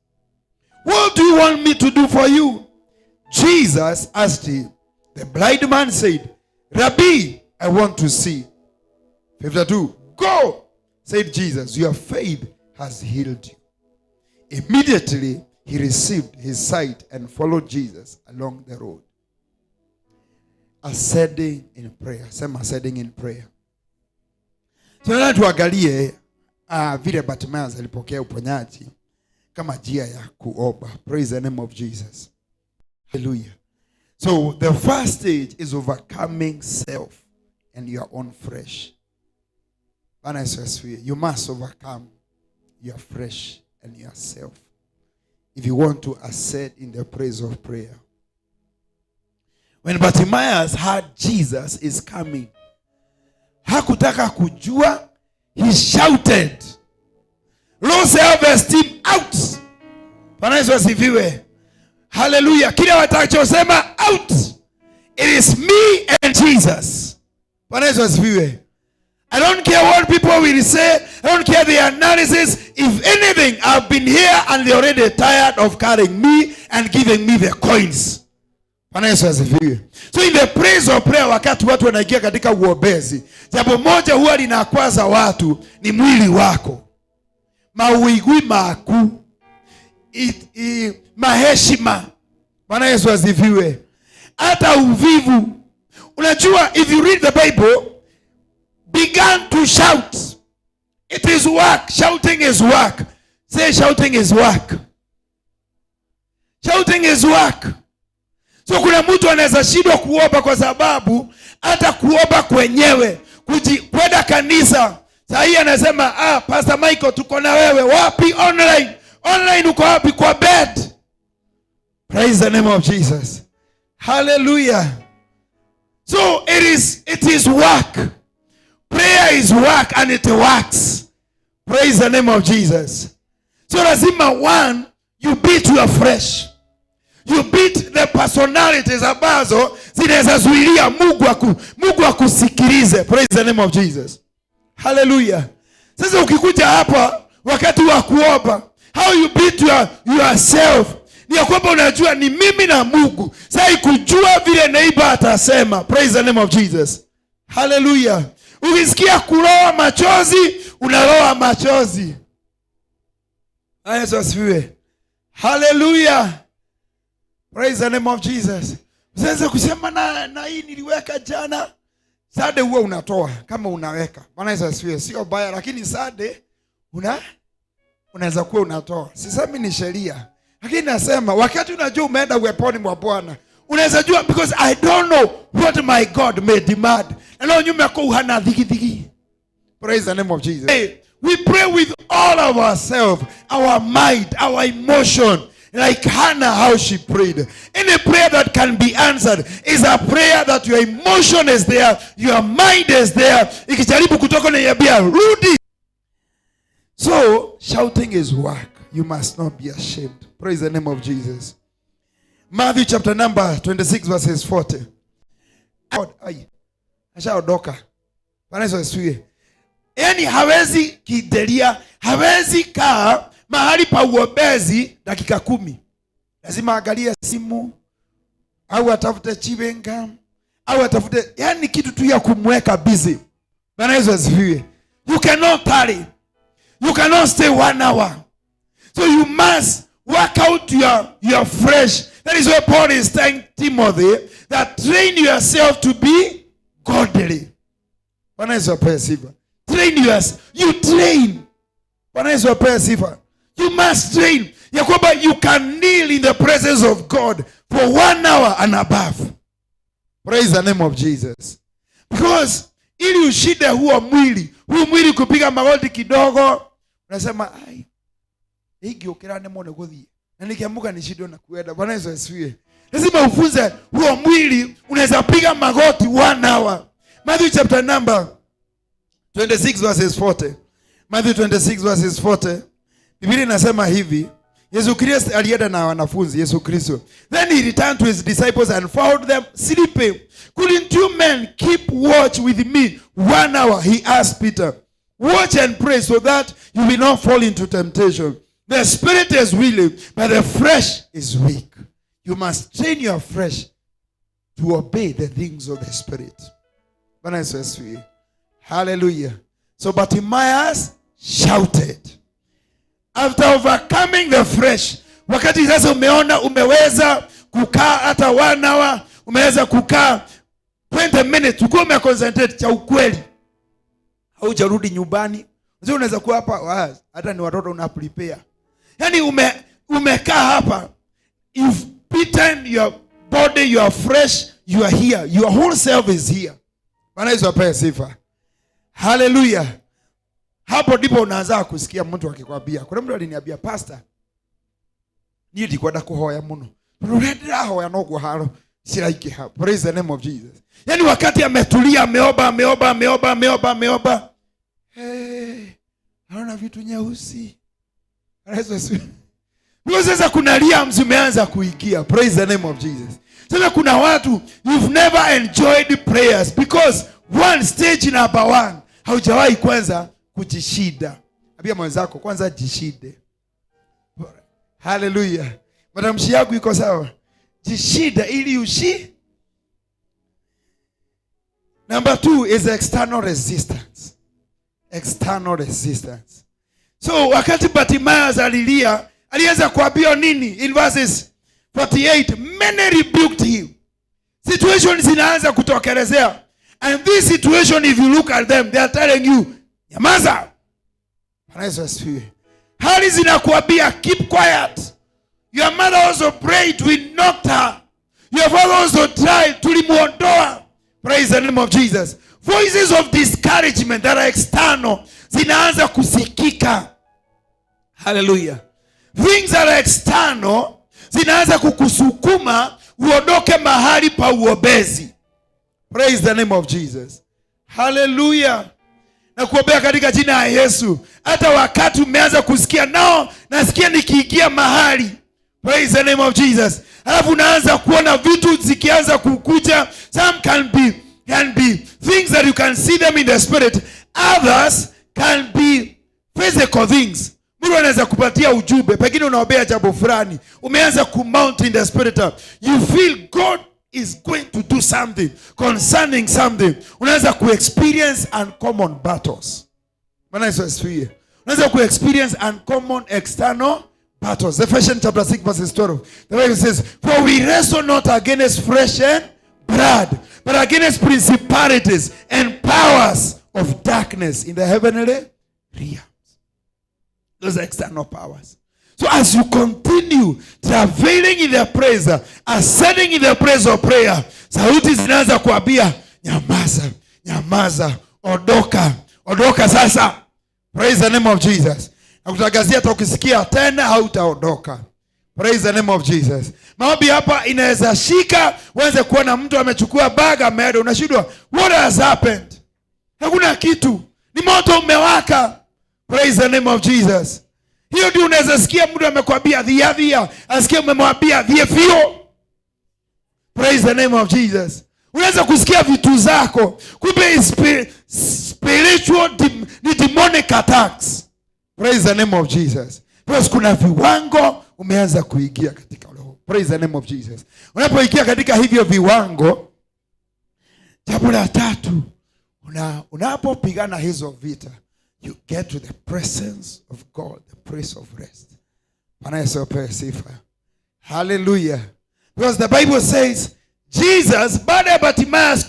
"What do you want me to do for you?" Jesus asked him. The blind man said, "Rabbi, I want to see." 52. "Go," said Jesus, "your faith has healed you." Immediately he received his sight and followed Jesus along the road. Ascending in prayer. Sema ascending in prayer. So nataka tuangalie vile Bartimaeus alipokea uponyaji kama njia ya kuomba. Praise the name of Jesus. Hallelujah. So the first stage is overcoming self and your own flesh. Bwana Yesu asifiwe. You must overcome your flesh and yourself if you want to ascend in the praise of prayer. When Bartimaeus heard Jesus is coming, hakutaka kujua, he shouted, "Low self-esteem out." Bwana Yesu asifiwe. Hallelujah. Kile watachosema out. It is me and Jesus. Bwana Yesu asifiwe. I don't care what people will say. I don't care the analysis. If anything, I've been here and they're already tired of carrying me and giving me the coins. Bwana Yesu asifiwe. So in the praise of prayer, wakati watu wanaingia katika uombezi, jambo moja huwa linakwaza watu ni mwili wako. Mawigwi maku. Maheshima. Bwana Yesu asifiwe. Hata uvivu. Unajua, if you read the Bible, began to shout. It is work. Shouting is work. Say, shouting is work. Shouting is work. So kuna mtu anaweza shindwa kuomba kwa sababu hata kuomba kwenyewe, kwenda kanisa. Saa hii anasema, "Pastor Michael, tuko na wewe." Wapi? Online. Online uko wapi? Kwa bed. Praise the name of Jesus. Hallelujah. So it is work. Prayer is work and it works. Praise the name of Jesus. So lazima one, you beat your flesh. You beat the personalities ambazo zinaweza zuilia Mungu akusikilize. Praise the name of Jesus. Hallelujah. Sasa ukikuja hapa wakati wa kuomba, how you beat yourself ni ya kwamba unajua ni mimi na Mungu. Sasa kujua vile neighbor atasema. Praise the name of Jesus. Hallelujah. Ukisikia kuloa machozi, unaloa machozi. Yesu asifiwe. Hallelujah. Praise the name of Jesus. Usianze kusema na hii niliweka jana. Sunday huwa unatoa kama unaweka. Bwana Yesu asifiwe. Sio baya, lakini Sunday unaweza kuwa unatoa. Sisemi ni sheria. Lakini nasema wakati unajua umeenda uweponi mwa Bwana, unaweza jua, because I don't know what my God may demand. Na leo nyuma yako uhana dhiki dhiki. Praise the name of Jesus. Hey, we pray with all of ourselves, our mind, our emotion. Like Hannah, how she prayed. Any prayer that can be answered is a prayer that your emotion is there, your mind is there. Ikijaribu kutoka unaiambia, "Rudi." So, shouting is work. You must not be ashamed. Praise the name of Jesus. Matthew chapter number 26 verses 40. God, ai, ashaondoka. Bwana Yesu asifiwe. Yaani hawezi kidelia, hawezi kaa mahali pa uombezi dakika 10. Lazima angalie simu au atafute chewing gum au atafute, yani kitu tu ya kumweka busy. Bwana Yesu asifiwe. You cannot tarry. You cannot stay 1 hour. So you must work out your flesh. That is why Paul is telling Timothy that train yourself to be godly. Bwana Yesu apewe sifa. Train yourself. You train. Bwana Yesu apewe sifa. You must train. Ya kwamba you can kneel in the presence of God for 1 hour and above. Praise the name of Jesus. Because ili ushinde huo mwili, huu mwili kupiga magoti kidogo, unasema, "Ai, ingĩũkĩra nemwo nĩ gũthiĩ na nikiamuka nishindwe na kuenda." Bwana Yesu asifiwe. Lazima ufunze huo mwili unaweza piga magoti 1 hour. Matthew chapter number 26 verses 40. Matthew 26 verses 40. Biblia inasema hivi: Yesu Kristo alienda na wanafunzi, Yesu Kristo. "Then he returned to his disciples and found them sleeping. 'Couldn't you men keep watch with me 1 hour?' he asked Peter. 'Watch and pray so that you will not fall into temptation. The spirit is willing, but the flesh is weak.' You must train your flesh to obey the things of the spirit. Bwana Yesu asifiwe. Hallelujah. So Bartimaeus shouted. After overcoming the flesh, wakati sasa umeona umeweza kukaa hata 1 hour, umeweza kukaa 20 minutes, ukiwa umeconcentrate cha ukweli, haujarudi nyumbani. Unajua unaweza kuwa hapa, hata ni watoto una prepare. Yaani umekaa hapa, you've beaten your body, you are fresh, you are here, your whole self is here. Bwana Yesu apewe sifa. Hallelujah. Hapo ndipo unaanza kusikia mtu akikwambia. Kuna mtu aliniambia, "Pastor, niĩ ndikwenda kuhoya mũno. Tondũ ũrĩa ndĩrahoya noguo haro ciraingĩha." Praise the name of Jesus. Yaani wakati ametulia, ameomba, ameomba, ameomba, ameomba, ameomba. Hey, anaona vitu nyeusi. Bwana Yesu asifiwe. Because sasa kuna realms umeanza kuingia. Praise the name of Jesus. Sasa kuna watu, you've never enjoyed prayers because one stage number one, haujawahi kwanza kujishida. Ambia mwenzako, "Kwanza jishide." Hallelujah. Matamshi yangu iko sawa? Jishida ili ushi. Number two is external resistance. External resistance. So wakati Bartimaeus alilia, aliweza kuambiwa nini? In verses 48, many rebuked him. Situations zinaanza kutokelezea. And this situation, if you look at them, they are telling you, "Nyamaza." Bwana Yesu asifiwe. Hali zinakuambia, "Keep quiet. Your mother also prayed, we knocked her. Your father also tried, tulimuondoa." Praise the name of Jesus. Voices of discouragement that are external zinaanza kusikika. Hallelujah. Things that are external zinaanza kukusukuma uondoke mahali pa uombezi. Praise the name of Jesus. Hallelujah. Na kuombea katika jina ya Yesu. Hata wakati umeanza kusikia nao, nasikia nikiingia mahali. Praise the name of Jesus. Alafu unaanza kuona vitu zikianza kukuja. Some can be things that you can see them in the spirit. Others can be physical things. Mtu anaweza kupatia ujumbe, pengine unaombea jambo fulani, umeanza kumount in the spirit. You feel God is going to do something concerning something. Unaweza kuexperience uncommon battles. Bwana Yesu asifiwe. Unaweza kuexperience uncommon external battles. Ephesians chapter 6 verses 12. The Bible says, "For we wrestle not against flesh and blood, but against principalities and powers of darkness in the heavenly realms." Those are external powers. So as you continue travailing in the praise, ascending in the praise of prayer, sauti zinaanza kuambia, "Nyamaza, nyamaza, ondoka, ondoka sasa." Praise the name of Jesus. Nakutangazia hata ukisikia tena hautaondoka. Praise the name of Jesus. Maombi hapa inaweza shika, uanze kuona mtu amechukua bag ameenda, unashindwa, what has happened? Hakuna kitu. Ni moto umewaka. Praise the name of Jesus. Hiyo ndio unaweza sikia mtu amekwambia dhia dhia, asikia umemwambia dhie fio. Praise the name of Jesus. Unaweza kusikia vitu zako, kumbe spiritual ni demonic attacks. Praise the name of Jesus. Because kuna viwango umeanza kuingia katika roho. Praise the name of Jesus. Unapoingia katika hivyo viwango, jambo la tatu, unapopigana hizo vita, you get to the presence of God, the place of rest. Bwana Yesu apewe sifa. Hallelujah. Because the Bible says Jesus, baada ya Bartimaeus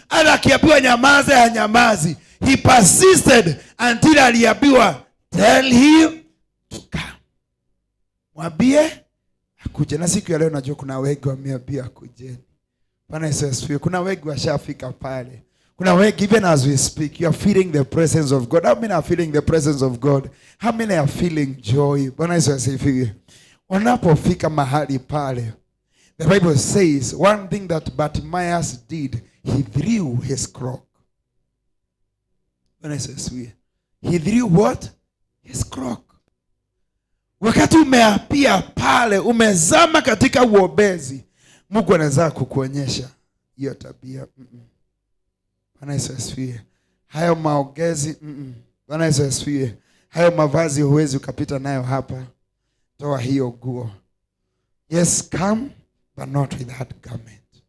hata akiambiwa nyamaza hanyamazi, he persisted until aliambiwa, "Tell him to come." Mwambie akuje. Na siku ya leo najua kuna wengi wameambia akujeni. Bwana Yesu asifiwe. Kuna wengi washafika pale. Kuna wengi, even as we speak, you are feeling the presence of God. How many are feeling the presence of God? How many are feeling joy? Bwana Yesu asifiwe. Wanapofika mahali pale, the Bible says one thing that Bartimaeus did, he threw his cloak. Bwana Yesu asifiwe. He threw what? His cloak. Wakati umeapia pale, umezama katika uombezi, Mungu anaweza kukuonyesha hiyo tabia. Bwana Yesu asifiwe. Hayo maongezi, Bwana Yesu asifiwe. Hayo mavazi huwezi ukapita nayo hapa. Toa hiyo nguo. Yes, come, but not with that garment.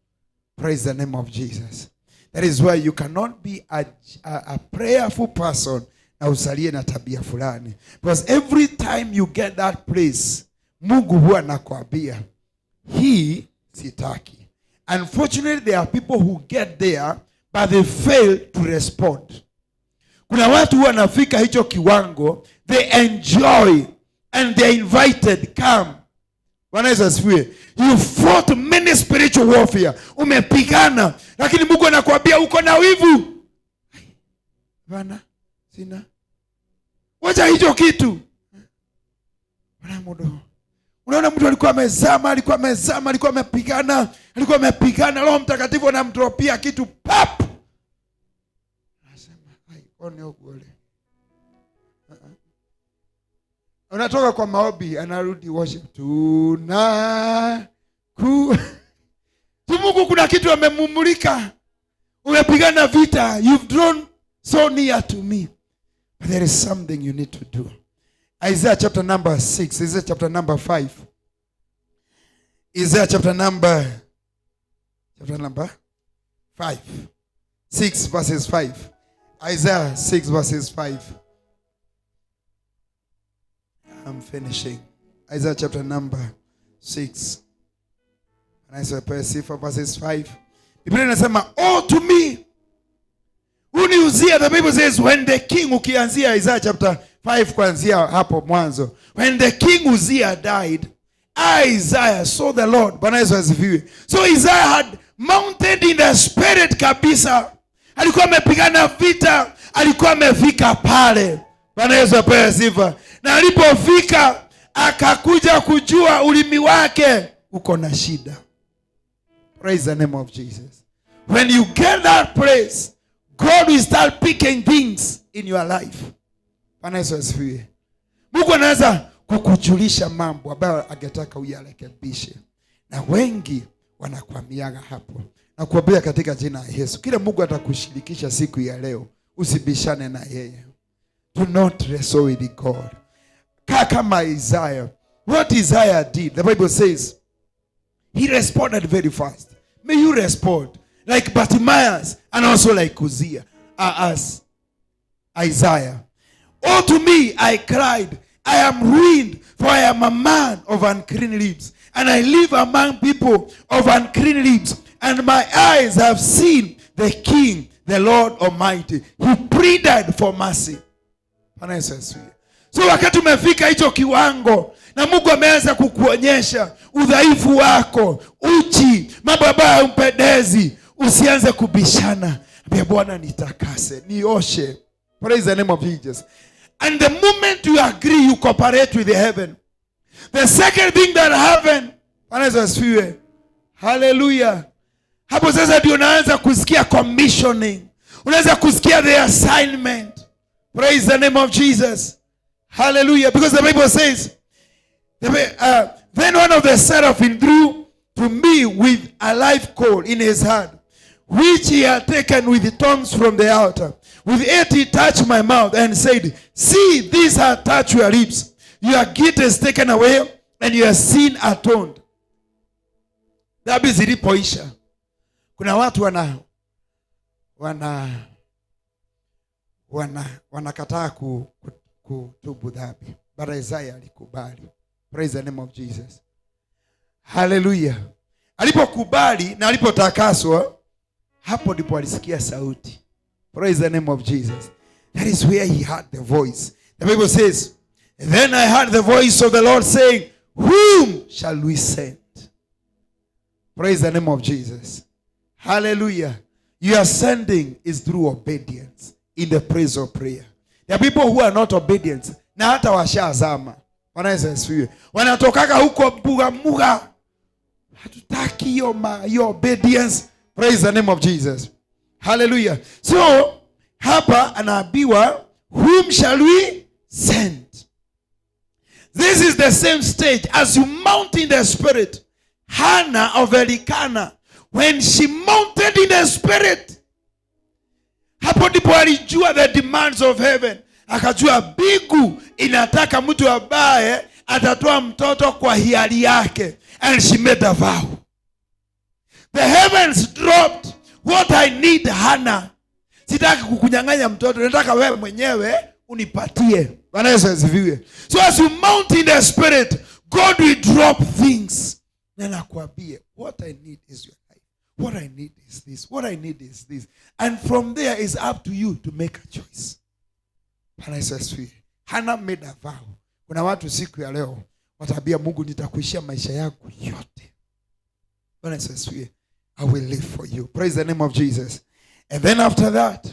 Praise the name of Jesus. That is why you cannot be a prayerful person na usalie na tabia fulani. Because every time you get that place, Mungu huwa anakuambia, "Hii sitaki." Unfortunately, there are people who get there, but they fail to respond. Kuna watu wanafika hicho kiwango, they enjoy and they are invited, "Come." Bwana Yesu asifiwe. You fought many spiritual warfare. Umepigana, lakini Mungu anakuambia uko na wivu. Bwana, sina. Wacha hicho kitu. Bwana mudo. Unaona mtu alikuwa amezama, alikuwa amezama, alikuwa amepigana, alikuwa amepigana, Roho Mtakatifu anamdropia kitu pap. Anasema, "Ai, one ogole." Unatoka kwa maombi, anarudi worship. Tuna ku Mungu kuna kitu amemumulika. Umepigana vita, you've drawn so near to me. But there is something you need to do. Isaiah chapter number 6, Isaiah chapter number 5. Isaiah chapter number 5. 6 verses 5. Isaiah 6 verses 5. I'm finishing. Isaiah chapter number 6. And Isaiah verses 5. Biblia inasema, "Oh to me." Uniuzia, the Bible says when the king, ukianzia Isaiah chapter 5 kuanzia hapo mwanzo, when the king Uzziah died, Isaiah saw the Lord. Bwana Yesu asifiwe. So Isaiah had mounted in the spirit kabisa. Alikuwa amepigana vita, alikuwa amefika pale. Bwana Yesu apewe sifa. Na alipofika akakuja kujua ulimi wake uko na shida. Praise the name of Jesus. When you get that place, God will start picking things in your life. Bwana Yesu asifiwe. Mungu anaweza kukujulisha mambo ambayo angetaka uyarekebishe. Na wengi wanakwamiaga hapo. Na kuambia katika jina la Yesu, kile Mungu atakushirikisha siku ya leo, usibishane na yeye. Do not wrestle with God. Kama Isaiah. What Isaiah did, the Bible says, he responded very fast. May you respond like Bartimaeus and also like Uzziah, as Isaiah. "Oh to me, I cried, I am ruined, for I am a man of unclean lips, and I live among people of unclean lips, and my eyes have seen the King, the Lord Almighty." He pleaded for mercy. So wakati umefika hicho kiwango na Mungu ameanza kukuonyesha udhaifu wako, uchi, mambo ambayo hayampendezi, usianze kubishana. Ambia Bwana, nitakase, nioshe. Praise the name of Jesus. And the moment you agree, you cooperate with the heaven. The second thing that happened, Bwana Yesu asifiwe. Hallelujah. Hapo sasa ndio unaanza kusikia commissioning. Unaanza kusikia the assignment. Praise the name of Jesus. Hallelujah. Because the Bible says, then one of the seraphim drew to me with a live coal in his hand, which he had taken with the tongs from the altar. With it he touched my mouth and said, "See, these have touched your lips. Your guilt is taken away and your sin atoned." Dhambi zilipoisha, kuna watu wanakataa kutubu dhambi. But Isaiah alikubali. Praise the name of Jesus. Hallelujah. Alipokubali na alipotakaswa, hapo ndipo alisikia sauti. Praise the name of Jesus. That is where he heard the voice. The Bible says, "Then I heard the voice of the Lord saying, 'Whom shall we send?'" Praise the name of Jesus. Hallelujah. Your sending is through obedience in the place of prayer. There are people who are not obedient. Na hata washazama. Bwana Yesu asifiwe. Wanatokaga huko mbuga muga. Hatutaki hiyo obedience. Praise the name of Jesus. Hallelujah. So hapa anaambiwa, "Whom shall we send?" This is the same stage as you mount in the spirit. Hannah of Elkanah, when she mounted in the spirit, hapo ndipo alijua the demands of heaven. Akajua mbingu inataka mtu ambaye atatoa mtoto kwa hiari yake. And she made a vow. The heavens dropped what I need, Hannah. Sitaki kukunyang'anya mtoto, nataka wewe mwenyewe unipatie. Bwana Yesu asifiwe. So as you mount in the spirit, God will drop things. Na nakwambie, what I need is your life. What I need is this. What I need is this. And from there is up to you to make a choice. Bwana Yesu asifiwe. Hannah made a vow. Kuna watu siku ya leo wataambia Mungu, nitakuishia maisha yangu yote. Bwana Yesu asifiwe. I will live for you. Praise the name of Jesus. And then after that,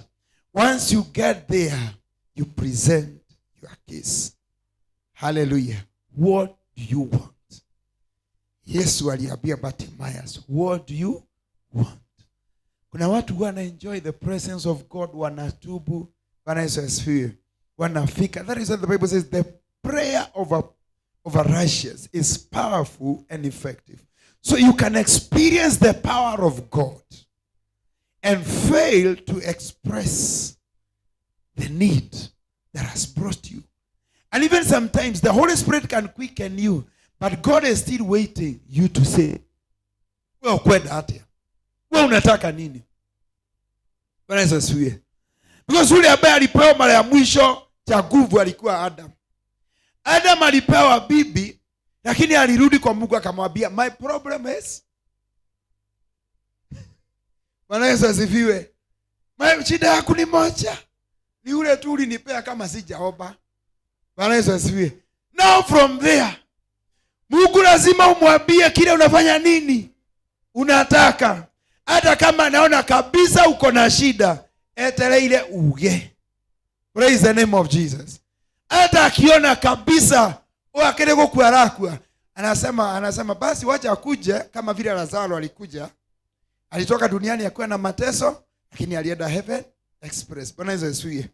once you get there, you present your case. Hallelujah. What do you want? Yesu aliambia Bartimaeus, "What do you want?" Kuna watu wana enjoy the presence of God, wanatubu. Bwana Yesu asifiwe. Wanafika. That is what the Bible says, the prayer of a righteous is powerful and effective. So you can experience the power of God and fail to express the need that has brought you. And even sometimes the Holy Spirit can quicken you, but God is still waiting you to say, "Wewe ukwenda atia? Wewe unataka nini?" Bwana Yesu asifiwe. Because yule ambaye alipewa mara ya mwisho cha nguvu alikuwa Adam. Adam alipewa bibi, lakini alirudi kwa Mungu akamwambia, "My problem is," Bwana Yesu asifiwe, "My shida yangu ni moja. Ni ule tu ulinipea kama sijaomba." Bwana Yesu asifiwe. Now from there, Mungu lazima umwambie kile unafanya nini? Unataka. Hata kama naona kabisa uko na shida, etele ile uge. Praise the name of Jesus. Hata akiona kabisa wakile gukua arakua, anasema basi wacha akuje kama vile Lazaro alikuja. Alitoka duniani akiwa na mateso, lakini alienda heaven express. Bwana Yesu asifiwe.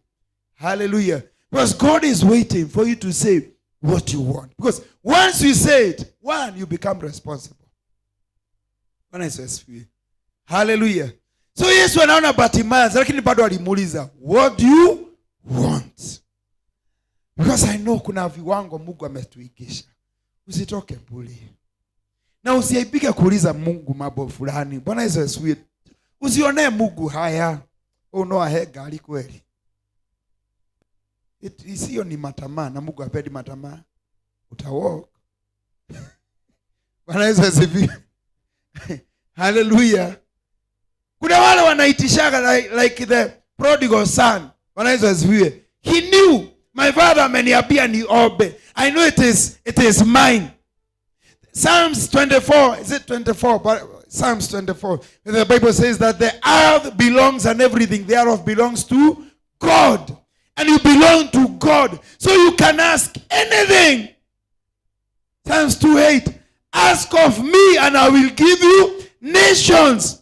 Hallelujah. Because God is waiting for you to say what you want. Because once you say it, one, you become responsible. Bwana Yesu asifiwe. Hallelujah. So Yesu anaona Bartimaeus, lakini bado alimuuliza, "What do you want?" Because I know kuna viwango Mungu ametuigisha. Usitoke bure. Na usiaibike kuuliza Mungu mambo fulani. Bwana Yesu asifiwe. Usionee Mungu haya. Unoa he gari kweli. Isiyo ni matamaa, na Mungu hapendi matamaa. Utawalk. Bwana Yesu asifiwe. Hallelujah. Kuna wale wanaitishaga like the prodigal son. Bwana Yesu asifiwe. He knew my father ameniambia niombe. I know it is mine. Psalms 24, is it 24? But Psalms 24. The Bible says that the earth belongs and everything thereof belongs to God. And you belong to God. So you can ask anything. Psalms 2:8. "Ask of me and I will give you nations."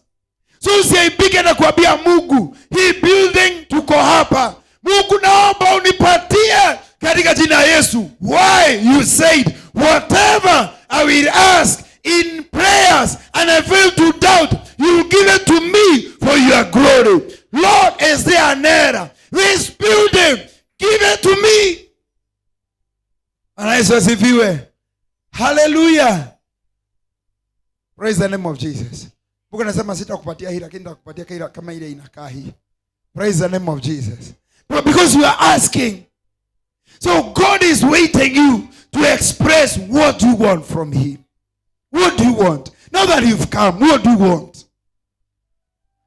So usiaibike na kuambia Mungu, hii building tuko hapa. Mungu, naomba unipatie katika jina la Yesu. Why? You said, "Whatever I will ask in prayers and I fail to doubt, you will give it to me for your glory." Lord, is there an error? This building, give it to me. Bwana Yesu asifiwe. Hallelujah. Praise the name of Jesus. Mungu anasema sitakupatia hii, lakini nitakupatia kama ile inakaa hii. Praise the name of Jesus. But because you are asking. So God is waiting you to express what you want from him. What do you want? Now that you've come, what do you want?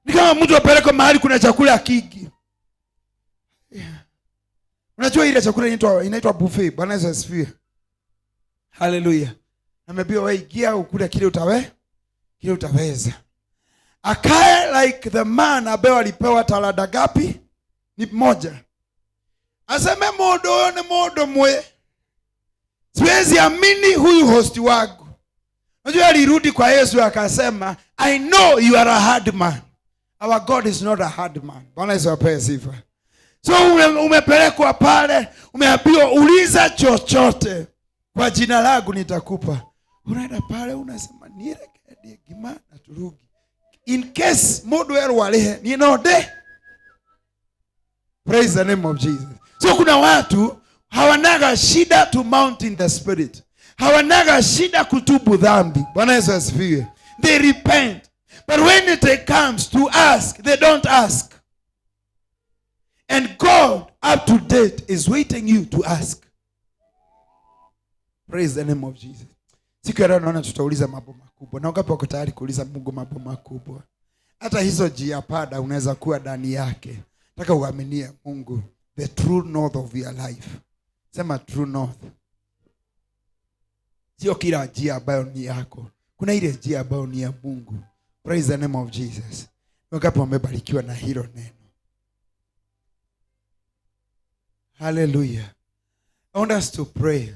Ni kama mtu apelekwe mahali kuna chakula kingi. Yeah. Unajua ile chakula inaitwa buffet. Bwana Yesu asifiwe. Hallelujah. Ameambiwa wewe ingia ukule kile kile utaweza. Akae like the man ambaye alipewa talanta gapi? Ni moja. Aseme modo ni modo mwe. Siwezi amini huyu host wangu. Unajua alirudi kwa Yesu akasema, I know you are a hard man. Our God is not a hard man. Bwana Yesu apewe sifa. So umepelekwa pale, umeambiwa uliza chochote kwa jina langu nitakupa. Unaenda pale unasema nirekedi gima na turugi. In case mundu erwarihe ni no de. Praise the name of Jesus. So kuna watu hawanaga shida to mount in the spirit. Hawanaga shida kutubu dhambi. Bwana Yesu asifiwe. They repent. But when it comes to ask, they don't ask. And God, up to date, is waiting you to ask. Praise the name of Jesus. Siku ya leo naona tutauliza mambo makubwa. Na wangapi wako tayari kuuliza Mungu mambo makubwa? Hata hizo njia pada unaweza kuwa ndani yake. Nataka uaminie Mungu, the true north of your life. Sema true north. Sio kila njia ambayo ni yako. Kuna ile njia ambayo ni ya Mungu. Praise the name of Jesus. Wangapi wamebarikiwa na hilo neno? Hallelujah. I want us to pray.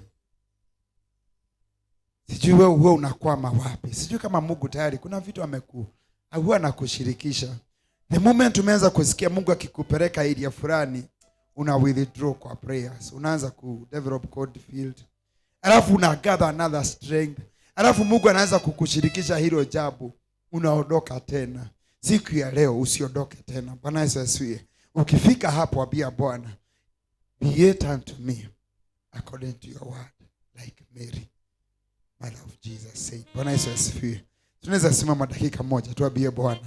Sijui wewe unakwama wapi. Sijui kama Mungu tayari kuna vitu huwa anakushirikisha. The moment umeanza kusikia Mungu akikupeleka area fulani, una withdraw kwa prayers. Unaanza ku develop cold field. Alafu una gather another strength. Alafu Mungu anaanza kukushirikisha hilo jambo, unaondoka tena. Siku ya leo usiondoke tena. Bwana Yesu asifiwe. Ukifika hapo ambia Bwana, be it unto me according to your word, like Mary, mother of Jesus said. Bwana Yesu asifiwe. Tunaweza simama dakika moja tuambie Bwana,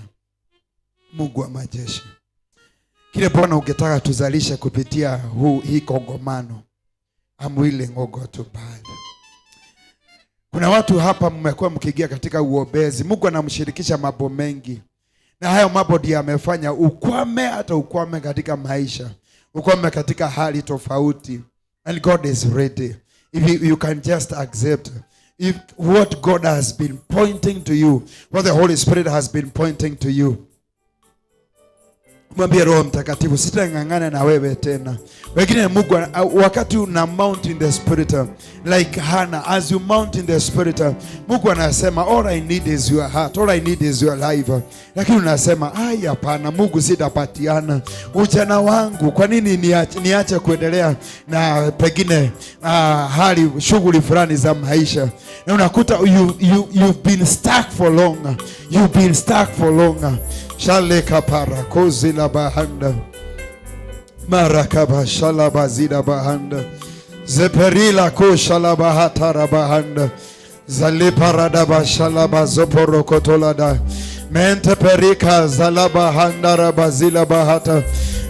Mungu wa majeshi, kile Bwana ungetaka tuzalishe kupitia hii kongamano, I'm willing, oh God, to buy. Kuna watu hapa mmekuwa mkiingia katika uombezi. Mungu anamshirikisha mambo mengi, na hayo mambo ndiyo amefanya ukwame, hata ukwame katika maisha, ukwame katika hali tofauti. And God is ready. If you can just accept if what God has been pointing to you, what the Holy Spirit has been pointing to you. Mwambie Roho Mtakatifu, sitang'ang'ana na wewe tena. Wengine Mungu, wakati una mount in the spirit, like Hannah, as you mount in the spirit, Mungu anasema all I need is your heart, all I need is your life. Lakini unasema ai, hapana Mungu, sitapatiana ujana wangu. Kwa nini niache kuendelea na pengine hali shughuli fulani za maisha? Na unakuta you've been stuck for long. You've been stuck for long. Shaleka para kozila bahanda marakaba shalabazida bahanda zeperila ko shalabahatara bahanda zaliparada bashalaba zoporokotolada mente perika zalabahanda rabazila bahata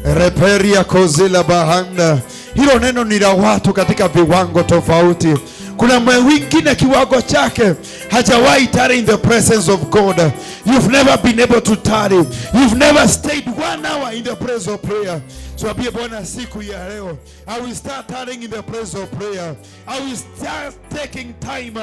reperia kozila bahanda. Hilo neno ni la watu katika viwango tofauti. Kuna mwingine kiwango chake hajawahi tarry in the presence of God. You've never been able to tarry. You've never stayed 1 hour in the presence of prayer. So ambie Bwana siku ya leo, I will start tarrying in the presence of prayer. I will start taking time.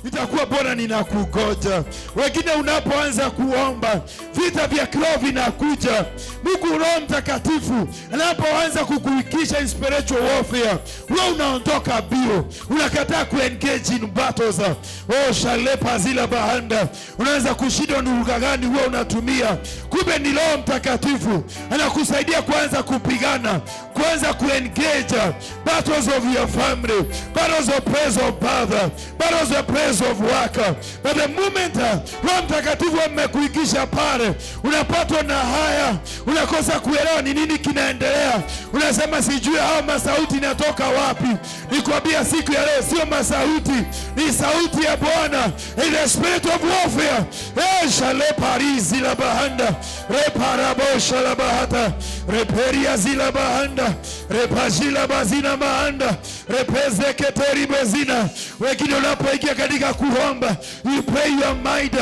Nitakuwa Bwana ninakugoja. Wengine unapoanza kuomba, vita vya kiroho vinakuja. Mungu Roho Mtakatifu anapoanza kukuikisha in spiritual warfare, wewe unaondoka bio. Unakataa ku engage in battles. Oh, shalepa zila bahanda. Unaanza kushindwa ni lugha gani wewe unatumia. Kumbe ni Roho Mtakatifu anakusaidia kuanza kupigana, kuanza kuengage battles of your family, battles of praise of father, battles of praise of work. But the moment Roho Mtakatifu amekuikisha pale, unapatwa na haya, unakosa kuelewa ni nini kinaendelea. Unasema sijui hao masauti inatoka wapi. Nikwambia siku ya leo sio masauti, ni sauti ya Bwana. In the spirit of warfare. Shale parizi la bahanda, reparabo shalabahata, Reperia zila bahanda. Repajila bazina mahanda. Repezeketeri bezina. Wengine unapoingia katika kuomba, you pray your mind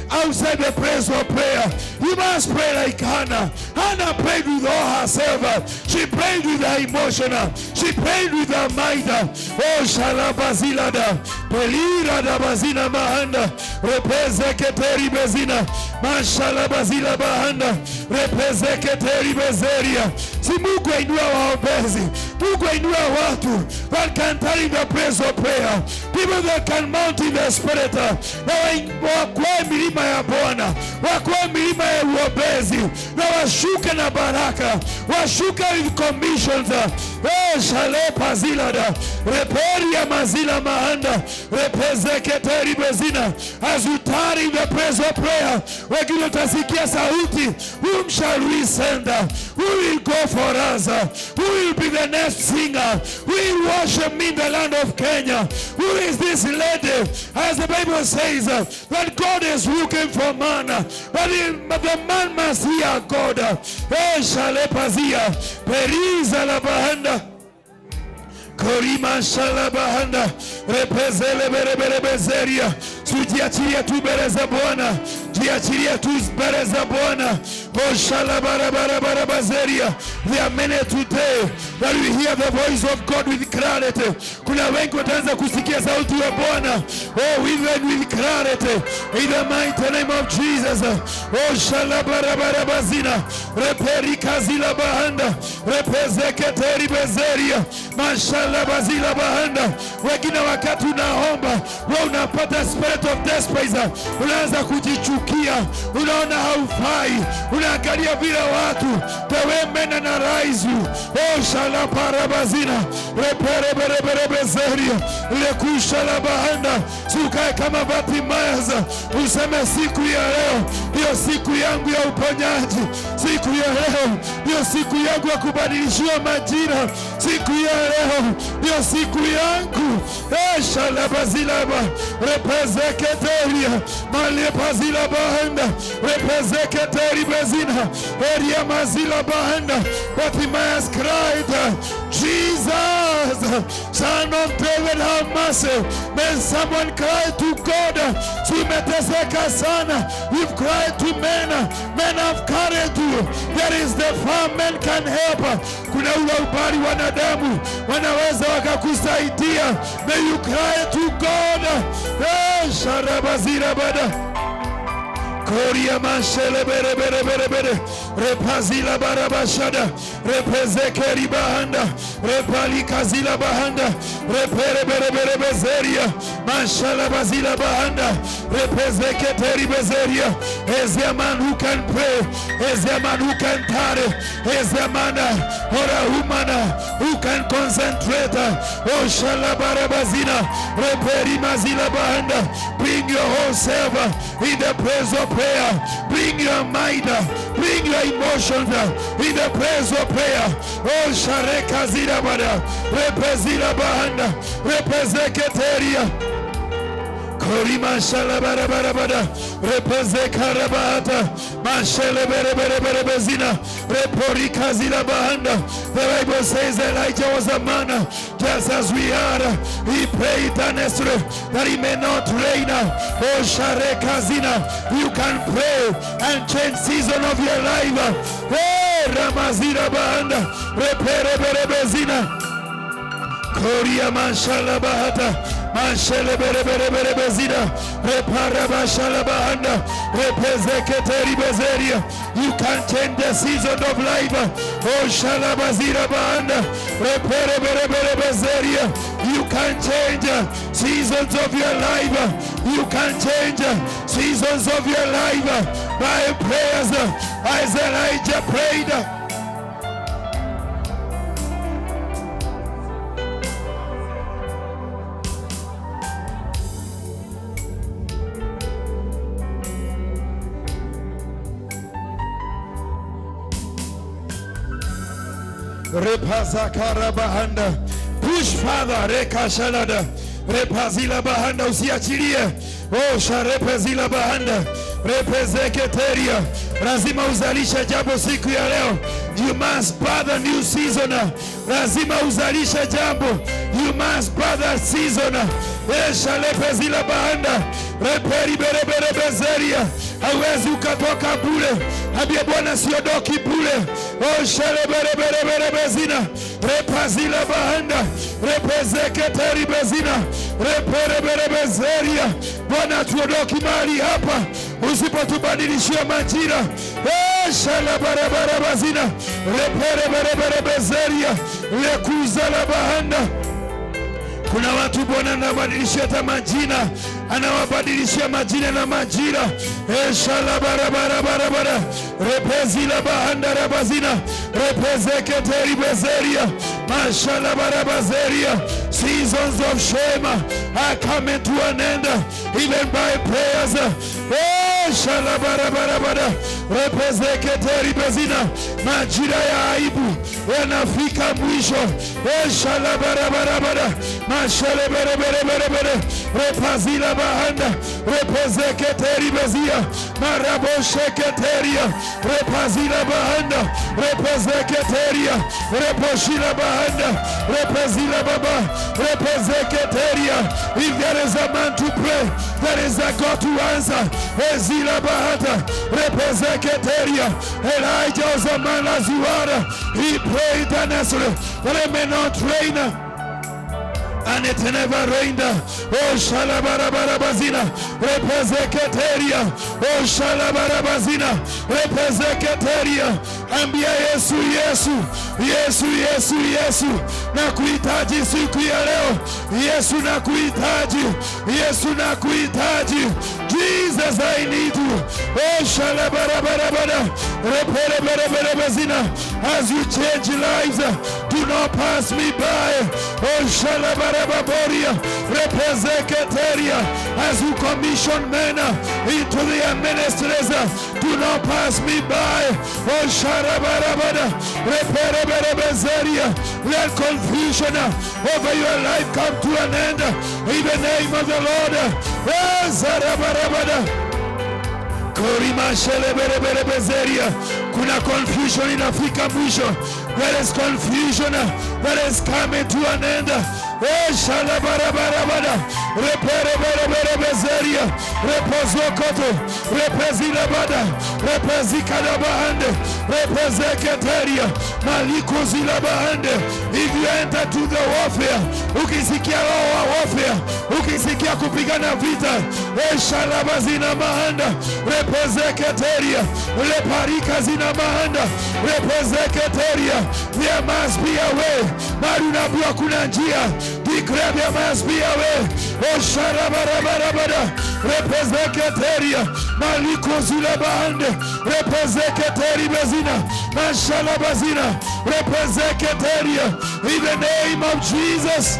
outside the place of prayer. You must pray like Hannah. Hannah prayed with all herself. She prayed with her emotion. She prayed with her mind. Oh, shalabazilada. Pelira da bazina mahanda. Repezeketeri bezina. Mashalabazila bahanda. Repezeketeri bezeria. Si Mungu ainua waombezi. Mungu ainua watu that can tarry in the place of prayer. People that can mount in the spirit. Na wakwae milima ya Bwana, wakwae milima ya uombezi, na washuke na baraka, washuke with commissions. Oh, shalepa zilada, reperia mazila mahanda, repezeketeri bezina. As you tarry in the place of prayer, wengine utasikia sauti, whom shall we send? Who will go for us? Who will be the next singer? Who will worship me in the land of Kenya? Who is this lady? As the Bible says, that God is looking for man, but the man must hear God. Eh, shalepazia, periza la bahanda. Korima shalabahanda, repezele bereberebezeria. Sujiachilia tu mbele za Bwana, jiachilia tu mbele za Bwana. Oh, shalabarabarabarabazeria. There are many today that will hear the voice of God with clarity. Kuna wengi wataanza kusikia sauti ya Bwana, oh, even with clarity, in the mighty name of Jesus. Oh, shalabarabarabazina, reperikazila bahanda, repezeketeri bezeria, mashalabazila bahanda. Wengine wakati unaomba, wewe unapata spirit of desperation, unaanza kujichukia, unaona haufai, unaangalia vile watu, the way men analyze you. Oh, shalaparabazina, reperebereberebezeria, lekushalabahanda. Sukae kama Bartimaeus, useme siku ya leo ndio siku yangu ya uponyaji, siku ya leo ndio siku yangu ya kubadilishiwa majira, siku ya leo ndio siku yangu. Eh, shalabazilaba, repezeketeria, malepazila bahanda, repezeketeri bezina, eria mazila bahanda. Bartimaeus cried, Jesus, Son of David, have mercy. May someone cry to God. Tumeteseka sana. You've cried to men. Men have carried you. There is the far men can help. Kuna ule ubali wanadamu wanaweza wakakusaidia. May you cry to God. Eh, sharabazira bada. Koria mashele bere bere bere bere, repazila barabashada, repezekeri bahanda, repalikazila bahanda, repere bere bere bezeria, mashala bazila bahanda, repezeketeri bezeria. Is there a man who can pray? Is there a man who can tarry? Is there a man or a woman who can concentrate? Oh, shalabarabazina, reperi mazila bahanda. Bring your whole self in the place of prayer. Bring your mind, bring your emotions in the place of prayer. Oh, shareka zila bada, repezila bahanda, repezeketeria. Korima shalabarabarabada, repezekarabata, masheleberebereberezina, reporikazila bahanda. The Bible says Elijah was a man just as we are. He prayed earnestly that he may not reign. Oh, sharekazina, you can pray and change season of your life. Hey, ramazira bahanda, repereberebezina. Koria mashalabahata, masheleberebereberezina, reparabashalabahanda, repezeketeri bezeria. You can change the season of life. Oh, shalabazira bahanda, reperebereberebezeria. You can change seasons of your life. You can change seasons of your life by prayers, as Elijah prayed. Repazakara bahanda. Push father, rekashalada. Repazila bahanda, usiachilie. Oh, sharepezila bahanda. Repezeketeria. Lazima uzalishe jambo siku ya leo. You must birth a new season. Lazima uzalishe jambo. You must birth a season. Eshalepezila bahanda reperi bereberebezeria. Hauwezi ukatoka bure. Ambia Bwana siondoki bure. Oshaleberebereberebezina repazila bahanda repezeketeri bezina repereberebezeria. Bwana tuondoki mahali hapa usipotubadilishia majira. Eshalabarabarabazina reperebereberebezeria lekuzala bahanda. Kuna watu Bwana anabadilishia hata majina, anawabadilishia majina na majira. Eshalabarabarabara repezila bahanda rabazina repezeketeri bezeria mashalabarabazeria. Seasons of shame are coming to an end, even by prayers. Eshalabarabarabara repezeketeri bezina. Majira ya aibu yanafika mwisho. Eshalabarabarabara mashaleberebereberebere repazila bahanda repezeketeri bezia marabosheketeria repazila bahanda repezeketeria reposhila bahanda repezila baba repezeketeria. If there is a man to pray, there is a God to answer. Ezila bahata repezeketeria. Elijah was a man as you are. He prayed earnestly that it may not rain, and it never rained. Oh shalabarabarabazina repezeketeria. Oh shalabarabazina repezeketeria. Ambia Yesu, Yesu, Yesu, Yesu, Yesu, nakuhitaji siku ya leo. Yesu nakuhitaji, Yesu nakuhitaji. Jesus, I need you. Oh shalabarabarabara reperebereberebezina. As you change lives, do not pass me by. Oh shalabarababoria repezeketeria. As you commission men into their ministries, do not pass me by. Oh sharabarabada repereberebezeria. Let confusion over your life come to an end in the name of the Lord. Zarabarabada Korima shelebereberebezeria. Kuna confusion inafika mwisho. There is confusion that is coming to an end. Shalabarabarabada reperebereberebezeria repozokoto repezilabada repezikadabahande repezeketeria malikozilabahande. If you enter to the warfare, ukisikia roho wa warfare, ukisikia kupigana vita, eshalabazina mahanda repezeketeria leparika zina mahanda repezeketeria. There must be a way. Bali unaambiwa kuna njia. Declare there must be a way. Oh sharabarabarabara repezeketeria maliko zilabahande repezeketeria bezina mashalabazina repezeketeria. In the name of Jesus.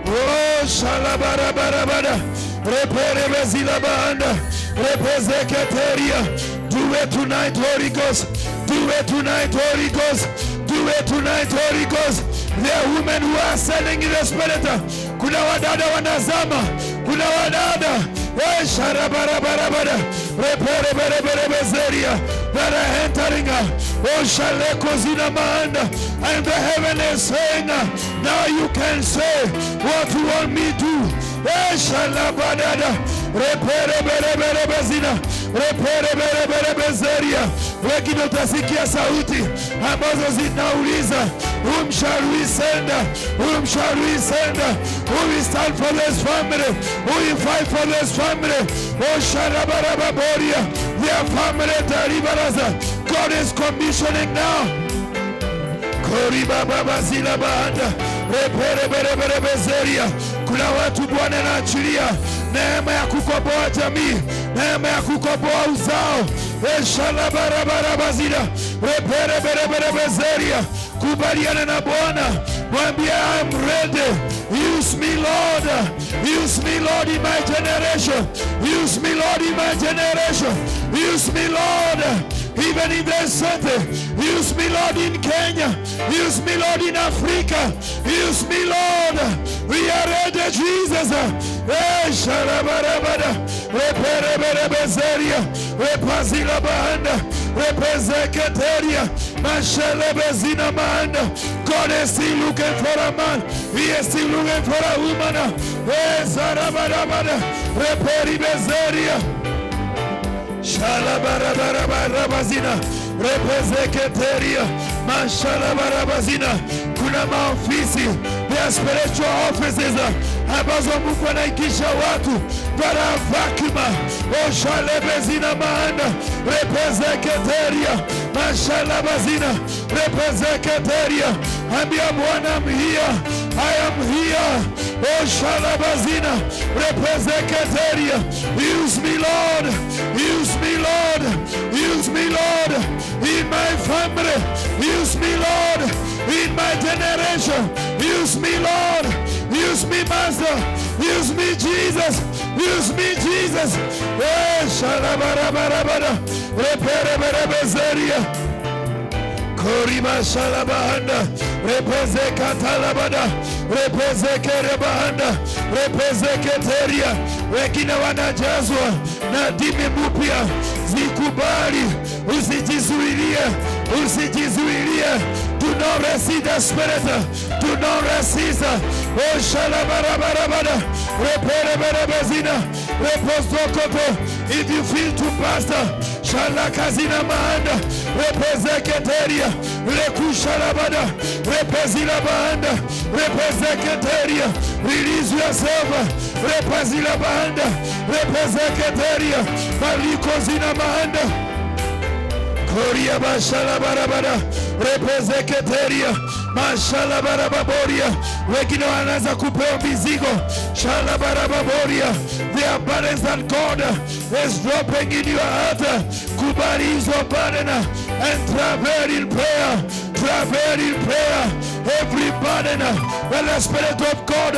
Oh shalabarabarabara reperebezilabahanda repezeketeria. Do it tonight, Holy Ghost. Do it tonight, Holy Ghost. Do it tonight, Holy Ghost. There are women who are ascending in the spirit. Kuna wadada wanazama. Kuna wadada sharabarabara reperebereberebezeria that are entering. Oh shaleko zina maanda. And the heaven is saying, now you can say what you want me to. Shalabadada reperebereberebezina reperebereberebezeria. Wengine utasikia sauti ambazo zinauliza, whom shall we send? Whom shall we send? Who will stand for this family? Who will fight for this family? Oh shalabarababoria, their family deliverers. God is commissioning now. Koribababazilabanda reperebereberebezeria. Kuna watu Bwana anaachilia neema ya kukomboa jamii, neema ya kukomboa uzao. Eshalabarabarabazila reperebereberebezeria. Kubaliana na Bwana, mwambie I'm ready. Use me, Lord. Use me, Lord, in my generation. Use me, Lord, in my generation. Use me, Lord, even in this city. Use me, Lord, in Kenya. Use me, Lord, in Africa. Use me, Lord. We are ready, Jesus. Shalabarabada, repereberebezeria, repazila bahanda, repezeketeria, mashelebezina mahanda. God is still looking for a man. He is still looking for a woman. Zarabadabada, reperibezeria. Shalabarabarabazina, repezeketeria, mashalabarabazina. Kuna maofisi, there are spiritual offices ambazo Mungu anaikisha watu bara vakima. Oshalebezina maanda, repezeketeria, mashalabazina, repezeketeria. Ambia Bwana, I'm here, I am here. Oshalabazina, repezeketeria. Use me, Lord, use me, Lord, use me, Lord, in my family. Use me, Lord, in my generation. Use me, Lord. Use me, Master. Use me, Jesus. Use me, Jesus. Shalabarabarabara, repereberebezeria. Korima shalabahanda, repezekatalabada, repezekerebahanda, repezeketeria. Wengine wanajazwa na dimi mpya, zikubali, usijizuilie, usijizuilie. Do not resist the spirit, do not resist. Oh, shalabarabarabada, repereberebezina, repostokoto. If you feel too, pastor, shalakazina mahanda, repezeketeria, rekushalabada, repezila bahanda, repezeketeria. Release yourself, repezila bahanda, repezeketeria, malikozina mahanda. Koria bashalabarabara, repezeketeria, mashalabarababoria. Wengine wanaanza kupewa mizigo. Shalabarababoria. The abundance that God is dropping in your heart. Kubali hizo burden and travel in prayer. Travel in prayer. Every burden that the Spirit of God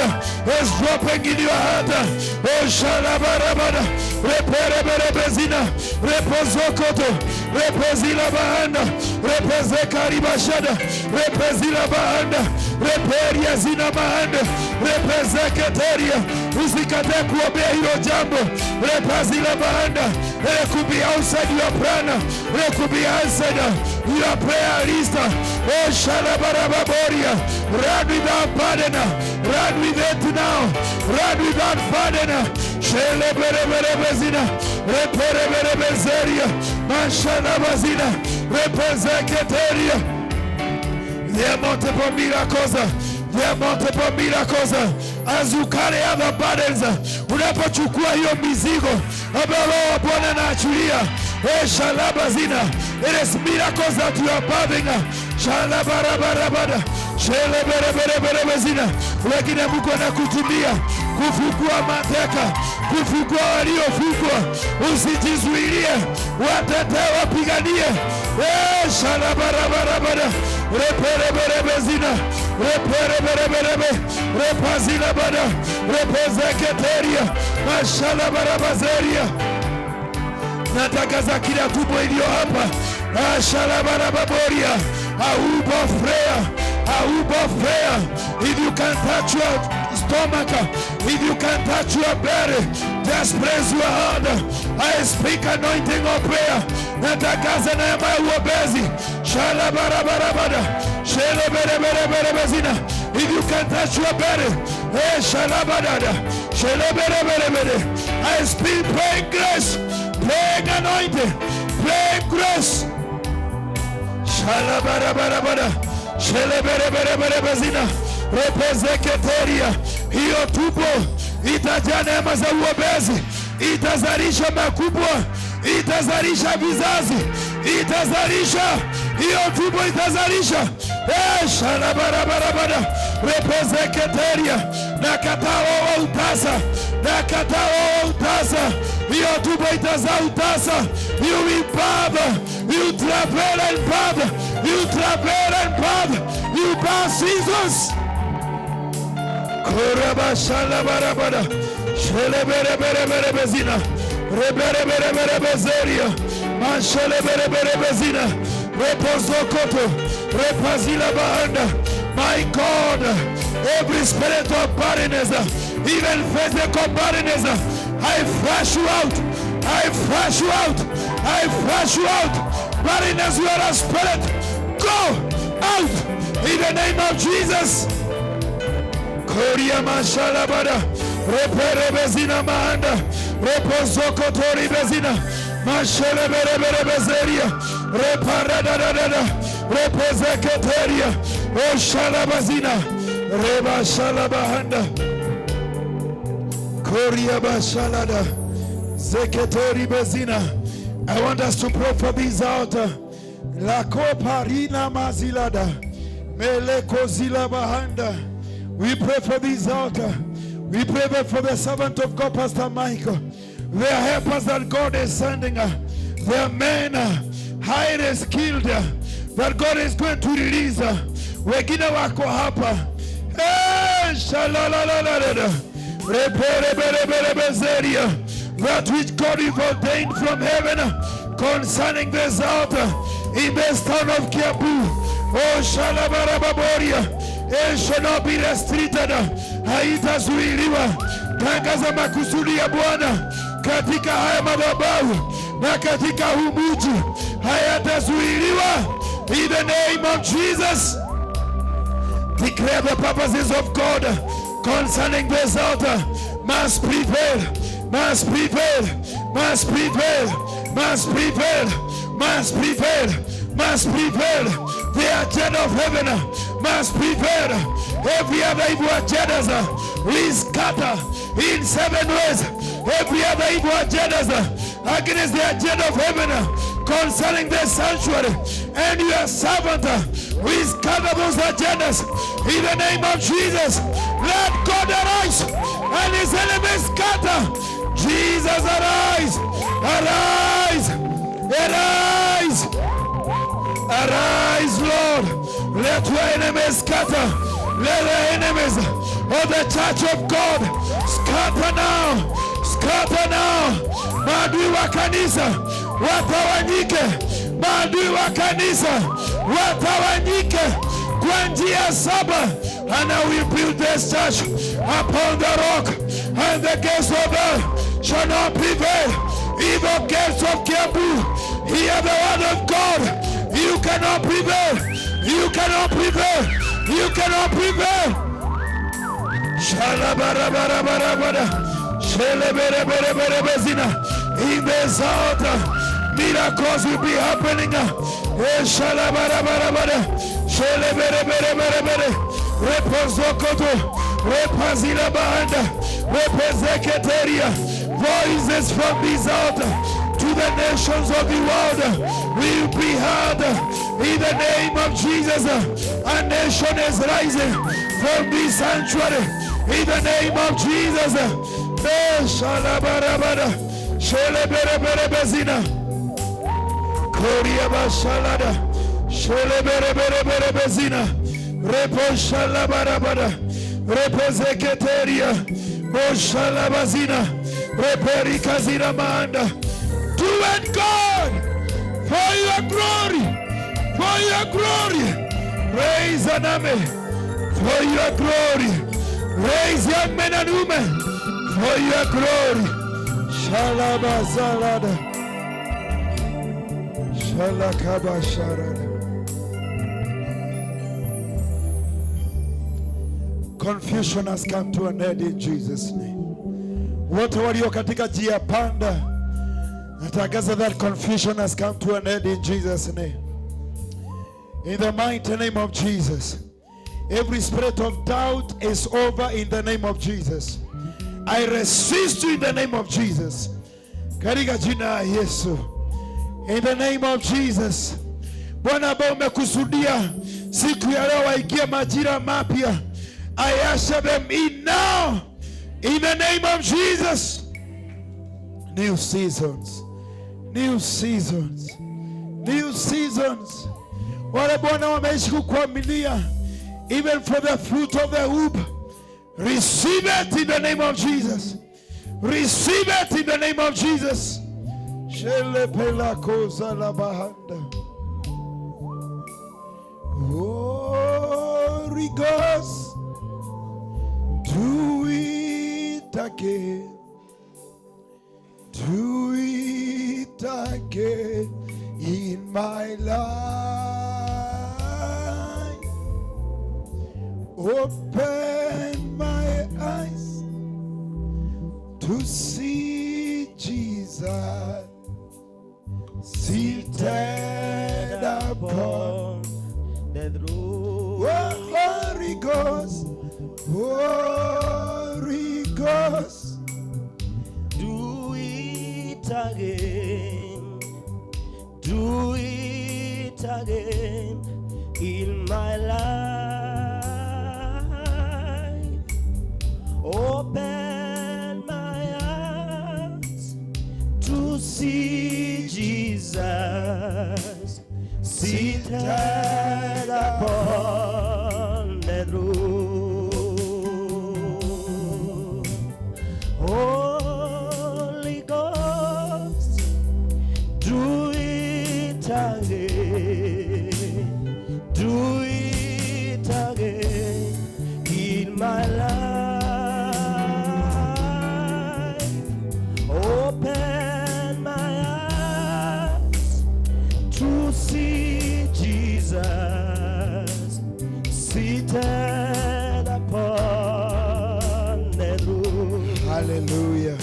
is dropping in your heart. Oh, shalabarabara, repereberebezina, repozokoto, repezila bahanda, repezekaribashada, repezila bahanda, reperia zina bahanda, repezeketeria. Usikatae kuombea hilo jambo. Repazila bahanda. It could be outside your plan. It could be outside your prayer list. Oh, shalabarababoria. Run without burden. Run with it now. Run without burden. Shelebereberebezina, repereberebezeria, mashalabazina, repezeketeria. There are multiple miracles. There are multiple miracles. As you carry other burdens, unapochukua hiyo mizigo ambayo Roho wa Bwana anaachilia. Shalabazina. It is miracles that you are birthing. Shalabarabarabada, sheleberebereberezina. Wengine Mungu anakutumia kufungua mateka, kufungua waliofungwa. Usijizuilie, watetee, wapiganie. Shalabarabarabada, repereberebezina, reperebereberebe, repazilabada, repezeketeria, mashalabarabazeria. Natangaza kila tumbo iliyo hapa. Shalabarababoria, auba prayer, auba prayer. If you can touch your stomach, if you can touch your belly, just press your hand. I speak anointing of prayer. Natangaza neema ya uombezi. Shalabarabarabada, sheleberebereberebezina. If you can touch your belly, shalabadada, shelebereberebere. I speak praying grace, praying anointing, praying grace. Shalabarabarabada, sheleberebereberebezina, repezeketeria. Hiyo tubo itajaa neema za uombezi, itazalisha makubwa, itazalisha vizazi, itazalisha hiyo tubo, itazalisha. Shalabarabarabada, repezeketeria. Nakataa roho utasa, nakataa roho utasa. Hiyo tubo itazaa utasa. You will birth, you travel and birth, you travel and birth, you birth seasons. Koraba shalabarabada, sheleberebereberebezina, reberebereberebezeria, mashelebereberebezina, repozokoto, repazila bahanda, My God, every spirit of barrenness, even physical barrenness, I flush you out. I flush you out. I flush you out. Barrenness, you are a spirit. Go out in the name of Jesus. Koria mashalabada, reperebezina mahanda, repozokotori bezina, mashelebereberebezeria, reparadadadada, repozeketeria, oshalabazina, rebashalabahanda, Koria bashalada, zeketori bezina. I want us to pray for this altar. Lakoparina mazilada, melekozila bahanda. We pray for this altar. We pray for the servant of God, Pastor Michael. The helpers that God is sending, the men highly skilled that God is going to release. Wengine wako hapa. That which God is ordained from heaven concerning this altar in this town of Kiambu. Oh, shalabarababoria. It shall not be restricted. Haitazuiliwa. Tangaza makusudi ya Bwana katika haya madhabahu na katika huu mji, hayatazuiliwa. In the name of Jesus, declare the purposes of God concerning this altar must prevail, must prevail, must prevail, must prevail, must prevail, must prevail. The agenda of heaven must prevail. Every other evil agendas we scatter in 7 ways. Every other evil agendas against the agenda of heaven concerning the sanctuary and your servant, we scatter those agendas in the name of Jesus. Let God arise and his enemies scatter. Jesus, arise, arise, arise. Arise, Lord. Let your enemies scatter. Let the enemies of the church of God scatter now. Scatter now. Maadui wa kanisa watawanyike. Maadui wa kanisa watawanyike kwa njia 7. And I will build this church upon the rock, and the gates of hell shall not prevail. Evil gates of Kiambu, hear the word of God. You cannot prevail. You cannot prevail. You cannot prevail. Shalabarabarabara. Sheleberebereberebezina. In this altar, miracles will be happening. Shalabarabarabara. Sheleberebereberebere. Repozokoto. Repazila bahanda. Repozeketeria. Voices from this altar to the nations of the world will be heard in the name of Jesus. A nation is rising from this sanctuary in the name of Jesus. Do it, God, for your glory, for your glory. Raise an army for your glory. Raise young men and women for your glory. Shalabazalada. Shalakabasharada. Confusion has come to an end in Jesus' name. Wote walio katika njia panda, natangaza that confusion has come to an end in Jesus' name. In the mighty name of Jesus. Every spirit of doubt is over in the name of Jesus. I resist you in the name of Jesus. Katika jina la Yesu. In the name of Jesus. Bwana ambaye umekusudia siku ya leo waingie majira mapya, I usher them in now. In the name of Jesus. New seasons. New seasons. New seasons. Wale Bwana wameishi kukuaminia, even for the fruit of the womb, receive it in the name of Jesus. Receive it in the name of Jesus. Shele pela koza la bahanda. Oh, Holy Ghost, do it again. Do it again in my life. Open my eyes to see Jesus seated upon the throne. Oh, Holy Ghost, Holy Ghost, do it again, do it again in my life. Open my eyes to see Jesus seated upon the throne. Holy Ghost, do it again, do it again in my life. Open my eyes to see Jesus seated upon the throne. Hallelujah.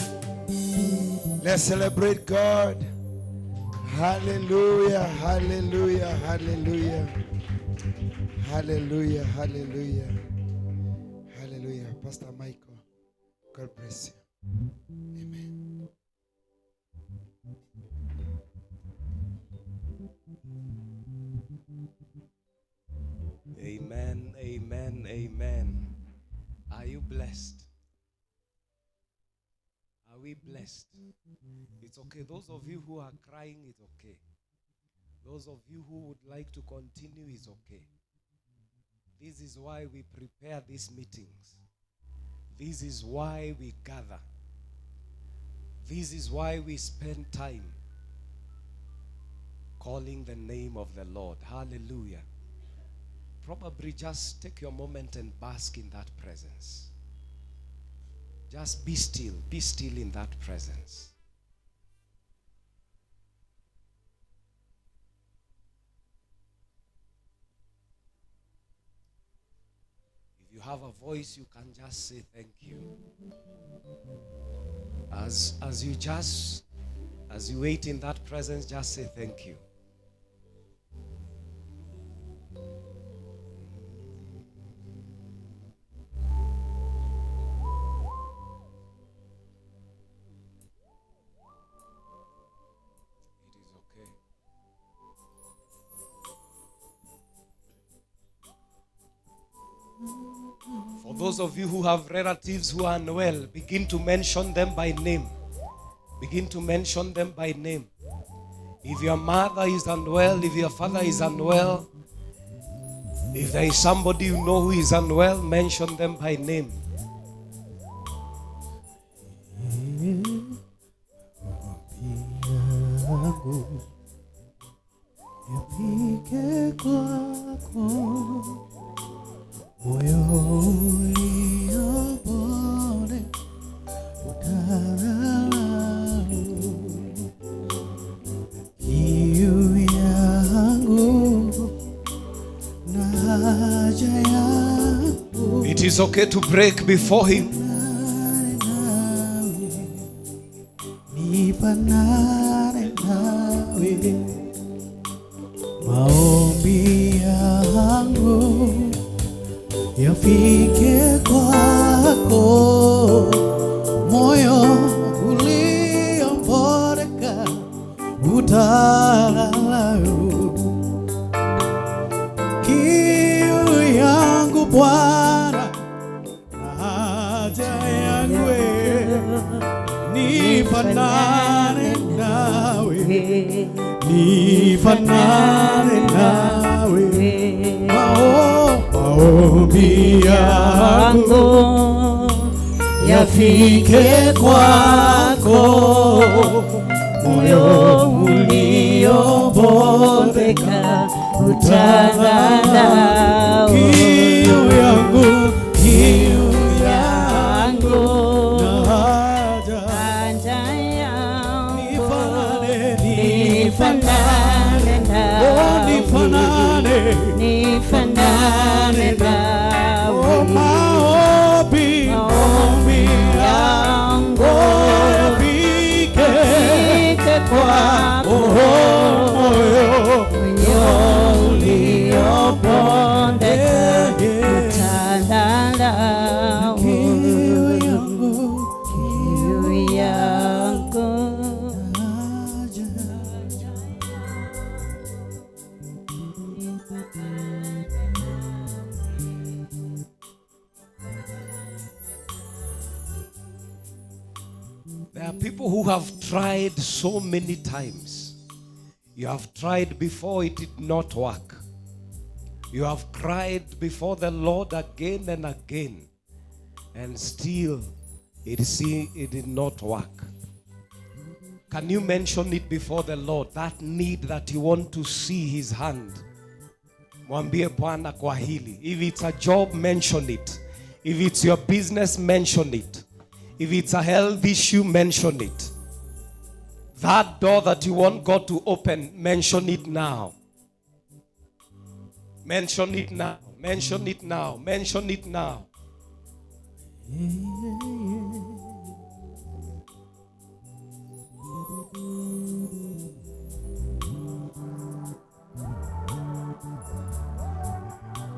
Let's celebrate God. Hallelujah, hallelujah, hallelujah. Hallelujah, hallelujah. Hallelujah. Pastor Michael, God bless you. Amen. Amen, amen, amen. Are you blessed? Are we blessed? It's okay. Those of you who are crying, it's okay. Those of you who would like to continue, it's okay. This is why we prepare these meetings. This is why we gather. This is why we spend time calling the name of the Lord. Hallelujah. Probably just take your moment and bask in that presence. Just be still. Be still in that presence. If you have a voice, you can just say thank you. As you wait in that presence, just say thank you. It is okay. For those of you who have relatives who are unwell, begin to mention them by name. Begin to mention them by name. If your mother is unwell, if your father is unwell, if there is somebody you know who is unwell, mention them by name. Yafike kwako moyo uliopone utadharau kiu yangu na haja yangu. It is okay to break before him. Nipanane nawe maombi yangu yafike kwako moyo ulioboreka utalalau kiu yangu Bwana na haja yangu nifanane nawe, nifanane nawe, maombi yangu yafike kwako, moyo ulio uliobondeka utana nao. Kiu yangu, kiu yangu na haja, haja yangu nifanane, nifanane nawe, oh, nifanane, nifanane nawe. Oh, maombi, maombi yangu yafike kwako, moyo uliobondeka utana nao. Kiu yangu, kiu yangu There are people who have tried so many times. You have tried before, it did not work. You have cried before the Lord again and again, and still it did not work. Can you mention it before the Lord? That need that you want to see his hand. Mwambie Bwana kwa hili. If it's a job, mention it. If it's your business, mention it. If it's a health issue, mention it. That door that you want God to open, mention it now. Mention it now. Mention it now. Mention it now.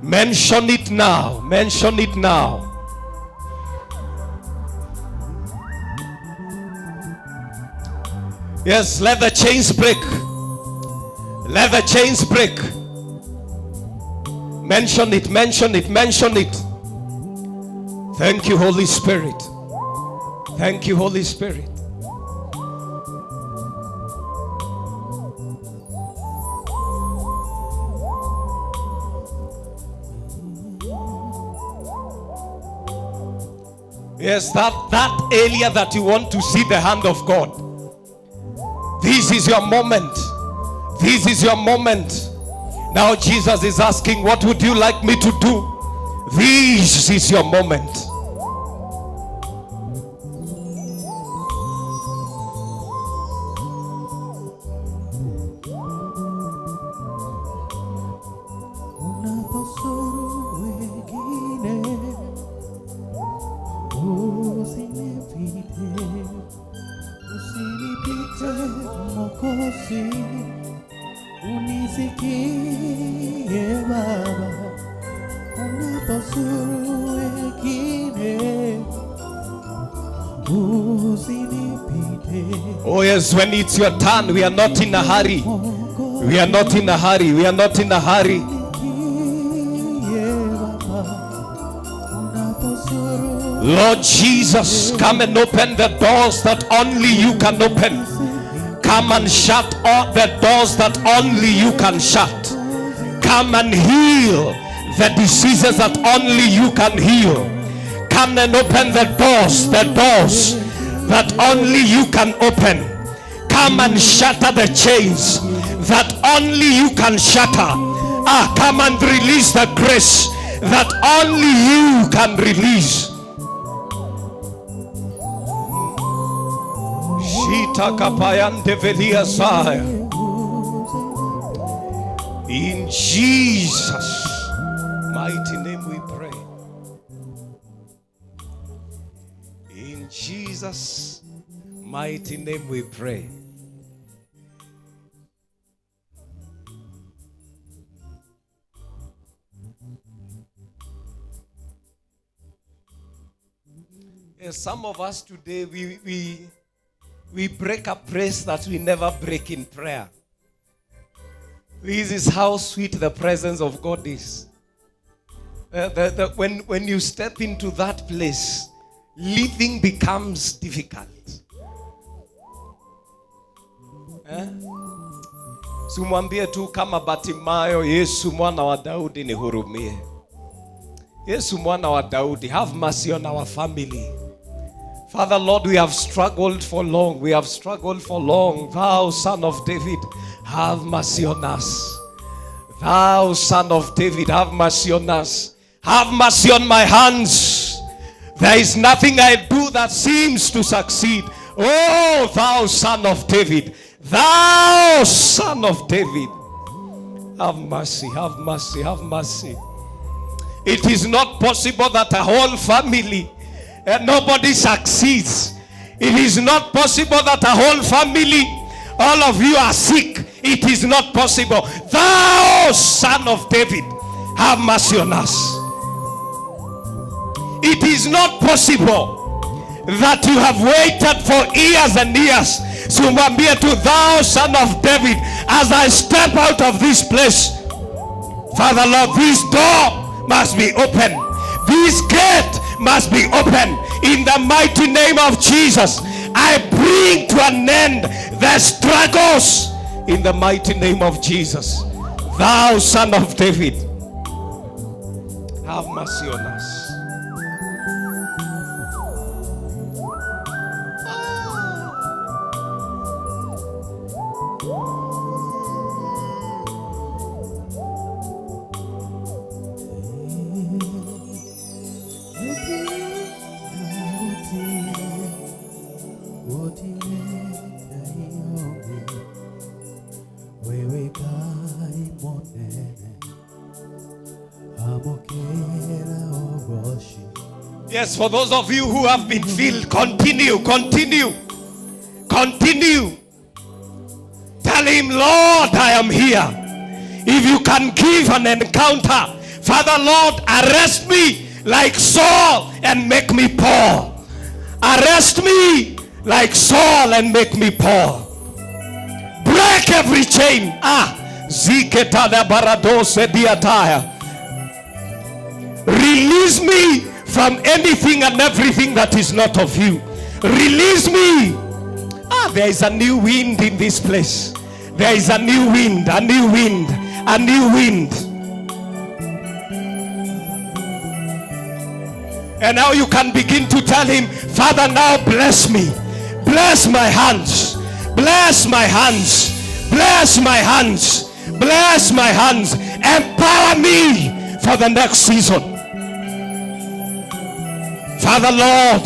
Mention it now. Mention it now. Yes, let the chains break. Let the chains break. Mention it, mention it, mention it. Thank you, Holy Spirit. Thank you, Holy Spirit. Yes, that area that you want to see the hand of God. This is your moment. This is your moment. Now Jesus is asking, what would you like me to do? This is your moment. Unapozuru wengine, usinipite, usinipite Mwokozi, unisikie Baba. Unapozuru wengine, usinipite. Oh yes, when it's your turn, we are not in a hurry. We are not in a hurry. We are not in a hurry. Lord Jesus, come and open the doors that only you can open. Come and shut all the doors that only you can shut. Come and heal the diseases that only you can heal. Come and open the doors that only you can open. Come and shatter the chains that only you can shatter. Come and release the grace that only you can release. In Jesus' mighty name we pray. In Jesus' mighty name we pray. Yes, some of us today, we break a praise that we never break in prayer. This is how sweet the presence of God is. When you step into that place, living becomes difficult. Simwambie tu kama Bartimayo, Yesu mwana wa Daudi nihurumie. Yesu mwana wa Daudi, have mercy on our family. Father, Lord, we have struggled for long. We have struggled for long. Thou, Son of David, Have mercy on us. Thou Son of David, have mercy on us. Have mercy on my hands. There is nothing I do that seems to succeed. Oh, thou Son of David, thou Son of David, have mercy, have mercy, have mercy. It is not possible that a whole family, nobody succeeds. It is not possible that a whole family, all of you are sick. It is not possible. Thou Son of David, have mercy on us. It is not possible that you have waited for years and years. Si umwambie tu, thou Son of David, as I step out of this place, Father Lord, this door must be open. This gate must be open. In the mighty name of Jesus, I bring to an end the struggles. In the mighty name of Jesus, thou Son of David, have mercy on us. Yes, for those of you who have been filled, continue, continue, continue. Tell him, Lord, I am here. If you can give an encounter, Father, Lord, arrest me like Saul and make me Paul. Arrest me like Saul and make me Paul. Break every chain. Ah, ziketada baradose diataya. Release me from anything and everything that is not of you. Release me. Ah, there is a new wind in this place. There is a new wind, a new wind, a new wind. And now you can begin to tell him, Father, now bless me. Bless my hands. Bless my hands. Bless my hands. Bless my hands. Empower me for the next season. Father, Lord,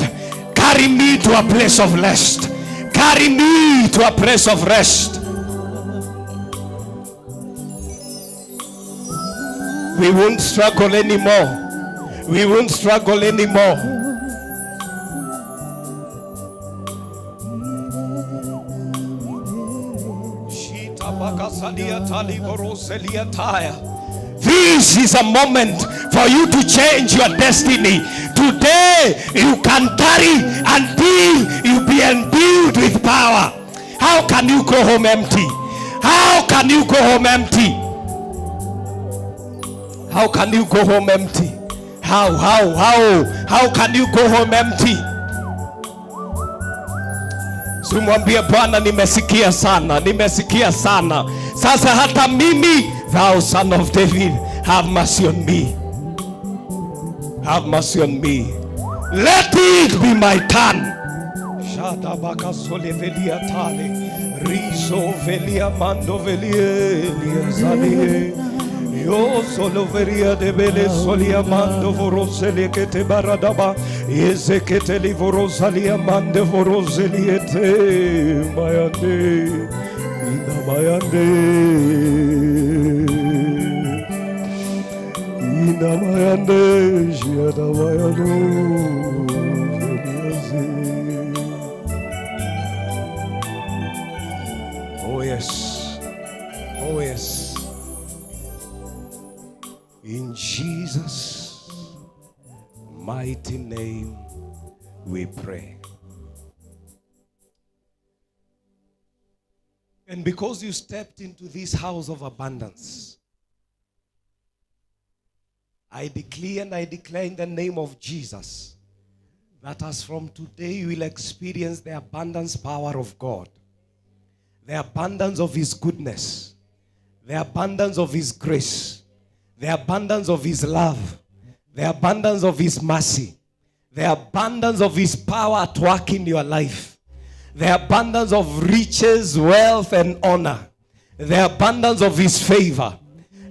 carry me to a place of rest. Carry me to a place of rest. We won't struggle anymore. We won't struggle anymore. This is a moment for you to change your destiny. Today, you can tarry until you be endued with power. How can you go home empty? How can you go home empty? How can you go home empty? How can you go home empty? Simwambie Bwana, nimesikia sana, nimesikia sana. Sasa hata mimi, thou Son of David, have mercy on me. Have mercy on me. Let it be my turn. Shadabaka solevelia tale, rizo velia mando velia zalie. Yo solo veria de bele solia mando vorosele che te baradaba ezekete li vorosalia mande voroseliete mayande ina mayande ina mayande jiada mayano. Oh yes, oh yes. In Jesus' mighty name we pray. And because you stepped into this house of abundance, I declare and I declare in the name of Jesus that as from today you will experience the abundance power of God, the abundance of His goodness, the abundance of His grace, the abundance of His love, the abundance of His mercy, the abundance of His power at work in your life, the abundance of riches, wealth, and honor, The abundance of his favor.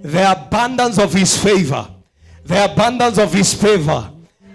The abundance of his favor. The abundance of his favor.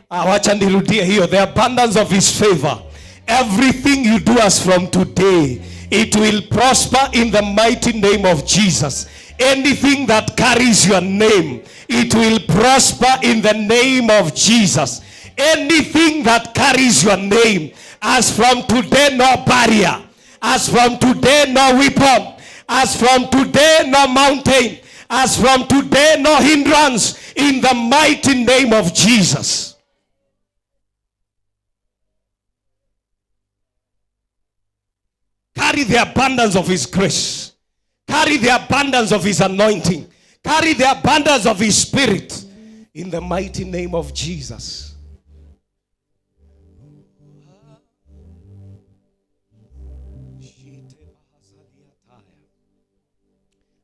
Wacha nirudie hiyo. The abundance of his favor. Everything you do as from today, it will prosper in the mighty name of Jesus. Anything that carries your name, it will prosper in the name of Jesus. Anything that carries your name, as from today, no barrier. As from today, no weapon. As from today, no mountain. As from today, no hindrance. In the mighty name of Jesus. Carry the abundance of his grace. Carry the abundance of his anointing. Carry the abundance of his spirit. In the mighty name of Jesus.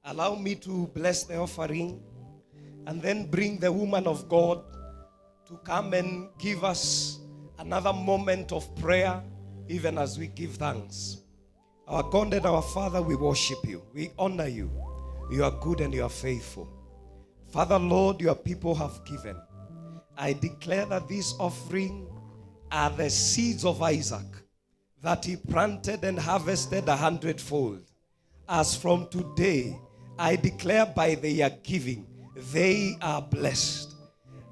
Allow me to bless the offering and then bring the woman of God to come and give us another moment of prayer, even as we give thanks. Our God and our Father, we worship you. We honor you. You are good and you are faithful. Father, Lord, your people have given. I declare that this offering are the seeds of Isaac that he planted and harvested 100-fold. As from today, I declare by their giving, they are blessed.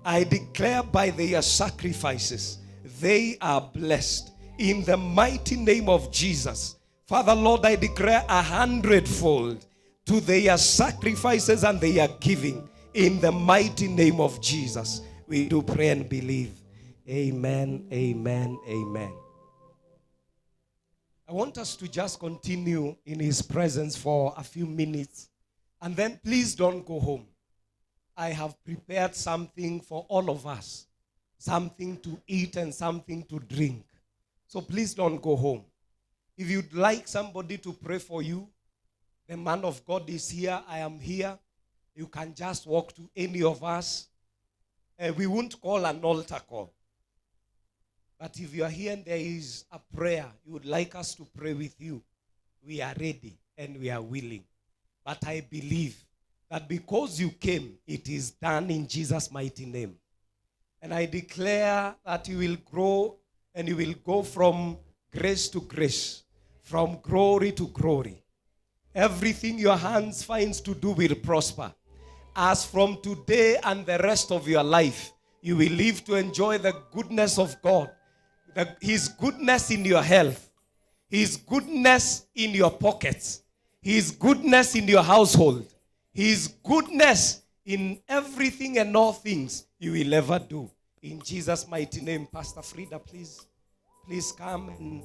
I declare by their sacrifices, they are blessed. In the mighty name of Jesus. Father, Lord, I declare 100-fold to their sacrifices and their giving. In the mighty name of Jesus, we do pray and believe. Amen, amen, amen. I want us to just continue in his presence for a few minutes. And then please don't go home. I have prepared something for all of us. Something to eat and something to drink. So please don't go home. If you'd like somebody to pray for you, the man of God is here. I am here. You can just walk to any of us. We won't call an altar call. But if you are here and there is a prayer you would like us to pray with you, we are ready and we are willing. But I believe that because you came, it is done in Jesus' mighty name. And I declare that you will grow and you will go from grace to grace, from glory to glory. Everything your hands finds to do will prosper. As from today and the rest of your life, you will live to enjoy the goodness of God. His goodness in your health, His goodness in your pockets, His goodness in your household, His goodness in everything and all things you will ever do. In Jesus' mighty name, Pastor Frida, please come and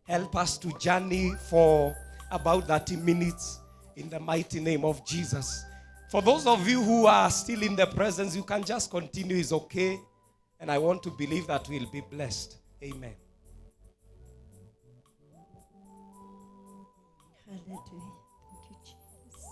help us to journey for about 30 minutes in the mighty name of Jesus. For those of you who are still in the presence, you can just continue. It's okay. And I want to believe that we'll be blessed. Amen. Hallelujah. Thank you, Jesus.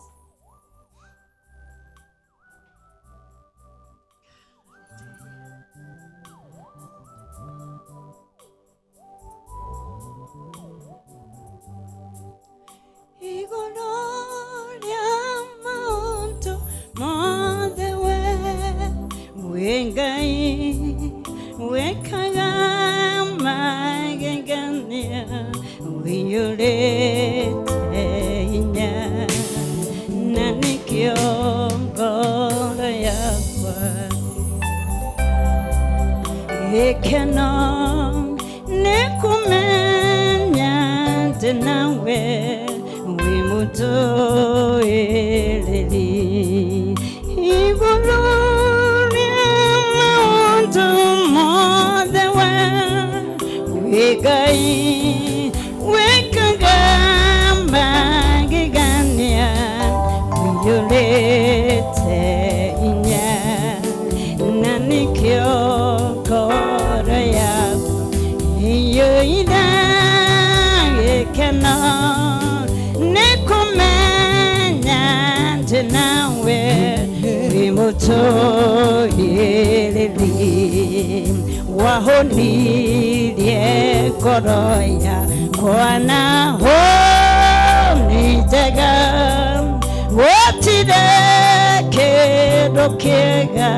Kĩndũ kĩega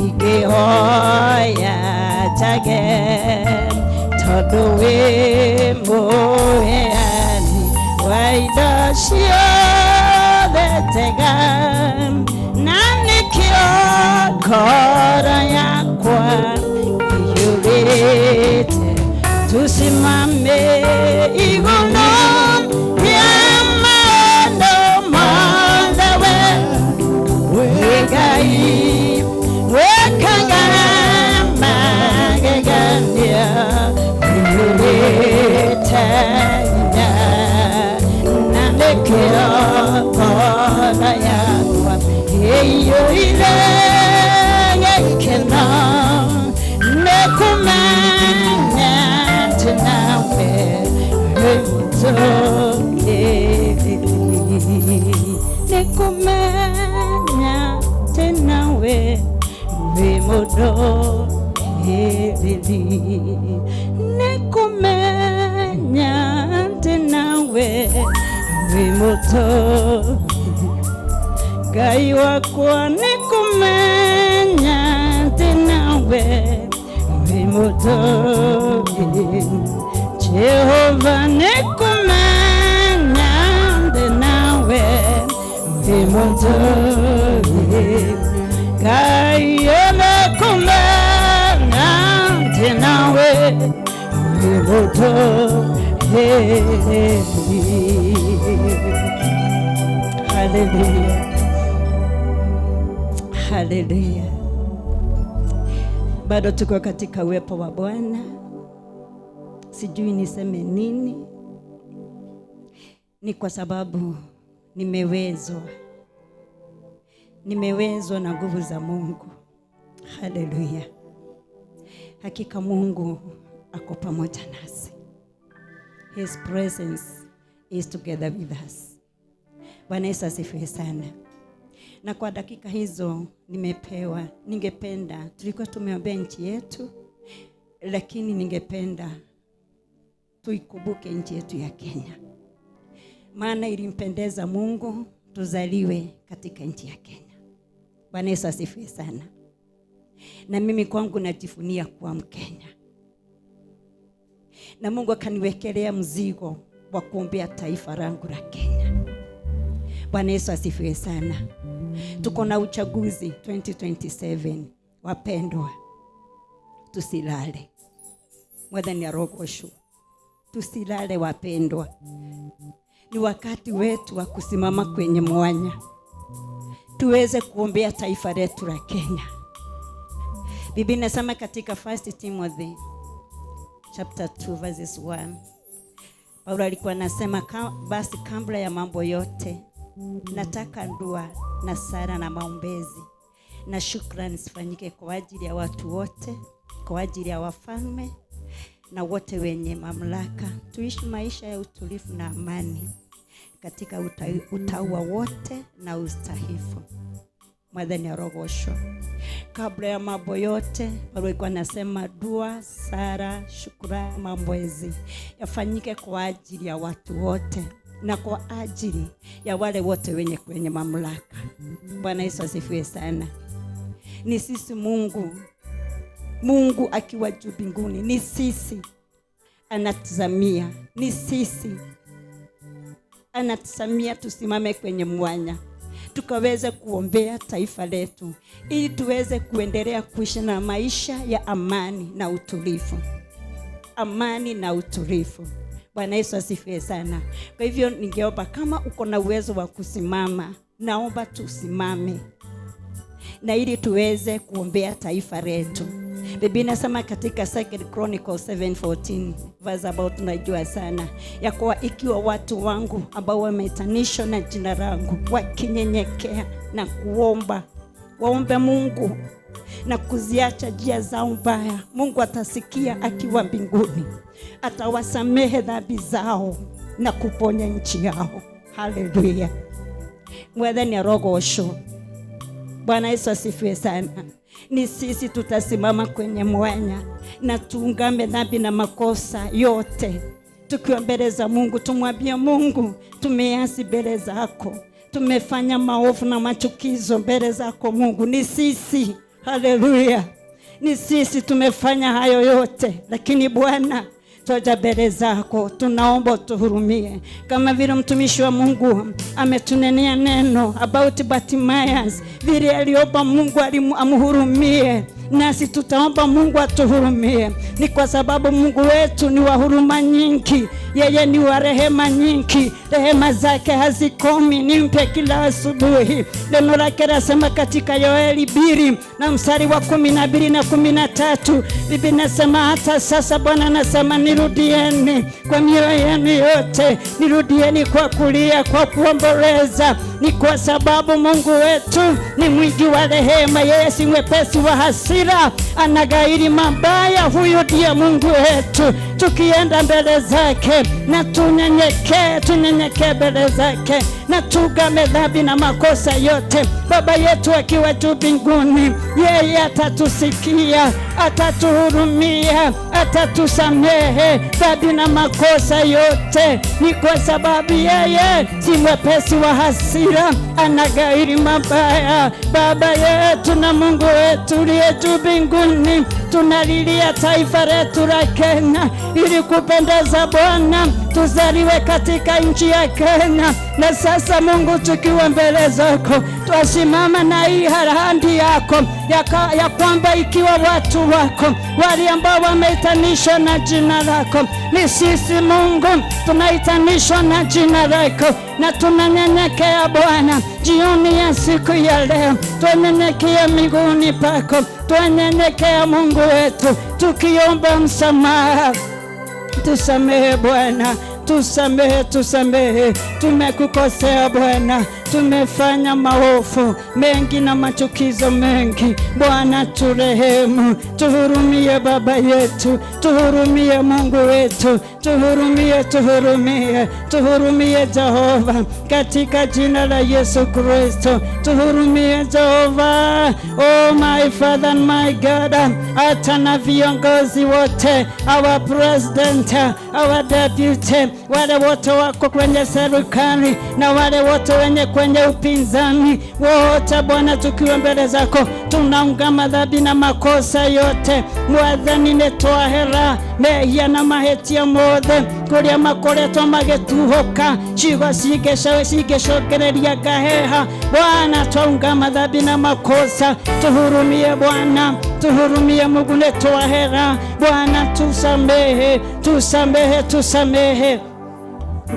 ingĩhoya njage, tondũ wĩ mũheani wa indo ciothe njega, na nĩkĩo ngoro yakwa iyũrĩte. Tusimame igũrũ rĩa maũndũ mothe, we Ngai wĩkaga magegania, ũiyũrĩte hinya, na nĩkĩo ngoro yakwa ĩiyũire gĩkeno nĩ kũmenya atĩ nawe wĩ mũtũũgĩru, nĩ kũmenya atĩ nawe wĩ mũtũũgĩru, nĩ kũmenya atĩ nawe wĩ mũtũũgĩru. Ngai wakwa, nĩ kũmenya atĩ nawe wĩ mũtũũgĩru. Jehova, nĩ kũmenya atĩ nawe wĩ mũtũũgĩru. Ngai, nĩ kũmenya atĩ nawe wĩ mũtũũgĩru. Hallelujah. Hallelujah. Bado tuko katika uwepo wa Bwana. Sijui niseme nini. Ni kwa sababu nimewezwa. Nimewezwa na nguvu za Mungu. Hallelujah. Hakika Mungu ako pamoja nasi. His presence is together with us. Bwana Yesu asifiwe sana. Na kwa dakika hizo nimepewa, ningependa, tulikuwa tumeombea nchi yetu, lakini ningependa tuikumbuke nchi yetu ya Kenya. Maana ilimpendeza Mungu tuzaliwe katika nchi ya Kenya. Bwana Yesu asifiwe sana. Na mimi kwangu najivunia kuwa Mkenya. Na Mungu akaniwekelea mzigo wa kuombea taifa langu la Kenya. Bwana Yesu asifiwe sana. Tuko na uchaguzi 2027. Wapendwa, tusilale. Mwathani arogocwo. Tusilale wapendwa. Ni wakati wetu wa kusimama kwenye mwanya, tuweze kuombea taifa letu la Kenya. Biblia inasema katika 1 Timothy chapter 2 verses 1. Paulo alikuwa anasema, basi kabla ya mambo yote nataka dua na sala na maombezi na shukrani zifanyike kwa ajili ya watu wote, kwa ajili ya wafalme na wote wenye mamlaka. Tuishi maisha ya utulivu na amani katika utaua wote na ustahifu. Mwathani arogocwo. Kabla ya mambo yote, Paulo alikuwa anasema dua, sala, shukrani, maombezi yafanyike kwa ajili ya watu wote na kwa ajili ya wale wote wenye kwenye mamlaka. Bwana Yesu asifiwe sana. Ni sisi Mungu, Mungu akiwa juu mbinguni, ni sisi anatazamia, ni sisi anatazamia tusimame kwenye mwanya, tukaweze kuombea taifa letu, ili tuweze kuendelea kuishi na maisha ya amani na utulivu. Amani na utulivu. Bwana Yesu asifiwe sana. Kwa hivyo ningeomba kama uko na uwezo wa kusimama, naomba tusimame, na ili tuweze kuombea taifa letu. Biblia inasema katika 2 Chronicles 7:14, verse about tunajua sana, ya kuwa ikiwa watu wangu ambao wameitanishwa na jina langu wakinyenyekea na kuomba, waombe Mungu na kuziacha njia zao mbaya, Mungu atasikia akiwa mbinguni, atawasamehe dhambi zao na kuponya nchi yao. Haleluya. Mwathani arogocwo. Bwana Yesu asifiwe sana. Ni sisi tutasimama kwenye mwanya na tuungame dhambi na makosa yote, tukiwa mbele za Mungu. Tumwambie Mungu, tumeasi mbele zako, Tumefanya maovu na machukizo mbele zako Mungu. Ni sisi, haleluya, ni sisi tumefanya hayo yote, lakini Bwana twaja mbele zako, tunaomba utuhurumie. Kama vile mtumishi wa Mungu ametunenea neno about Bartimaeus, vile aliomba Mungu amhurumie, nasi tutaomba Mungu atuhurumie. Ni kwa sababu Mungu wetu ni wa huruma nyingi, yeye ni wa rehema nyingi, rehema zake hazikomi, ni mpya kila asubuhi. Neno lake lasema katika Yoeli 2 na mstari wa 12 na 13, Biblia inasema hata sasa Bwana anasema nirudieni kwa mioyo yenu yote, nirudieni kwa kulia, kwa kuomboleza. Ni kwa sababu Mungu wetu ni mwingi wa rehema, yeye si mwepesi wa hasira, anagairi mabaya. Huyu ndiye Mungu wetu. Tukienda mbele zake na tunyenyekee, tunyenyekee mbele zake na tugame dhambi na makosa yote. Baba yetu akiwa juu mbinguni, yeye atatusikia, atatuhurumia, atatusamehe dhambi na makosa yote. Ni kwa sababu yeye si mwepesi wa hasira, anagairi mabaya. Baba yetu na Mungu wetu uliye juu mbinguni, tunalilia taifa letu la Kenya ili kupendeza Bwana, tuzaliwe katika nchi ya Kenya. Na sasa Mungu, tukiwa mbele zako, twasimama na hii ahadi yako ya kwamba ikiwa watu wako wale ambao wameitanishwa na jina lako, ni sisi Mungu tunaitanishwa na jina lako, na tunanyenyekea Bwana jioni ya siku ya leo, tunanyenyekea miguuni pako, tunanyenyekea Mungu wetu tukiomba msamaha. Tusamehe Bwana, tusamehe, tusamehe. Tumekukosea Bwana, tumefanya maovu mengi na machukizo mengi. Bwana turehemu, tuhurumie Baba yetu, tuhurumie Mungu wetu, tuhurumie, tuhurumie, tuhurumie Jehova, katika jina la Yesu Kristo. Tuhurumie Jehova. Oh my Father and my God, hata na viongozi wote, our president, our deputy, wale wote wako kwenye serikali na wale wote wenye kwenye upinzani, wote Bwana tukiwa mbele zako tunaungama dhambi na makosa yote. Mwathani nĩtwahera mehia na mahĩtia mothe kũrĩa makoretwo magĩtuhoka, ciugo cingĩcokereria ngaheha. Bwana twaungama dhambi na makosa, tuhurumie Bwana, tuhurumie Mungu, nĩtwahera Bwana, tusamehe, tusamehe, tusamehe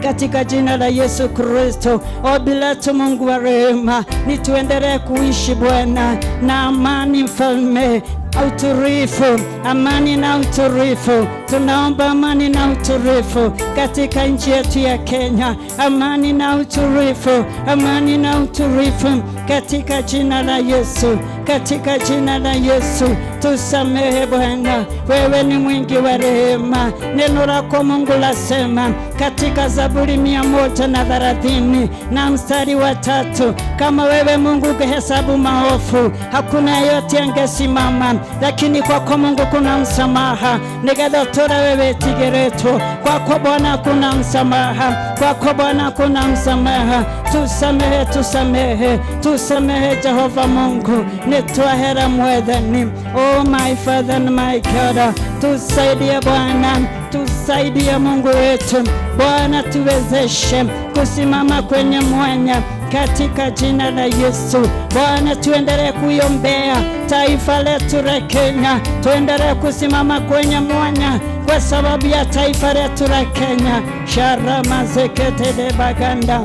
katika jina la Yesu Kristo. Ombi letu Mungu wa rehema ni tuendelee kuishi Bwana na amani, mfalme, utulivu, amani na utulivu. Tunaomba amani na utulivu katika nchi yetu ya Kenya, amani na utulivu, amani na utulivu katika jina la Yesu, katika jina la Yesu. Tusamehe Bwana, wewe ni mwingi wa rehema. Neno lako Mungu lasema katika Zaburi 130 na mstari wa 3, kama wewe Mungu ungehesabu maovu, hakuna yeyote angesimama, lakini kwako Mungu kuna msamaha. Nigathotora wewe tigereto, kwako Bwana kuna msamaha, kwako Bwana kuna msamaha. Tusamehe, tusamehe, tusamehe Jehova Mungu, nitwahera mwethani. Oh my Father and my God, tusaidie Bwana, tusaidie Mungu wetu. Bwana tuwezeshe kusimama kwenye mwanya katika jina la Yesu. Bwana tuendelee kuiombea taifa letu la Kenya, tuendelee kusimama kwenye mwanya kwa sababu ya taifa letu la Kenya. Sharama zekete de baganda.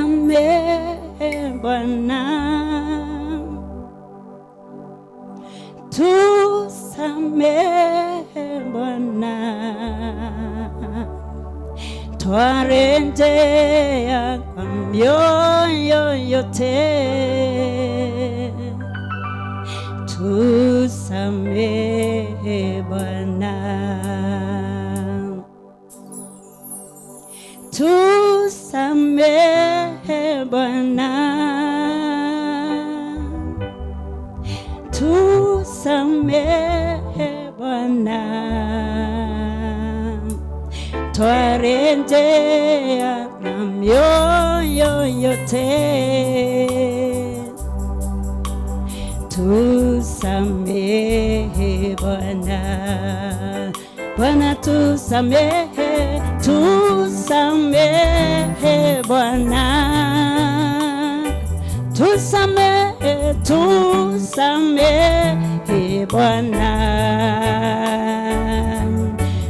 Tusamehe Bwana, tusamehe Bwana, twarejea kwa mioyo yote, tusamehe Bwana, tusamehe Bwana, tusamehe Bwana, Twarejea na mioyo yote. Tusamehe Bwana, Bwana tusamehe, tusamehe Bwana, tusamehe, tusamehe Bwana.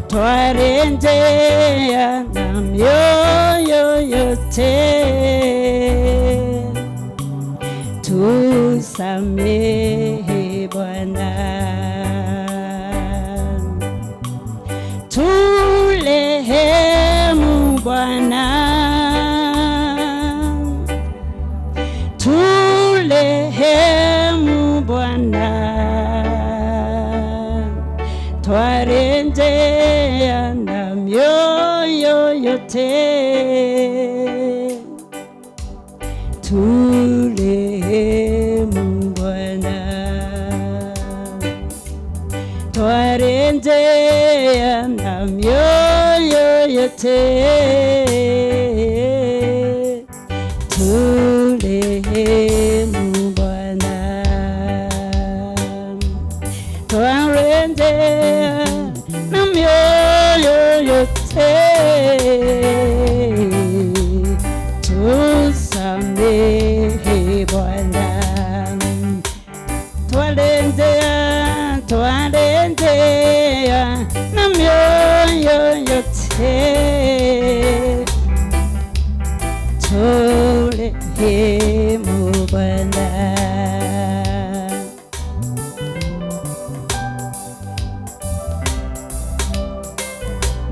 Twarejea na mioyo yote. Tusamehe Bwana, turehemu Bwana, turehemu Bwana. Twarejea na mioyo yote. Turehemu Bwana, twarejea na mioyo yote. Turehemu Bwana, twarejea na mioyo yote. Tusamehe Bwana, twarejea, twarejea na mioyo yote. Turehemu Bwana.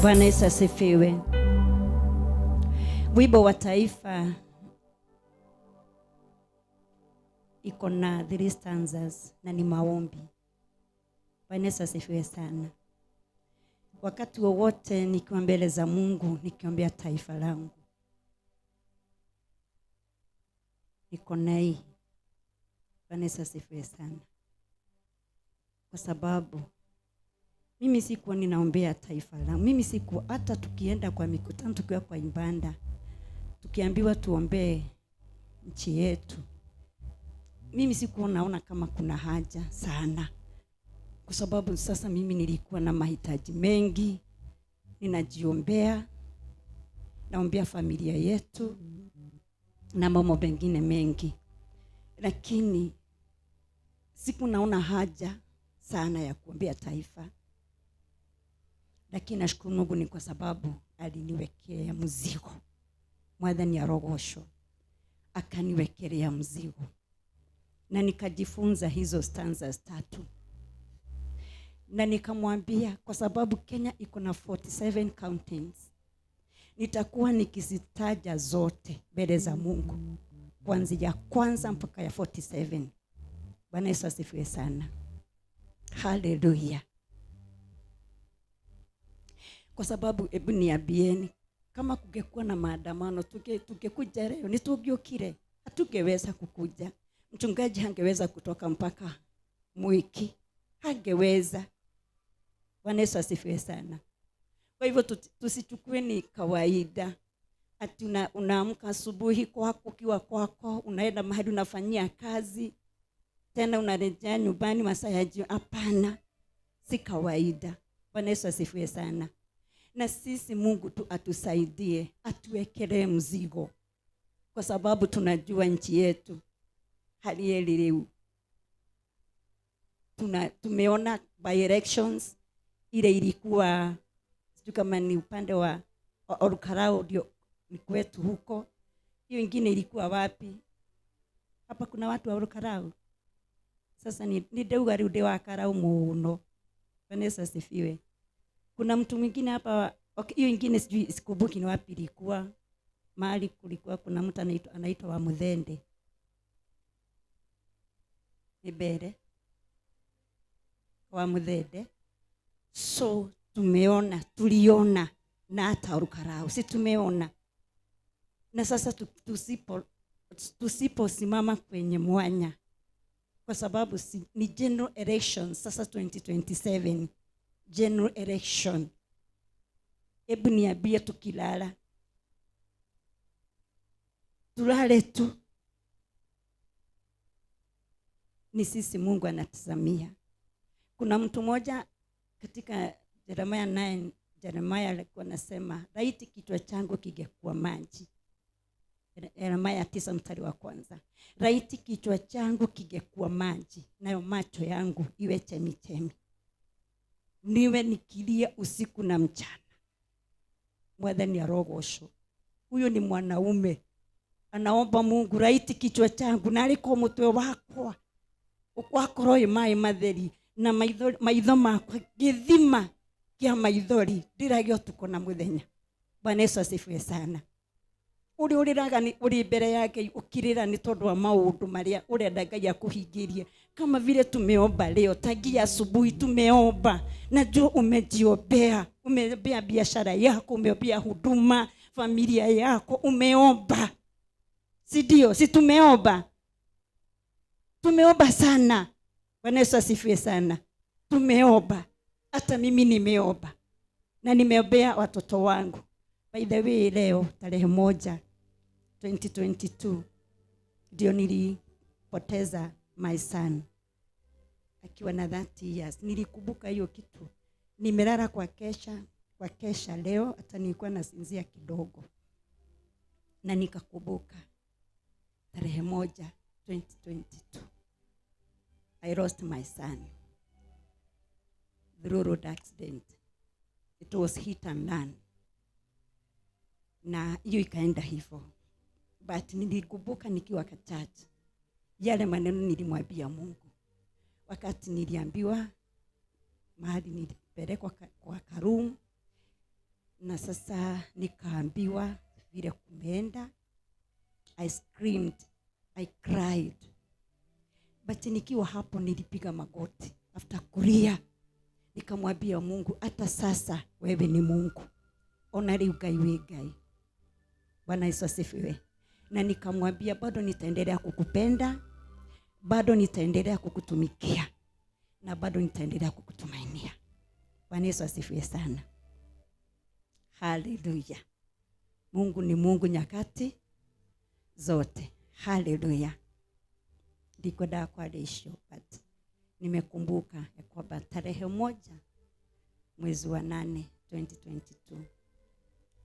Bwana Yesu asifiwe. Wimbo wa taifa iko na 3 stanzas na ni maombi. Bwana Yesu asifiwe sana. Wakati wowote nikiwa mbele za Mungu, nikiombea taifa langu, niko na hii. Bwana Yesu asifiwe sana. Kwa sababu mimi sikuwa ninaombea taifa langu. Mimi sikuwa, hata tukienda kwa mikutano, tukiwa kwa ibada, tukiambiwa tuombee nchi yetu, mimi sikuwa naona kama kuna haja sana. Kwa sababu sasa mimi nilikuwa na mahitaji mengi, ninajiombea, naombea familia yetu na mambo mengine mengi. Lakini siku naona haja sana ya kuombea taifa. Lakini nashukuru Mungu ni kwa sababu aliniwekea mzigo. Mwathani arogosho akaniwekelea mzigo. Na nikajifunza hizo stanzas 3. Na nikamwambia kwa sababu Kenya iko na 47 counties, nitakuwa nikizitaja zote mbele za Mungu, kuanzia kwanza mpaka ya 47. Bwana Yesu asifiwe sana. Haleluya. Kwa sababu hebu niambieni, kama kungekuwa na maandamano, tungekuja leo, ni tungeokire, hatungeweza kukuja. Mchungaji hangeweza kutoka mpaka Mwiki, hangeweza. Bwana Yesu asifiwe sana. Kwa hivyo tusichukue ni kawaida ati unaamka asubuhi kwako, ukiwa kwako, unaenda mahali unafanyia kazi, tena unarejea nyumbani masaa ya jioni. Hapana, si kawaida. Bwana Yesu asifiwe sana. Na sisi Mungu tu atusaidie, atuwekelee mzigo. Kwa sababu tunajua nchi yetu hali ilivyo. Tumeona by elections ile ilikuwa, sijui kama ni upande wa Olkalou ndio ni kwetu huko. Hiyo ingine ilikuwa wapi? Hapa kuna watu wa Olkalou. Sasa ni ndauga riu ndi wa Karau muno. Bwana Yesu asifiwe. Kuna mtu mwingine hapa, okay, hiyo ingine sijui sikumbuki ni wapi ilikuwa. Mahali kulikuwa kuna mtu anaitwa wa Muthende. Ni bere wa Muthende. So tumeona, tuliona na hata Olkalou, si tumeona. Na sasa tusiposimama kwenye mwanya, kwa sababu ni general election sasa 2027, general election. Hebu niambie, tukilala tulale tu, ni sisi Mungu anatazamia. Kuna mtu mmoja katika Jeremiah 9, Jeremiah alikuwa anasema, laiti kichwa changu kingekuwa maji. Yeremia 9 mstari wa 1. Laiti kichwa changu kingekuwa maji, nayo macho yangu iwe chemichemi, niwe nikilia usiku na mchana. Mwathani arogocwo. Huyo ni mwanaume anaomba Mungu, laiti kichwa changu na aliko mutwe wakwa wakorwo ĩ maĩ matheri, na maitho makwa gĩthima kĩa maithori ndĩrage ũtukũ na mũthenya. Bwana Yesu asifiwe sana. Ũrĩa ũrĩraga nĩ ũrĩ mbere ya Ngai ũkirĩra nĩ tondũ wa maũndũ marĩa ũrenda Ngai akũhingĩrie. Kama vile tumeomba leo tangia asubuhi, tumeomba, najua umejiombea, umeombea biashara yako, umeombea huduma, familia yako, umeomba, si ndio? Si tumeomba? Tumeomba sana. Bwana Yesu asifiwe sana. Tumeomba. Hata mimi nimeomba. Na nimeombea watoto wangu. By the way, leo tarehe 1 2022 ndio nilipoteza my son akiwa na 30 years. Nilikumbuka hiyo kitu. Nimelala kwa kesha leo, hata nilikuwa nasinzia kidogo. Na nikakumbuka tarehe 1 2022 I lost my son through road accident. It was hit and run. Na hiyo ikaenda hivyo. But nilikumbuka nikiwa church yale maneno nilimwambia Mungu. Wakati niliambiwa mahali nilipelekwa kwa karoom, na sasa nikaambiwa vile kumeenda. I screamed, I cried. But nikiwa hapo nilipiga magoti after kulia. Nikamwambia Mungu, hata sasa wewe ni Mungu. Ona rĩu Ngai wĩ Ngai. Bwana Yesu asifiwe. Na nikamwambia bado nitaendelea kukupenda, bado nitaendelea kukutumikia, na bado nitaendelea kukutumainia. Bwana Yesu asifiwe sana. Haleluya. Mungu ni Mungu nyakati zote. Haleluya. Ndikwenda kwaria, but nimekumbuka ya kwamba tarehe 1 mwezi wa 8 2022.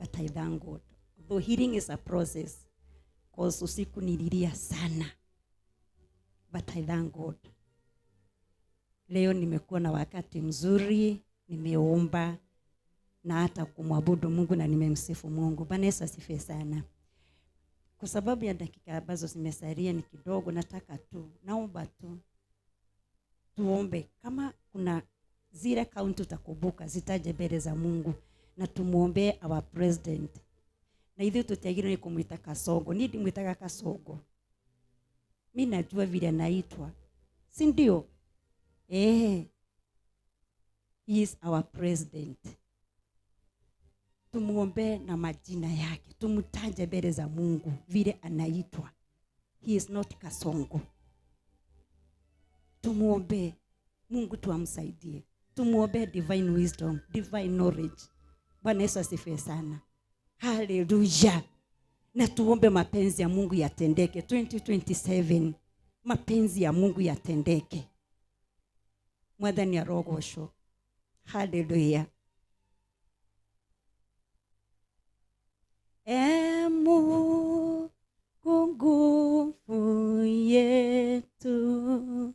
But I thank God. Though healing is a process, cause usiku nililia sana. But I thank God. Leo nimekuwa na wakati mzuri, nimeomba na hata kumwabudu Mungu na nimemsifu Mungu. Bwana Yesu asifiwe sana. Kwa sababu ya dakika ambazo zimesalia ni kidogo, nataka tu, naomba tu tuombe. Kama kuna zile kaunti utakumbuka, zitaje mbele za Mungu na tumuombe our president. Na ithuĩ tũtiagĩrĩirwo nĩ kũmwĩta Kasongo. Niĩ ndimwĩtaga Kasongo. Mimi najua vile anaitwa, si ndio? He is our president. Tumuombe na majina yake, tumtaje mbele za Mungu vile anaitwa. He is not Kasongo. Tumuombe Mungu tuamsaidie. Tumuombe divine wisdom, divine knowledge. Bwana Yesu asifiwe sana. Haleluya. Na tuombe mapenzi ya Mungu yatendeke 2027. Mapenzi ya Mungu yatendeke. Mwathani arogocwo. Haleluya. Mungu nguvu yetu,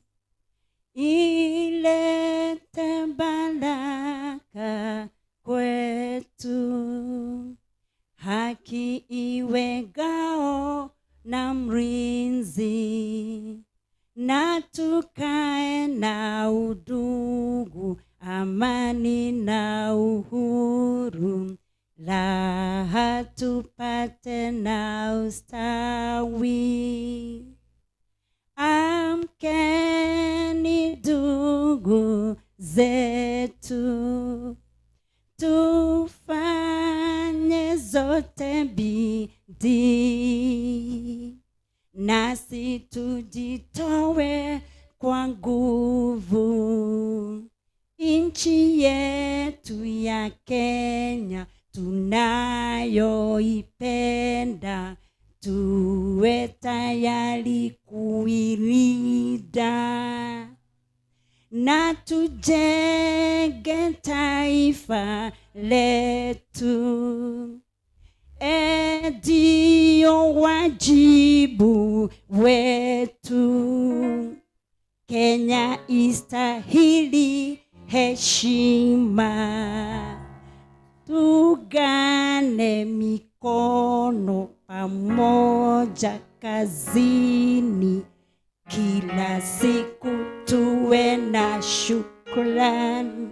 ilete baraka kwetu, haki iwe ngao na mlinzi, na tukae na udugu, amani na uhuru, raha tupate na ustawi. Amkeni ndugu zetu, tufanye zote bidii, nasi tujitoe kwa nguvu, nchi yetu ya Kenya tunayoipenda, tuwe tayari kuilinda na tujenge taifa letu. Ndio wajibu wetu. Kenya istahili heshima. Tugane mikono pamoja kazini, kila siku tuwe na shukrani.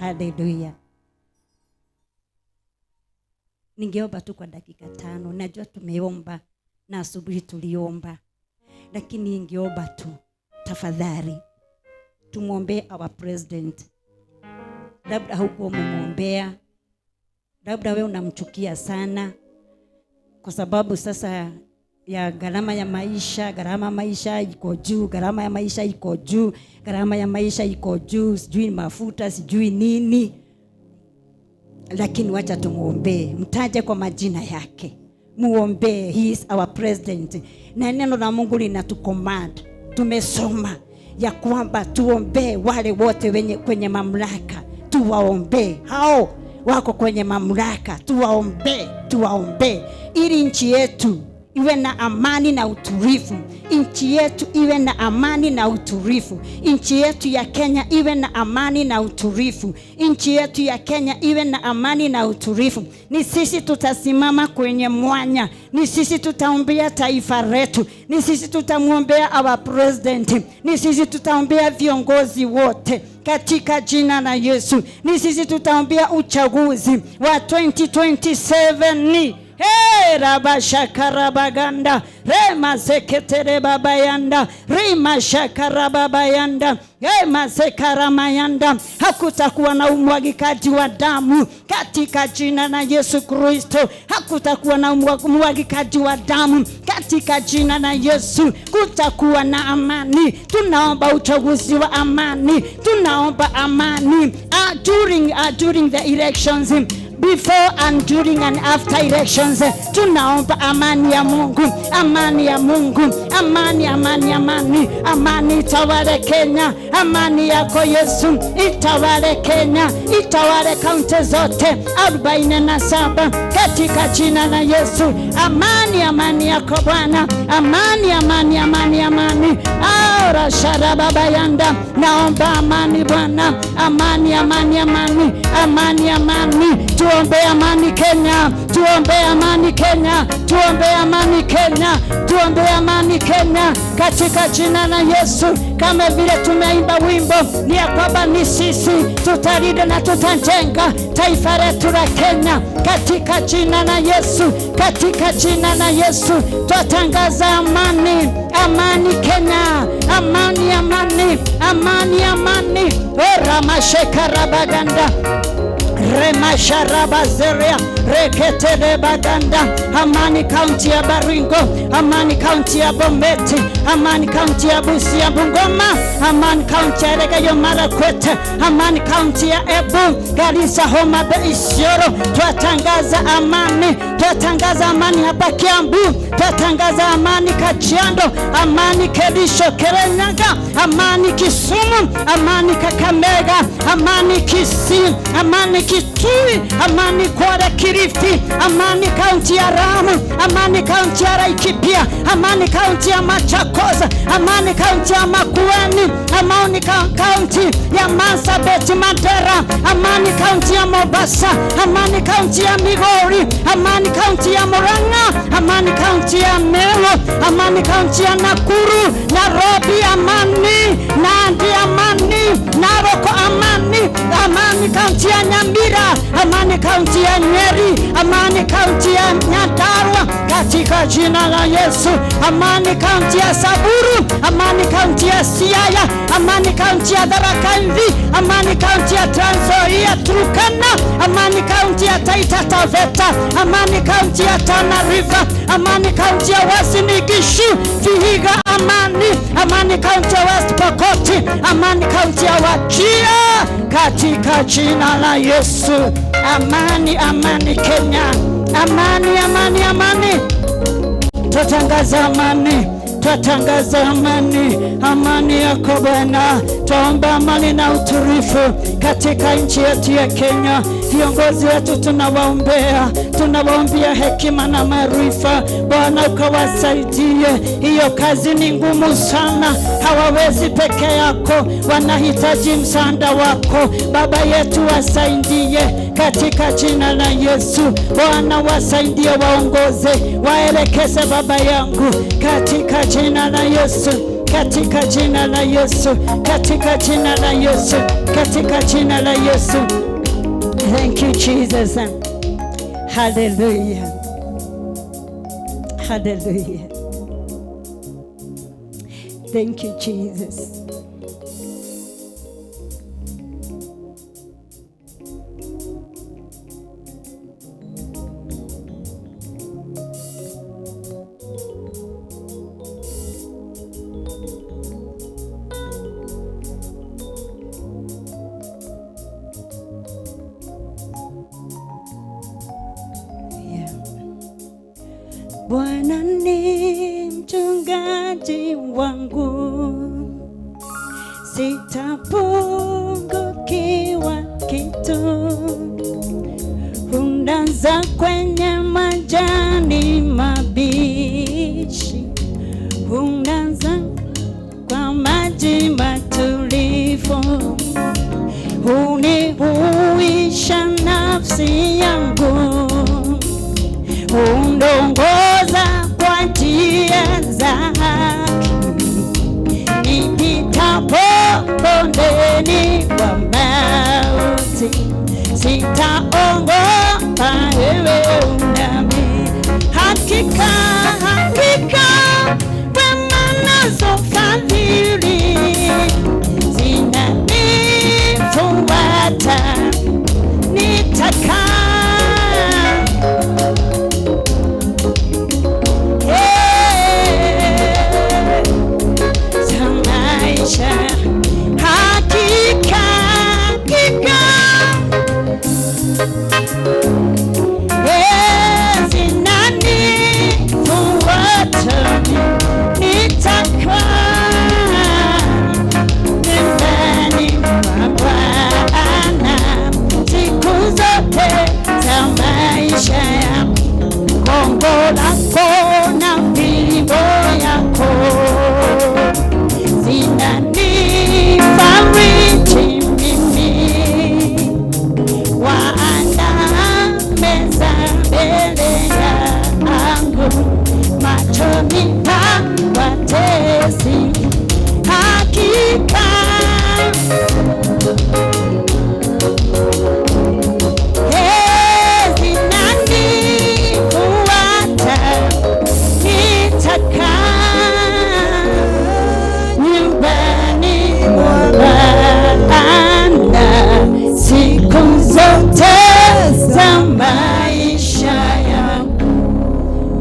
Haleluya. Ningeomba tu kwa dakika 5. Najua tumeomba na asubuhi tuliomba, lakini ningeomba tu tafadhali tumuombee our president. Labda hukuwa umemwombea, labda wewe unamchukia sana kwa sababu sasa ya gharama ya maisha, gharama ya maisha iko juu, gharama ya maisha iko juu, gharama ya maisha iko juu, sijui mafuta, sijui nini. Lakini wacha tumuombee, mtaje kwa majina yake, muombee. He is our president. Na neno la Mungu linatucommand, tumesoma ya kwamba tuombee wale wote wenye kwenye mamlaka, tuwaombee hao wako kwenye mamlaka, tuwaombee, tuwaombee ili nchi yetu iwe na amani na utulivu. Nchi yetu iwe na amani na utulivu. Nchi yetu ya Kenya iwe na amani na utulivu. Nchi yetu ya Kenya iwe na amani na utulivu. Ni sisi tutasimama kwenye mwanya. Ni sisi tutaombea taifa letu. Ni sisi tutamuombea our president. Ni sisi tutaombea viongozi wote katika jina la Yesu. Ni sisi tutaombea uchaguzi wa 2027. Hey, rabashakarabaganda rema zeketere babayanda rima shakarababayanda rema zekaramayanda. Hakutakuwa na umwagikaji wa damu katika jina la Yesu Kristo. Hakutakuwa na umwagikaji wa damu katika jina la Yesu. Kutakuwa na amani. Tunaomba uchaguzi wa amani. Tunaomba amani during the elections, before and during and after elections. Tunaomba amani ya Mungu, amani ya Mungu, amani, amani, amani, amani itawale Kenya. Amani yako Yesu itawale Kenya, itawale kaunti zote 47 katika jina la Yesu. Amani, amani yako Bwana, amani, amani, amani, amani. Aura sharababayanda, naomba amani Bwana, amani, amani, amani, amani, amani. Tuombe amani Kenya, tuombe amani Kenya, tuombe amani Kenya, tuombe amani Kenya katika jina la Yesu. Kama vile tumeimba wimbo ni ya kwamba ni sisi tutalinda na tutajenga taifa letu la Kenya katika jina la Yesu, katika jina la Yesu. Twatangaza amani, amani Kenya, amani, amani, amani, amani. Ora mashekarabaganda remasharabazeria reketele baganda. Amani kaunti ya Baringo, amani kaunti ya Bomet, amani kaunti ya Busia Bungoma, amani kaunti ya Elgeyo Marakwet, amani kaunti ya Embu, Garissa, Homa Bay, Isiolo. Twatangaza amani, twatangaza amani hapa Kiambu, twatangaza amani Kajiado, amani Kericho, Kirinyaga, amani Kisumu, amani Kakamega, amani Kisii, amani Kitui, amani Kwale, Kilifi, amani kaunti ya Lamu, amani kaunti ya Laikipia, amani kaunti ya Machakos, amani kaunti ya Makueni, amani kaunti ya Marsabit, Mandera, amani kaunti ya Mombasa, amani kaunti ya Migori, amani kaunti ya Murang'a, amani kaunti ya Meru, amani kaunti ya Nakuru, Nairobi amani, Nandi amani, Narok amani, amani kaunti ya Nyamira, amani kaunti ya Nyeri, amani kaunti ya Nyandarua. katika jina la Yesu. Amani kaunti ya Samburu, amani kaunti ya Siaya, amani kaunti ya Tharaka Nithi, amani kaunti ya Trans Nzoia, Turkana, amani kaunti ya Taita Taveta, amani kaunti ya Tana River, amani kaunti ya Uasin Gishu, Vihiga, amani, amani kaunti ya West Pokot, amani kaunti ya Wajir, katika jina la Yesu. Amani, amani Kenya, amani, amani, amani. Twatangaza amani, twatangaza amani, amani yako Bwana. Twaomba amani na utulivu katika nchi yetu ya Kenya. Viongozi wetu tunawaombea, tunawaombea hekima na maarifa. Bwana ukawasaidie. Hiyo kazi ni ngumu sana, hawawezi peke yako, wanahitaji msaada wako. Baba yetu wasaidie katika jina la Yesu. Bwana wasaidie, waongoze, waelekeze Baba yangu katika jina la Yesu, katika jina la Yesu, katika jina la Yesu, katika jina la Yesu. Thank you, Jesus. Hallelujah. Hallelujah. Thank you, Jesus. Bwana ni mchungaji wangu, sitapungukiwa kitu. Hunilaza kwenye majani mabichi, hunilaza kwa maji matulivu, hunihuisha nafsi yangu, huniongoza kwa njia za haki, nipitapo bondeni mwa mauti, sitaogopa, wewe unami. Hakika, hakika, wema nazo fadhili zinanifuata, nitakaa za maisha. Hakika, hakika, zinanifuata, nitakaa nyumbani mwa Bwana siku zote za maisha yangu. Gongo lako na fimbo yako zinanifariji mimi. Waandaa meza mbele yangu machoni pa watesi. Hakika, zinanifuata, nitakaa nyumbani mwa Bwana siku zote za maisha yangu.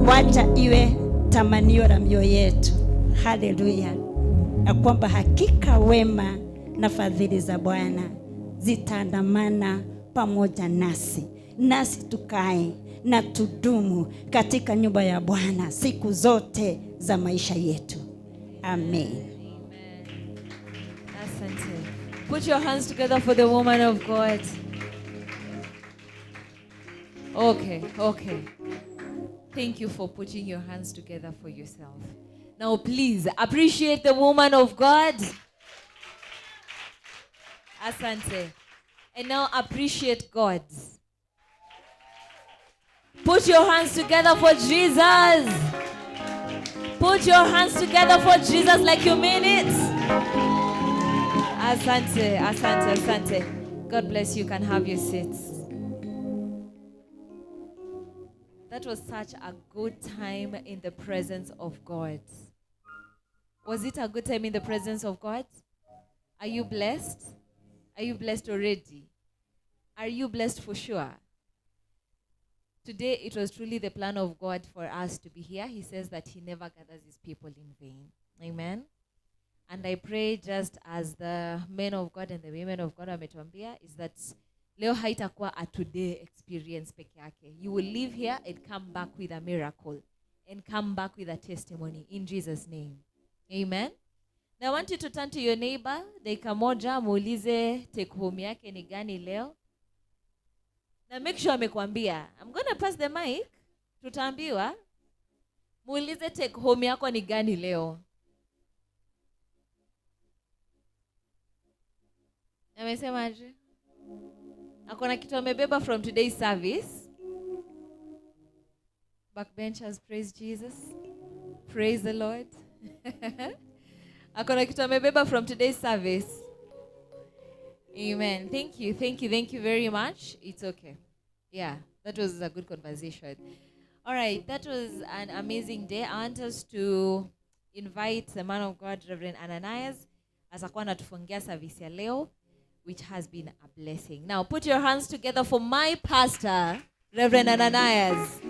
Wacha iwe tamanio la mioyo yetu, haleluya, ya kwamba hakika wema na fadhili za Bwana zitaandamana pamoja nasi, nasi tukae na tudumu katika nyumba ya Bwana siku zote za maisha yetu. Amen. Asante. Put your hands together for the woman of God. Okay, okay. Thank you for putting your hands together for yourself. Now please appreciate the woman of God. Asante. And now appreciate God. Put your hands together for Jesus. Put your hands together for Jesus like you mean it. Asante, asante, asante. God bless you. You can have your seats. That was such a good time in the presence of God. Was it a good time in the presence of God? Are you blessed? Are you blessed already? Are you blessed for sure? Today, it was truly the plan of God for us to be here. He says that he never gathers his people in vain. Amen. And I pray, just as the men of God and the women of God wametuambia, is that leo haitakuwa a today experience peke yake. You will leave here and come back with a miracle and come back with a testimony in Jesus' name. Amen. Now I want you to turn to your neighbor, dakika moja, muulize take home yake ni gani leo. Na make sure amekwambia. I'm going to pass the mic. Tutaambiwa. Muulize take home yako ni gani leo. Amesemaje? Akona kitu amebeba from today's service. Backbenchers, praise Jesus. Praise the Lord. Akona kitu amebeba from today's service. Amen. Thank you. Thank you. Thank you very much. It's okay. Yeah, that was a good conversation. All right, that was an amazing day. I want us to invite the man of God, Reverend Ananias, atakuwa anatufungia service ya leo, which has been a blessing. Now, put your hands together for my pastor, Reverend Ananias.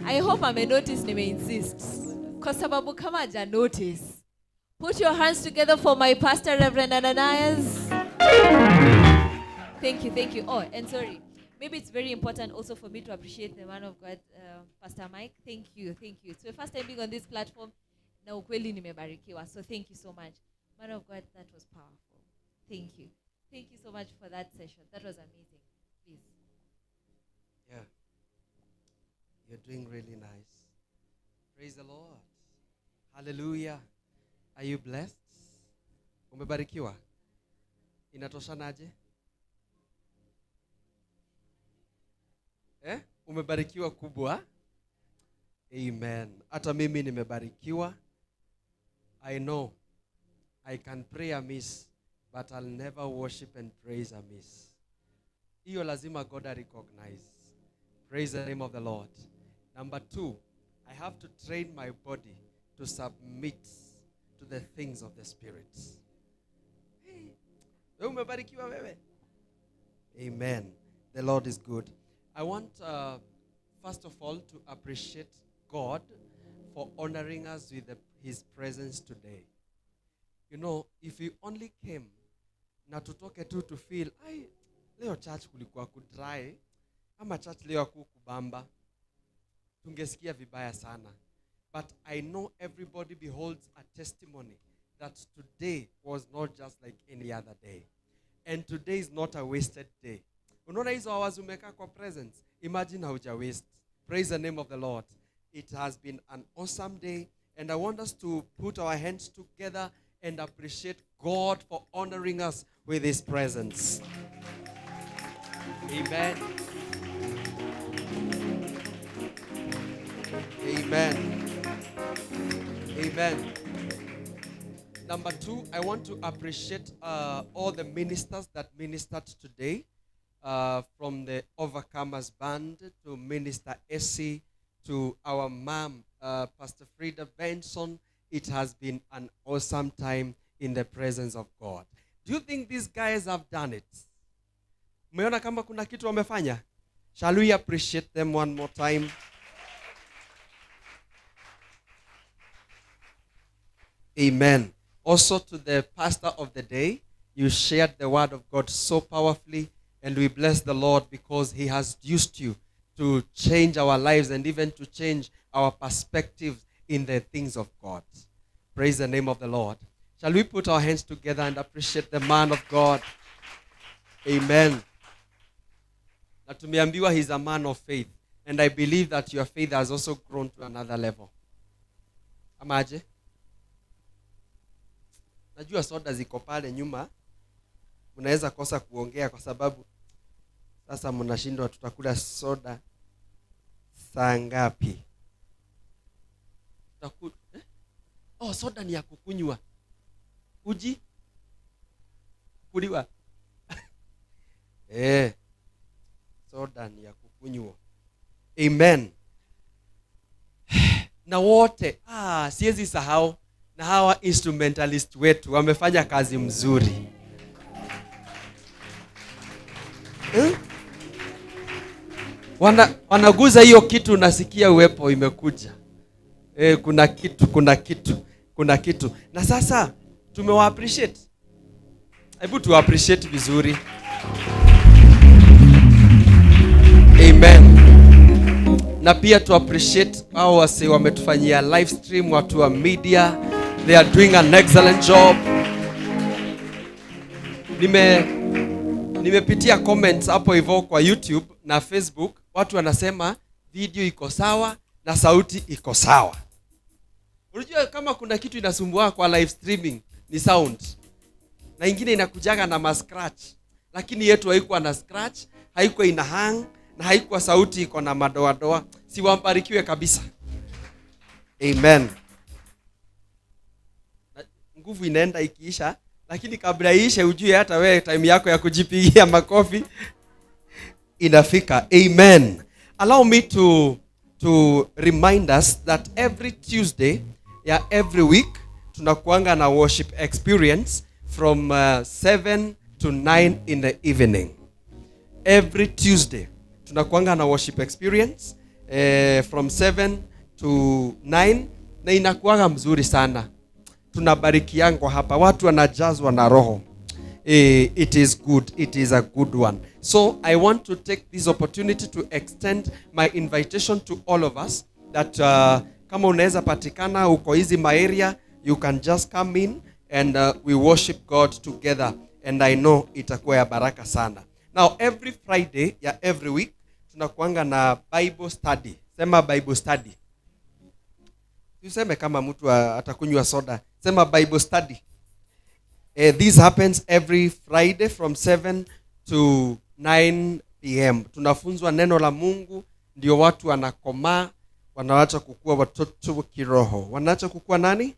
I hope I may notice, nime insist. Kwa sababu kama haja notice. Put your hands together for my pastor, Reverend Ananias. Thank you, thank you. Oh, and sorry. Maybe it's very important also for me to appreciate the man of God, Pastor Mike. Thank you, thank you. It's my first time being on this platform. Na ukweli nimebarikiwa. So thank you so much. Man of God, that was powerful. Thank you. Thank you so much for that session. That was amazing. Please. Yeah. You're doing really nice. Praise the Lord. Hallelujah. Are you blessed? Umebarikiwa? Inatoshanaje? Eh? Umebarikiwa kubwa? Amen. Hata mimi nimebarikiwa. I know I can pray amiss, but I'll never worship and praise amiss. Hiyo lazima God recognize. Praise the name of the Lord. Number 2, I have to train my body to submit to the things of the Spirit. Hey, umebarikiwa wewe. Amen. The Lord is good. I want, first of all, to appreciate God for honoring us with His presence today. You know, if we only came na tutoke tu to feel, ai, leo church kulikuwa kudry, ama church leo hakukubamba, tungesikia vibaya sana. But I know everybody beholds a testimony that today was not just like any other day. And today is not a wasted day. Unaona hizo hours umekaa kwa presence, imagine hauja waste. Praise the name of the Lord. It has been an awesome day, and I want us to put our hands together and appreciate God for honoring us with His presence. Amen. Amen. Amen. Number 2, I want to appreciate all the ministers that ministered today, from the Overcomers Band to Minister Essie to our mom, Pastor Frida Benson. It has been an awesome time in the presence of God. Do you think these guys have done it? Umeona kama kuna kitu wamefanya? Shall we appreciate them one more time? Amen. Also to the pastor of the day, you shared the word of God so powerfully, and we bless the Lord because He has used you to change our lives and even to change our perspectives in the things of God. Praise the name of the Lord. Shall we put our hands together and appreciate the man of God? Amen. Na tumeambiwa he's a man of faith, and I believe that your faith has also grown to another level. Amaje? Najua soda ziko pale nyuma. Mnaweza kosa kuongea kwa sababu sasa mnashindwa tutakula soda saa ngapi? Oh, soda ni ya kukunywa. Uji? Kuliwa. Eh. Amen. Na wote, siwezi sahau, na hawa instrumentalist wetu wamefanya kazi mzuri. Wanaguza hiyo kitu, nasikia uwepo imekuja. Kuna kitu, kuna kitu, kuna kitu. Na sasa tumewa appreciate. Hebu tu appreciate vizuri. Amen. Na pia tu appreciate hao wase wametufanyia live stream, watu wa media. They are doing an excellent job. Nimepitia comments hapo hivyo kwa YouTube na Facebook. Watu wanasema video iko sawa na sauti iko sawa. Unajua kama kuna kitu inasumbua kwa live streaming ni sound. Na ingine inakujaga na ma scratch. Lakini yetu haikuwa na scratch, haikuwa ina hang, na haikuwa sauti iko na madoadoa. Si wambarikiwe kabisa. Amen. Na nguvu inaenda ikiisha, lakini kabla iishe ujue hata wewe time yako ya kujipigia makofi inafika. Amen. Allow me to remind us that every Tuesday ya every week tunakuanga na worship experience from 7 to 9 in the evening. Every Tuesday tunakuanga na worship experience from 7 to 9, na inakuanga mzuri sana. Tunabarikiangwa hapa, watu wanajazwa na roho. It is good. It is a good one. So I want to take this opportunity to extend my invitation to all of us that kama unaweza patikana uko hizi area, you can just come in and we worship God together, and I know itakuwa ya baraka sana. Now every Friday ya every week tunakuanga na Bible study. Sema Bible study. Useme kama mtu atakunywa soda. Sema Bible study. This happens every Friday from 7 to 9 p.m. Tunafunzwa neno la Mungu, ndio watu wanakomaa, wanaacha kukua watoto wa kiroho. Wanaacha kukua nani?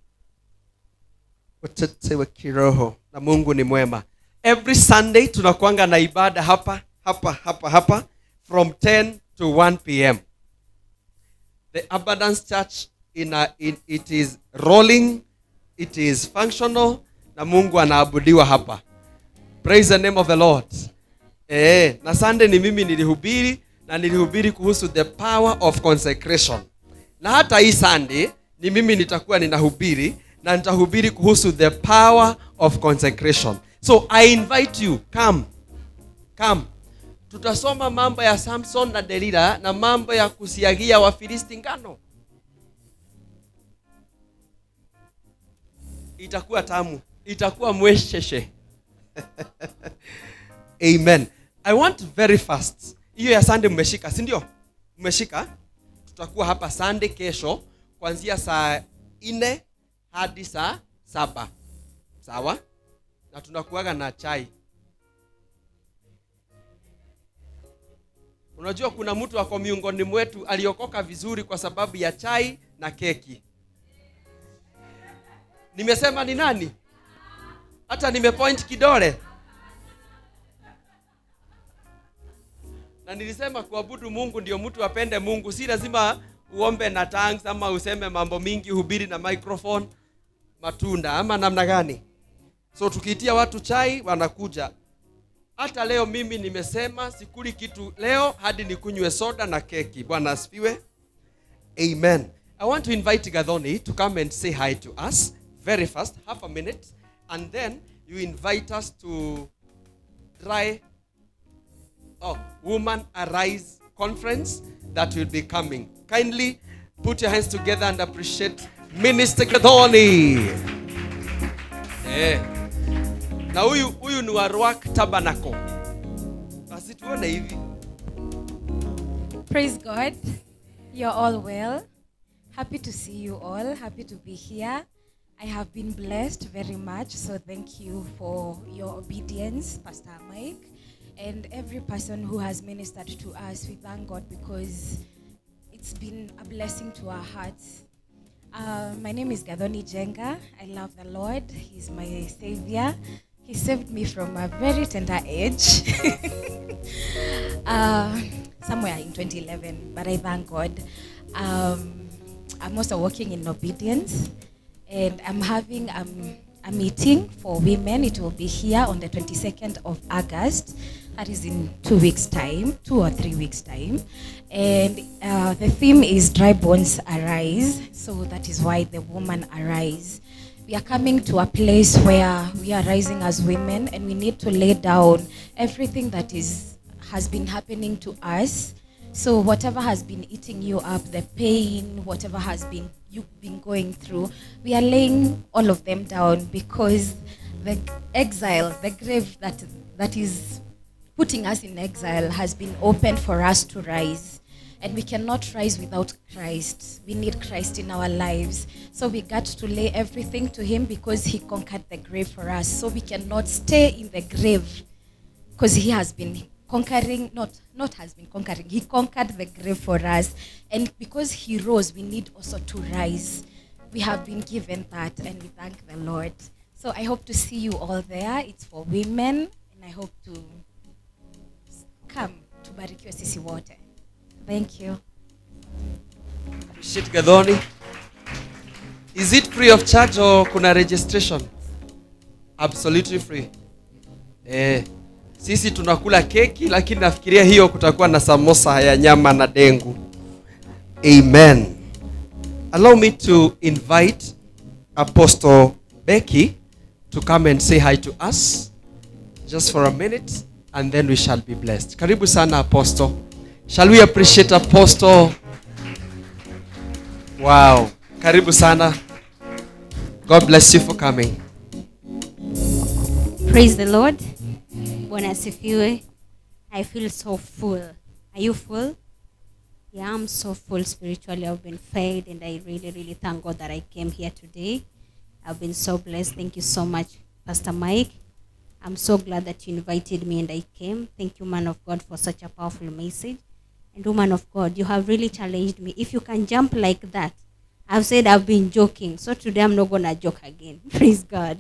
Watoto wa kiroho. Na Mungu ni mwema. Every Sunday tunakuanga na ibada hapa, hapa, hapa, hapa from 10 to 1 p.m. The Abundance Church it is rolling, it is functional, na Mungu anaabudiwa hapa. Praise the name of the Lord. Na Sunday ni mimi nilihubiri, na nilihubiri kuhusu the power of consecration. Na hata hii Sunday ni mimi nitakuwa ninahubiri, na nitahubiri kuhusu the power of consecration. So I invite you, come. Come. Tutasoma mambo ya Samson na Delila na mambo ya kusiagia Wafilisti ngano. Itakuwa tamu, itakuwa mwesheshe. Amen. I want very fast. Hiyo ya Sunday mmeshika, si ndio? Mmeshika? Tutakuwa hapa Sunday kesho kuanzia saa 4 hadi saa 7. Sawa? Na tunakuaga na chai. Unajua kuna mtu ako miongoni mwetu aliokoka vizuri kwa sababu ya chai na keki. Nimesema ni nani? Hata nimepoint kidole. Na nilisema kuabudu Mungu ndio mtu apende Mungu. Si lazima uombe na tongues ama useme mambo mingi, hubiri na microphone, matunda ama namna gani. So tukiitia watu chai wanakuja. Hata leo mimi nimesema sikuli kitu leo hadi nikunywe soda na keki. Bwana asifiwe. Amen. I want to invite Gathoni to come and say hi to us very fast, half a minute, and then you invite us to try Woman Arise conference that will be coming. Kindly put your hands together and appreciate Minister Gathoni. Na huyu ni wa Ruach Tabernacle. Basi tuone hivi. Praise God. You're all well. Happy to see you all. Happy to be here. I have been blessed very much, so thank you for your obedience, Pastor Mike, and every person who has ministered to us. We thank God because it's been a blessing to our hearts. My name is Gathoni Jenga. I love the Lord. He's my savior. He saved me from a very tender age. Somewhere in 2011, but I thank God. I'm also walking in obedience, and I'm having a meeting for women. It will be here on the 22nd of August. That is in 2 weeks' time, 2 or 3 weeks' time. And the theme is Dry Bones Arise. So that is why the woman arise. We are coming to a place where we are rising as women, and we need to lay down everything that has been happening to us. So whatever has been eating you up, the pain, whatever has been you've been going through, we are laying all of them down, because the exile, the grave that is putting us in exile has been opened for us to rise. And we cannot rise without Christ. We need Christ in our lives. So we got to lay everything to him, because he conquered the grave for us. So we cannot stay in the grave, because he has been conquering, not has been conquering, he conquered the grave for us. And because he rose, we need also to rise. We have been given that, and we thank the Lord. So I hope to see you all there. It's for women, and I hope to come to Barikiwe Sisi Wote. Thank you. Appreciate Gathoni. Is it free of charge or kuna registration? Absolutely free. Sisi tunakula keki, lakini nafikiria hiyo kutakuwa na samosa ya nyama na dengu. Amen. Allow me to invite Apostle Becky to come and say hi to us just for a minute, and then we shall be blessed. Karibu sana, Apostle. Shall we appreciate Apostle? Wow. Karibu sana. God bless you for coming. Praise the Lord. Bwana asifiwe. I feel so full. Are you full? Yeah, I'm so full spiritually. I've been fed, and I really, really thank God that I came here today. I've been so blessed. Thank you so much, Pastor Mike. I'm so glad that you invited me and I came. Thank you, man of God, for such a powerful message. And woman of God, you have really challenged me. If you can jump like that, I've said I've been joking. So today I'm not going to joke again. Praise God.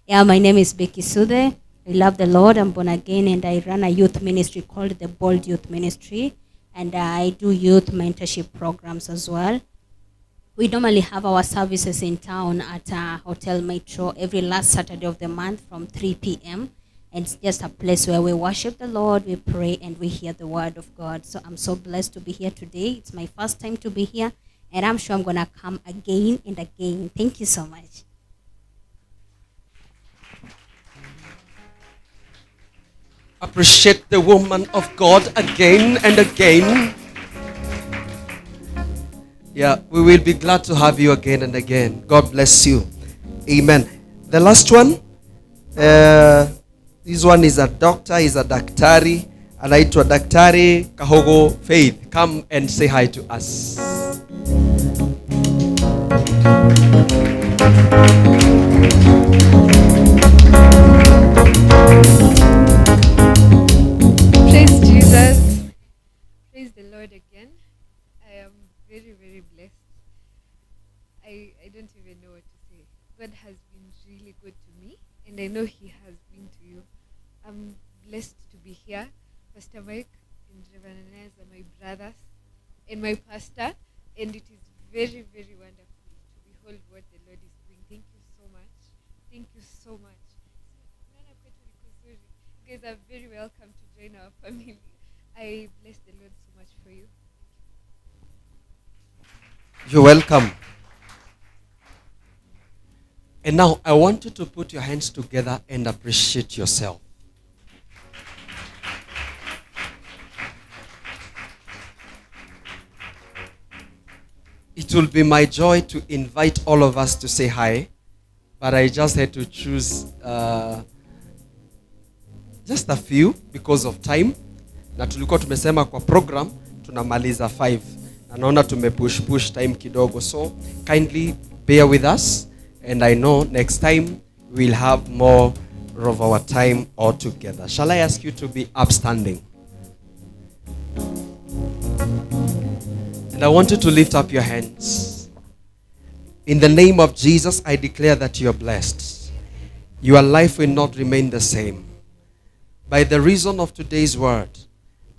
Yeah, my name is Becky Sudhe. I love the Lord. I'm born again, and I run a youth ministry called the Bold Youth Ministry. And I do youth mentorship programs as well. We normally have our services in town at Hotel Metro every last Saturday of the month from 3 p.m. And it's just a place where we worship the Lord, we pray, and we hear the word of God. So I'm so blessed to be here today. It's my first time to be here, and I'm sure I'm going to come again and again. Thank you so much. Appreciate the woman of God again and again. Yeah, we will be glad to have you again and again. God bless you. Amen. The last one, this one is a doctor, is a daktari. Anaitwa Daktari Kahogo Faith. Come and say hi to us. Praise Jesus. Praise the Lord again. I am very, very blessed. I don't even know what to say. God has been really good to me, and I know he has been to you. I'm blessed to be here. Pastor Mike and Reverend Ananias are my brothers and my pastor, and it is very, very wonderful to behold what the Lord is doing. Thank you so much. Thank you so much. You guys are very welcome to join our family. I bless the Lord so much for you. You're welcome. And now I want you to put your hands together and appreciate yourself. It will be my joy to invite all of us to say hi, but I just had to choose just a few because of time. Na tulikuwa tumesema kwa program tunamaliza 5. Na naona tumepush push time kidogo, so kindly bear with us, and I know next time we'll have more of our time all together. Shall I ask you to be upstanding? And I want you to lift up your hands. In the name of Jesus, I declare that you are blessed. Your life will not remain the same. By the reason of today's word,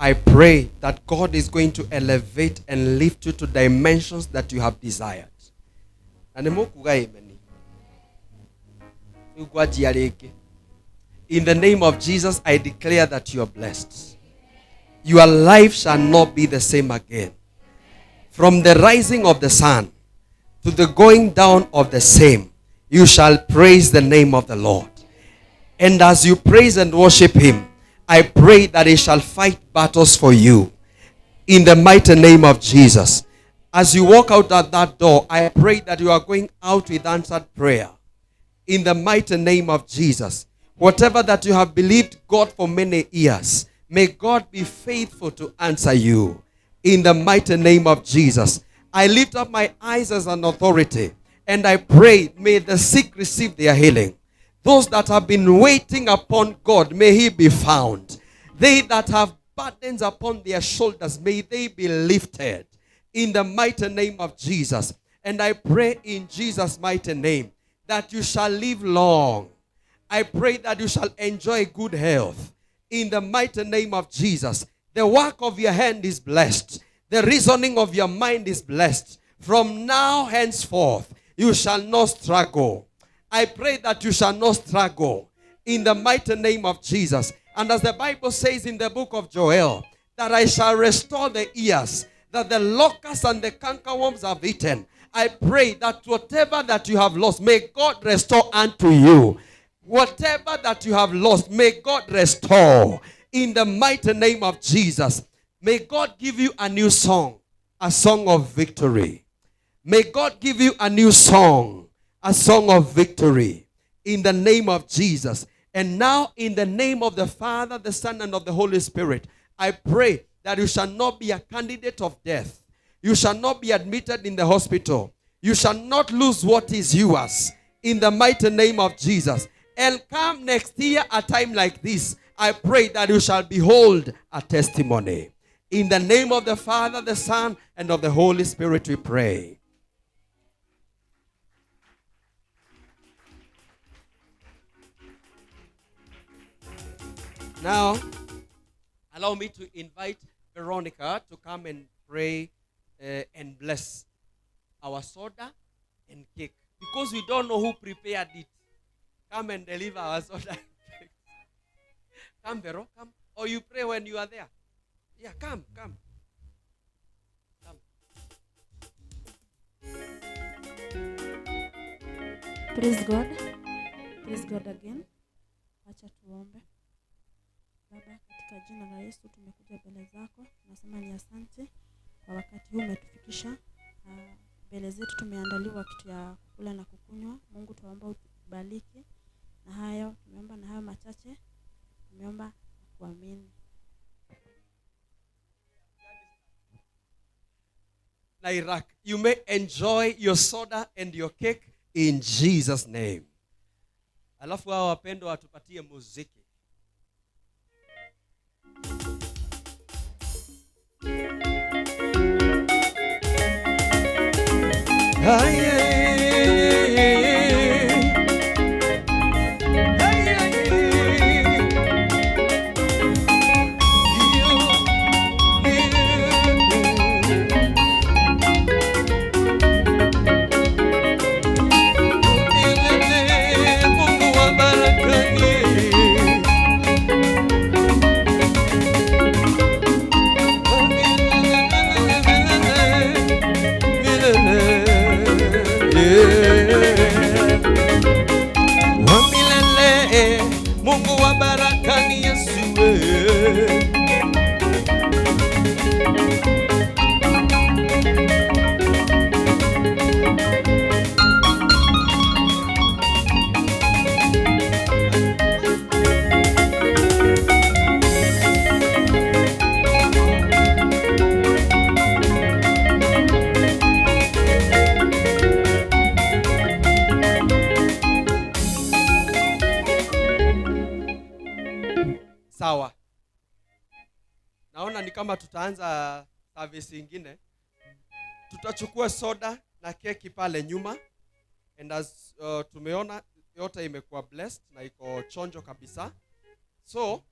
I pray that God is going to elevate and lift you to dimensions that you have desired. Na nĩmũkuga amen. Rĩu ngwanjia rĩngĩ. In the name of Jesus, I declare that you are blessed. Your life shall not be the same again. From the rising of the sun to the going down of the same, you shall praise the name of the Lord. And as you praise and worship him, I pray that he shall fight battles for you. In the mighty name of Jesus. As you walk out at that door, I pray that you are going out with answered prayer. In the mighty name of Jesus. Whatever that you have believed God for many years, may God be faithful to answer you. In the mighty name of Jesus. I lift up my eyes as an authority and I pray, may the sick receive their healing. Those that have been waiting upon God, may he be found. They that have burdens upon their shoulders, may they be lifted. In the mighty name of Jesus. And I pray in Jesus' mighty name that you shall live long. I pray that you shall enjoy good health. In the mighty name of Jesus. The work of your hand is blessed. The reasoning of your mind is blessed. From now henceforth, you shall not struggle. I pray that you shall not struggle. In the mighty name of Jesus. And as the Bible says in the book of Joel, that I shall restore the ears that the locusts and the cankerworms have eaten. I pray that whatever that you have lost, may God restore unto you. Whatever that you have lost, may God restore. In the mighty name of Jesus. May God give you a new song, a song of victory. May God give you a new song, a song of victory. In the name of Jesus. And now in the name of the Father, the Son, and of the Holy Spirit, I pray that you shall not be a candidate of death. You shall not be admitted in the hospital. You shall not lose what is yours. In the mighty name of Jesus. And come next year, a time like this, I pray that you shall behold a testimony. In the name of the Father, the Son, and of the Holy Spirit we pray. Now, allow me to invite Veronica to come and pray and bless our soda and cake. Because we don't know who prepared it. Come and deliver our soda and cake. Come, Vero, come. Or you pray when you are there. Yeah, come, come. Come. Praise God. Praise God again. Acha tuombe. Baba, katika jina la Yesu tumekuja mbele zako. Tunasema ni asante kwa wakati huu umetufikisha. Mbele zetu tumeandaliwa kitu ya kula na kukunywa. Mungu tuomba utubariki. Na hayo tumeomba, na hayo machache tumeomba na kuamini. Na Iraq, you may enjoy your soda and your cake in Jesus name. Alafu hao wapendwa watupatie muziki. Mungu wa baraka ni Yesu. Sawa. Naona ni kama tutaanza service ingine. Tutachukua soda na keki pale nyuma. And as tumeona yote imekuwa blessed na iko chonjo kabisa. So,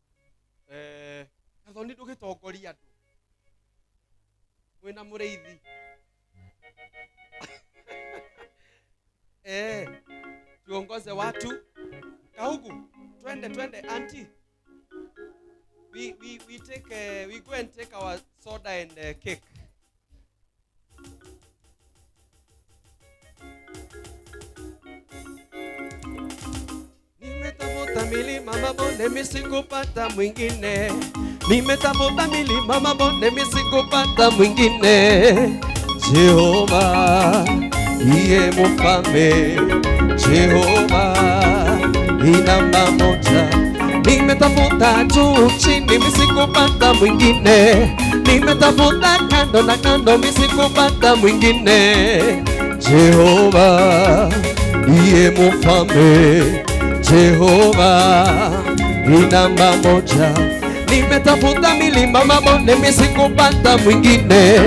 Gathoni ndũgĩtongoria andũ. Mwĩna mũrĩithi. Tuongoze watu. Kahugu, twende twende auntie. We take we go and take our soda and cake. Nimetafuta milima mabonde misikupata mwingine. Nimetafuta milima mabonde misikupata mwingine. Jehova ndiye mfalme, Jehova ni namba moja. Nimetafuta juu chini misikupata mwingine. Nimetafuta kando na kando misikupata mwingine. Jehova ndiye mfalme, Jehova ni namba moja. Nimetafuta milima mabonde misikupata mwingine.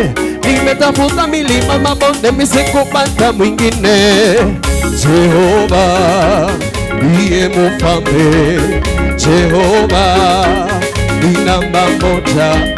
Nimetafuta milima mabonde misikupata mwingine. Jehova ndiye mfalme, Jehova ni namba moja.